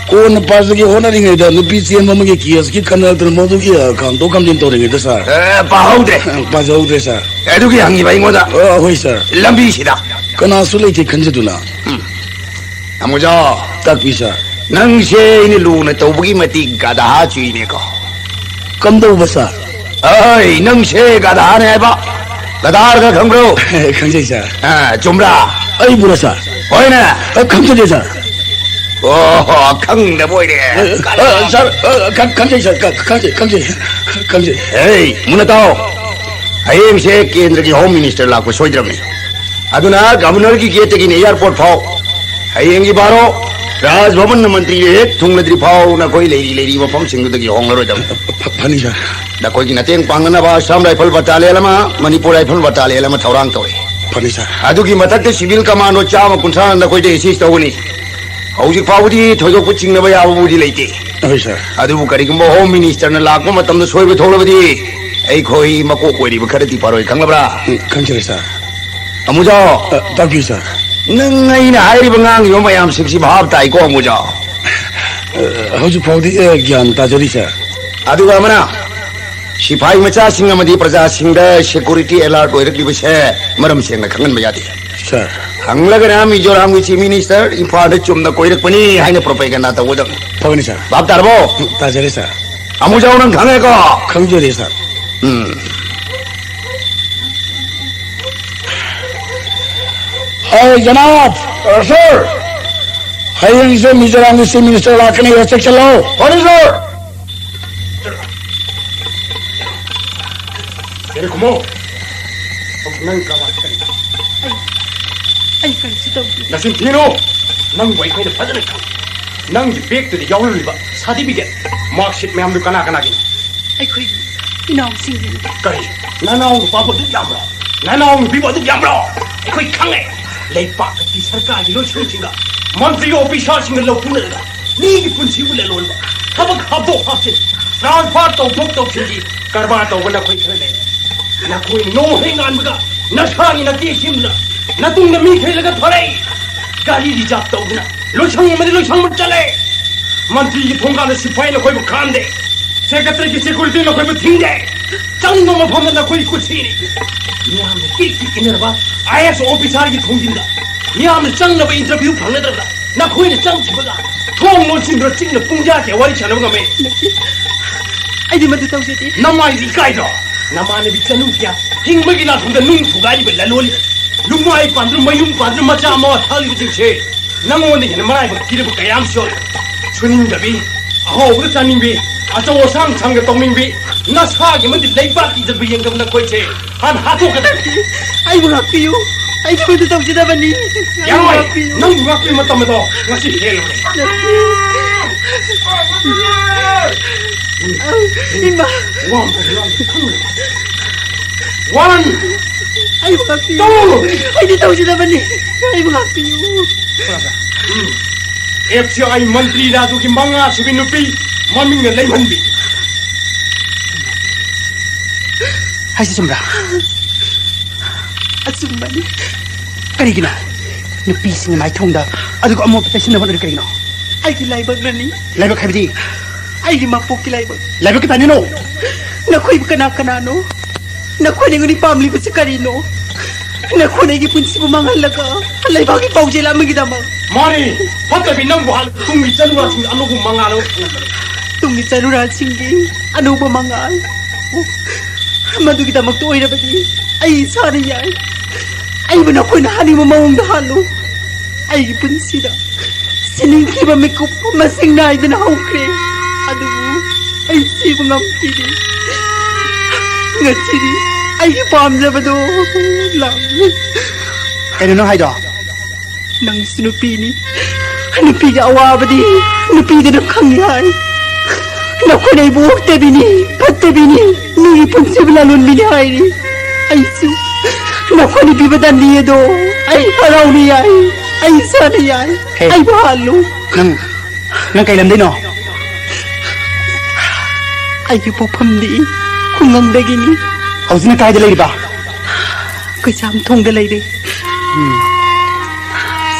ꯀꯣꯟꯅ ꯄꯥꯖꯒꯦ ꯍꯣꯠꯅꯔꯤꯉꯩꯗ ꯅꯨꯄꯤ ꯆꯦꯟꯕ ꯑꯃꯒꯤ ꯀꯦꯁꯀꯤ ꯈꯟꯅꯔꯛꯇꯅ ꯃꯗꯨꯒꯤ, ꯑ, ꯈꯥꯝꯗꯣꯛ ꯈꯥꯝꯖꯤꯟ ꯇꯧꯔꯤꯉꯩꯗ, ꯁꯥꯔ꯫ ꯑꯦ, ꯄꯥꯍꯧꯗ꯭ꯔꯦ꯫ ꯑ, ꯄꯥꯖꯍꯧꯗ꯭ꯔꯦ, ꯁꯥꯔ꯫ ꯑꯦ, ꯑꯗꯨꯒꯤ ꯍꯪꯉꯤꯕ ꯑꯩꯉꯣꯟꯗ? ꯑ, ꯍꯣꯏ, ꯁꯥꯔ꯫ ꯂꯝꯕꯤꯁꯤꯗ꯫ ꯀꯅꯥꯁꯨ ꯂꯩꯇꯦ ꯈꯟꯖꯗꯨꯅ꯫ ꯎꯝ꯫ ꯇꯥꯃꯣꯖꯥꯎ꯫ ꯇꯥꯛꯄꯤ, ꯁꯥꯔ꯫ ꯅꯪꯁꯦ ꯑꯩꯅ ꯂꯨꯅ ꯇꯧꯕꯒꯤ ꯃꯇꯤꯛ ꯒꯙꯥ ꯆꯨꯏꯅꯦꯀꯣ꯫ ꯀꯝꯗꯧꯕ, ꯁꯥꯔ? ꯑꯩ, ꯅꯪꯁꯦ ꯒꯙꯥꯅꯦ ꯍꯥꯏꯕ꯫ ꯒꯙꯥ ꯍꯥꯏꯔꯒ ꯈꯪꯕ꯭ꯔꯣ? ꯈꯪꯖꯩ, ꯁꯥꯔ꯫ ꯑ, ꯆꯨꯝꯕ꯭ꯔꯥ? ꯑꯩꯕꯨꯔꯥ, ꯁꯥꯔ? ꯍꯣꯏꯅꯦ꯫ ꯑ, ꯈꯪꯖꯗꯦ, ꯁꯥꯔ꯫ ꯑꯣꯍꯣ, ꯈꯪꯗꯕ ꯑꯣꯏꯔꯦ꯫ ꯑ, ꯑ, ꯁꯥꯔ, ꯑ, ꯈꯪ-, ꯈꯪꯖꯩ, ꯁꯥꯔ, ꯈ-, ꯈꯪꯖꯩ, ꯈꯪꯖꯩ, ꯈꯪꯖꯩ꯫ ꯍꯦ, ꯃꯨꯟꯅ ꯇꯥꯎ꯫ ꯍꯌꯦꯡꯁꯦ ꯀꯦꯟꯗ꯭ꯔꯒꯤ ꯍꯣꯝ ꯃꯤꯅꯤꯁꯇꯔ ꯂꯥꯛꯄ ꯁꯣꯏꯗ꯭ꯔꯕꯅꯤ꯫ ꯑꯗꯨꯅ ꯒꯚꯔꯅꯔꯒꯤ ꯒꯦꯠꯇꯒꯤꯅ ꯑꯦꯌꯥꯔꯄꯣꯔꯠ ꯐꯥꯎ ꯍꯌꯦꯡꯒꯤ ꯕꯥꯔꯣ ꯔꯥꯖ ꯚꯕꯟꯅ ꯃꯟꯇ꯭ꯔꯤ ꯍꯦꯛ ꯊꯨꯡꯂꯗ꯭ꯔꯤ ꯐꯥꯎ ꯅꯈꯣꯏ ꯂꯩꯔꯤ ꯂꯩꯔꯤ ꯃꯐꯝꯁꯤꯡꯗꯨꯗꯒꯤ ꯍꯣꯡꯂꯔꯣꯏꯗꯕꯅꯤ꯫ ꯐ-, ꯐꯅꯤ, ꯁꯥꯔ꯫ ꯅꯈꯣꯏꯒꯤ ꯃꯇꯦꯡ ꯄꯥꯡꯅꯅꯕ ꯑꯁꯥꯝ ꯔꯥꯏꯐꯜ ꯕꯇꯥꯂꯤꯌꯟ ꯑꯃ, ꯃꯅꯤꯄꯨꯔ ꯔꯥꯏꯐꯜ ꯕꯇꯥꯂꯤꯌꯟ ꯑꯃ ꯊꯧꯔꯥꯡ ꯇꯧꯔꯤ꯫ ꯐꯅꯤ, ꯁꯥꯔ꯫ ꯑꯗꯨꯒꯤ ꯃꯊꯛꯇ ꯁꯤꯚꯤꯜ ꯀꯃꯥꯟꯗꯣ ꯆꯥꯝꯃ ꯀꯨꯟꯊ꯭ꯔꯥꯅ ꯅꯈꯣꯏꯗ ꯑꯦꯁꯤꯁ ꯇꯧꯒꯅꯤ꯫ ꯍꯧꯖꯤꯛ ꯐꯥꯎꯕꯗꯤ ꯊꯣꯏꯗꯣꯛꯄ ꯆꯤꯡꯅꯕ ꯌꯥꯕꯕꯨꯗꯤ ꯂꯩꯇꯦ꯫ ꯍꯣꯏ, ꯁꯥꯔ꯫ ꯑꯗꯨꯕꯨ ꯀꯔꯤꯒꯨꯝꯕ ꯍꯣꯝ ꯃꯤꯅꯤꯁꯇꯔꯅ ꯂꯥꯛꯄ ꯃꯇꯝꯗ ꯁꯣꯏꯕ ꯊꯣꯛꯂꯕꯗꯤ ꯑꯩꯈꯣꯏ ꯃꯀꯣꯛ ꯑꯣꯏꯔꯤꯕ ꯈꯔꯗꯤ ꯐꯔꯣꯏ, ꯈꯪꯂꯕ꯭ꯔꯥ? ꯎꯝ, ꯈꯪꯖꯔꯦ, ꯁꯥꯔ꯫ ꯑꯃꯨꯖꯥꯎ꯫ ꯑ, ꯇꯥꯛꯄꯤꯌꯨ, ꯁꯥꯔ꯫ ꯅꯪ ꯑꯩꯅ ꯍꯥꯏꯔꯤꯕ ꯉꯥꯡꯉꯤꯕ ꯃꯌꯥꯝꯁꯤꯡꯁꯤ ꯚꯥꯞ ꯇꯥꯏꯀꯣ, ꯑꯃꯨꯖꯥꯎ? ꯑ, ꯍꯧꯖꯤꯛ ꯐꯥꯎꯗꯤ, ꯑ, ꯒ꯭ꯌꯥꯟ ꯇꯥꯖꯔꯤ, ꯁꯥꯔ꯫ ꯑꯗꯨꯒ ꯑꯃꯅ, ꯁꯤꯐꯥꯏ ꯃꯆꯥꯁꯤꯡ ꯑꯃꯗꯤ ꯄ꯭ꯔꯖꯥꯁꯤꯡꯗ ꯁꯦꯀ꯭ꯌꯨꯔꯤꯇꯤ ꯑꯦꯂꯔꯠ ꯑꯣꯏꯔꯛꯂꯤꯕꯁꯦ ꯃꯔꯝ ꯁꯦꯡꯅ ꯈꯪꯍꯟꯕ ꯌꯥꯗꯦ꯫ ꯁꯥꯔ꯫ ꯍꯪꯂꯒꯅ ꯃꯤꯖꯣꯔꯥꯝꯒꯤ ꯆꯤꯐ ꯃꯤꯅꯤꯁꯇꯔ ꯏꯝꯐꯥꯜꯗ ꯆꯨꯝꯅ ꯀꯣꯏꯔꯛꯄꯅꯤ ꯍꯥꯏꯅ ꯄ꯭ꯔꯣꯄꯦꯒꯦꯟꯗꯥ ꯇꯧꯒꯗꯕꯅꯤ꯫ ꯐꯒꯅꯤ, ꯁꯥꯔ꯫ ꯚꯥꯞ ꯇꯥꯔꯕꯣ? ꯎꯝ, ꯇꯥꯖꯔꯦ, ꯁꯥꯔ꯫ ꯑꯃꯨꯖꯥꯎ, ꯅꯪ ꯈꯪꯉꯦꯀꯣ? ꯈꯪꯖꯔꯦ, ꯁꯥꯔ꯫ ꯎꯝ꯫ ꯑꯩ ꯖꯅꯥꯕ! ꯑ, ꯁꯥꯔ! ꯍꯌꯦꯡꯁꯦ ꯃꯤꯖꯣꯔꯥꯝꯒꯤ ꯆꯤꯐ ꯃꯤꯅꯤꯁꯇꯔ ꯂꯥꯛꯀꯅꯤ, ꯆꯦꯛꯁꯤꯜꯂꯣ꯫ ꯐꯅꯤ, ꯁꯥꯔ! ꯀꯩꯅꯣ ꯈꯨꯝꯃꯣ꯫ ꯅꯪ ꯀꯔꯕꯥꯔ ꯀꯔꯤ? ꯑꯩ, ꯑꯩ ꯀꯔꯤꯁꯨ ꯇꯧꯗꯦ꯫ ꯅꯆꯤꯟ ꯊꯤꯅꯨ! ꯅꯪꯕꯨ ꯑꯩꯈꯣꯏꯅ ꯐꯖꯅ ꯈꯪꯉꯤ꯫ ꯅꯪꯒꯤ ꯕꯦꯒꯇꯨꯗ ꯌꯥꯎꯔꯝꯂꯤꯕ ꯁꯥꯔꯇꯤꯐꯤꯀꯦꯠ, ꯃꯥꯔꯛꯁꯤꯠ ꯃꯌꯥꯝꯗꯨ ꯀꯅꯥ ꯀꯅꯥꯒꯤꯅꯣ? ꯑꯩꯈꯣꯏꯒꯤ ꯏꯅꯥꯎꯁꯤꯡꯒꯤꯅꯤ꯫ ꯀꯔꯤ? ꯅꯅꯥꯎ ꯅꯨꯄꯥꯕꯨ ꯑꯗꯨꯛ ꯌꯥꯝꯕ꯭ꯔꯣ? ꯅꯅꯥꯎ ꯅꯨꯄꯤꯕꯨ ꯑꯗꯨꯛ ꯌꯥꯝꯕ꯭ꯔꯣ? ꯑꯩꯈꯣꯏ ꯈꯪꯉꯦ꯫ ꯂꯩꯕꯥꯛ ꯑꯁꯤ ꯁꯔꯀꯥꯔꯒꯤ ꯂꯣꯏꯁꯪꯁꯤꯡꯒ, ꯃꯟꯇ꯭ꯔꯤ ꯑꯣꯐꯤꯁꯥꯔꯁꯤꯡꯒ ꯂꯧꯊꯣꯛꯅꯔꯒ ꯃꯤꯒꯤ ꯄꯨꯟꯁꯤꯕꯨ ꯂꯂꯣꯟꯕ, ꯊꯕꯛ ꯍꯥꯞꯇꯣꯛ ꯍꯥꯞꯆꯤꯟ, ꯇ꯭ꯔꯥꯟꯁꯐꯔ ꯇꯧꯊꯣꯛ ꯇꯧꯁꯤꯟꯒꯤ ꯀꯔꯕꯥꯔ ꯇꯧꯕ ꯅꯈꯣꯏ ꯈꯔ ꯂꯩ꯫ ꯅꯈꯣꯏꯅ ꯅꯣꯡ ꯍꯦꯛ ꯉꯥꯟꯕꯒ ꯅꯁꯥꯒꯤ ꯅꯇꯦꯛ ꯁꯦꯝꯗꯨꯅ ꯅꯇꯨꯡꯗ ꯃꯤ ꯈꯩꯂꯒ ꯊꯣꯔꯛꯏ꯫ ꯒꯥꯔꯤ ꯔꯤꯖꯥꯕ ꯇꯧꯗꯨꯅ ꯂꯣꯏꯁꯪ ꯑꯃꯗꯤ ꯂꯣꯏꯁꯪ ꯑꯃ ꯆꯠꯂꯦ꯫ ꯃꯟꯇ꯭ꯔꯤꯒꯤ ꯊꯣꯡꯒꯥꯟꯗ ꯁꯤꯐꯥꯏ ꯅꯈꯣꯏꯕꯨ ꯈꯥꯝꯗꯦ꯫ ꯁꯦꯀ꯭ꯔꯦꯇꯔꯤꯒꯤ ꯁꯦꯀ꯭ꯌꯨꯔꯤꯇꯤ ꯅꯈꯣꯏꯕꯨ ꯊꯤꯡꯗꯦ꯫ ꯆꯪꯅꯤꯡꯕ ꯃꯐꯝꯗ ꯅꯈꯣꯏꯒꯤ ꯈꯨꯠꯁꯤꯅꯤ꯫ ꯃꯤꯌꯥꯝꯅ ꯄꯤꯛ ꯄꯤꯛ ꯏꯟꯅꯔꯕ ꯑꯥꯏ ꯑꯦꯁ ꯑꯣꯐꯤꯁꯥꯔꯒꯤ ꯊꯣꯡꯖꯤꯟꯗ ꯃꯤꯌꯥꯝꯅ ꯆꯪꯅꯕ ꯏꯟꯇꯔꯚ꯭ꯌꯨ ꯐꯪꯅꯗ꯭ꯔꯕꯗ ꯅꯈꯣꯏꯅ ꯆꯪꯈꯤꯕꯒ ꯊꯣꯡ ꯂꯣꯟꯁꯤꯟꯗꯨꯅ ꯆꯤꯛꯅ ꯄꯨꯡ ꯀꯌꯥ ꯀꯌꯥ ꯋꯥꯔꯤ ꯁꯥꯟꯅꯕ ꯉꯝꯃꯦ? ꯑꯩꯗꯤ ꯃꯗꯨ ꯇꯧꯖꯗꯦ꯫ ꯅꯃꯥꯏꯗꯤ ꯏꯀꯥꯏꯗ꯭ꯔꯣ? ꯅꯃꯥꯟꯅꯕꯤ ꯆꯅꯨ ꯀꯌꯥ ꯍꯤꯡꯕꯒꯤ ꯂꯥꯟꯐꯝꯗ ꯅꯨꯡ ꯊꯨꯒꯥꯏꯔꯤꯕ ꯂꯂꯣꯜꯂꯤꯕ, ꯅꯨꯡꯉꯥꯏ ꯄꯥꯟꯗꯨꯅ ꯃꯌꯨꯝ ꯄꯥꯟꯗꯨꯅ ꯃꯆꯥ ꯃꯋꯥ ꯊꯥꯛꯂꯤꯕꯁꯤꯡꯁꯦ ꯅꯪꯉꯣꯟꯗ ꯍꯦꯟꯅ ꯃꯔꯥꯏꯕꯛ ꯊꯤꯔꯕ ꯀꯌꯥ ꯑꯃꯁꯨ ꯌꯥꯎꯔꯤ꯫ ꯁꯨꯅꯤꯡꯗꯕꯤ, ꯑꯍꯥꯎꯕꯗ ꯆꯥꯅꯤꯡꯕꯤ, ꯑꯆꯧ ꯑꯁꯥꯡ ꯁꯪꯒ ꯇꯧꯅꯤꯡꯕꯤ, ꯅꯁꯥꯒꯤ ꯑꯃꯗꯤ ꯂꯩꯕꯥꯛꯀꯤ ꯏꯖꯠꯄꯨ ꯌꯦꯡꯗꯕ ꯅꯈꯣꯏꯁꯦ ꯍꯥꯟꯅ ꯍꯥꯠꯇꯣꯛꯀꯗꯕꯅꯤ꯫ ꯑꯩꯕꯨ ꯉꯥꯛꯄꯤꯌꯨ꯫ ꯑꯩ ꯊꯕꯛꯇ ꯇꯧꯖꯗꯕꯅꯤ꯫ ꯌꯥꯔꯣꯏ! ꯉꯥꯛꯄꯤꯌꯨ꯫ ꯅꯪꯕꯨ ꯉꯥꯛꯄꯒꯤ ꯃꯇꯝ ꯑꯗꯣ ꯉꯁꯤ ꯍꯦꯜꯂꯕꯅꯤ꯫ ꯅꯠꯇꯦ꯫ ꯏꯃꯥ! ꯋꯥ ꯑꯃ ꯉꯥꯡꯕ ꯈꯪꯗ꯭ꯔꯦ꯫ ꯋꯥꯔꯟ! ꯑꯩꯕꯨ ꯉꯥꯛꯄꯤꯌꯨ꯫ ꯇꯧ! ꯑꯩꯗꯤ ꯇꯧꯖꯗꯕꯅꯤ꯫ ꯑꯩꯕꯨ ꯉꯥꯛꯄꯤꯌꯨ꯫ ꯎꯝ꯫ ꯑꯦꯐ ꯁꯤ ꯑꯥꯏ ꯃꯟꯇ꯭ꯔꯤ ꯔꯥꯖꯨꯒꯤ ꯃꯉꯥꯁꯨꯕꯤ ꯅꯨꯄꯤ ꯃꯃꯤꯡꯅ ꯂꯩꯃꯟꯕꯤ꯫ ꯍꯥꯏꯁꯤ ꯆꯨꯝꯕ꯭ꯔꯥ? ꯑꯆꯨꯝꯕꯅꯤ꯫ ꯀꯔꯤꯒꯤꯅꯣ ꯅꯨꯄꯤꯁꯤꯡꯒꯤ ꯃꯥꯏꯊꯣꯡꯗ ꯑꯗꯨꯒ ꯑꯃꯣꯠꯄ ꯇꯩꯁꯤꯟꯅꯕ ꯍꯣꯠꯅꯔꯤ ꯀꯔꯤꯒꯤꯅꯣ? ꯑꯩꯒꯤ ꯂꯥꯏꯕꯛꯅꯅꯤ꯫ ꯂꯥꯏꯕꯛ ꯍꯥꯏꯕꯗꯤ? ꯑꯩꯒꯤ ꯃꯄꯣꯛꯀꯤ ꯂꯥꯏꯕꯛ꯫ ꯂꯥꯏꯕꯛ ꯀꯗꯥꯏꯅꯣ? ꯅꯈꯣꯏꯕꯨ ꯀꯅꯥ ꯀꯅꯥꯅꯣ? ꯅꯈꯣꯏꯅ ꯑꯩꯉꯣꯟꯗ ꯄꯥꯝꯂꯤꯕꯁꯤ ꯀꯔꯤꯅꯣ? ꯅꯈꯣꯏꯅ ꯑꯩꯒꯤ ꯄꯨꯟꯁꯤꯕꯨ ꯃꯥꯡꯍꯜꯂꯒ ꯂꯩꯕꯥꯛꯀꯤ ꯄꯥꯎꯖꯦꯜ ꯑꯃꯒꯤꯗꯃꯛ꯫ ꯃꯥꯅꯤ, ꯐꯠꯇꯕꯤ ꯅꯪꯕꯨ ꯍꯥꯜꯂ ꯇꯨꯡꯒꯤ ꯆꯠꯂꯨꯔꯁꯤꯡ ꯑꯅꯧꯕ ꯃꯉꯥꯜ ꯑꯃ ꯐꯪꯍꯟꯕꯅꯤ꯫ ꯇꯨꯡꯒꯤ ꯆꯠꯂꯨꯔꯁꯤꯡꯒꯤ ꯑꯅꯧꯕ ꯃꯉꯥꯜ꯫ ꯑꯣ, ꯃꯗꯨꯒꯤꯗꯃꯛꯇ ꯑꯣꯏꯔꯕꯗꯤ ꯑꯩ ꯏꯁꯥꯅ ꯌꯥꯏ꯫ ꯑꯩꯕꯨ ꯅꯈꯣꯏꯅ ꯍꯥꯠꯅꯤꯡꯕ ꯃꯑꯣꯡꯗ ꯍꯥꯠꯂꯨ꯫ ꯑꯩꯒꯤ ꯄꯨꯟꯁꯤꯗ ꯁꯤꯅꯤꯡꯈꯤꯕ ꯃꯤꯀꯨꯞ ꯃꯁꯤꯡ ꯅꯥꯏꯗꯅ ꯍꯧꯈ꯭ꯔꯦ, ꯑꯗꯨꯕꯨ ꯑꯩ ꯁꯤꯕ ꯉꯝꯈꯤꯗꯦ꯫ ꯉꯁꯤꯗꯤ ꯑꯩꯒꯤ ꯄꯥꯝꯖꯕꯗꯣ ꯂꯥꯛꯂꯦ꯫ ꯀꯩꯅꯣ ꯅꯪ ꯍꯥꯏꯗꯣ? ꯅꯪꯁꯨ ꯅꯨꯄꯤꯅꯤ, ꯅꯨꯄꯤꯒꯤ ꯑꯋꯥꯕꯗꯤ ꯅꯨꯄꯤꯗꯨꯅ ꯈꯪꯉꯤ ꯍꯥꯏ꯫ ꯅꯈꯣꯏꯅ ꯑꯩꯕꯨ ꯑꯣꯛꯇꯕꯤꯅꯤ, ꯐꯠꯇꯕꯤꯅꯤ, ꯃꯤꯒꯤ ꯄꯨꯟꯁꯤꯕꯨ ꯂꯥꯂꯣꯟꯕꯤꯅꯤ ꯍꯥꯏꯔꯤ꯫ ꯑꯩꯁꯨ ꯅꯈꯣꯏꯅ ꯄꯤꯕ ꯗꯟꯗꯤ ꯑꯗꯣ ꯑꯩ ꯍꯔꯥꯎꯅ ꯌꯥꯏ, ꯑꯩ ꯏꯁꯥꯅ ꯌꯥꯏ꯫ ꯍꯦ꯫ ꯑꯩꯕꯨ ꯍꯥꯜꯂꯨ꯫ ꯅꯪ, ꯅꯪ ꯀꯩ ꯂꯝꯗꯩꯅꯣ? ꯑꯩꯒꯤ ꯄꯣꯛꯐꯝꯗꯤ ꯈꯨꯡꯒꯪꯗꯒꯤꯅꯤ꯫ ꯍꯧꯖꯤꯛꯅ ꯀꯥꯏꯗ ꯂꯩꯔꯤꯕ? ꯀꯩꯁꯥꯝꯊꯣꯡꯗ ꯂꯩꯔꯦ꯫ ꯎꯝ꯫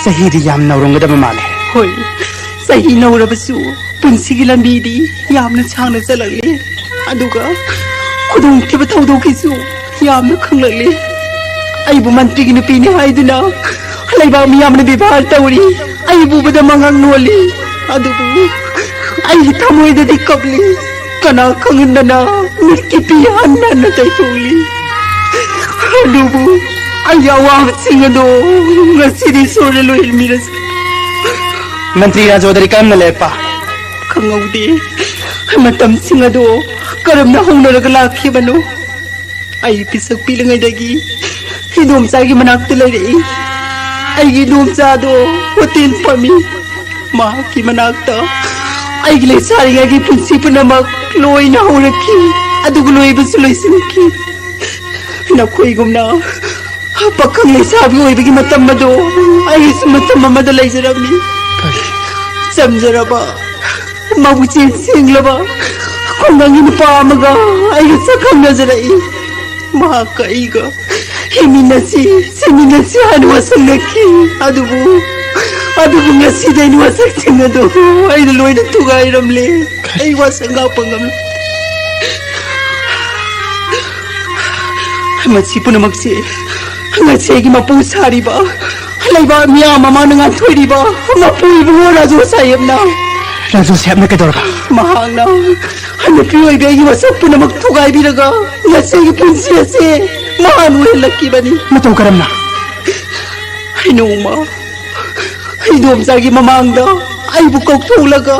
ꯆꯍꯤꯗꯤ ꯌꯥꯝ ꯅꯧꯔꯝꯒꯗꯕ ꯃꯥꯜꯂꯦ꯫ ꯍꯣꯏ, ꯆꯍꯤ ꯅꯧꯔꯕꯁꯨ ꯄꯨꯟꯁꯤꯒꯤ ꯂꯝꯕꯤꯗꯤ ꯌꯥꯝꯅ ꯁꯥꯡꯅ ꯆꯠꯂꯛꯂꯦ꯫ ꯑꯗꯨꯒ ꯈꯨꯗꯣꯡꯊꯤꯕ ꯊꯧꯗꯣꯛꯀꯤꯁꯨ ꯌꯥꯝꯅ ꯈꯪꯂꯛꯂꯦ꯫ ꯑꯩꯕꯨ ꯃꯟꯇ꯭ꯔꯤꯒꯤ ꯅꯨꯄꯤꯅꯤ ꯍꯥꯏꯗꯨꯅ ꯂꯩꯕꯥꯛ ꯃꯤꯌꯥꯝꯅ ꯕꯦꯕꯥꯔ ꯇꯧꯔꯤ꯫ ꯑꯩꯕꯨ ꯎꯕꯗ ꯃꯉꯛ ꯅꯣꯜꯂꯤ꯫ ꯑꯗꯨꯕꯨ ꯑꯩꯒꯤ ꯊꯃꯣꯏꯗꯗꯤ ꯀꯞꯂꯤ꯫ ꯀꯅꯥ ꯈꯪꯍꯟꯗꯅ ꯃꯤꯠꯀꯤ ꯄꯤ ꯍꯟꯅ ꯍꯟꯅ ꯇꯩꯊꯣꯛꯂꯤ꯫ ꯑꯗꯨꯕꯨ ꯑꯩꯒꯤ ꯑꯋꯥꯕꯁꯤꯡ ꯑꯗꯣ ꯉꯁꯤꯗꯤ ꯁꯣꯏꯔ ꯂꯣꯏꯍꯟꯕꯤꯔꯁꯤ꯫ ꯃꯟꯇ꯭ꯔꯤ ꯔꯥꯖꯣꯗꯔꯤ ꯀꯔꯝꯅ ꯂꯩꯔꯛꯄ? ꯈꯪꯍꯧꯗꯦ꯫ ꯃꯇꯝꯁꯤꯡ ꯑꯗꯣ ꯀꯔꯝꯅ ꯍꯧꯅꯔꯒ ꯂꯥꯛꯈꯤꯕꯅꯣ? ꯑꯩ ꯄꯤꯁꯛ ꯄꯤꯛꯂꯤꯉꯩꯗꯒꯤ ꯏꯗꯣꯝꯆꯥꯒꯤ ꯃꯅꯥꯛꯇ ꯂꯩꯔꯛꯏ꯫ ꯑꯩꯒꯤ ꯏꯗꯣꯝꯆꯥꯗꯣ ꯍꯣꯇꯦꯜ ꯐꯝꯃꯤ꯫ ꯃꯍꯥꯛꯀꯤ ꯃꯅꯥꯛꯇ ꯑꯩꯒꯤ ꯂꯩꯁꯥꯔꯤꯉꯩꯒꯤ ꯄꯨꯟꯁꯤ ꯄꯨꯝꯅꯃꯛ ꯂꯣꯏꯅ ꯍꯧꯔꯛꯈꯤ, ꯑꯗꯨꯒ ꯂꯣꯏꯕꯁꯨ ꯂꯣꯏꯁꯤꯟꯈꯤ꯫ ꯅꯈꯣꯏꯒꯨꯝꯅ ꯄꯥꯈꯪ ꯂꯩꯁꯥꯕꯤ ꯑꯣꯏꯕꯒꯤ ꯃꯇꯝ ꯑꯗꯣ ꯑꯩꯒꯤꯁꯨ ꯃꯇꯝ ꯑꯃꯗ ꯂꯩꯖꯔꯝꯃꯤ꯫ ꯆꯝꯖꯔꯕ, ꯃꯕꯨꯛꯆꯦꯜ ꯁꯦꯡꯂꯕ ꯈꯨꯡꯒꯪꯒꯤ ꯅꯨꯄꯥ ꯑꯃꯒ ꯑꯩꯒ ꯁꯛ ꯈꯪꯅꯖꯔꯛꯏ꯫ ꯃꯍꯥꯛꯀ ꯑꯩꯒ ꯍꯤꯡꯃꯤꯟꯅꯁꯤ, ꯁꯤꯃꯤꯟꯅꯁꯤ ꯍꯥꯏꯅ ꯋꯥꯁꯛꯅꯈꯤ꯫ ꯑꯗꯨꯕꯨ, ꯑꯗꯨꯕꯨ ꯉꯁꯤꯗꯤ ꯑꯩꯅ ꯋꯥꯁꯛꯁꯤꯡ ꯑꯗꯨ ꯑꯩꯅ ꯂꯣꯏꯅ ꯊꯨꯒꯥꯏꯔꯝꯂꯦ꯫ ꯑꯩ ꯋꯥꯁꯛ ꯉꯥꯛꯄ ꯉꯝꯂꯦ꯫ ꯃꯁꯤ ꯄꯨꯝꯅꯃꯛꯁꯦ ꯉꯁꯤ ꯑꯩꯒꯤ ꯃꯄꯨ ꯁꯥꯔꯤꯕ, ꯂꯩꯕꯥꯛ ꯃꯤꯌꯥꯝ ꯃꯃꯥꯡꯗ ꯉꯥꯟꯊꯣꯏꯔꯤꯕ ꯃꯄꯨ ꯏꯕꯨꯡꯉꯣ ꯔꯥꯖꯨ ꯁꯥꯍꯦꯕꯅ꯫ ꯔꯥꯖꯨ ꯁꯥꯍꯦꯕꯅ ꯀꯩꯗꯧꯔꯕ? ꯃꯍꯥꯛꯅ ꯅꯨꯄꯤ ꯑꯣꯏꯕꯤ ꯑꯩꯒꯤ ꯋꯥꯁꯛ ꯄꯨꯝꯅꯃꯛ ꯊꯨꯒꯥꯏꯕꯤꯔꯒ ꯉꯁꯤꯒꯤ ꯄꯨꯟꯁꯤ ꯑꯁꯦ ꯃꯍꯥꯛꯅ ꯑꯣꯏꯍꯜꯂꯛꯈꯤꯕꯅꯤ꯫ ꯃꯇꯧ ꯀꯔꯝꯅ? ꯅꯣꯡꯃ ꯏꯗꯣꯝꯆꯥꯒꯤ ꯃꯃꯥꯡꯗ ꯑꯩꯕꯨ ꯀꯧꯊꯣꯛꯂꯒ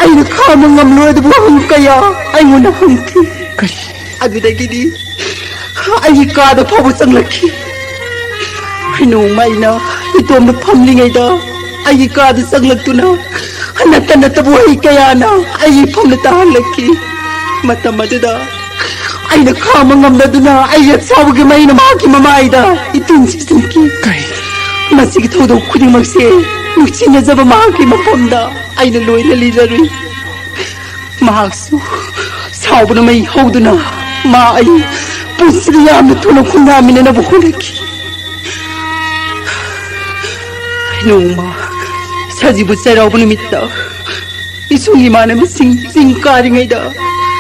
ꯑꯩꯅ ꯈꯥꯡꯕ ꯉꯝꯂꯣꯏꯗꯕ ꯋꯥꯍꯪ ꯀꯌꯥ ꯑꯩꯉꯣꯟꯗ ꯍꯪꯈꯤ꯫ ꯀꯔꯤ? ꯑꯗꯨꯗꯒꯤꯗꯤ ꯑꯩꯒꯤ ꯀꯥꯗ ꯐꯥꯎꯕ ꯆꯪꯂꯛꯈꯤ꯫ ꯅꯣꯡꯃ ꯑꯩꯅ ꯏꯇꯣꯝꯗ ꯐꯝꯂꯤꯉꯩꯗ ꯑꯩꯒꯤ ꯀꯥꯗ ꯆꯪꯂꯛꯇꯨꯅ ꯅꯠꯇ ꯅꯠꯇꯕ ꯋꯥꯍꯩ ꯀꯌꯥꯅ ꯑꯩꯒꯤ ꯏꯐꯝꯗ ꯇꯥꯍꯜꯂꯛꯈꯤ꯫ ꯃꯇꯝ ꯑꯗꯨꯗ ꯑꯩꯅ ꯈꯥꯡꯕ ꯉꯝꯗꯗꯨꯅ ꯑꯩꯒꯤ ꯑꯁꯥꯎꯕꯒꯤ ꯃꯩꯅ ꯃꯍꯥꯛꯀꯤ ꯃꯃꯥꯏꯗ ꯏꯇꯨꯝ ꯁꯤꯖꯤꯟꯈꯤ꯫ ꯀꯔꯤ? ꯃꯁꯤꯒꯤ ꯊꯧꯗꯣꯛ ꯈꯨꯗꯤꯡꯃꯛꯁꯦ ꯅꯨꯡꯁꯤꯅꯖꯕ ꯃꯍꯥꯛꯀꯤ ꯃꯐꯝꯗ ꯑꯩꯅ ꯂꯣꯏꯅ ꯂꯤꯖꯔꯨꯏ꯫ ꯃꯍꯥꯛꯁꯨ ꯁꯥꯎꯕꯅ ꯃꯩ ꯍꯧꯗꯨꯅ ꯃꯥ ꯑꯩ ꯄꯨꯟꯁꯤꯗ ꯌꯥꯝꯅ ꯊꯨꯅ ꯈꯨꯟꯗꯥꯃꯤꯟꯅꯅꯕ ꯍꯣꯠꯅꯈꯤ꯫ ꯅꯣꯡꯃ ꯁꯖꯤꯕꯨ ꯆꯩꯔꯥꯎꯕ ꯅꯨꯃꯤꯠꯇ ꯏꯁꯨꯡ ꯏꯃꯥꯟꯅꯕꯁꯤꯡ ꯆꯤꯡ ꯀꯥꯔꯤꯉꯩꯗ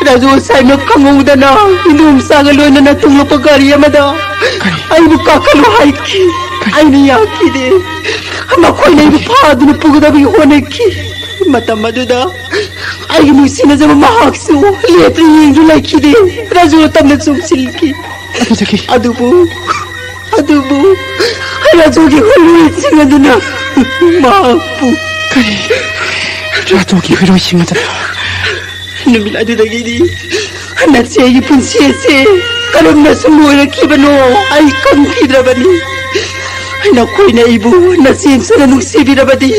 ꯔꯥꯖꯨ ꯁꯥꯍꯦꯕꯅ ꯈꯪꯍꯧꯗꯅ ꯏꯗꯣꯝꯆꯥꯒ ꯂꯣꯏꯅꯅ ꯇꯣꯡꯂꯛꯄ ꯒꯥꯔꯤ ꯑꯃꯗ ꯑꯩꯕꯨ ꯀꯥꯈꯠꯂꯨ ꯍꯥꯏꯈꯤ꯫ ꯑꯩꯅ ꯌꯥꯈꯤꯗꯦ꯫ ꯃꯈꯣꯏꯅ ꯑꯩꯕꯨ ꯐꯥꯗꯨꯅ ꯄꯨꯒꯗꯕꯒꯤ ꯍꯣꯠꯅꯈꯤ꯫ ꯃꯇꯝ ꯑꯗꯨꯗ ꯑꯩꯒꯤ ꯅꯨꯡꯁꯤꯅꯖꯕ ꯃꯍꯥꯛꯁꯨ ꯂꯦꯞꯇꯨꯅ ꯌꯦꯡꯗꯨꯅ ꯂꯩꯈꯤꯗꯦ꯫ ꯔꯥꯖꯨꯅ ꯇꯞꯅ ꯆꯣꯡꯁꯤꯟꯈꯤ꯫ ꯑꯗꯨꯗꯒꯤ? ꯑꯗꯨꯕꯨ, ꯑꯗꯨꯕꯨ ꯔꯥꯖꯨꯒꯤ ꯍꯨꯏꯔꯣꯏꯁꯤꯡ ꯑꯗꯨꯅ ꯃꯍꯥꯛꯄꯨ꯫ ꯀꯔꯤ? ꯔꯥꯖꯨꯒꯤ ꯍꯨꯏꯔꯣꯏꯁꯤꯡ ꯑꯗꯨꯅ? ꯅꯨꯃꯤꯠ ꯑꯗꯨꯗꯒꯤꯗꯤ ꯅꯆꯦ ꯑꯩꯒꯤ ꯄꯨꯟꯁꯤ ꯑꯁꯦ ꯀꯔꯝꯅ ꯁꯨꯝ ꯑꯣꯏꯔꯛꯈꯤꯕꯅꯣ? ꯑꯩ ꯈꯪꯈꯤꯗ꯭ꯔꯕꯅꯤ꯫ ꯅꯈꯣꯏꯅ ꯑꯩꯕꯨ ꯅꯆꯦꯝꯁꯅ ꯅꯨꯡꯁꯤꯕꯤꯔꯕꯗꯤ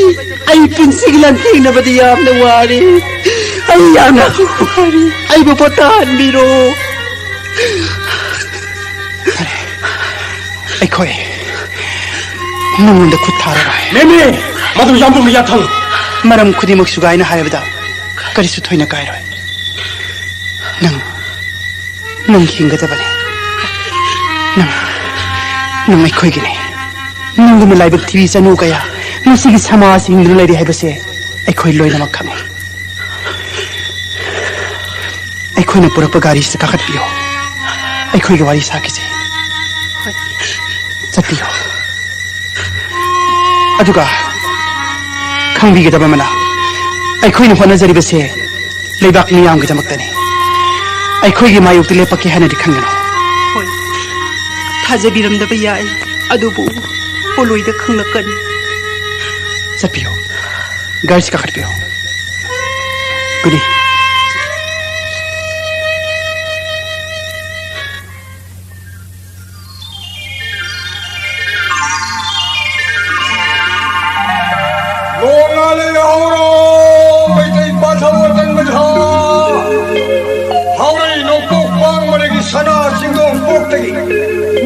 ꯑꯩ ꯄꯨꯟꯁꯤꯒꯤ ꯂꯥꯟꯊꯦꯡꯅꯕꯗꯤ ꯌꯥꯝꯅ ꯋꯥꯔꯦ꯫ ꯑꯩ ꯌꯥꯝꯅ ꯋꯥꯔꯦ꯫ ꯑꯩꯕꯨ ꯄꯣꯊꯥꯍꯟꯕꯤꯔꯣ꯫ ꯑꯩꯈꯣꯏ ꯅꯉꯣꯟꯗ ꯈꯨꯠ ꯊꯥꯔꯔꯣꯏ꯫ ꯃꯦꯃꯤ! ꯃꯗꯨ ꯌꯥꯝꯕꯨꯡꯅ ꯌꯥꯊꯪ! ꯃꯔꯝ ꯈꯨꯗꯤꯡꯃꯛ ꯁꯨꯒꯥꯏꯅ ꯍꯥꯏꯔꯕꯗ ꯀꯔꯤꯁꯨ ꯊꯣꯏꯅ ꯀꯥꯏꯔꯣꯏ꯫ ꯅꯪ, ꯅꯪ ꯍꯤꯡꯒꯗꯕꯅꯤ꯫ ꯅꯪ, ꯅꯪ ꯑꯩꯈꯣꯏꯒꯤꯅꯤ꯫ ꯅꯪꯒꯨꯝꯕ ꯂꯥꯏꯕꯛ ꯊꯤꯕꯤ ꯆꯅꯨ ꯀꯌꯥ ꯉꯁꯤꯒꯤ ꯁꯃꯥꯖ ꯍꯤꯡꯗꯨꯅ ꯂꯩꯔꯤ ꯍꯥꯏꯕꯁꯦ ꯑꯩꯈꯣꯏ ꯂꯣꯏꯅꯃꯛ ꯈꯪꯏ꯫ ꯑꯩꯈꯣꯏꯅ ꯄꯨꯔꯛꯄ ꯒꯥꯔꯤꯁꯤꯗ ꯀꯥꯈꯠꯄꯤꯌꯣ꯫ ꯑꯩꯈꯣꯏꯒꯤ ꯋꯥꯔꯤ ꯁꯥꯈꯤꯁꯦ꯫ ꯆꯠꯄꯤꯌꯣ꯫ ꯑꯗꯨꯒ ꯈꯪꯕꯤꯒꯗꯕ ꯑꯃꯅ, ꯑꯩꯈꯣꯏꯅ ꯍꯣꯠꯅꯖꯔꯤꯕꯁꯦ ꯂꯩꯕꯥꯛ ꯃꯤꯌꯥꯝꯒꯤꯗꯃꯛꯇꯅꯤ꯫ ꯑꯩꯈꯣꯏꯒꯤ ꯃꯥꯌꯣꯛꯇ ꯂꯦꯞꯄꯛꯀꯦ ꯍꯥꯏꯅꯗꯤ ꯈꯟꯒꯅꯨ꯫ ꯍꯣꯏ, ꯊꯥꯖꯕꯤꯔꯝꯗꯕ ꯌꯥꯏ, ꯑꯗꯨꯕꯨ ꯄꯣꯂꯣꯏꯗ ꯈꯪꯂꯛꯀꯅꯤ꯫ ꯆꯠꯄꯤꯌꯨ, ꯒꯥꯔꯤꯁꯤ ꯀꯥꯈꯠꯄꯤꯌꯨ꯫ ꯒꯨꯗꯤ꯫ ꯅꯣꯡꯉꯥꯜꯂꯦ ꯌꯥꯍꯧꯔꯣ, ꯃꯩꯇꯩ ꯄꯥꯊꯧ ꯑꯇꯟꯕ ꯊꯥ꯫ ꯍꯥꯎꯔꯩ ꯅꯣꯡꯄꯣꯛ ꯄꯥꯡꯕꯗꯒꯤ ꯁꯅꯥ ꯆꯤꯡꯗꯣꯡ ꯄꯣꯛꯇꯒꯤ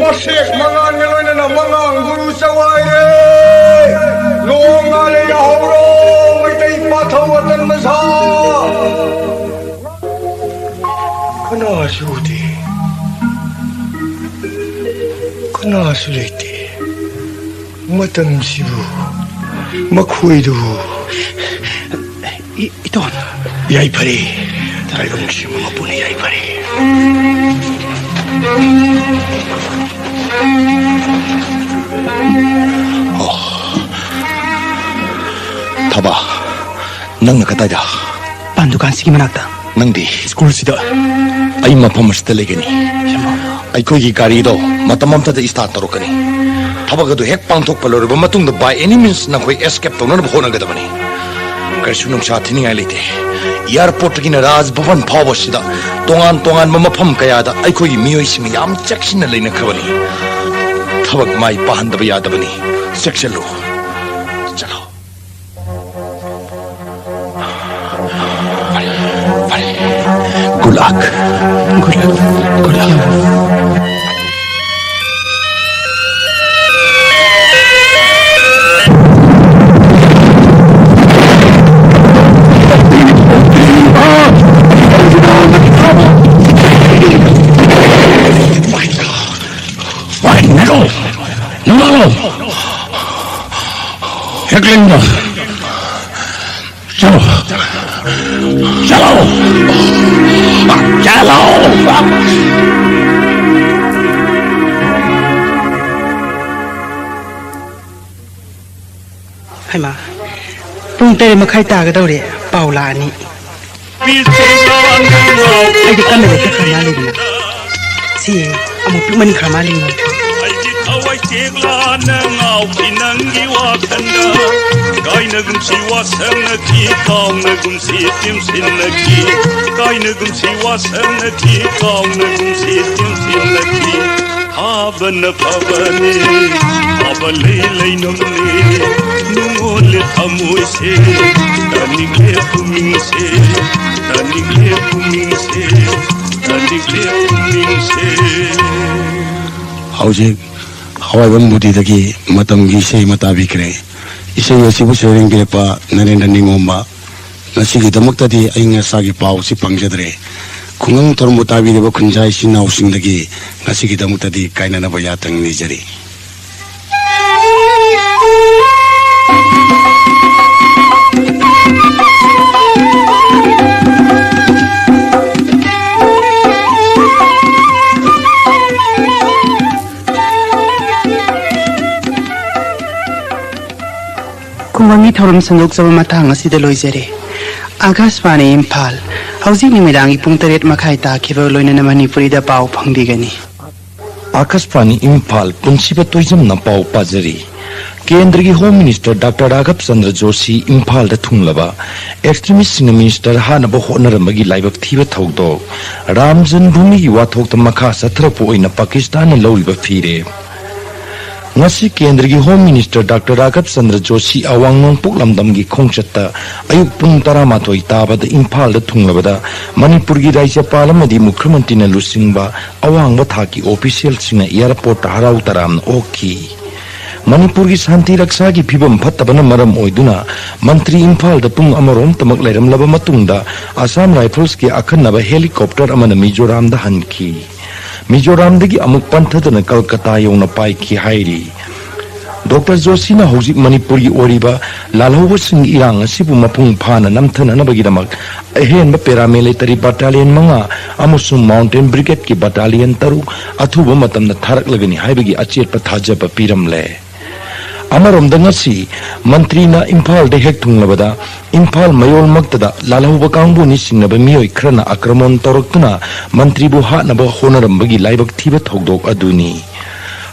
ꯃꯁꯦꯛ ꯃꯉꯥꯟꯒ ꯂꯣꯏꯅꯅ ꯃꯉꯥꯡ ꯒꯨꯔꯨ ꯆꯋꯥꯏꯔꯦ꯫ ꯅꯣꯡꯉꯥꯜꯂꯦ ꯌꯥꯍꯧꯔꯣ, ꯃꯩꯇꯩ ꯄꯥꯊꯧ ꯑꯇꯟꯕ ꯊꯥ꯫ ꯀꯅꯥꯁꯨ ꯎꯗꯦ, ꯀꯅꯥꯁꯨ ꯂꯩꯇꯦ꯫ ꯃꯇꯝꯁꯤꯕꯨ, ꯃꯈꯣꯏꯗꯨꯕꯨ꯫ ꯏ-, ꯏꯇꯣꯟ꯫ ꯌꯥꯏꯐꯔꯦ꯫ ꯇꯥꯏꯕꯪ ꯁꯤꯕ ꯃꯄꯨꯅ ꯌꯥꯏꯐꯔꯦ꯫ ꯑꯣ꯫ ꯊꯕ, ꯅꯪꯅ ꯀꯗꯥꯏꯗ? ꯄꯥꯟ ꯗꯨꯀꯥꯟꯁꯤꯒꯤ ꯃꯅꯥꯛꯇ꯫ ꯅꯪꯗꯤ? ꯁ꯭ꯀꯨꯜꯁꯤꯗ꯫ ꯑꯩ ꯃꯐꯝ ꯑꯁꯤꯗ ꯂꯩꯒꯅꯤ꯫ ꯑꯩꯈꯣꯏꯒꯤ ꯒꯥꯔꯤꯗꯣ ꯃꯇꯝ ꯑꯃꯇꯗ start ꯇꯧꯔꯛꯀꯅꯤ꯫ ꯊꯕꯛ ꯑꯗꯨ ꯍꯦꯛ ꯄꯥꯡꯊꯣꯛꯄ ꯂꯣꯏꯔꯕ ꯃꯇꯨꯡꯗ, by any means, ꯅꯈꯣꯏ escape ꯇꯧꯅꯅꯕ ꯍꯣꯠꯅꯒꯗꯕꯅꯤ꯫ ꯀꯔꯤꯁꯨ ꯅꯨꯡꯁꯥ ꯊꯤꯅꯤꯡꯉꯥꯏ ꯂꯩꯇꯦ꯫ ꯑꯦꯌꯥꯔꯄꯣꯔꯠꯇꯒꯤꯅ ꯔꯥꯖ ꯚꯕꯟ ꯐꯥꯎꯕꯁꯤꯗ ꯇꯣꯉꯥꯟ ꯇꯣꯉꯥꯟꯕ ꯃꯐꯝ ꯀꯌꯥꯗ ꯑꯩꯈꯣꯏꯒꯤ ꯃꯤꯑꯣꯏꯁꯤꯡꯅ ꯌꯥꯝ ꯆꯦꯛꯁꯤꯟꯅ ꯂꯩꯅꯈ꯭ꯔꯕꯅꯤ꯫ ꯊꯕꯛ ꯃꯥꯏ ꯄꯥꯛꯍꯟꯗꯕ ꯌꯥꯗꯕꯅꯤ꯫ ꯆꯦꯛꯁꯤꯜꯂꯨ꯫ ꯆꯠꯂꯣ꯫ ꯐꯔꯦ, ꯐꯔꯦ꯫ Good luck. Good luck. Good luck. Wait, no, no, no, no. Heckling. Chalo. Chalo. Chalo. ꯍꯩꯃꯥ, ꯄꯨꯡ ꯇꯔꯦꯠ ꯃꯈꯥꯏ ꯇꯥꯒꯗꯧꯔꯦ, ꯄꯥꯎ ꯂꯥꯛꯑꯅꯤ꯫ ꯑꯩꯗꯤ ꯀꯟꯅ ꯂꯩꯊꯈ꯭ꯔ ꯃꯥꯜꯂꯤꯗꯅ꯫ ꯁꯤ ꯑꯃꯨꯛ ꯄꯤꯛꯃꯟꯈ꯭ꯔ ꯃꯥꯜꯂꯤꯅꯦ꯫ ꯑꯩꯒꯤ ꯊꯋꯥꯏ ꯆꯦꯛꯂꯥꯅ ꯉꯥꯎꯈꯤ ꯅꯪꯒꯤ ꯋꯥꯈꯜꯗ꯫ ꯀꯥꯏꯅꯒꯨꯝꯁꯤ ꯋꯥꯁꯛꯅꯈꯤ, ꯀꯥꯎꯅꯒꯨꯝꯁꯤ ꯇꯦꯝꯁꯤꯟꯅꯈꯤ꯫ ꯀꯥꯏꯅꯒꯨꯝꯁꯤ ꯋꯥꯁꯛꯅꯈꯤ, ꯀꯥꯎꯅꯒꯨꯝꯁꯤ ꯇꯦꯝꯁꯤꯟꯅꯈꯤ꯫ ꯐꯥꯕꯅ ꯐꯕꯅꯤ, ꯐꯕ ꯂꯩ ꯂꯩꯅꯝꯅꯤ꯫ ꯅꯨꯡꯉꯣꯜꯂꯦ ꯊꯃꯣꯏꯁꯦ, ꯇꯥꯅꯤꯡꯂꯦ ꯄꯨꯛꯅꯤꯡꯁꯦ, ꯇꯥꯅꯤꯡꯂꯦ ꯄꯨꯛꯅꯤꯡꯁꯦ, ꯇꯥꯅꯤꯡꯂꯦ ꯄꯨꯛꯅꯤꯡꯁꯦ꯫ ꯍꯧꯖꯤꯛ ꯍꯋꯥꯏꯕꯝ ꯕꯨꯗꯤꯗꯒꯤ ꯃꯇꯝꯒꯤ ꯏꯁꯩ ꯑꯃ ꯇꯥꯕꯤꯈ꯭ꯔꯦ꯫ ꯏꯁꯩ ꯑꯁꯤꯕꯨ ꯁꯩꯔꯦꯡꯕꯤꯔꯛꯄ ꯅꯔꯦꯟꯗ꯭ꯔ ꯅꯤꯉꯣꯝꯕ꯫ ꯉꯁꯤꯒꯤꯗꯃꯛꯇꯗꯤ ꯑꯩ ꯉꯁꯥꯒꯤ ꯄꯥꯎꯁꯤ ꯐꯪꯖꯗ꯭ꯔꯦ꯫ ꯈꯨꯡꯒꯪ ꯊꯧꯔꯝꯕꯨ ꯇꯥꯕꯤꯔꯤꯕ ꯈꯨꯟꯖꯥ ꯏꯆꯤꯟ ꯏꯅꯥꯎꯁꯤꯡꯗꯒꯤ ꯉꯁꯤꯒꯤꯗꯃꯛꯇꯗꯤ ꯀꯥꯏꯅꯅꯕ ꯌꯥꯊꯪ ꯅꯤꯖꯔꯤ꯫ ꯈꯨꯡꯒꯪꯒꯤ ꯊꯧꯔꯝ ꯁꯟꯗꯣꯛꯆꯕ ꯃꯇꯥꯡ ꯑꯁꯤꯗ ꯂꯣꯏꯖꯔꯦ꯫ ꯑꯥꯀꯥꯁꯕꯥꯅꯤ ꯏꯝꯐꯥꯜ, ꯍꯧꯖꯤꯛ ꯅꯨꯃꯤꯗꯥꯡꯒꯤ ꯄꯨꯡ ꯇꯔꯦꯠ ꯃꯈꯥꯏ ꯇꯥꯈꯤꯕꯒ ꯂꯣꯏꯅꯅ ꯃꯅꯤꯄꯨꯔꯤꯗ ꯄꯥꯎ ꯐꯪꯕꯤꯒꯅꯤ꯫ ꯑꯥꯀꯥꯁꯕꯥꯅꯤ ꯏꯝꯐꯥꯜ, ꯄꯨꯟꯁꯤꯕ ꯇꯣꯏꯖꯝꯅ ꯄꯥꯎ ꯄꯥꯖꯔꯤ꯫ ꯀꯦꯟꯗ꯭ꯔꯒꯤ home minister doctor ꯔꯥꯘꯕ Chandra Joshi ꯏꯝꯐꯥꯜꯗ ꯊꯨꯡꯂꯕ ꯑꯦꯛꯁꯇ꯭ꯔꯤꯃꯤꯁ꯭ꯠꯁꯤꯡꯅ ꯃꯤꯅꯤꯁꯇꯔ ꯍꯥꯠꯅꯕ ꯍꯣꯠꯅꯔꯝꯕꯒꯤ ꯂꯥꯏꯕꯛ ꯊꯤꯕ ꯊꯧꯗꯣꯛ꯫ ꯔꯥꯝ ꯖꯟꯃꯚꯨꯃꯤꯒꯤ ꯋꯥꯊꯣꯛꯇ ꯃꯈꯥ ꯆꯠꯊꯔꯛꯄ ꯑꯣꯏꯅ ꯄꯥꯀꯤꯁꯇꯥꯟꯅ ꯂꯧꯔꯤꯕ ꯐꯤꯔꯦꯞ꯫ ꯉꯁꯤ ꯀꯦꯟꯗ꯭ꯔꯒꯤ home minister doctor ꯔꯥꯘꯕ Chandra Joshi ꯑꯋꯥꯡ ꯅꯣꯡꯄꯣꯛ ꯂꯝꯗꯝꯒꯤ ꯈꯣꯡꯆꯠꯇ ꯑꯌꯨꯛ ꯄꯨꯡ ꯇꯔꯥꯃꯥꯊꯣꯏ ꯇꯥꯕꯗ ꯏꯝꯐꯥꯜꯗ ꯊꯨꯡꯂꯕꯗ ꯃꯅꯤꯄꯨꯔꯒꯤ ꯔꯥꯖ꯭ꯌꯄꯥꯜ ꯑꯃꯗꯤ ꯃꯨꯈ꯭ꯌ ꯃꯟꯇ꯭ꯔꯤꯅ ꯂꯨꯆꯤꯡꯕ ꯑꯋꯥꯡꯕ ꯊꯥꯛꯀꯤ ꯑꯣꯐꯤꯁꯤꯌꯦꯜꯁꯤꯡꯅ ꯑꯦꯌꯔꯄꯣꯔꯠꯇ ꯍꯔꯥꯎ ꯇꯔꯥꯝꯅ ꯑꯣꯛꯈꯤ꯫ ꯃꯅꯤꯄꯨꯔꯒꯤ ꯁꯥꯟꯇꯤ ꯔꯛꯁꯥꯒꯤ ꯐꯤꯕꯝ ꯐꯠꯇꯕꯅ ꯃꯔꯝ ꯑꯣꯏꯗꯨꯅ ꯃꯟꯇ꯭ꯔꯤ ꯏꯝꯐꯥꯜꯗ ꯄꯨꯡ ꯑꯃꯔꯣꯝꯇꯃꯛ ꯂꯩꯔꯝꯂꯕ ꯃꯇꯨꯡꯗ ꯑꯁꯥꯝ ꯔꯥꯏꯐꯜꯁꯀꯤ ꯑꯈꯟꯅꯕ ꯍꯦꯂꯤꯀꯣꯞꯇꯔ ꯑꯃꯅ ꯃꯤꯖꯣꯔꯥꯝꯗ ꯍꯟꯈꯤ꯫ ꯃꯤꯖꯣꯔꯥꯝꯗꯒꯤ ꯑꯃꯨꯛ ꯄꯟꯊꯗꯅ ꯀꯜꯀꯇꯥ ꯌꯧꯅ ꯄꯥꯏꯈꯤ ꯍꯥꯏꯔꯤ꯫ ꯗꯣꯛꯇꯔ ꯖꯣꯁꯤꯅ ꯍꯧꯖꯤꯛ ꯃꯅꯤꯄꯨꯔꯒꯤ ꯑꯣꯏꯔꯤꯕ ꯂꯥꯜꯍꯧꯕꯁꯤꯡꯒꯤ ꯏꯔꯥꯡ ꯑꯁꯤꯕꯨ ꯃꯄꯨꯡ ꯐꯥꯅ ꯅꯝꯊꯅꯅꯕꯒꯤꯗꯃꯛ ꯑꯍꯦꯟꯕ ꯄꯦꯔꯥꯃꯤꯂꯤꯇꯔꯤ ꯕꯠꯇꯥꯂꯤꯌꯟ ꯃꯉꯥ ꯑꯃꯁꯨꯡ ꯃꯥꯎꯟꯇꯦꯟ ꯕ꯭ꯔꯤꯒꯦꯗꯀꯤ ꯕꯠꯇꯥꯂꯤꯌꯟ ꯇꯔꯨꯛ ꯑꯊꯨꯕ ꯃꯇꯝꯗ ꯊꯥꯔꯛꯂꯒꯅꯤ ꯍꯥꯏꯕꯒꯤ ꯑꯆꯦꯠꯄ ꯊꯥꯖꯕ ꯄꯤꯔꯝꯂꯦ꯫ ꯑꯃꯔꯣꯝꯗ ꯉꯁꯤ ꯃꯟꯇ꯭ꯔꯤꯅ ꯏꯝꯐꯥꯜꯗ ꯍꯦꯛ ꯊꯨꯡꯂꯕꯗ ꯏꯝꯐꯥꯜ ꯃꯌꯣꯜꯃꯛꯇꯗ ꯂꯥꯜꯍꯧꯕ ꯀꯥꯡꯕꯨꯅꯤ ꯆꯤꯡꯅꯕ ꯃꯤꯑꯣꯏ ꯈꯔꯅ ꯑꯥꯀ꯭ꯔꯃꯟ ꯇꯧꯔꯛꯇꯨꯅ ꯃꯟꯇ꯭ꯔꯤꯕꯨ ꯍꯥꯠꯅꯕ ꯍꯣꯠꯅꯔꯝꯕꯒꯤ ꯂꯥꯏꯕꯛ ꯊꯤꯕ ꯊꯧꯗꯣꯛ ꯑꯗꯨꯅꯤ꯫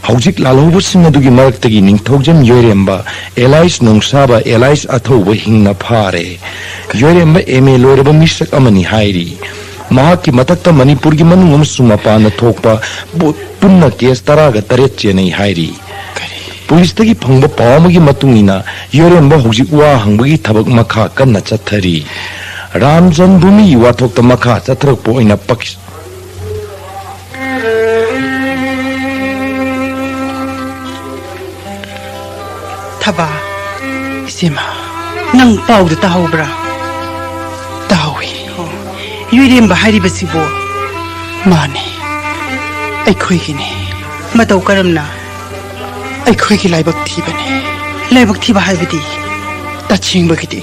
ꯍꯧꯖꯤꯛ ꯂꯥꯜꯍꯧꯕꯁꯤꯡ ꯑꯗꯨꯒꯤ ꯃꯔꯛꯇꯒꯤ ꯅꯤꯡꯊꯧꯖꯝ ꯌꯣꯏꯔꯦꯝꯕ, ꯑꯦꯂꯥꯏꯁ ꯅꯣꯡꯁꯥꯕ, ꯑꯦꯂꯥꯏꯁ ꯑꯊꯧꯕ ꯍꯤꯡꯅ ꯐꯥꯔꯦ꯫ ꯌꯣꯏꯔꯦꯝꯕ ꯑꯦꯝ ꯑꯦ ꯂꯣꯏꯔꯕ ꯃꯤꯁꯛ ꯑꯃꯅꯤ ꯍꯥꯏꯔꯤ꯫ ꯃꯍꯥꯛꯀꯤ ꯃꯊꯛꯇ ꯃꯅꯤꯄꯨꯔꯒꯤ ꯃꯅꯨꯡ ꯑꯃꯁꯨꯡ ꯃꯄꯥꯟꯗ ꯊꯣꯛꯄ ꯄꯨ-, ꯄꯨꯟꯅ ꯀꯦꯁ ꯇꯔꯥꯒ ꯇꯔꯦꯠ ꯆꯦꯟꯅꯩ ꯍꯥꯏꯔꯤ꯫ ꯄꯨꯂꯤꯁꯇꯒꯤ ꯐꯪꯕ ꯄꯥꯎ ꯑꯃꯒꯤ ꯃꯇꯨꯡ ꯏꯟꯅ, ꯌꯣꯏꯔꯦꯝꯕ ꯍꯧꯖꯤꯛ ꯋꯥ ꯍꯪꯕꯒꯤ ꯊꯕꯛ ꯃꯈꯥ ꯀꯟꯅ ꯆꯠꯊꯔꯤ꯫ ꯔꯥꯝ ꯖꯟꯃꯚꯨꯃꯤꯒꯤ ꯋꯥꯊꯣꯛꯇ ꯃꯈꯥ ꯆꯠꯊꯔꯛꯄ ꯑꯣꯏꯅ ꯄꯥꯀꯤꯁ-, ꯊꯕꯥ, ꯏꯆꯦꯃ, ꯅꯪ ꯄꯥꯎꯗꯨ ꯇꯥꯍꯧꯕ꯭ꯔꯥ? ꯇꯥꯍꯧꯏ꯫ ꯑꯣ, ꯌꯨꯏꯔꯦꯝꯕ ꯍꯥꯏꯔꯤꯕꯁꯤꯕꯨ? ꯃꯥꯅꯤ, ꯑꯩꯈꯣꯏꯒꯤꯅꯤ꯫ ꯃꯇꯧ ꯀꯔꯝꯅ? ꯑꯩꯈꯣꯏꯒꯤ ꯂꯥꯏꯕꯛ ꯊꯤꯕꯅꯤ꯫ ꯂꯥꯏꯕꯛ ꯊꯤꯕ ꯍꯥꯏꯕꯗꯤ? ꯇꯁꯦꯡꯕꯒꯤꯗꯤ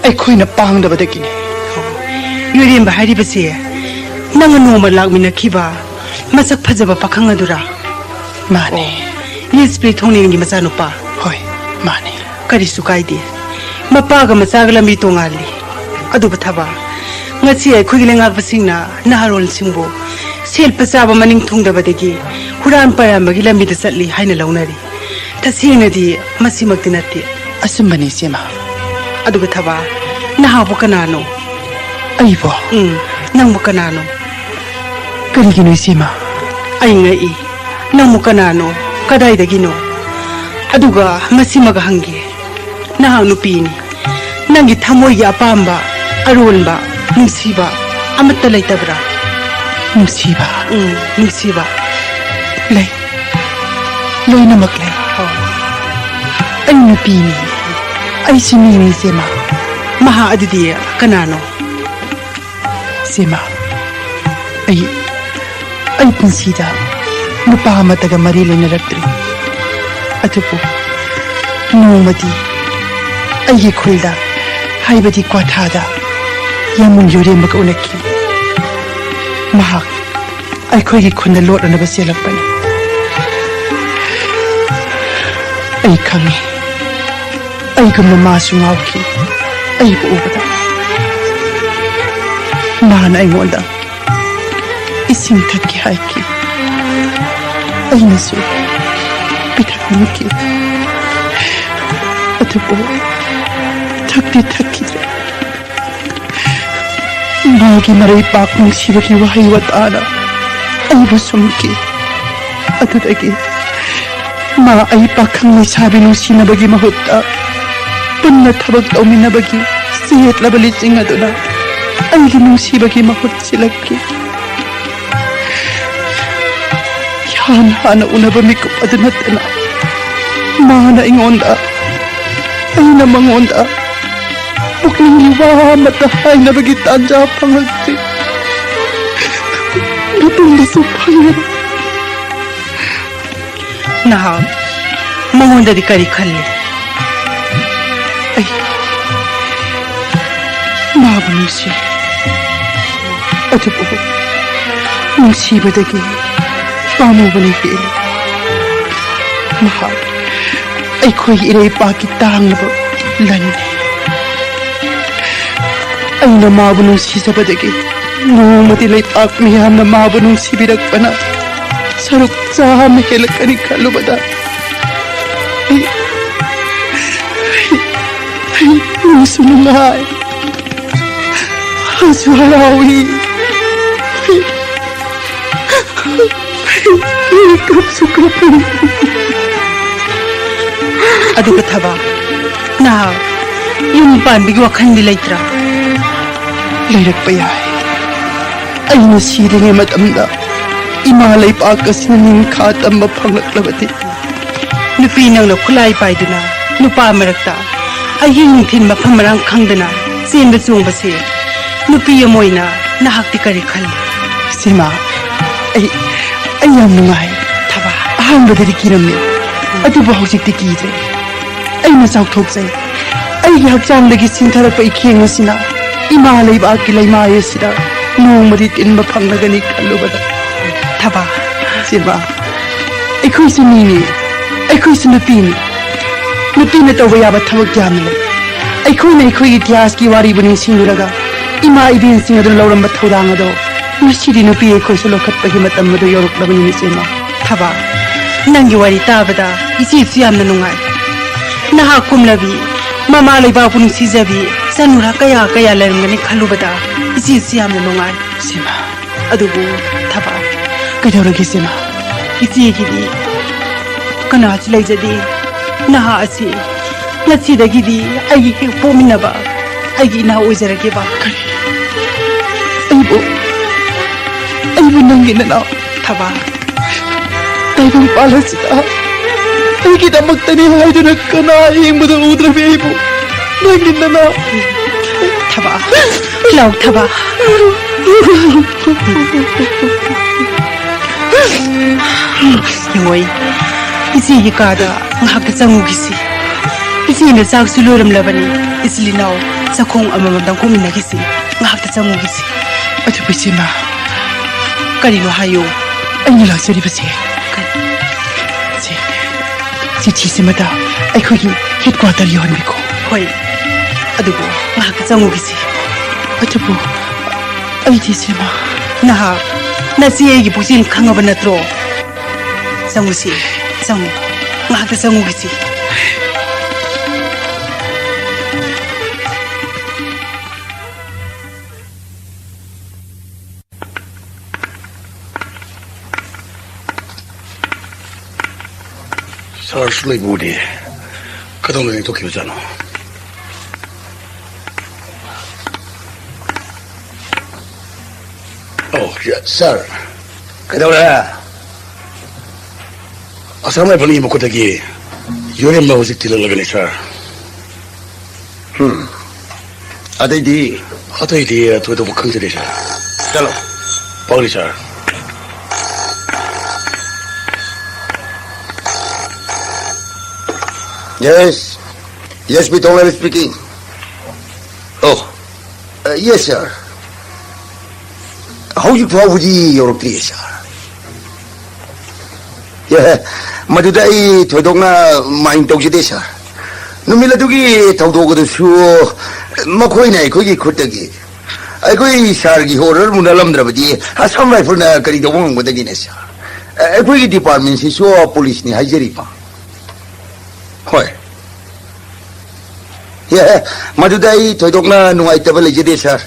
ꯑꯩꯈꯣꯏꯅ ꯄꯥꯡꯗꯕꯗꯒꯤꯅꯤ꯫ ꯌꯨꯏꯔꯦꯝꯕ ꯍꯥꯏꯔꯤꯕꯁꯦ ꯅꯪꯒ ꯅꯣꯡꯃ ꯂꯥꯛꯃꯤꯟꯅꯈꯤꯕ ꯃꯁꯛ ꯐꯖꯕ ꯄꯥꯈꯪ ꯑꯗꯨꯔꯥ? ꯃꯥꯅꯦ꯫ ꯑꯣ, ꯌꯦꯁꯄꯤ ꯊꯣꯡꯅꯦꯟꯒꯤ ꯃꯆꯥꯅꯨꯄꯥ? ꯍꯣꯏ, ꯃꯥꯅꯦ꯫ ꯀꯔꯤꯁꯨ ꯀꯥꯏꯗꯦ꯫ ꯃꯄꯥꯒ ꯃꯆꯥꯒ ꯂꯝꯕꯤ ꯇꯣꯉꯥꯜꯂꯤ꯫ ꯑꯗꯨꯕꯨ ꯊꯕꯥ, ꯉꯁꯤ ꯑꯩꯈꯣꯏꯒꯤ ꯂꯩꯉꯥꯛꯄꯁꯤꯡꯅ ꯅꯍꯥꯔꯣꯜꯁꯤꯡꯕꯨ ꯁꯦꯠꯄ ꯆꯥꯕ ꯃꯅꯤꯡ ꯊꯨꯡꯗꯕꯗꯒꯤ ꯍꯨꯔꯥꯟ ꯄꯥꯏꯔꯝꯕꯒꯤ ꯂꯝꯕꯤꯗ ꯆꯠꯂꯤ ꯍꯥꯏꯅ ꯂꯧꯅꯔꯤ꯫ ꯇꯁꯦꯡꯅꯗꯤ ꯃꯁꯤꯃꯛꯇꯤ ꯅꯠꯇꯦ꯫ ꯑꯆꯨꯝꯕꯅꯤ, ꯏꯆꯦꯃ꯫ ꯑꯗꯨꯒ ꯊꯕꯥ, ꯅꯍꯥꯛꯄꯨ ꯀꯅꯥꯅꯣ? ꯑꯩꯕꯣ? ꯎꯝ, ꯅꯪꯕꯨ ꯀꯅꯥꯅꯣ? ꯀꯔꯤꯒꯤꯅꯣ, ꯏꯆꯦꯃ? ꯑꯩ ꯉꯛꯏ꯫ ꯅꯪꯕꯨ ꯀꯅꯥꯅꯣ? ꯀꯗꯥꯏꯗꯒꯤꯅꯣ? ꯑꯗꯨꯒ ꯃꯁꯤꯃꯒ ꯍꯪꯒꯦ꯫ ꯅꯍꯥꯛ ꯅꯨꯄꯤꯅꯤ꯫ ꯅꯪꯒꯤ ꯊꯃꯣꯏꯒꯤ ꯑꯄꯥꯝꯕ, ꯑꯔꯣꯟꯕ, ꯅꯨꯡꯁꯤꯕ ꯑꯃꯠꯇ ꯂꯩꯇꯕ꯭ꯔꯥ? ꯅꯨꯡꯁꯤꯕ? ꯎꯝ, ꯅꯨꯡꯁꯤꯕ꯫ ꯂꯩ꯫ ꯂꯣꯏꯅꯃꯛ ꯂꯩ꯫ ꯑꯣ꯫ ꯑꯩ ꯅꯨꯄꯤꯅꯤ꯫ ꯑꯩꯁꯤ ꯃꯤꯅꯤ, ꯏꯆꯦꯃ꯫ ꯃꯍꯥꯛ ꯑꯗꯨꯗꯤ ꯀꯅꯥꯅꯣ? ꯏꯆꯦꯃ, ꯑꯩ, ꯑꯩ ꯄꯨꯟꯁꯤꯗ ꯅꯨꯄꯥ ꯑꯃꯠꯇꯒ ꯃꯔꯤ ꯂꯩꯅꯔꯛꯇ꯭ꯔꯤ꯫ ꯑꯗꯨꯕꯨ ꯅꯣꯡꯃꯗꯤ ꯑꯩꯒꯤ ꯈꯨꯜꯗ, ꯍꯥꯏꯕꯗꯤ ꯀ꯭ꯋꯥꯊꯥꯗ, ꯌꯥꯝꯕꯨꯡ ꯌꯨꯔꯦꯝꯕꯒ ꯎꯅꯈꯤ꯫ ꯃꯍꯥꯛ ꯑꯩꯈꯣꯏꯒꯤ ꯈꯨꯟꯗ ꯂꯣꯠꯅꯅꯕ ꯆꯦꯜꯂꯛꯄꯅꯤ꯫ ꯑꯩ ꯈꯪꯉꯤ, ꯑꯩꯒꯨꯝꯅ ꯃꯥꯁꯨ ꯉꯥꯎꯈꯤ ꯑꯩꯕꯨ ꯎꯕꯗ꯫ ꯃꯥꯅ ꯑꯩꯉꯣꯟꯗ ꯏꯁꯤꯡ ꯊꯛꯀꯦ ꯍꯥꯏꯈꯤ꯫ ꯑꯩꯅꯁꯨ ꯄꯤꯊꯛꯅꯤꯡꯈꯤ꯫ ꯑꯗꯨꯕꯨ ꯊꯛꯇꯤ ꯊꯛꯈꯤꯗ꯭ꯔꯦ꯫ ꯃꯥꯒꯤ ꯃꯔꯩꯄꯥꯛ ꯅꯨꯡꯁꯤꯕꯒꯤ ꯋꯥꯍꯩ ꯋꯥꯇꯥꯅ ꯑꯩꯕꯨ ꯁꯨꯝꯈꯤ꯫ ꯑꯗꯨꯗꯒꯤ ꯃꯥ ꯑꯩ ꯄꯥꯈꯪ ꯂꯩꯁꯥꯕꯤ ꯅꯨꯡꯁꯤꯅꯕꯒꯤ ꯃꯍꯨꯠꯇ ꯄꯨꯟꯅ ꯊꯕꯛ ꯇꯧꯃꯤꯟꯅꯕꯒꯤ ꯆꯦꯠꯂꯕ ꯂꯤꯆꯤꯡ ꯑꯗꯨꯅ ꯑꯩꯒꯤ ꯅꯨꯡꯁꯤꯕꯒꯤ ꯃꯍꯨꯠ ꯁꯤꯜꯂꯛꯈꯤ꯫ ꯏꯍꯥꯟ ꯍꯥꯟꯅ ꯎꯅꯕ ꯃꯤꯀꯨꯞ ꯑꯗꯨ ꯅꯠꯇꯅ ꯃꯥꯅ ꯑꯩꯉꯣꯟꯗ, ꯑꯩꯅ ꯃꯉꯣꯟꯗ ꯄꯨꯛꯅꯤꯡꯒꯤ ꯋꯥ ꯑꯃꯠꯇ ꯍꯥꯏꯅꯕꯒꯤ ꯇꯥꯟꯖꯥ ꯐꯪꯂꯛꯇ꯭ꯔꯤ꯫ ꯃꯇꯨꯡꯗꯁꯨ ꯐꯪꯂꯔꯣꯏ꯫ ꯅꯍꯥꯛ ꯃꯉꯣꯟꯗꯗꯤ ꯀꯔꯤ ꯈꯜꯂꯤ? ꯑꯩ ꯃꯥꯕꯨ ꯅꯨꯡꯁꯤ, ꯑꯗꯨꯕꯨ ꯅꯨꯡꯁꯤꯕꯗꯒꯤ ꯄꯥꯝꯃꯨꯕꯅ ꯍꯦꯜꯂꯤ꯫ ꯃꯍꯥꯛ ꯑꯩꯈꯣꯏꯒꯤ ꯏꯔꯩꯄꯥꯛꯀꯤ ꯇꯥꯡꯂꯕ ꯂꯟꯅꯤ꯫ ꯑꯩꯅ ꯃꯥꯕꯨ ꯅꯨꯡꯁꯤꯖꯕꯗꯒꯤ ꯅꯣꯡꯃꯗꯤ ꯂꯩꯄꯥꯛ ꯃꯤꯌꯥꯝꯅ ꯃꯥꯕꯨ ꯅꯨꯡꯁꯤꯕꯤꯔꯛꯄꯅ ꯁꯔꯨꯛ ꯆꯥꯝꯃ ꯍꯦꯜꯂꯛꯀꯅꯤ ꯈꯜꯂꯨꯕꯗ ꯑꯩ, ꯑꯩ, ꯑꯩ ꯅꯨꯡꯁꯨ ꯅꯨꯡꯉꯥꯏ, ꯍꯔꯥꯎꯁꯨ ꯍꯔꯥꯎꯏ꯫ ꯑꯩ, ꯑꯩ ꯀꯞꯁꯨ ꯀꯞꯄꯤ꯫ ꯑꯗꯨꯒ ꯊꯕꯥ, ꯅꯍꯥꯛ ꯌꯨꯝ ꯄꯥꯟꯕꯒꯤ ꯋꯥꯈꯜꯗꯤ ꯂꯩꯇ꯭ꯔꯥ? ꯂꯩꯔꯛꯄ ꯌꯥꯏ꯫ ꯑꯩꯅ ꯁꯤꯔꯤꯉꯩ ꯃꯇꯝꯗ ꯏꯃꯥ ꯂꯩꯕꯥꯛ ꯑꯁꯤꯅ ꯅꯤꯡꯈꯥ ꯇꯝꯕ ꯐꯪꯂꯛꯂꯕꯗꯤ꯫ ꯅꯨꯄꯤ ꯅꯪꯅ ꯈꯨꯠꯂꯥꯏ ꯄꯥꯏꯗꯨꯅ ꯅꯨꯄꯥ ꯃꯔꯛꯇ ꯑꯍꯤꯡ ꯅꯨꯡꯊꯤꯜ ꯃꯐꯝ ꯃꯔꯥꯡ ꯈꯪꯗꯅ ꯆꯦꯟꯕ ꯆꯣꯡꯕꯁꯦ ꯅꯨꯄꯤ ꯑꯃ ꯑꯣꯏꯅ ꯅꯍꯥꯛꯇꯤ ꯀꯔꯤ ꯈꯜꯂꯤ? ꯁꯤꯃꯥ, ꯑꯩ, ꯑꯩ ꯌꯥꯝ ꯅꯨꯡꯉꯥꯏ꯫ ꯊꯕꯥ꯫ ꯑꯍꯥꯟꯕꯗꯗꯤ ꯀꯤꯔꯝꯃꯤ, ꯑꯗꯨꯕꯨ ꯍꯧꯖꯤꯛꯇꯤ ꯀꯤꯗ꯭ꯔꯦ꯫ ꯑꯩꯅ ꯆꯥꯎꯊꯣꯛꯆꯩ꯫ ꯑꯩꯒꯤ ꯍꯛꯆꯥꯡꯗꯒꯤ ꯁꯤꯟꯊꯔꯛꯄ ꯏꯈꯦꯡ ꯑꯁꯤꯅ ꯏꯃꯥ ꯂꯩꯕꯥꯛꯀꯤ ꯂꯩꯃꯥꯏ ꯑꯁꯤꯗ ꯅꯣꯡꯃꯗꯤ ꯇꯤꯟꯕ ꯐꯪꯂꯒꯅꯤ ꯈꯜꯂꯨꯕꯗ꯫ ꯊꯕꯥ꯫ ꯁꯤꯃꯥ, ꯑꯩꯈꯣꯏꯁꯨ ꯃꯤꯅꯤ, ꯑꯩꯈꯣꯏꯁꯨ ꯅꯨꯄꯤꯅꯤ꯫ ꯅꯨꯄꯤꯅ ꯇꯧꯕ ꯌꯥꯕ ꯊꯕꯛ ꯌꯥꯝꯅ ꯂꯩ꯫ ꯑꯩꯈꯣꯏꯅ ꯑꯩꯈꯣꯏꯒꯤ ꯏꯇꯤꯍꯥꯁꯀꯤ ꯋꯥꯔꯤꯕꯨ ꯅꯤꯡꯁꯤꯡꯂꯨꯔꯒ ꯏꯃꯥ ꯏꯕꯦꯟꯁꯤꯡ ꯑꯗꯨꯅ ꯂꯧꯔꯝꯕ ꯊꯧꯗꯥꯡ ꯑꯗꯣ ꯉꯁꯤꯗꯤ ꯅꯨꯄꯤ ꯑꯩꯈꯣꯏꯁꯨ ꯂꯧꯈꯠꯄꯒꯤ ꯃꯇꯝ ꯑꯗꯨ ꯌꯧꯔꯛꯂꯕꯅꯤ, ꯏꯆꯦꯃ꯫ ꯊꯕꯥ, ꯅꯪꯒꯤ ꯋꯥꯔꯤ ꯇꯥꯕꯗ ꯏꯆꯦꯁꯨ ꯌꯥꯝꯅ ꯅꯨꯡꯉꯥꯏ꯫ ꯅꯍꯥꯛ ꯀꯨꯝꯂꯕꯤ, ꯃꯃꯥ ꯂꯩꯕꯥꯛꯄꯨ ꯅꯨꯡꯁꯤꯖꯕꯤ ꯏꯆꯥꯅꯨꯔꯥ ꯀꯌꯥ ꯀꯌꯥ ꯂꯩꯔꯝꯒꯅꯤ ꯈꯜꯂꯨꯕꯗ ꯏꯆꯦꯁꯨ ꯌꯥꯝꯅ ꯅꯨꯡꯉꯥꯏ꯫ ꯁꯤꯃ꯫ ꯑꯗꯨꯕꯨ ꯊꯕꯥ, ꯀꯩꯗꯧꯔꯒꯦ, ꯁꯤꯃ? ꯏꯆꯦꯒꯤꯗꯤ ꯀꯅꯥꯁꯨ ꯂꯩꯖꯗꯦ꯫ ꯅꯍꯥ ꯑꯁꯤ ꯉꯁꯤꯗꯒꯤꯗꯤ ꯑꯩꯒꯤ ꯍꯦꯛ ꯄꯣꯛꯃꯤꯟꯅꯕ ꯑꯩꯒꯤ ꯏꯅꯥꯎ ꯑꯣꯏꯖꯔꯒꯦꯕ꯫ ꯀꯔꯤ? ꯑꯩꯕꯨ, ꯑꯩꯕꯨ ꯅꯪꯒꯤ ꯅꯅꯥꯎ? ꯊꯕꯥ꯫ ꯇꯥꯏꯕꯪꯄꯥꯜ ꯑꯁꯤꯗ ꯑꯩꯒꯤꯗꯃꯛꯇꯅꯤ ꯍꯥꯏꯗꯨꯅ ꯀꯅꯥ ꯌꯦꯡꯕꯗ ꯎꯗ꯭ꯔꯕꯤ ꯑꯩꯕꯨ ꯅꯪꯒꯤ ꯅꯅꯥꯎ? ꯊꯕꯥ, ꯂꯥꯎ ꯊꯕꯥ꯫ ꯏꯃꯣꯏ, ꯏꯆꯦꯒꯤ ꯀꯥꯗ ꯉꯥꯏꯍꯥꯛꯇ ꯆꯪꯉꯨꯈꯤꯁꯤ꯫ ꯏꯆꯦꯅ ꯆꯥꯛꯁꯨ ꯂꯣꯏꯔꯝꯂꯕꯅꯤ꯫ ꯏꯆꯤꯜ ꯏꯅꯥꯎ ꯆꯥꯛꯈꯣꯡ ꯑꯃꯃꯝꯗꯪ ꯀꯣꯛꯃꯤꯟꯅꯈꯤꯁꯤ꯫ ꯉꯥꯏꯍꯥꯛꯇ ꯆꯪꯉꯨꯈꯤꯁꯤ꯫ ꯑꯗꯨꯕꯨ ꯏꯆꯦꯃ꯫ ꯀꯔꯤꯅꯣ ꯍꯥꯏꯌꯨ꯫ ꯑꯩꯅ ꯂꯥꯛꯆꯔꯤꯕꯁꯦ꯫ ꯀꯔꯤ? ꯁꯦ, ꯆꯤꯊꯤꯁꯤꯃꯇ ꯑꯩꯈꯣꯏꯒꯤ ꯍꯦꯗꯀ꯭ꯋꯥꯇꯔ ꯌꯧꯍꯟꯕꯤꯈꯣ꯫ ꯍꯣꯏ, ꯑꯗꯨꯕꯨ ꯉꯥꯏꯍꯥꯛꯇ ꯆꯪꯉꯨꯈꯤꯁꯤ꯫ ꯑꯗꯨꯕꯨ ꯑꯩꯗꯤ ꯏꯆꯦꯃ꯫ ꯅꯍꯥꯛ ꯅꯆꯦ ꯑꯩꯒꯤ ꯄꯨꯛꯆꯦꯜ ꯈꯪꯉꯕ ꯅꯠꯇ꯭ꯔꯣ? ꯆꯪꯉꯨꯁꯤ, ꯆꯪꯉꯨ꯫ ꯉꯥꯏꯍꯥꯛ ꯆꯪꯉꯨꯈꯤꯁꯤ꯫ ꯁꯥꯔꯁꯨ ꯂꯩꯕ ꯎꯗꯦ꯫ ꯀꯗꯣꯝꯗ ꯂꯦꯡꯊꯣꯛꯈꯤꯕꯖꯥꯠꯅꯣ? ꯑꯣ, ꯁꯥꯔ꯫ ꯀꯩꯗꯧꯔꯦ? ꯑꯁꯥꯝ ꯔꯥꯏꯐꯜꯒꯤ ꯃꯈꯨꯠꯇꯒꯤ ꯌꯨꯔꯦꯝꯕ ꯍꯧꯖꯤꯛ ꯊꯤꯜꯂꯛꯂꯒꯅꯤ, ꯁꯥꯔ꯫ ꯎꯝ꯫ ꯑꯇꯩꯗꯤ? ꯑꯇꯩꯗꯤ ꯊꯣꯏꯗꯣꯛꯄ ꯈꯪꯖꯗꯦ, ꯁꯥꯔ꯫ ꯆꯠꯂꯣ꯫ ꯐꯒꯅꯤ, ꯁꯥꯔ꯫ Yes. Yes, Bitonglar speaking. Oh. Uh, yes, sir. ꯍꯧꯖꯤꯛ ꯐꯥꯎꯕꯗꯤ ꯌꯧꯔꯛꯇ꯭ꯔꯤꯌꯦ, ꯁꯥꯔ꯫ ꯑꯦ, ꯃꯗꯨꯗ ꯑꯩ ꯊꯣꯏꯗꯣꯛꯅ ꯃꯥꯏꯟ ꯇꯧꯖꯗꯦ, ꯁꯥꯔ꯫ ꯅꯨꯃꯤꯠ ꯑꯗꯨꯒꯤ ꯊꯧꯗꯣꯛ ꯑꯗꯨꯁꯨ ꯃꯈꯣꯏꯅ ꯑꯩꯈꯣꯏꯒꯤ ꯈꯨꯠꯇꯒꯤ ꯑꯩꯈꯣꯏ ꯁꯥꯔꯒꯤ ꯑꯣꯔꯗꯔ ꯃꯨꯟꯅꯂꯝꯗ꯭ꯔꯕꯗꯤ ꯑꯁꯥꯝ ꯔꯥꯏꯐꯜꯅ ꯀꯔꯤ ꯇꯧꯕ ꯉꯝꯒꯗꯒꯦꯅꯦ, ꯁꯥꯔ? ꯑꯩꯈꯣꯏꯒꯤ ꯗꯤꯄꯥꯔꯠꯃꯦꯟꯁꯤꯁꯨ ꯄꯨꯂꯤꯁꯅꯤ ꯍꯥꯏꯖꯔꯤꯕ꯫ ꯍꯣꯏ꯫ ꯑꯦ, ꯃꯗꯨꯗ ꯑꯩ ꯊꯣꯏꯗꯣꯛꯅ ꯅꯨꯡꯉꯥꯏꯇꯕ ꯂꯩꯖꯗꯦ, ꯁꯥꯔ꯫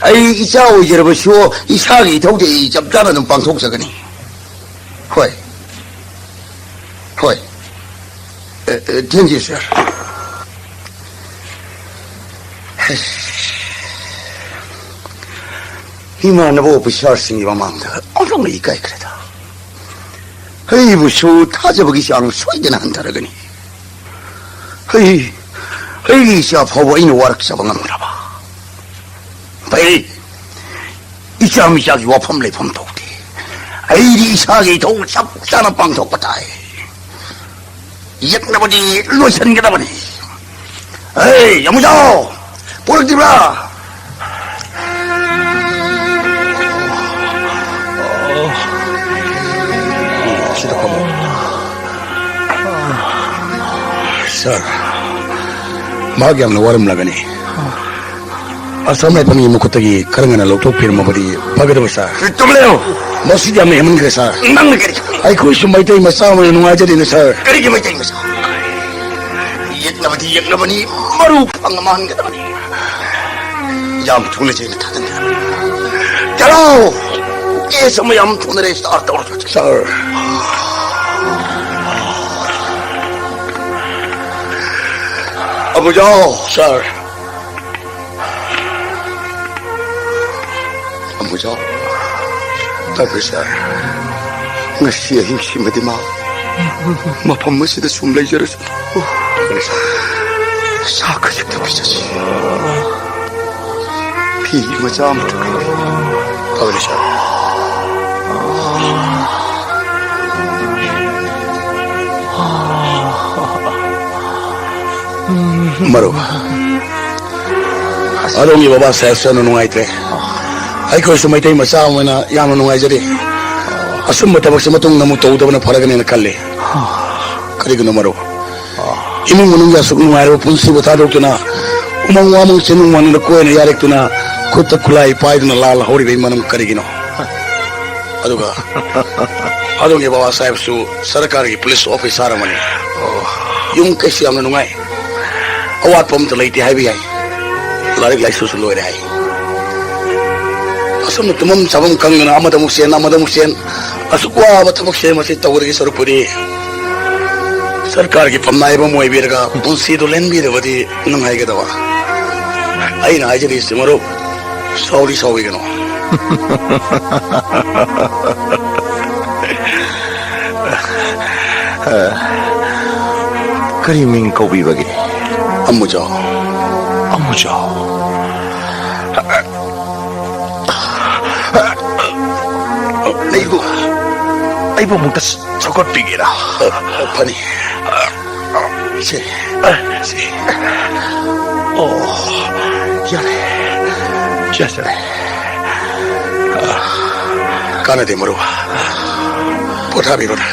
ꯑꯩ ꯏꯆꯥ ꯑꯣꯏꯖꯔꯕꯁꯨ ꯏꯁꯥꯒꯤ ꯏꯊꯧꯗꯤ ꯑꯩ ꯆꯞ ꯆꯥꯅ ꯑꯗꯨꯝ ꯄꯥꯡꯊꯣꯛꯆꯒꯅꯤ꯫ ꯍꯣꯏ꯫ ꯍꯣꯏ꯫ ꯑꯦ, ꯑꯦ, thank you, sir. ꯏꯃꯥꯟꯅꯕ ꯑꯣꯐꯤꯁꯥꯔꯁꯤꯡꯒꯤ ꯃꯃꯥꯡꯗ ꯑꯣꯟꯊꯣꯛꯅ ꯏꯀꯥꯏꯈ꯭ꯔꯦꯗ꯫ ꯑꯩꯕꯨꯁꯨ ꯊꯥꯖꯕꯒꯤ ꯆꯥꯡ ꯁꯣꯏꯗꯅ ꯍꯟꯊꯔꯒꯅꯤ꯫ ꯑꯩ, ꯑꯩꯒꯤ ꯏꯆꯥ ꯐꯥꯎꯕ ꯑꯩꯅ ꯋꯥꯔꯛꯆꯕ ꯉꯝꯗ꯭ꯔꯕ꯫ ꯐꯩ, ꯏꯆꯥ ꯃꯤꯆꯥꯒꯤ ꯋꯥꯐꯝ ꯂꯩꯐꯝ ꯊꯣꯛꯇꯦ꯫ ꯑꯩꯗꯤ ꯏꯁꯥꯒꯤ ꯏꯊꯧ ꯆꯞ ꯆꯥꯅ ꯄꯥꯡꯊꯣꯛꯄ ꯇꯥꯏ꯫ ꯌꯦꯛꯅꯕꯗꯤ ꯂꯣꯏꯁꯤꯟꯒꯗꯕꯅꯤ꯫ ꯑꯦ, ꯌꯥꯝꯕꯨꯖꯥꯎ, ꯄꯨꯔꯛꯇ꯭ꯔꯤꯕ꯭ꯔꯥ? ꯁꯤꯗ ꯐꯝꯃꯣ꯫ ꯁꯥꯔ, ꯃꯍꯥꯛ ꯌꯥꯝꯅ ꯋꯥꯔꯝꯂꯒꯅꯤ꯫ ꯑꯁꯥꯝ ꯔꯥꯏꯐꯜꯒꯤ ꯃꯈꯨꯠꯇꯒꯤ ꯈꯔ ꯉꯟꯅ ꯂꯧꯊꯣꯛꯄꯤꯔꯝꯃꯕꯗꯤ ꯐꯒꯗꯕ, ꯁꯥꯔ꯫ ꯇꯨꯝꯂꯦ꯫ ꯃꯁꯤꯗꯤ ꯌꯥꯝꯅ ꯍꯦꯟꯃꯟꯈ꯭ꯔꯦ, ꯁꯥꯔ꯫ ꯅꯪꯅ ꯀꯔꯤ ꯈꯪꯕ? ꯑꯩꯈꯣꯏꯁꯨ ꯃꯩꯇꯩ ꯃꯆꯥ ꯑꯃ ꯑꯣꯏꯅ ꯅꯨꯡꯉꯥꯏꯖꯗꯦꯅꯦ, ꯁꯥꯔ꯫ ꯀꯔꯤꯒꯤ ꯃꯩꯇꯩ ꯃꯆꯥ? ꯌꯦꯛꯅꯕꯗꯤ ꯌꯦꯛꯅꯕꯅꯤ, ꯃꯔꯨ ꯐꯪꯅ ꯃꯥꯡꯍꯟꯒꯗꯕꯅꯤ꯫ ꯌꯥꯝ ꯊꯨꯅ ꯖꯦꯜꯗ ꯊꯥꯖꯤꯟꯕꯤꯔꯝꯃꯤ꯫ ꯆꯠꯂꯣ! ꯀꯦꯁ ꯑꯃ ꯌꯥꯝ ꯊꯨꯅ ꯔꯦꯖꯤꯁꯇꯥꯔ ꯇꯧꯔꯣ꯫ ꯁꯥꯔ꯫ ꯑꯕꯨꯖꯥꯎ! ꯁꯥꯔ꯫ ꯑꯃꯨꯖꯥꯎ, ꯇꯧꯔꯤꯁꯦ, ꯉꯁꯤ ꯑꯍꯤꯡꯁꯤꯃꯗꯤ ꯃꯥ ꯃꯐꯝ ꯑꯁꯤꯗ ꯁꯨꯝ ꯂꯩꯖꯔꯁꯅꯨ꯫ ꯆꯥꯛ ꯈꯖꯤꯛꯇ ꯄꯤꯖꯁꯤ꯫ ꯐꯤ ꯃꯆꯥ ꯑꯃꯇ ꯀꯩꯅꯣ꯫ ꯐꯒꯅꯤ, ꯁꯥꯔ꯫ ꯃꯔꯨꯞ, ꯑꯗꯣꯝꯒꯤ ꯕꯕꯥ ꯁꯥꯍꯦꯕꯁꯨ ꯌꯥꯝꯅ ꯅꯨꯡꯉꯥꯏꯇ꯭ꯔꯦ꯫ ꯑꯩꯈꯣꯏꯁꯨ ꯃꯩꯇꯩ ꯃꯆꯥ ꯑꯃ ꯑꯣꯏꯅ ꯌꯥꯝꯅ ꯅꯨꯡꯉꯥꯏꯖꯔꯤ꯫ ꯑꯁꯨꯝꯕ ꯊꯕꯛꯁꯦ ꯃꯇꯨꯡꯗ ꯑꯃꯨꯛ ꯇꯧꯗꯕꯅ ꯐꯔꯒꯅꯦꯅ ꯈꯜꯂꯤ꯫ ꯀꯔꯤꯒꯤꯅꯣ ꯃꯔꯨꯞ? ꯏꯃꯨꯡ ꯃꯅꯨꯡꯒꯤ ꯑꯁꯨꯛ ꯅꯨꯡꯉꯥꯏꯔꯕ ꯄꯨꯟꯁꯤꯕꯨ ꯊꯥꯗꯣꯛꯇꯨꯅ, ꯎꯃꯪ ꯋꯥꯃꯪ ꯆꯤꯡꯅꯨꯡ ꯃꯥꯅꯨꯡꯗ ꯀꯣꯏꯅ ꯌꯥꯔꯦꯛꯇꯨꯅ, ꯈꯨꯠꯇ ꯈꯨꯠꯂꯥꯏ ꯄꯥꯏꯗꯨꯅ ꯂꯥꯜ ꯍꯧꯔꯤꯕꯒꯤ ꯃꯔꯝ ꯀꯔꯤꯒꯤꯅꯣ? ꯑꯗꯨꯒ ꯑꯗꯣꯝꯒꯤ ꯕꯕꯥ ꯁꯥꯍꯦꯕꯁꯨ ꯁꯔꯀꯥꯔꯒꯤ ꯄꯨꯂꯤꯁ ꯑꯣꯐꯤꯁꯥꯔ ꯑꯃꯅꯤ꯫ ꯌꯨꯝ ꯀꯩꯁꯨ ꯌꯥꯝꯅ ꯅꯨꯡꯉꯥꯏ꯫ ꯑꯋꯥꯠꯄ ꯑꯝꯇ ꯂꯩꯇꯦ ꯍꯥꯏꯕ ꯌꯥꯏ꯫ ꯂꯥꯏꯔꯤꯛ ꯂꯥꯏꯁꯨꯁꯨ ꯂꯣꯏꯔꯦ ꯍꯥꯏ꯫ ꯑꯁꯨꯝꯅ ꯇꯨꯝꯐꯝ ꯆꯥꯐꯝ ꯈꯪꯗꯅ ꯑꯃꯗ ꯑꯃꯨꯛ ꯆꯦꯟ, ꯑꯃꯗ ꯑꯃꯨꯛ ꯆꯦꯟ, ꯑꯁꯨꯛ ꯋꯥꯕ ꯊꯕꯛꯁꯦ ꯃꯁꯤ ꯇꯧꯕꯗꯒꯤ ꯁꯔꯨꯛꯄꯨꯗꯤ ꯁꯔꯀꯥꯔꯒꯤ ꯐꯝꯅꯥꯏꯕ ꯑꯃ ꯑꯣꯏꯕꯤꯔꯒ ꯄꯨꯟꯁꯤꯗꯨ ꯂꯦꯟꯕꯤꯔꯕꯗꯤ ꯅꯨꯡꯉꯥꯏꯒꯗꯕ꯫ ꯑꯩꯅ ꯍꯥꯏꯖꯔꯤꯁꯤ ꯃꯔꯨꯞ, ꯁꯥꯎꯗꯤ ꯁꯥꯎꯕꯤꯒꯅꯨ꯫ ꯀꯔꯤ ꯃꯤꯡ ꯀꯧꯕꯤꯕꯒꯦ? ꯑꯃꯨꯖꯥꯎ꯫ ꯑꯃꯨꯖꯥꯎ꯫ ꯑꯩꯕꯨ, ꯑꯩꯕꯨ ꯑꯃꯨꯛꯇ ꯁꯧꯒꯠꯄꯤꯒꯦꯔꯥ? ꯐꯅꯤ꯫ ꯁꯦ, ꯁꯦ꯫ ꯑꯣ, ꯌꯥꯔꯦ꯫ ꯌꯥꯖꯔꯦ꯫ ꯀꯥꯟꯅꯗꯦ ꯃꯔꯨꯞ꯫ ꯄꯣꯊꯥꯕꯤꯔꯣꯗ꯫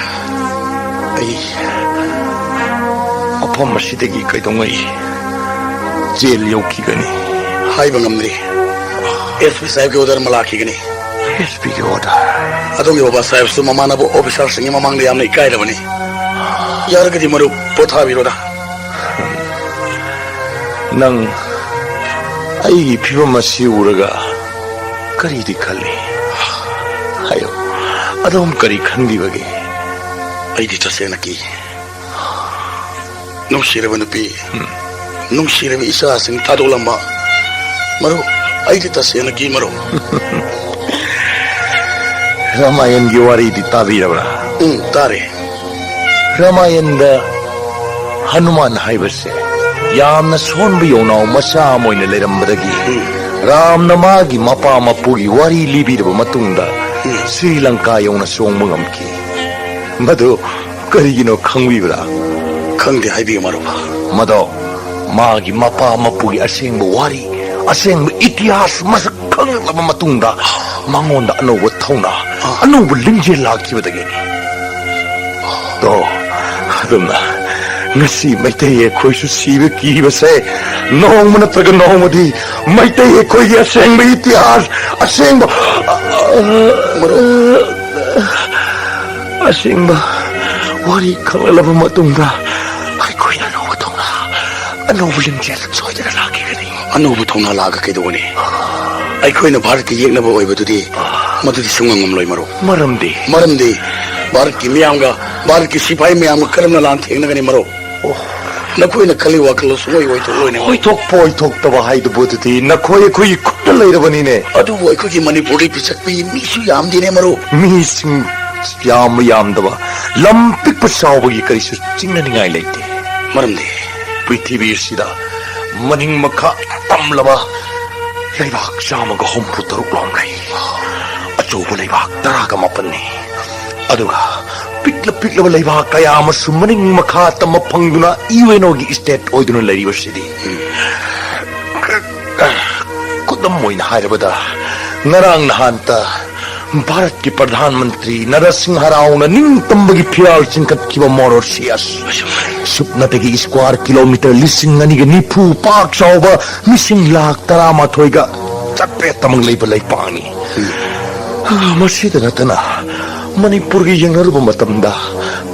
ꯑꯩ ꯃꯐꯝ ꯑꯁꯤꯗꯒꯤ ꯀꯩꯗꯧꯉꯩ ꯖꯦꯜ ꯌꯧꯈꯤꯒꯅꯤ? ꯍꯥꯏꯕ ꯉꯝꯗ꯭ꯔꯤ꯫ ꯑꯦꯁ ꯄꯤ ꯁꯥꯍꯦꯕꯀꯤ ꯑꯣꯔꯗꯔ ꯑꯃ ꯂꯥꯛꯈꯤꯒꯅꯤ꯫ ꯑꯦꯁ ꯄꯤꯒꯤ ꯑꯣꯔꯗꯔ? ꯑꯗꯣꯝꯒꯤ ꯕꯕꯥ ꯁꯥꯍꯦꯕꯁꯨ ꯃꯃꯥꯟꯅꯕ ꯑꯣꯐꯤꯁꯥꯔꯁꯤꯡꯒꯤ ꯃꯃꯥꯡꯗ ꯌꯥꯝꯅ ꯏꯀꯥꯏꯔꯕꯅꯤ꯫ ꯌꯥꯔꯒꯗꯤ ꯃꯔꯨꯞ ꯄꯣꯊꯥꯕꯤꯔꯣꯗ꯫ ꯅꯪ ꯑꯩꯒꯤ ꯐꯤꯕꯝ ꯑꯁꯤ ꯎꯔꯒ ꯀꯔꯤꯗꯤ ꯈꯜꯂꯤ? ꯍꯥꯏꯌꯨ, ꯑꯗꯣꯝ ꯀꯔꯤ ꯈꯟꯕꯤꯕꯒꯦ? ꯑꯩꯗꯤ ꯇꯁꯦꯡꯅ ꯀꯤ꯫ ꯅꯨꯡꯁꯤꯔꯕ ꯅꯨꯄꯤ, ꯅꯨꯡꯁꯤꯔꯕ ꯏꯆꯥꯁꯤꯡ ꯊꯥꯗꯣꯛꯂꯝꯕ ꯃꯔꯨꯞ, ꯑꯩꯗꯤ ꯇꯁꯦꯡꯅ ꯀꯤ ꯃꯔꯨꯞ꯫ ꯔꯥꯃꯥꯌꯟꯒꯤ ꯋꯥꯔꯤꯗꯤ ꯇꯥꯕꯤꯔꯕ꯭ꯔꯥ? ꯎꯝ, ꯇꯥꯔꯦ꯫ ꯔꯥꯃꯥꯌꯟꯗ ꯍꯅꯨꯃꯥꯟ ꯍꯥꯏꯕꯁꯦ ꯌꯥꯝꯅ ꯁꯣꯟꯕ ꯌꯣꯡꯅꯥꯎ ꯃꯆꯥ ꯑꯃ ꯑꯣꯏꯅ ꯂꯩꯔꯝꯕꯗꯒꯤ ꯔꯥꯝꯅ ꯃꯥꯒꯤ ꯃꯄꯥ ꯃꯄꯨꯒꯤ ꯋꯥꯔꯤ ꯂꯤꯕꯤꯔꯕ ꯃꯇꯨꯡꯗ ꯁ꯭ꯔꯤ ꯂꯪꯀꯥ ꯌꯧꯅ ꯆꯣꯡꯕ ꯉꯝꯈꯤ꯫ ꯃꯗꯨ ꯀꯔꯤꯒꯤꯅꯣ ꯈꯪꯕꯤꯕ꯭ꯔꯥ? ꯈꯪꯗꯦ, ꯍꯥꯏꯕꯤꯌꯨ ꯃꯔꯨꯞ꯫ ꯃꯗꯣ ꯃꯥꯒꯤ ꯃꯄꯥ ꯃꯄꯨꯒꯤ ꯑꯁꯦꯡꯕ ꯋꯥꯔꯤ, ꯑꯁꯦꯡꯕ ꯏꯇꯤꯍꯥꯁ ꯃꯁꯛ ꯈꯪꯂꯛꯂꯕ ꯃꯇꯨꯡꯗ ꯃꯉꯣꯟꯗ ꯑꯅꯧꯕ ꯊꯧꯅꯥ, ꯑꯅꯧꯕ ꯂꯤꯡꯖꯦꯜ ꯂꯥꯛꯈꯤꯕꯗꯒꯤꯅꯤ꯫ ꯗꯣ, ꯑꯗꯨꯝꯅ ꯉꯁꯤ ꯃꯩꯇꯩ ꯑꯩꯈꯣꯏꯁꯨ ꯁꯤꯕ ꯀꯤꯕꯁꯦ ꯅꯣꯡꯃ ꯅꯠꯇ꯭ꯔꯒ ꯅꯣꯡꯃꯗꯤ ꯃꯩꯇꯩ ꯑꯩꯈꯣꯏꯒꯤ ꯑꯁꯦꯡꯕ ꯏꯇꯤꯍꯥꯁ, ꯑꯁꯦꯡꯕ, ꯃꯔꯨꯞ, ꯑꯁꯦꯡꯕ ꯋꯥꯔꯤ ꯈꯪꯂꯛꯂꯕ ꯃꯇꯨꯡꯗ ꯑꯩꯈꯣꯏꯅ ꯑꯅꯧꯕ ꯊꯧꯅꯥ, ꯑꯅꯧꯕ ꯂꯤꯡꯖꯦꯜ ꯁꯣꯏꯗꯅ ꯂꯥꯛꯈꯤꯒꯅꯤ꯫ ꯑꯅꯧꯕ ꯊꯧꯅꯥ ꯂꯥꯛꯑꯒ ꯀꯩꯗꯧꯒꯅꯤ? ꯑꯩꯈꯣꯏꯅ ꯚꯥꯔꯠꯀ ꯌꯦꯛꯅꯕ ꯑꯣꯏꯕꯗꯨꯗꯤ ꯃꯗꯨꯗꯤ ꯁꯨꯡꯉꯝ ꯉꯝꯂꯣꯏ, ꯃꯔꯨꯞ꯫ ꯃꯔꯝꯗꯤ? ꯃꯔꯝꯗꯤ ꯚꯥꯔꯠꯀꯤ ꯃꯤꯌꯥꯝꯒ ꯚꯥꯔꯠꯀꯤ ꯁꯤꯐꯥꯏ ꯃꯌꯥꯝꯒ ꯀꯔꯝꯅ ꯂꯥꯟꯊꯦꯡꯅꯒꯅꯤ, ꯃꯔꯨꯞ? ꯑꯣ꯫ ꯅꯈꯣꯏꯅ ꯈꯜꯂꯤ ꯋꯥꯈꯜ ꯁꯨꯡꯑꯣꯏ ꯑꯣꯏꯊꯣꯛꯂꯣꯏꯅꯦ, ꯃꯔꯨꯞ꯫ ꯑꯣꯏꯊꯣꯛꯄ ꯑꯣꯏꯊꯣꯛꯇꯕ ꯍꯥꯏꯗꯨꯕꯨ ꯑꯗꯨꯗꯤ ꯅꯈꯣꯏ ꯑꯩꯈꯣꯏꯒꯤ ꯈꯨꯠꯇ ꯂꯩꯔꯕꯅꯤꯅꯦ꯫ ꯑꯗꯨꯕꯨ ꯑꯩꯈꯣꯏꯒꯤ ꯃꯅꯤꯄꯨꯔꯗꯤ ꯄꯤꯁꯛ ꯄꯤꯛꯏ, ꯃꯤꯁꯨ ꯌꯥꯝꯗꯦꯅꯦ, ꯃꯔꯨꯞ꯫ ꯃꯤꯁꯤꯡ ꯌꯥꯝꯕ ꯌꯥꯝꯗꯕ, ꯂꯝ ꯄꯤꯛꯄ ꯆꯥꯎꯕꯒꯤ ꯀꯔꯤꯁꯨ ꯆꯤꯡꯅꯅꯤꯡꯉꯥꯏ ꯂꯩꯇꯦ꯫ ꯃꯔꯝꯗꯤ? ꯄ꯭ꯔꯤꯊꯤꯕꯤ ꯑꯁꯤꯗ ꯃꯅꯤꯡ ꯃꯈꯥ ꯇꯝꯂꯕ ꯂꯩꯕꯥꯛ ꯆꯥꯝꯃꯒ ꯍꯨꯝꯐꯨ ꯇꯔꯨꯛ ꯂꯣꯝ ꯂꯩ꯫ ꯑꯆꯧꯕ ꯂꯩꯕꯥꯛ ꯇꯔꯥꯒ ꯃꯥꯄꯟꯅꯤ꯫ ꯑꯗꯨꯒ ꯄꯤꯛꯂ ꯄꯤꯛꯂꯕ ꯂꯩꯕꯥꯛ ꯀꯌꯥ ꯑꯃꯁꯨ ꯃꯅꯤꯡ ꯃꯈꯥ ꯇꯝꯕ ꯐꯪꯗꯨꯅ ꯌꯨ ꯑꯦꯟ ꯑꯣꯒꯤ ꯁ꯭ꯇꯦꯠ ꯑꯣꯏꯗꯨꯅ ꯂꯩꯔꯤꯕꯁꯤꯗꯤ꯫ ꯈꯨꯗꯝ ꯑꯣꯏꯅ ꯍꯥꯏꯔꯕꯗ, ꯉꯔꯥꯡ ꯅꯍꯥꯟꯇ ꯚꯥꯔꯠꯀꯤ ꯄ꯭ꯔꯙꯥꯟ ꯃꯟꯇ꯭ꯔꯤ ꯅꯔꯁꯤꯡꯍ ꯔꯥꯎꯅ ꯅꯤꯡꯇꯝꯕꯒꯤ ꯐꯤꯔꯥꯜ ꯆꯤꯡꯈꯠꯈꯤꯕ ꯃꯣꯔꯣꯁꯤꯌꯁ, ꯁꯨꯞꯅꯇꯒꯤ ꯁ꯭ꯀ꯭ꯋꯥꯔ ꯀꯤꯂꯣꯃꯤꯇꯔ ꯂꯤꯁꯤꯡ ꯑꯅꯤꯒ ꯅꯤꯐꯨ ꯄꯥꯛ ꯆꯥꯎꯕ, ꯃꯤꯁꯤꯡ ꯂꯥꯈ ꯇꯔꯥꯃꯥꯊꯣꯏꯒ ꯆꯥꯇ꯭ꯔꯦꯠꯇꯃꯛ ꯂꯩꯕ ꯂꯩꯄꯥꯛꯅꯤ꯫ ꯃꯁꯤꯗ ꯅꯠꯇꯅ, ꯃꯅꯤꯄꯨꯔꯒꯤ ꯌꯦꯡꯅꯔꯨꯕ ꯃꯇꯝꯗ,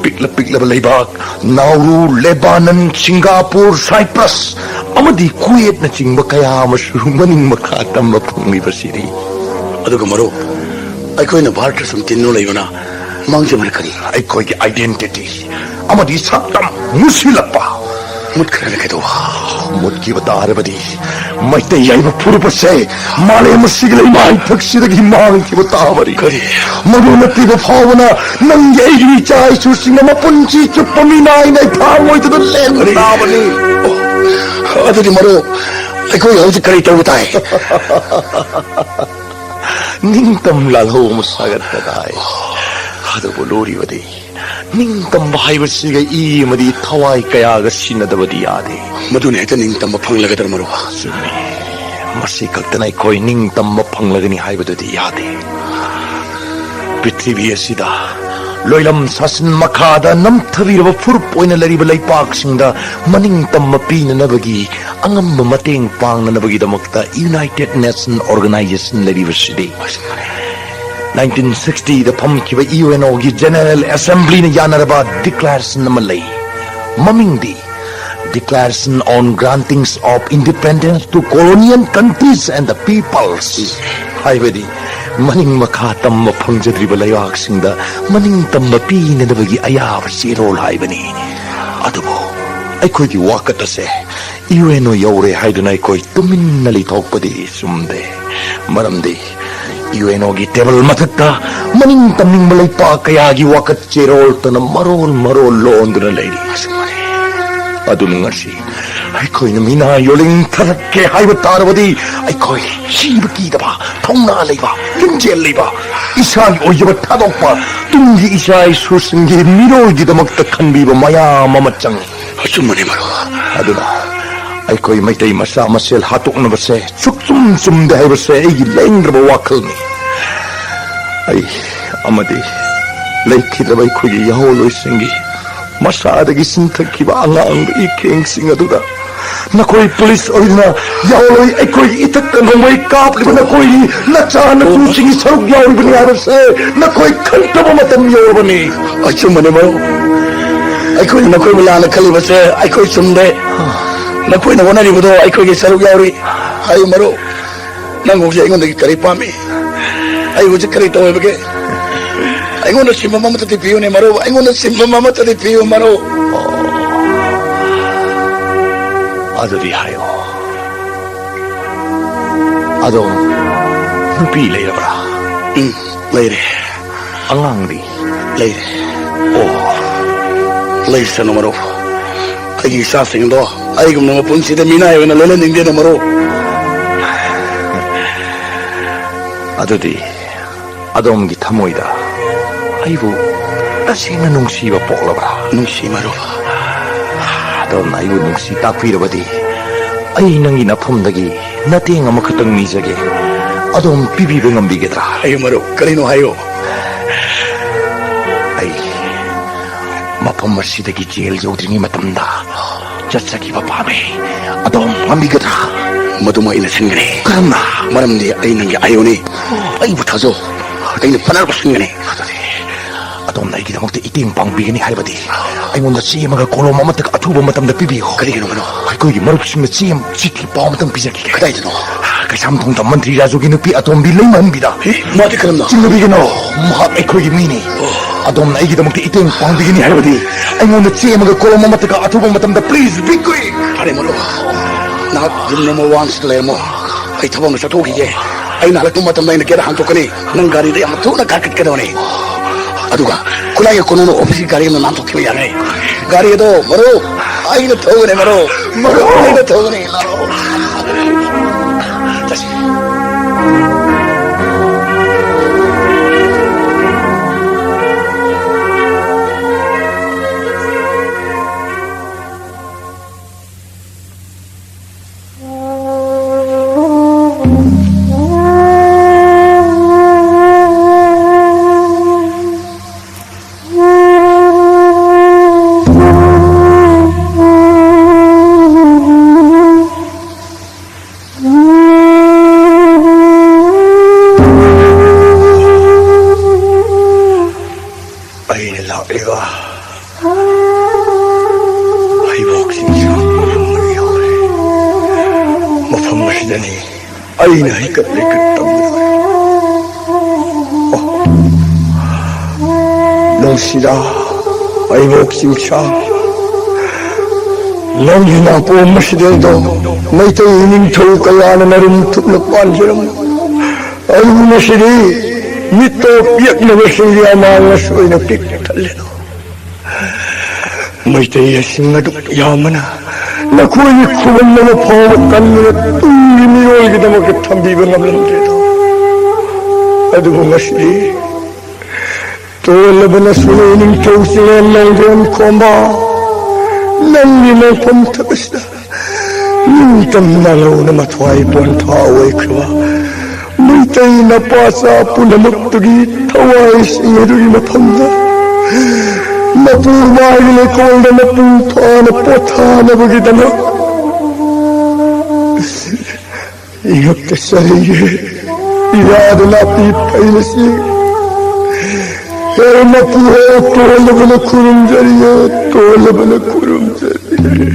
ꯄꯤꯛꯂ ꯄꯤꯛꯂꯕ ꯂꯩꯕꯥꯛ, ꯅꯥꯎꯔꯨ, ꯂꯦꯕꯥꯅꯟ, ꯁꯤꯡꯒꯥꯄꯨꯔ, ꯁꯥꯏꯄ꯭ꯔꯁ ꯑꯃꯗꯤ ꯀꯨꯋꯦꯠꯅꯆꯤꯡꯕ ꯀꯌꯥ ꯑꯃꯁꯨ ꯃꯅꯤꯡ ꯃꯈꯥ ꯇꯝꯕ ꯐꯪꯂꯤꯕꯁꯤꯅꯤ꯫ ꯑꯗꯨꯒ ꯃꯔꯨꯞ, ꯑꯩꯈꯣꯏꯅ ꯚꯥꯔꯠꯇ ꯁꯨꯝ ꯇꯤꯟꯗꯨꯅ ꯂꯩꯕꯅ ꯃꯥꯡꯖꯕꯅ ꯀꯔꯤ? ꯑꯩꯈꯣꯏꯒꯤ identity ꯑꯃꯗꯤ ꯁꯛꯇꯝ ꯃꯨꯁꯤꯜꯂꯛꯄ꯫ ꯃꯨꯠꯈ꯭ꯔꯅ ꯀꯩꯗꯧꯕ? ꯃꯨꯠꯈꯤꯕ ꯇꯥꯔꯕꯗꯤ, ꯃꯩꯇꯩ ꯍꯥꯏꯕ ꯐꯨꯔꯨꯞ ꯑꯁꯦ ꯃꯥꯂꯦꯝ ꯑꯁꯤꯒꯤ ꯂꯩꯃꯥꯏꯊꯛꯁꯤꯗꯒꯤ ꯃꯥꯡꯈꯤꯕ ꯇꯥꯕꯅꯤ꯫ ꯀꯔꯤ? ꯃꯗꯨ ꯅꯠꯇ꯭ꯔꯤꯕ ꯐꯥꯎꯕꯅ ꯅꯪꯒꯤ, ꯑꯩꯒꯤ ꯏꯆꯥ ꯏꯁꯨꯁꯤꯡꯅ ꯃꯄꯨꯟꯁꯤ ꯆꯨꯞꯄ ꯃꯤꯅꯥꯏ ꯅꯥꯏꯐꯥꯡ ꯑꯣꯏꯗꯨꯅ ꯂꯦꯟꯕ ꯀꯔꯤ? ꯇꯥꯕꯅꯤ꯫ ꯑꯣ, ꯑꯗꯨꯗꯤ ꯃꯔꯨꯞ, ꯑꯩꯈꯣꯏ ꯍꯧꯖꯤꯛ ꯀꯔꯤ ꯇꯧꯕ ꯇꯥꯏ? ꯅꯤꯡꯇꯝ ꯂꯥꯜꯍꯧ ꯑꯃ ꯁꯥꯒꯠꯄ ꯇꯥꯏ꯫ ꯑꯗꯨꯕꯨ ꯂꯨꯔꯤꯕꯗꯤ, ꯅꯤꯡꯇꯝꯕ ꯍꯥꯏꯕꯁꯤꯒ ꯏ ꯑꯃꯗꯤ ꯊꯋꯥꯏ ꯀꯌꯥꯒ ꯁꯤꯟꯅꯗꯕꯗꯤ ꯌꯥꯗꯦ꯫ ꯃꯗꯨꯅ ꯍꯦꯛꯇ ꯅꯤꯡꯇꯝꯕ ꯐꯪꯂꯒꯗ꯭ꯔ ꯃꯔꯨꯞ? ꯆꯨꯝꯃꯤ꯫ ꯃꯁꯤ ꯈꯛꯇꯅ ꯑꯩꯈꯣꯏ ꯅꯤꯡꯇꯝꯕ ꯐꯪꯂꯒꯅꯤ ꯍꯥꯏꯕꯗꯨꯗꯤ ꯌꯥꯗꯦ꯫ ꯄ꯭ꯔꯤꯊꯤꯕꯤ ꯑꯁꯤꯗ ꯂꯣꯏꯂꯝ ꯁꯥꯁꯟ ꯃꯈꯥꯗ ꯅꯝꯊꯕꯤꯔꯕ ꯐꯨꯔꯨꯞ ꯑꯣꯏꯅ ꯂꯩꯔꯤꯕ ꯂꯩꯄꯥꯛꯁꯤꯡꯗ ꯃꯅꯤꯡ ꯇꯝꯕ ꯄꯤꯅꯅꯕꯒꯤ ꯑꯉꯝꯕ ꯃꯇꯦꯡ ꯄꯥꯡꯅꯅꯕꯒꯤꯗꯃꯛꯇ United Nation Organization ꯂꯩꯔꯤꯕꯁꯤꯗꯤ, nineteen sixty ꯗ ꯐꯝꯈꯤꯕ UNO ꯒꯤ General Assembly ꯅ ꯌꯥꯅꯔꯕ declaration ꯑꯃ ꯂꯩ꯫ ꯃꯃꯤꯡꯗꯤ Declaration on Granting of Independence to Colonial Countries and the Peoples, ꯍꯥꯏꯕꯗꯤ ꯃꯅꯤꯡ ꯃꯈꯥ ꯇꯝꯕ ꯐꯪꯖꯗ꯭ꯔꯤꯕ ꯂꯩꯕꯥꯛꯁꯤꯡꯗ ꯃꯅꯤꯡ ꯇꯝꯕ ꯄꯤꯅꯅꯕꯒꯤ ꯑꯌꯥꯕ ꯆꯦꯔꯣꯜ ꯍꯥꯏꯕꯅꯤ꯫ ꯑꯗꯨꯕꯨ ꯑꯩꯈꯣꯏꯒꯤ ꯋꯥꯀꯠ ꯑꯁꯦ UNO ꯌꯧꯔꯦ ꯍꯥꯏꯗꯨꯅ ꯑꯩꯈꯣꯏ ꯇꯨꯃꯤꯟꯅ ꯂꯩꯊꯣꯛꯄꯗꯤ ꯆꯨꯝꯗꯦ꯫ ꯃꯔꯝꯗꯤ UNO ꯒꯤ table ꯃꯊꯛꯇ ꯃꯅꯤꯡ ꯇꯝꯅꯤꯡꯕ ꯂꯩꯄꯥꯛ ꯀꯌꯥꯒꯤ ꯋꯥꯀꯠ ꯆꯦꯔꯣꯜꯇꯅ ꯃꯔꯣꯜ ꯃꯔꯣꯜ ꯂꯣꯟꯗꯨꯅ ꯂꯩꯔꯤ꯫ ꯑꯗꯨꯅ ꯉꯁꯤ ꯑꯩꯈꯣꯏꯅ ꯃꯤꯅꯥꯏ ꯑꯣꯜꯂꯤꯡ ꯊꯔꯛꯀꯦ ꯍꯥꯏꯕ ꯇꯥꯔꯕꯗꯤ, ꯑꯩꯈꯣꯏ ꯁꯤꯕ ꯀꯤꯗꯕ, ꯊꯧꯅꯥ ꯂꯩꯕ, ꯂꯤꯡꯖꯦꯜ ꯂꯩꯕ, ꯏꯁꯥꯒꯤ ꯑꯣꯏꯖꯕ ꯊꯥꯗꯣꯛꯄ, ꯇꯨꯡꯒꯤ ꯏꯆꯥ ꯏꯁꯨꯁꯤꯡꯒꯤ ꯃꯤꯔꯣꯜꯒꯤꯗꯃꯛꯇ ꯈꯟꯕꯤꯕ ꯃꯌꯥꯝ ꯑꯃ ꯆꯪꯏ꯫ ꯑꯆꯨꯝꯕꯅꯤ ꯃꯔꯨꯞ꯫ ꯑꯗꯨꯅ ꯑꯩꯈꯣꯏ ꯃꯩꯇꯩ ꯃꯆꯥ ꯃꯁꯦꯜ ꯍꯥꯠꯇꯣꯛꯅꯕꯁꯦ ꯁꯨꯛꯆꯨꯝ ꯆꯨꯝꯗꯦ ꯍꯥꯏꯕꯁꯦ ꯑꯩꯒꯤ ꯂꯦꯡꯗ꯭ꯔꯕ ꯋꯥꯈꯜꯅꯤ꯫ ꯑꯩ ꯑꯃꯗꯤ ꯂꯩꯈꯤꯗ꯭ꯔꯕ ꯑꯩꯈꯣꯏꯒꯤ ꯌꯥꯍꯧꯂꯣꯏꯁꯤꯡꯒꯤ ꯃꯁꯥꯗꯒꯤ ꯆꯤꯟꯊꯈꯤꯕ ꯑꯉꯥꯡꯕ ꯏꯈꯦꯡꯁꯤꯡ ꯑꯗꯨꯗ ꯅꯈꯣꯏ ꯄꯨꯂꯤꯁ ꯑꯣꯏꯗꯨꯅ ꯌꯥꯍꯧꯂꯣꯏ ꯑꯩꯈꯣꯏꯒꯤ ꯏꯊꯛꯇ ꯅꯣꯡꯃꯩ ꯀꯥꯞꯂꯤꯕ ꯅꯈꯣꯏꯒꯤ ꯅꯆꯥ ꯅꯁꯨꯁꯤꯡꯒꯤ ꯁꯔꯨꯛ ꯌꯥꯎꯔꯤꯕꯅꯤ ꯍꯥꯏꯕꯁꯦ ꯅꯈꯣꯏ ꯈꯪꯗꯕ ꯃꯇꯝ ꯌꯧꯔꯕꯅꯤ꯫ ꯑꯆꯨꯝꯕꯅꯦ ꯃꯔꯨꯞ, ꯑꯩꯈꯣꯏꯅ ꯅꯈꯣꯏꯕꯨ ꯂꯥꯟꯅ ꯈꯜꯂꯤꯕꯁꯦ ꯑꯩꯈꯣꯏ ꯆꯨꯝꯗꯦ꯫ ꯅꯈꯣꯏꯅ ꯍꯣꯠꯅꯔꯤꯕꯗꯣ ꯑꯩꯈꯣꯏꯒꯤ ꯁꯔꯨꯛ ꯌꯥꯎꯔꯤ꯫ ꯍꯥꯏꯌꯨ ꯃꯔꯨꯞ, ꯅꯪ ꯍꯧꯖꯤꯛ ꯑꯩꯉꯣꯟꯗꯒꯤ ꯀꯔꯤ ꯄꯥꯝꯃꯤ? ꯑꯩ ꯍꯧꯖꯤꯛ ꯀꯔꯤ ꯇꯧ ꯍꯥꯏꯕꯒꯦ? ꯑꯩꯉꯣꯟꯗ ꯁꯤꯟꯐꯝ ꯑꯃꯠꯇꯗꯤ ꯄꯤꯌꯨꯅꯦ ꯃꯔꯨꯞ, ꯑꯩꯉꯣꯟꯗ ꯁꯤꯟꯐꯝ ꯑꯃꯠꯇꯗꯤ ꯄꯤꯌꯨ ꯃꯔꯨꯞ꯫ ꯑꯗꯨꯗꯤ ꯍꯥꯏꯌꯣ, ꯑꯗꯣ ꯅꯨꯄꯤ ꯂꯩꯔꯕ꯭ꯔꯥ? ꯎꯝ, ꯂꯩꯔꯦ꯫ ꯑꯉꯥꯡꯗꯤ? ꯂꯩꯔꯦ꯫ ꯑꯣ, ꯂꯩꯁꯅꯨ ꯃꯔꯨꯞ, ꯑꯩꯒꯤ ꯏꯆꯥꯁꯤꯡꯗꯣ ꯑꯩꯒꯨꯝꯅ ꯃꯄꯨꯟꯁꯤꯗ ꯃꯤꯅꯥꯏ ꯑꯣꯏꯅ ꯂꯣꯏꯅꯅꯤꯡꯗꯦꯅꯦ ꯃꯔꯨꯞ꯫ ꯑꯗꯨꯗꯤ ꯑꯗꯣꯝꯒꯤ ꯊꯃꯣꯏꯗ ꯑꯩꯕꯨ ꯇꯁꯦꯡꯅ ꯅꯨꯡꯁꯤꯕ ꯄꯣꯛꯂꯕ꯭ꯔꯥ? ꯅꯨꯡꯁꯤ ꯃꯔꯨꯞ꯫ ꯑꯗꯣꯝꯅ ꯑꯩꯕꯨ ꯅꯨꯡꯁꯤ ꯇꯥꯛꯄꯤꯔꯕꯗꯤ ꯑꯩ ꯅꯪꯒꯤ ꯅꯐꯝꯗꯒꯤ ꯃꯇꯦꯡ ꯑꯃꯈꯛꯇꯪ ꯅꯤꯖꯒꯦ꯫ ꯑꯗꯣꯝ ꯄꯤꯕꯤꯕ ꯉꯝꯕꯤꯒꯗ꯭ꯔꯥ? ꯍꯥꯏꯌꯨ ꯃꯔꯨꯞ, ꯀꯔꯤꯅꯣ ꯍꯥꯏꯌꯨ꯫ ꯑꯩ ꯃꯐꯝ ꯑꯁꯤꯗꯒꯤ ꯖꯦꯜ ꯌꯧꯗ꯭ꯔꯤꯉꯩ ꯃꯇꯝꯗ ꯆꯠꯆꯈꯤꯕ ꯄꯥꯝꯃꯤ꯫ ꯑꯗꯣꯝ ꯉꯝꯕꯤꯒꯗ꯭ꯔꯥ? ꯃꯗꯨꯃ ꯑꯩꯅ ꯁꯤꯟꯒꯅꯤ꯫ ꯀꯔꯝꯅ? ꯃꯔꯝꯗꯤ ꯑꯩ ꯅꯪꯒꯤ ꯑꯥꯏꯌꯣꯅꯤ꯫ ꯑꯩꯕꯨ ꯊꯥꯖꯧ꯫ ꯑꯩꯅ ꯐꯅꯕ ꯁꯤꯟꯒꯅꯤ꯫ ꯑꯗꯨꯗꯤ ꯑꯗꯣꯝꯅ ꯑꯩꯒꯤꯗꯃꯛꯇ ꯃꯇꯦꯡ ꯄꯥꯡꯕꯤꯒꯅꯤ ꯍꯥꯏꯕꯗꯤ ꯑꯩꯉꯣꯟꯗ ꯆꯦ ꯑꯃꯒ ꯀꯣꯂꯣꯝ ꯑꯃꯠꯇꯒ ꯑꯊꯨꯕ ꯃꯇꯝꯗ ꯄꯤꯕꯤꯌꯨ꯫ ꯀꯔꯤꯒꯤꯅꯣ ꯃꯔꯨꯞ? ꯑꯩꯈꯣꯏꯒꯤ ꯃꯔꯨꯞꯁꯤꯡꯅ ꯆꯦ ꯑꯃ ꯆꯤꯊꯤ ꯄꯥꯎ ꯑꯃꯇꯪ ꯄꯤꯖꯈꯤꯒꯦ꯫ ꯀꯗꯥꯏꯗꯅꯣ? ꯀꯩꯁꯥꯝꯊꯣꯡꯗ ꯃꯟꯇ꯭ꯔꯤ ꯔꯥꯖꯨꯒꯤ ꯅꯨꯄꯤ ꯑꯇꯣꯝꯕꯤ ꯂꯩꯃꯍꯟꯕꯤꯗ꯫ ꯑꯦ, ꯃꯥꯗꯤ ꯀꯔꯝꯅ? ꯆꯤꯡꯅꯕꯤꯒꯅꯣ, ꯃꯍꯥꯛ ꯑꯩꯈꯣꯏꯒꯤ ꯃꯤꯅꯤ꯫ ꯑꯗꯣꯝꯅ ꯑꯩꯒꯤꯗꯃꯛꯇ ꯃꯇꯦꯡ ꯄꯥꯡꯕꯤꯒꯅꯤ ꯍꯥꯏꯔꯕꯗꯤ ꯑꯩꯉꯣꯟꯗ ꯆꯦ ꯑꯃꯒ ꯀꯣꯂꯣꯝ ꯑꯃꯠꯇꯒ ꯑꯊꯨꯕ ꯃꯇꯝꯗ please be quick꯫ ꯐꯔꯦ ꯃꯔꯨꯞ, ꯅꯍꯥꯛ room number one ꯁꯤꯗ ꯂꯩꯔꯝꯃꯣ꯫ ꯑꯩ ꯊꯕꯛ ꯑꯃ ꯆꯠꯊꯣꯛꯈꯤꯒꯦ꯫ ꯑꯩꯅ ꯍꯜꯂꯛꯄ ꯃꯇꯝꯗ ꯑꯩꯅ gate ꯍꯥꯡꯗꯣꯛꯀꯅꯤ꯫ ꯅꯪ ꯒꯥꯔꯤꯗ ꯌꯥꯝ ꯊꯨꯅ ꯀꯥꯈꯠꯀꯗꯕꯅꯤ꯫ ꯑꯗꯨꯒ ꯈꯨꯠꯂꯥꯏꯒ ꯀꯣꯟꯅꯅ officeꯀꯤ ꯒꯥꯔꯤ ꯑꯃ ꯅꯥꯟꯊꯣꯛꯈꯤꯕ ꯌꯥꯒꯅꯤ꯫ ꯒꯥꯔꯤ ꯑꯗꯣ ꯃꯔꯨꯞ, ꯑꯩꯅ ꯊꯧꯒꯅꯤ ꯃꯔꯨꯞ꯫ ꯃꯔꯨꯞ, ꯑꯩꯅ ꯊꯧꯒꯅꯤ꯫ ꯂꯥꯛꯑꯣ꯫ ꯆꯠꯁꯤ꯫ ꯑꯩꯅ ꯍꯩꯀꯠ ꯂꯩꯀꯠ ꯇꯧꯒꯗꯕ꯫ ꯑꯣ, ꯅꯨꯡꯁꯤꯗ, ꯑꯩꯕꯣꯛ ꯆꯤꯡꯁꯥ, ꯅꯪꯒꯤ ꯅꯥꯄꯣꯝ ꯑꯁꯤꯗꯩꯗꯣ ꯃꯩꯇꯩ ꯅꯤꯡꯊꯧ ꯀꯌꯥꯅ ꯅꯔꯨꯝ ꯊꯨꯞꯅ ꯄꯥꯟꯖꯔꯝꯃꯤ꯫ ꯑꯗꯨꯕꯨ ꯉꯁꯤꯗꯤ ꯃꯤꯠꯇꯣ ꯄꯤꯌꯛꯅꯕꯁꯤꯡꯒꯤ ꯑꯃꯥꯡ ꯑꯁꯣꯏꯅ ꯄꯤꯛ ꯊꯜꯂꯦꯗꯣ꯫ ꯃꯩꯇꯩ ꯑꯁꯤꯡ ꯑꯗꯨꯛ ꯌꯥꯝꯕꯅ ꯅꯈꯣꯏꯒꯤ ꯈꯨꯕꯝ ꯑꯃ ꯐꯥꯎꯕ ꯀꯟꯕꯅ ꯇꯨꯡꯒꯤ ꯃꯤꯔꯣꯜꯒꯤꯗꯃꯛꯇ ꯊꯝꯕꯤꯕ ꯉꯝꯂꯝꯗ꯭ꯔꯦꯗꯣ꯫ ꯑꯗꯨꯕꯨ ꯉꯁꯤꯗꯤ ꯇꯣꯜꯂꯕ ꯅꯁꯨ ꯅꯤꯡꯊꯧ ꯆꯤꯡꯂꯦꯟ ꯅꯣꯡꯗꯣꯟ ꯈꯣꯝꯕ, ꯅꯪꯒꯤ ꯃꯣꯡꯐꯝ ꯊꯛ ꯑꯁꯤꯗ ꯅꯤꯡꯇꯝ ꯅꯥꯂꯧꯅ ꯃꯊ꯭ꯋꯥꯏ ꯄꯣꯟꯊꯥ ꯑꯣꯏꯈ꯭ꯔꯕ ꯃꯩꯇꯩ ꯅꯄꯥꯆꯥ ꯄꯨꯝꯅꯃꯛꯇꯨꯒꯤ ꯊꯋꯥꯏꯁꯤꯡ ꯑꯗꯨꯒꯤ ꯃꯐꯝꯗ ꯃꯄꯨ ꯃꯥꯒꯤ ꯂꯩꯀꯣꯜꯗ ꯃꯄꯨꯡ ꯐꯥꯅ ꯄꯣꯊꯥꯅꯕꯒꯤꯗꯃꯛ ꯏꯉꯛꯇ ꯆꯔꯩꯌꯦ, ꯏꯔꯥꯗ ꯅꯥꯄꯤ ꯐꯩꯅꯁꯤ꯫ ꯍꯦ ꯃꯄꯨ ꯍꯣ, ꯇꯣꯜꯂꯕꯅ ꯈꯨꯔꯨꯝꯖꯔꯤꯌꯦ, ꯇꯣꯜꯂꯕꯅ ꯈꯨꯔꯨꯝꯖꯔꯤꯌꯦ꯫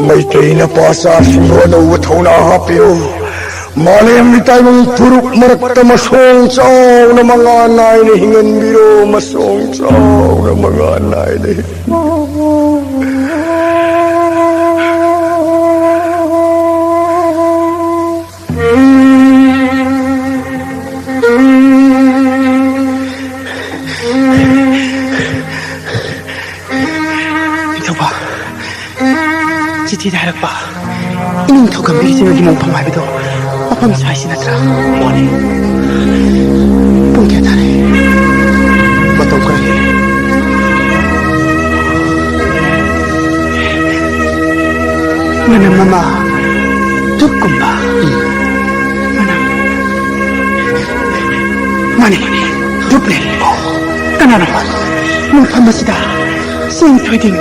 ꯃꯩꯇꯩ ꯅꯄꯥꯆꯥꯁꯤꯡꯕꯨ ꯑꯅꯧꯕ ꯊꯧꯅꯥ ꯍꯥꯞꯄꯤꯌꯨ꯫ ꯃꯥꯂꯦꯝꯒꯤ ꯇꯥꯏꯕꯪ ꯐꯨꯔꯨꯞ ꯃꯔꯛꯇ ꯃꯁꯣꯡ ꯆꯥꯎꯅ ꯃꯉꯥꯜ ꯅꯥꯏꯅ ꯍꯤꯡꯍꯟꯕꯤꯔꯣ, ꯃꯁꯣꯡ ꯆꯥꯎꯅ ꯃꯉꯥꯜ ꯅꯥꯏꯅ ꯍꯤꯡꯍꯟꯕꯤꯔꯣ꯫ ꯅꯤꯡꯊꯧꯕ, ꯆꯤꯊꯤꯗ ꯍꯥꯏꯔꯛꯄ ꯏꯅꯤꯡꯊꯧ ꯒꯝꯚꯤꯔꯁꯤꯡꯒꯤ ꯃꯣꯡꯐꯝ ꯍꯥꯏꯕꯗꯣ ꯃꯐꯝ ꯁ꯭ꯋꯥꯏꯁꯤ ꯅꯠꯇ꯭ꯔꯥ? ꯃꯥꯅꯤ꯫ ꯄꯨꯡ ꯀꯌꯥ ꯇꯥꯔꯦ? ꯃꯇꯝ ꯈꯔ ꯍꯦꯜꯂꯦ꯫ ꯃꯅꯝ ꯑꯃ ꯙꯨꯞꯀꯨꯝꯕ꯫ ꯎꯝ꯫ ꯃꯅꯝ꯫ ꯃꯥꯅꯤ, ꯙꯨꯞꯅꯦ꯫ ꯀꯅꯥꯅꯣ ꯃꯐꯝ ꯑꯁꯤꯗ ꯆꯦꯡ ꯊꯣꯏꯗꯤꯡ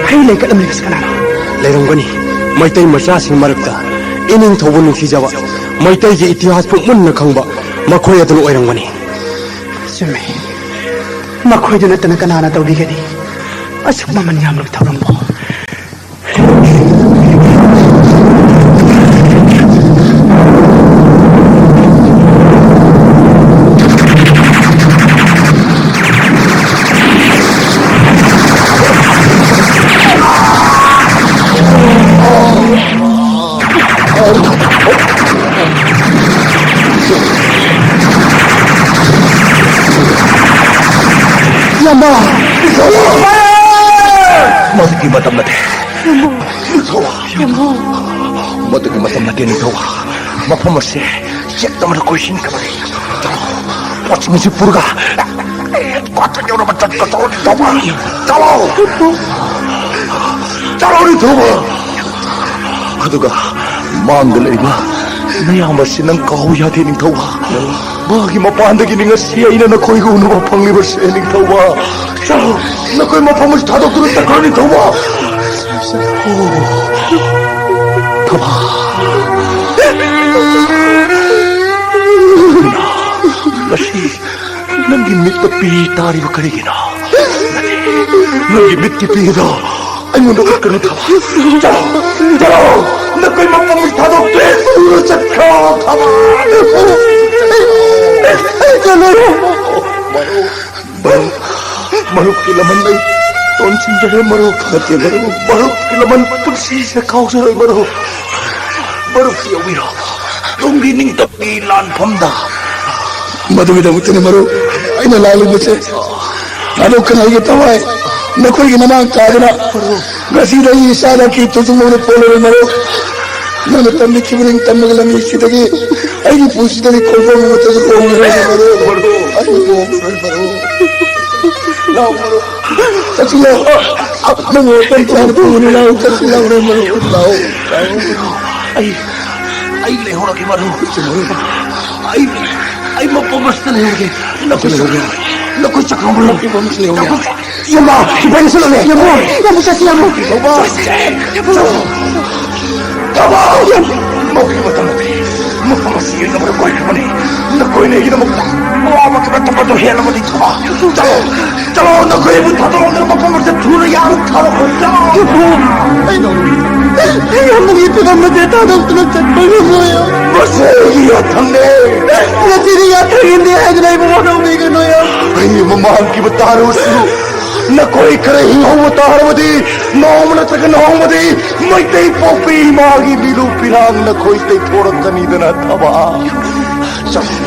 ꯍꯩ ꯂꯩ ꯀꯠꯂꯝꯂꯤꯕꯁꯤ ꯀꯅꯥꯅꯣ? ꯂꯩꯔꯝꯒꯅꯤ꯫ ꯃꯩꯇꯩ ꯃꯆꯥꯁꯤꯡ ꯃꯔꯛꯇ ꯏꯅꯤꯡꯊꯧꯕꯨ ꯅꯨꯡꯁꯤꯖꯕ, ꯃꯩꯇꯩꯒꯤ ꯏꯇꯤꯍꯥꯁꯄꯨ ꯃꯨꯟꯅ ꯈꯪꯕ ꯃꯈꯣꯏ ꯑꯗꯨꯅ ꯑꯣꯏꯔꯝꯒꯅꯤ꯫ ꯆꯨꯝꯃꯤ꯫ ꯃꯈꯣꯏꯗꯨ ꯅꯠꯇꯅ ꯀꯅꯥꯅ ꯇꯧꯕꯤꯒꯅꯤ? ꯑꯁꯨꯛ ꯃꯃꯜ ꯌꯥꯝꯂꯕ ꯊꯧꯔꯝꯕꯨ꯫ ꯏꯌꯥꯝꯕ! ꯃꯗꯨꯒꯤ ꯃꯇꯝ ꯅꯠꯇꯦ꯫ ꯅꯤꯡꯊꯧ꯫ ꯃꯗꯨꯒꯤ ꯃꯇꯝ ꯅꯠꯇꯦ, ꯅꯤꯡꯊꯧ꯫ ꯃꯐꯝ ꯑꯁꯤ ꯆꯦꯛ ꯑꯃꯅ ꯀꯣꯏꯁꯤꯟꯈ꯭ꯔꯕꯅꯤ꯫ ꯄꯣꯠꯁꯤꯡ ꯑꯁꯤ ꯄꯨꯔꯒ ꯀ꯭ꯋꯥꯇꯔ ꯌꯧꯅꯕ ꯆꯠꯄ ꯇꯧꯔꯣ, ꯅꯤꯡꯊꯧ꯫ ꯆꯠꯂꯣ! ꯆꯠꯂꯣ, ꯅꯤꯡꯊꯧ! ꯑꯗꯨꯒ ꯃꯥꯡꯗ ꯂꯩꯕ ꯅꯌꯥꯝꯕꯁꯤ ꯅꯪ ꯀꯥꯎ ꯌꯥꯗꯦ, ꯅꯤꯡꯊꯧ꯫ ꯃꯥꯒꯤ ꯃꯄꯥꯟꯗꯒꯤꯅꯤ ꯉꯁꯤ ꯑꯩꯅ ꯅꯈꯣꯏꯒ ꯎꯅꯕ ꯐꯪꯂꯤꯕꯁꯦ, ꯅꯤꯡꯊꯧ꯫ ꯆꯠꯂꯣ, ꯅꯈꯣꯏ ꯃꯐꯝ ꯑꯁꯤ ꯊꯥꯗꯣꯛꯇꯨꯅ ꯆꯠꯈ꯭ꯔꯣ, ꯅꯤꯡꯊꯧ꯫ ꯊꯧꯕꯥꯜ꯫ ꯉꯁꯤ ꯅꯪꯒꯤ ꯃꯤꯠꯇ ꯄꯤ ꯇꯥꯔꯤꯕ ꯀꯔꯤꯒꯤꯅꯣ? ꯅꯪꯒꯤ ꯃꯤꯠꯀꯤ ꯄꯤ ꯑꯗꯣ ꯑꯩꯉꯣꯟꯗ ꯎꯠꯀꯅꯨ, ꯊꯧꯕꯥꯜ꯫ ꯆꯠꯂꯣ, ꯆꯠꯂꯣ, ꯅꯈꯣꯏ ꯃꯐꯝ ꯑꯁꯤ ꯊꯥꯗꯣꯛꯇꯨꯅ ꯆꯠꯈ꯭ꯔꯣ, ꯊꯧꯕꯥꯜ꯫ ꯃꯔꯨꯞ, ꯃꯔꯨꯞꯀꯤ ꯂꯃꯟ ꯑꯩ ꯇꯣꯟꯁꯤꯟꯖꯔꯦ, ꯃꯔꯨꯞ꯫ ꯅꯠꯇꯦ, ꯃꯔꯨꯞ꯫ ꯃꯔꯨꯞꯀꯤ ꯂꯃꯟ ꯄꯨꯟꯁꯤꯁꯦ ꯀꯥꯎꯖꯔꯣꯏ, ꯃꯔꯨꯞ꯫ ꯃꯔꯨꯞ ꯌꯧꯕꯤꯔꯣ ꯇꯨꯡꯒꯤ ꯅꯤꯡꯇꯝꯒꯤ ꯂꯥꯟꯐꯝꯗ꯫ ꯃꯗꯨꯒꯤꯗꯃꯛꯇꯅꯤ, ꯃꯔꯨꯞ, ꯑꯩꯅ ꯂꯥꯛꯂꯤꯕꯁꯦ꯫ ꯊꯥꯗꯣꯛꯀꯅꯨ ꯑꯩꯒꯤ ꯊꯋꯥꯏ꯫ ꯅꯈꯣꯏꯒꯤ ꯅꯃꯥꯡ ꯀꯥꯗꯅ ꯉꯁꯤꯗꯒꯤ ꯏꯁꯥꯗ ꯀꯤ ꯇꯨꯖꯨꯡꯕ ꯄꯣꯜꯂꯔꯣꯏ, ꯃꯔꯨꯞ꯫ ꯅꯪꯅ ꯇꯝꯕꯤꯈꯤꯕ ꯅꯤꯡꯇꯝꯕꯒꯤ ꯂꯝꯕꯤꯁꯤꯗꯒꯤ ꯑꯩꯒꯤ ꯄꯨꯟꯁꯤꯗꯒꯤ ꯈꯣꯡꯐꯝ ꯑꯃꯠꯇꯁꯨ ꯍꯣꯡꯂꯔꯣꯏ, ꯃꯔꯨꯞ꯫ ꯑꯩ ꯍꯣꯡꯂꯔꯣꯏ, ꯃꯔꯨꯞ꯫ ꯂꯥꯛꯑꯣ, ꯃꯔꯨꯞ꯫ ꯆꯠꯁꯤ, ꯂꯥꯛꯑꯣ꯫ ꯅꯪ ꯋꯥꯈꯜ ꯇꯥꯅ ꯄꯨꯒꯅꯤ, ꯂꯥꯛꯑꯣ꯫ ꯆꯠꯁꯤ, ꯂꯥꯛꯑꯣ, ꯃꯔꯨꯞ꯫ ꯂꯥꯛꯑꯣ, ꯂꯥꯛꯑꯣ꯫ ꯑꯩ, ꯑꯩ ꯂꯩꯍꯧꯔꯒꯦ, ꯃꯔꯨꯞ꯫ ꯑꯩ, ꯑꯩ ꯃꯄꯣꯝ ꯑꯁꯤꯗ ꯂꯩꯍꯧꯔꯒꯦ꯫ ꯅꯈꯣꯏ ꯆꯠꯈ꯭ꯔꯣ, ꯅꯈꯣꯏ ꯆꯠꯈ꯭ꯔꯣ, ꯃꯔꯨꯞ꯫ ꯅꯈꯣꯏ ꯆꯠꯈ꯭ꯔꯣ꯫ ꯏꯌꯥꯝꯕ, ꯏꯕꯥꯅꯤ ꯆꯠꯂꯒꯦ꯫ ꯏꯌꯥꯝꯕ, ꯏꯌꯥꯝꯕ, ꯆꯠꯁꯤ, ꯏꯌꯥꯝꯕ꯫ ꯏꯌꯥꯝꯕ! ꯏꯌꯥꯝꯕ! ꯃꯧꯒꯤ ꯃꯇꯝ ꯅꯠꯇꯦ꯫ ꯃꯐꯝ ꯑꯁꯤ ꯌꯦꯡꯅꯕꯗ ꯀꯣꯏꯈ꯭ꯔꯕꯅꯤ꯫ ꯅꯈꯣꯏꯅ ꯑꯩꯒꯤꯗꯃꯛꯇ ꯑꯋꯥꯕ ꯀꯌꯥ ꯇꯧꯕꯗꯨ ꯍꯦꯜꯂꯕꯅꯤ, ꯊꯧꯕꯥꯜ꯫ ꯆꯠꯂꯣ, ꯆꯠꯂꯣ, ꯅꯈꯣꯏ ꯑꯩꯕꯨ ꯊꯥꯗꯣꯛꯂꯝꯗꯨꯅ ꯃꯐꯝ ꯑꯁꯤꯗ ꯊꯨꯅ ꯌꯥꯝ ꯊꯥꯔꯛꯑꯣ, ꯆꯠꯂꯣ꯫ ꯏꯄꯨ, ꯑꯩ, ꯑꯩ ꯌꯥꯝꯅ ꯌꯦꯠꯄꯤꯔꯝꯕꯁꯦ ꯊꯥꯗꯣꯛꯇꯨꯅ ꯆꯠꯄ ꯉꯝꯂꯣꯏ꯫ ꯃꯁꯤ ꯑꯩꯒꯤ ꯌꯥꯊꯪꯅꯦ꯫ ꯉꯁꯤꯗꯤ ꯌꯥꯊꯪ ꯏꯟꯗꯦ ꯍꯥꯏꯗꯨꯅ ꯑꯩꯕꯨ ꯋꯥꯔꯧꯕꯤꯒꯅꯨ꯫ ꯑꯩ ꯃꯃꯥꯡꯈꯤꯕ ꯇꯥꯔꯨꯁꯨ ꯅꯈꯣꯏ ꯈꯔ ꯍꯤꯡꯍꯧꯕ ꯇꯥꯔꯕꯗꯤ ꯅꯣꯡꯃ ꯅꯠꯇ꯭ꯔꯒ ꯅꯣꯡꯃꯗꯤ ꯃꯩꯇꯩ ꯄꯣꯛꯄꯤ ꯏꯃꯥꯒꯤ ꯃꯤꯂꯨ ꯄꯤꯔꯥꯡ ꯅꯈꯣꯏ ꯇꯩꯊꯣꯔꯛꯀꯅꯤꯗꯅ ꯊꯕ꯫ ꯆꯠꯂꯣ,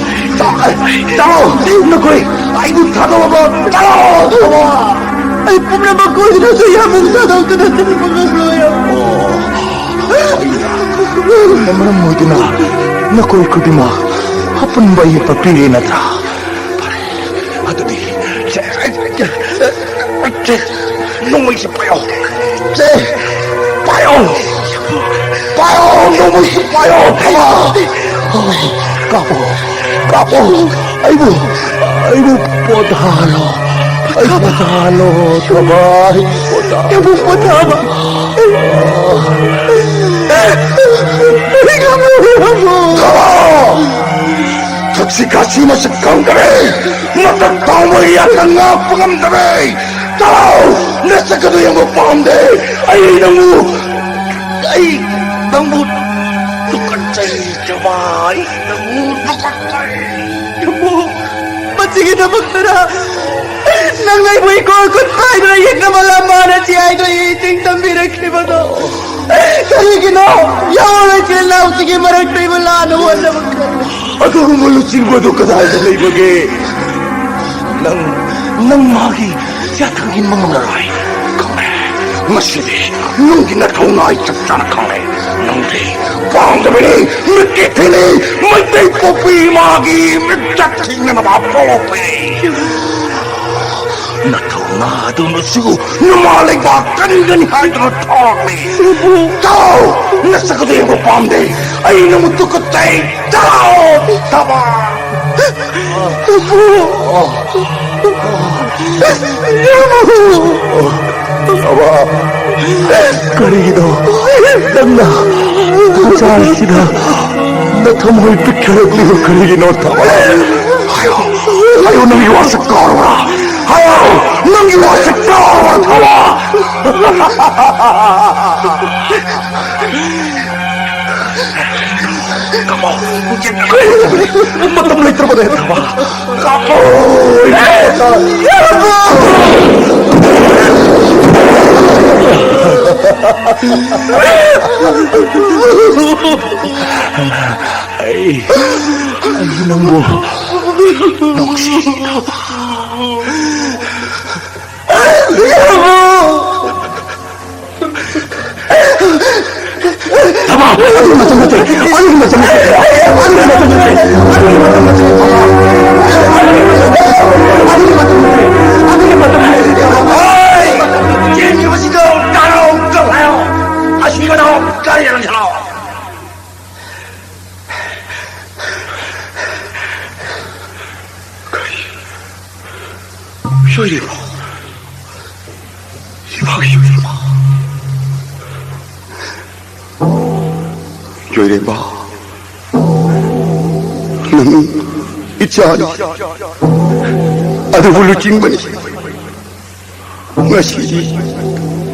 ꯆꯠꯂꯣ, ꯅꯈꯣꯏ ꯑꯩꯕꯨ ꯊꯥꯗꯣꯛꯑꯒ ꯆꯠꯂꯣ, ꯊꯕ꯫ ꯑꯩ ꯄꯨꯝꯅꯃꯛ ꯀꯣꯏꯗꯨꯅꯁꯨ ꯌꯥꯝꯅ ꯊꯥꯗꯣꯛꯇꯨꯅ ꯆꯠꯄ ꯉꯝꯂꯣꯏ꯫ ꯑꯣ, ꯑꯩꯅ ꯃꯔꯝ ꯑꯣꯏꯗꯨꯅ ꯅꯈꯣꯏ ꯈꯨꯗꯤꯡꯃꯛ ꯑꯄꯨꯟꯕ ꯑꯌꯦꯠꯄ ꯄꯤꯔꯦ ꯅꯠꯇ꯭ꯔꯥ? ꯐꯔꯦ, ꯑꯗꯨꯗꯤ ꯁꯦ, ꯁꯦ, ꯅꯣꯡꯃꯩꯁꯦ ꯄꯥꯏꯌꯣ꯫ ꯁꯦ, ꯄꯥꯏꯌꯣ꯫ ꯄꯥꯏꯌꯣ, ꯅꯣꯡꯃꯩꯁꯦ ꯄꯥꯏꯌꯣ, ꯊꯕ꯫ ꯀꯥꯞꯄꯣ, ꯀꯥꯞꯄꯣ꯫ ꯑꯩꯕꯨ, ꯑꯩꯕꯨ ꯄꯣꯊꯥꯍꯜꯂꯣ꯫ ꯑꯩ ꯄꯣꯊꯥꯍꯜꯂꯣ, ꯊꯕ꯫ ꯑꯩ ꯄꯣꯊꯥꯍꯜꯂꯣ꯫ ꯊꯕ! ꯊꯛꯁꯤ ꯈꯥꯁꯤ ꯃꯁꯛ ꯈꯪꯗꯔꯦ, ꯃꯇꯝ ꯐꯥꯎꯕ ꯌꯥꯇ ꯉꯥꯛꯄ ꯉꯝꯗꯔꯦ꯫ ꯆꯠꯂꯣ! ꯅꯁꯛ ꯑꯗꯨ ꯌꯦꯡꯕ ꯄꯥꯝꯗꯦ꯫ ꯑꯩ ꯅꯪꯕꯨ, ꯑꯩ ꯅꯪꯕꯨ ꯇꯨꯀꯠꯆꯩ, ꯊꯕ꯫ ꯑꯩ ꯅꯪꯕꯨ ꯇꯨꯀꯠꯆꯩ꯫ ꯃꯁꯤꯒꯤꯗꯃꯛꯇꯔ ꯅꯪ ꯑꯩꯕꯨ ꯏꯀꯣꯏ ꯀꯨꯠꯄ ꯍꯥꯏꯗꯨꯅ ꯌꯦꯛꯅꯕ ꯂꯝꯕꯥꯅ ꯁꯤ ꯍꯥꯏꯗꯣ ꯏ ꯏꯁꯤꯡ ꯇꯝꯕꯤꯔꯛꯈꯤꯕꯗꯣ ꯀꯔꯤꯒꯤꯅꯣ? ꯌꯥꯑꯣꯔꯣꯏ ꯏꯆꯤꯜ ꯏꯅꯥꯎꯁꯤꯒꯤ ꯃꯔꯛꯇ ꯏꯕ ꯂꯥꯟꯅ ꯍꯣꯠꯅꯕ ꯀꯜꯂꯤ꯫ ꯑꯗꯨꯒꯨꯝꯕ ꯂꯨꯆꯤꯡꯕꯗꯨ ꯀꯗꯥꯏꯗ ꯂꯩꯕꯒꯦ? ꯅꯪ, ꯅꯪ ꯃꯥꯒꯤ ꯌꯥꯊꯪ ꯏꯟꯕ ꯉꯝꯂꯔꯣꯏ꯫ ꯈꯪꯂꯦ꯫ ꯉꯁꯤꯗꯤ ꯅꯪꯒꯤ ꯅꯊꯧꯅ ꯑꯩ ꯆꯞ ꯆꯥꯅ ꯈꯪꯂꯦ꯫ ꯅꯪꯗꯤ ꯄꯥꯝꯗꯕꯅꯤ, ꯃꯤꯠꯀꯤ ꯊꯤꯅꯤ, ꯃꯩꯇꯩ ꯄꯣꯛꯄꯤ ꯏꯃꯥꯒꯤ ꯃꯤꯠꯆꯠ ꯊꯤꯡꯅꯅꯕ ꯄꯣꯛꯄꯅꯤ꯫ ꯅꯊꯧꯅ ꯑꯗꯨꯅꯁꯨ ꯅꯃꯥ ꯂꯩꯕꯥꯛ ꯀꯟꯒꯅꯤ ꯍꯥꯏꯗꯨꯅ ꯊꯣꯛꯂꯛꯂꯤ꯫ ꯆꯥꯎ! ꯅꯁꯛ ꯑꯗꯨ ꯌꯦꯡꯕ ꯄꯥꯝꯗꯦ꯫ ꯑꯩ ꯅꯪꯕꯨ ꯇꯨꯀꯠꯆꯩ꯫ ꯆꯥꯎ! ꯊꯕ! ꯊꯕ! ꯀꯔꯤꯒꯤꯅꯣ ꯅꯪꯅ ꯃꯆꯥꯁꯤꯗ ꯅꯊꯃꯣꯏ ꯄꯤꯛꯊꯔꯛꯂꯤꯕ ꯀꯔꯤꯒꯤꯅꯣ, ꯊꯕ? ꯍꯥꯏꯌꯣ, ꯍꯥꯏꯌꯣ, ꯅꯪꯒꯤ ꯋꯥꯁꯛ ꯀꯥꯎꯔꯕ꯭ꯔꯥ? ꯍꯥꯏꯌꯣ, ꯅꯪꯒꯤ ꯋꯥꯁꯛ ꯀꯥꯎꯔꯕ꯭ꯔꯥ, ꯊꯕ? ꯀꯥꯞꯄꯣ! ꯃꯇꯝ ꯂꯩꯇ꯭ꯔꯕꯅꯦ꯫ ꯀꯥꯞꯄꯣ! ꯑꯩ, ꯑꯩ ꯅꯪꯕꯨ ꯅꯨꯡꯁꯤ꯫ ꯊꯕꯥ! ꯑꯗꯨꯒꯤ ꯃꯇꯝ ꯅꯠꯇꯦ! ꯑꯗꯨꯒꯤ ꯃꯇꯝ ꯅꯠꯇꯦ! ꯑꯗꯨꯒꯤ ꯃꯇꯝ ꯅꯠꯇꯦ! ꯑꯗꯨꯒꯤ ꯃꯇꯝ ꯅꯠꯇꯦ! ꯑꯗꯨꯒꯤ ꯃꯇꯝ ꯅꯠꯇꯦ! ꯑꯗꯨꯒꯤ ꯃꯇꯝ ꯅꯠꯇꯦ! ꯆꯦꯟꯈꯤꯕꯁꯤꯡꯗꯣ ꯇꯥꯔꯣ! ꯀꯧ ꯍꯥꯏꯌꯣ! ꯑꯁꯤꯕꯗꯣ ꯒꯥꯔꯤꯗ ꯅꯝꯁꯤꯜꯂꯣ! ꯀꯔꯤ? ꯌꯣꯏꯔꯦꯝꯕ! ꯏꯃꯥꯒꯤ ꯌꯣꯏꯔꯦꯝꯕ! ꯌꯣꯏꯔꯦꯝꯕ, ꯅꯪ ꯏꯆꯥꯅꯤ꯫ ꯑꯗꯨꯕꯨ ꯂꯨꯆꯤꯡꯕꯅꯤ꯫ ꯉꯁꯤꯗꯤ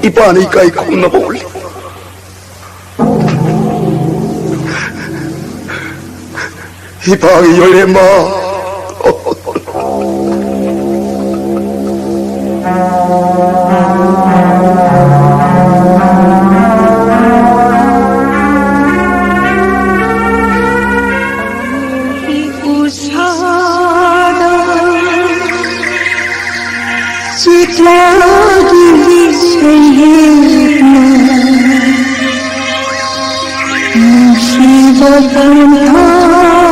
ꯏꯄꯥꯅ ꯏꯀꯥꯏ ꯈꯨꯝꯅꯕ ꯎꯠꯂꯤ꯫ ꯏꯄꯥꯒꯤ ꯌꯣꯏꯔꯦꯝꯕ꯫ ꯎꯁꯥꯗ ꯆꯤꯛꯂꯥꯒꯤ ꯁꯩꯍꯦꯛꯅ ꯅꯨꯡꯁꯤꯕ ꯄꯟꯊꯥ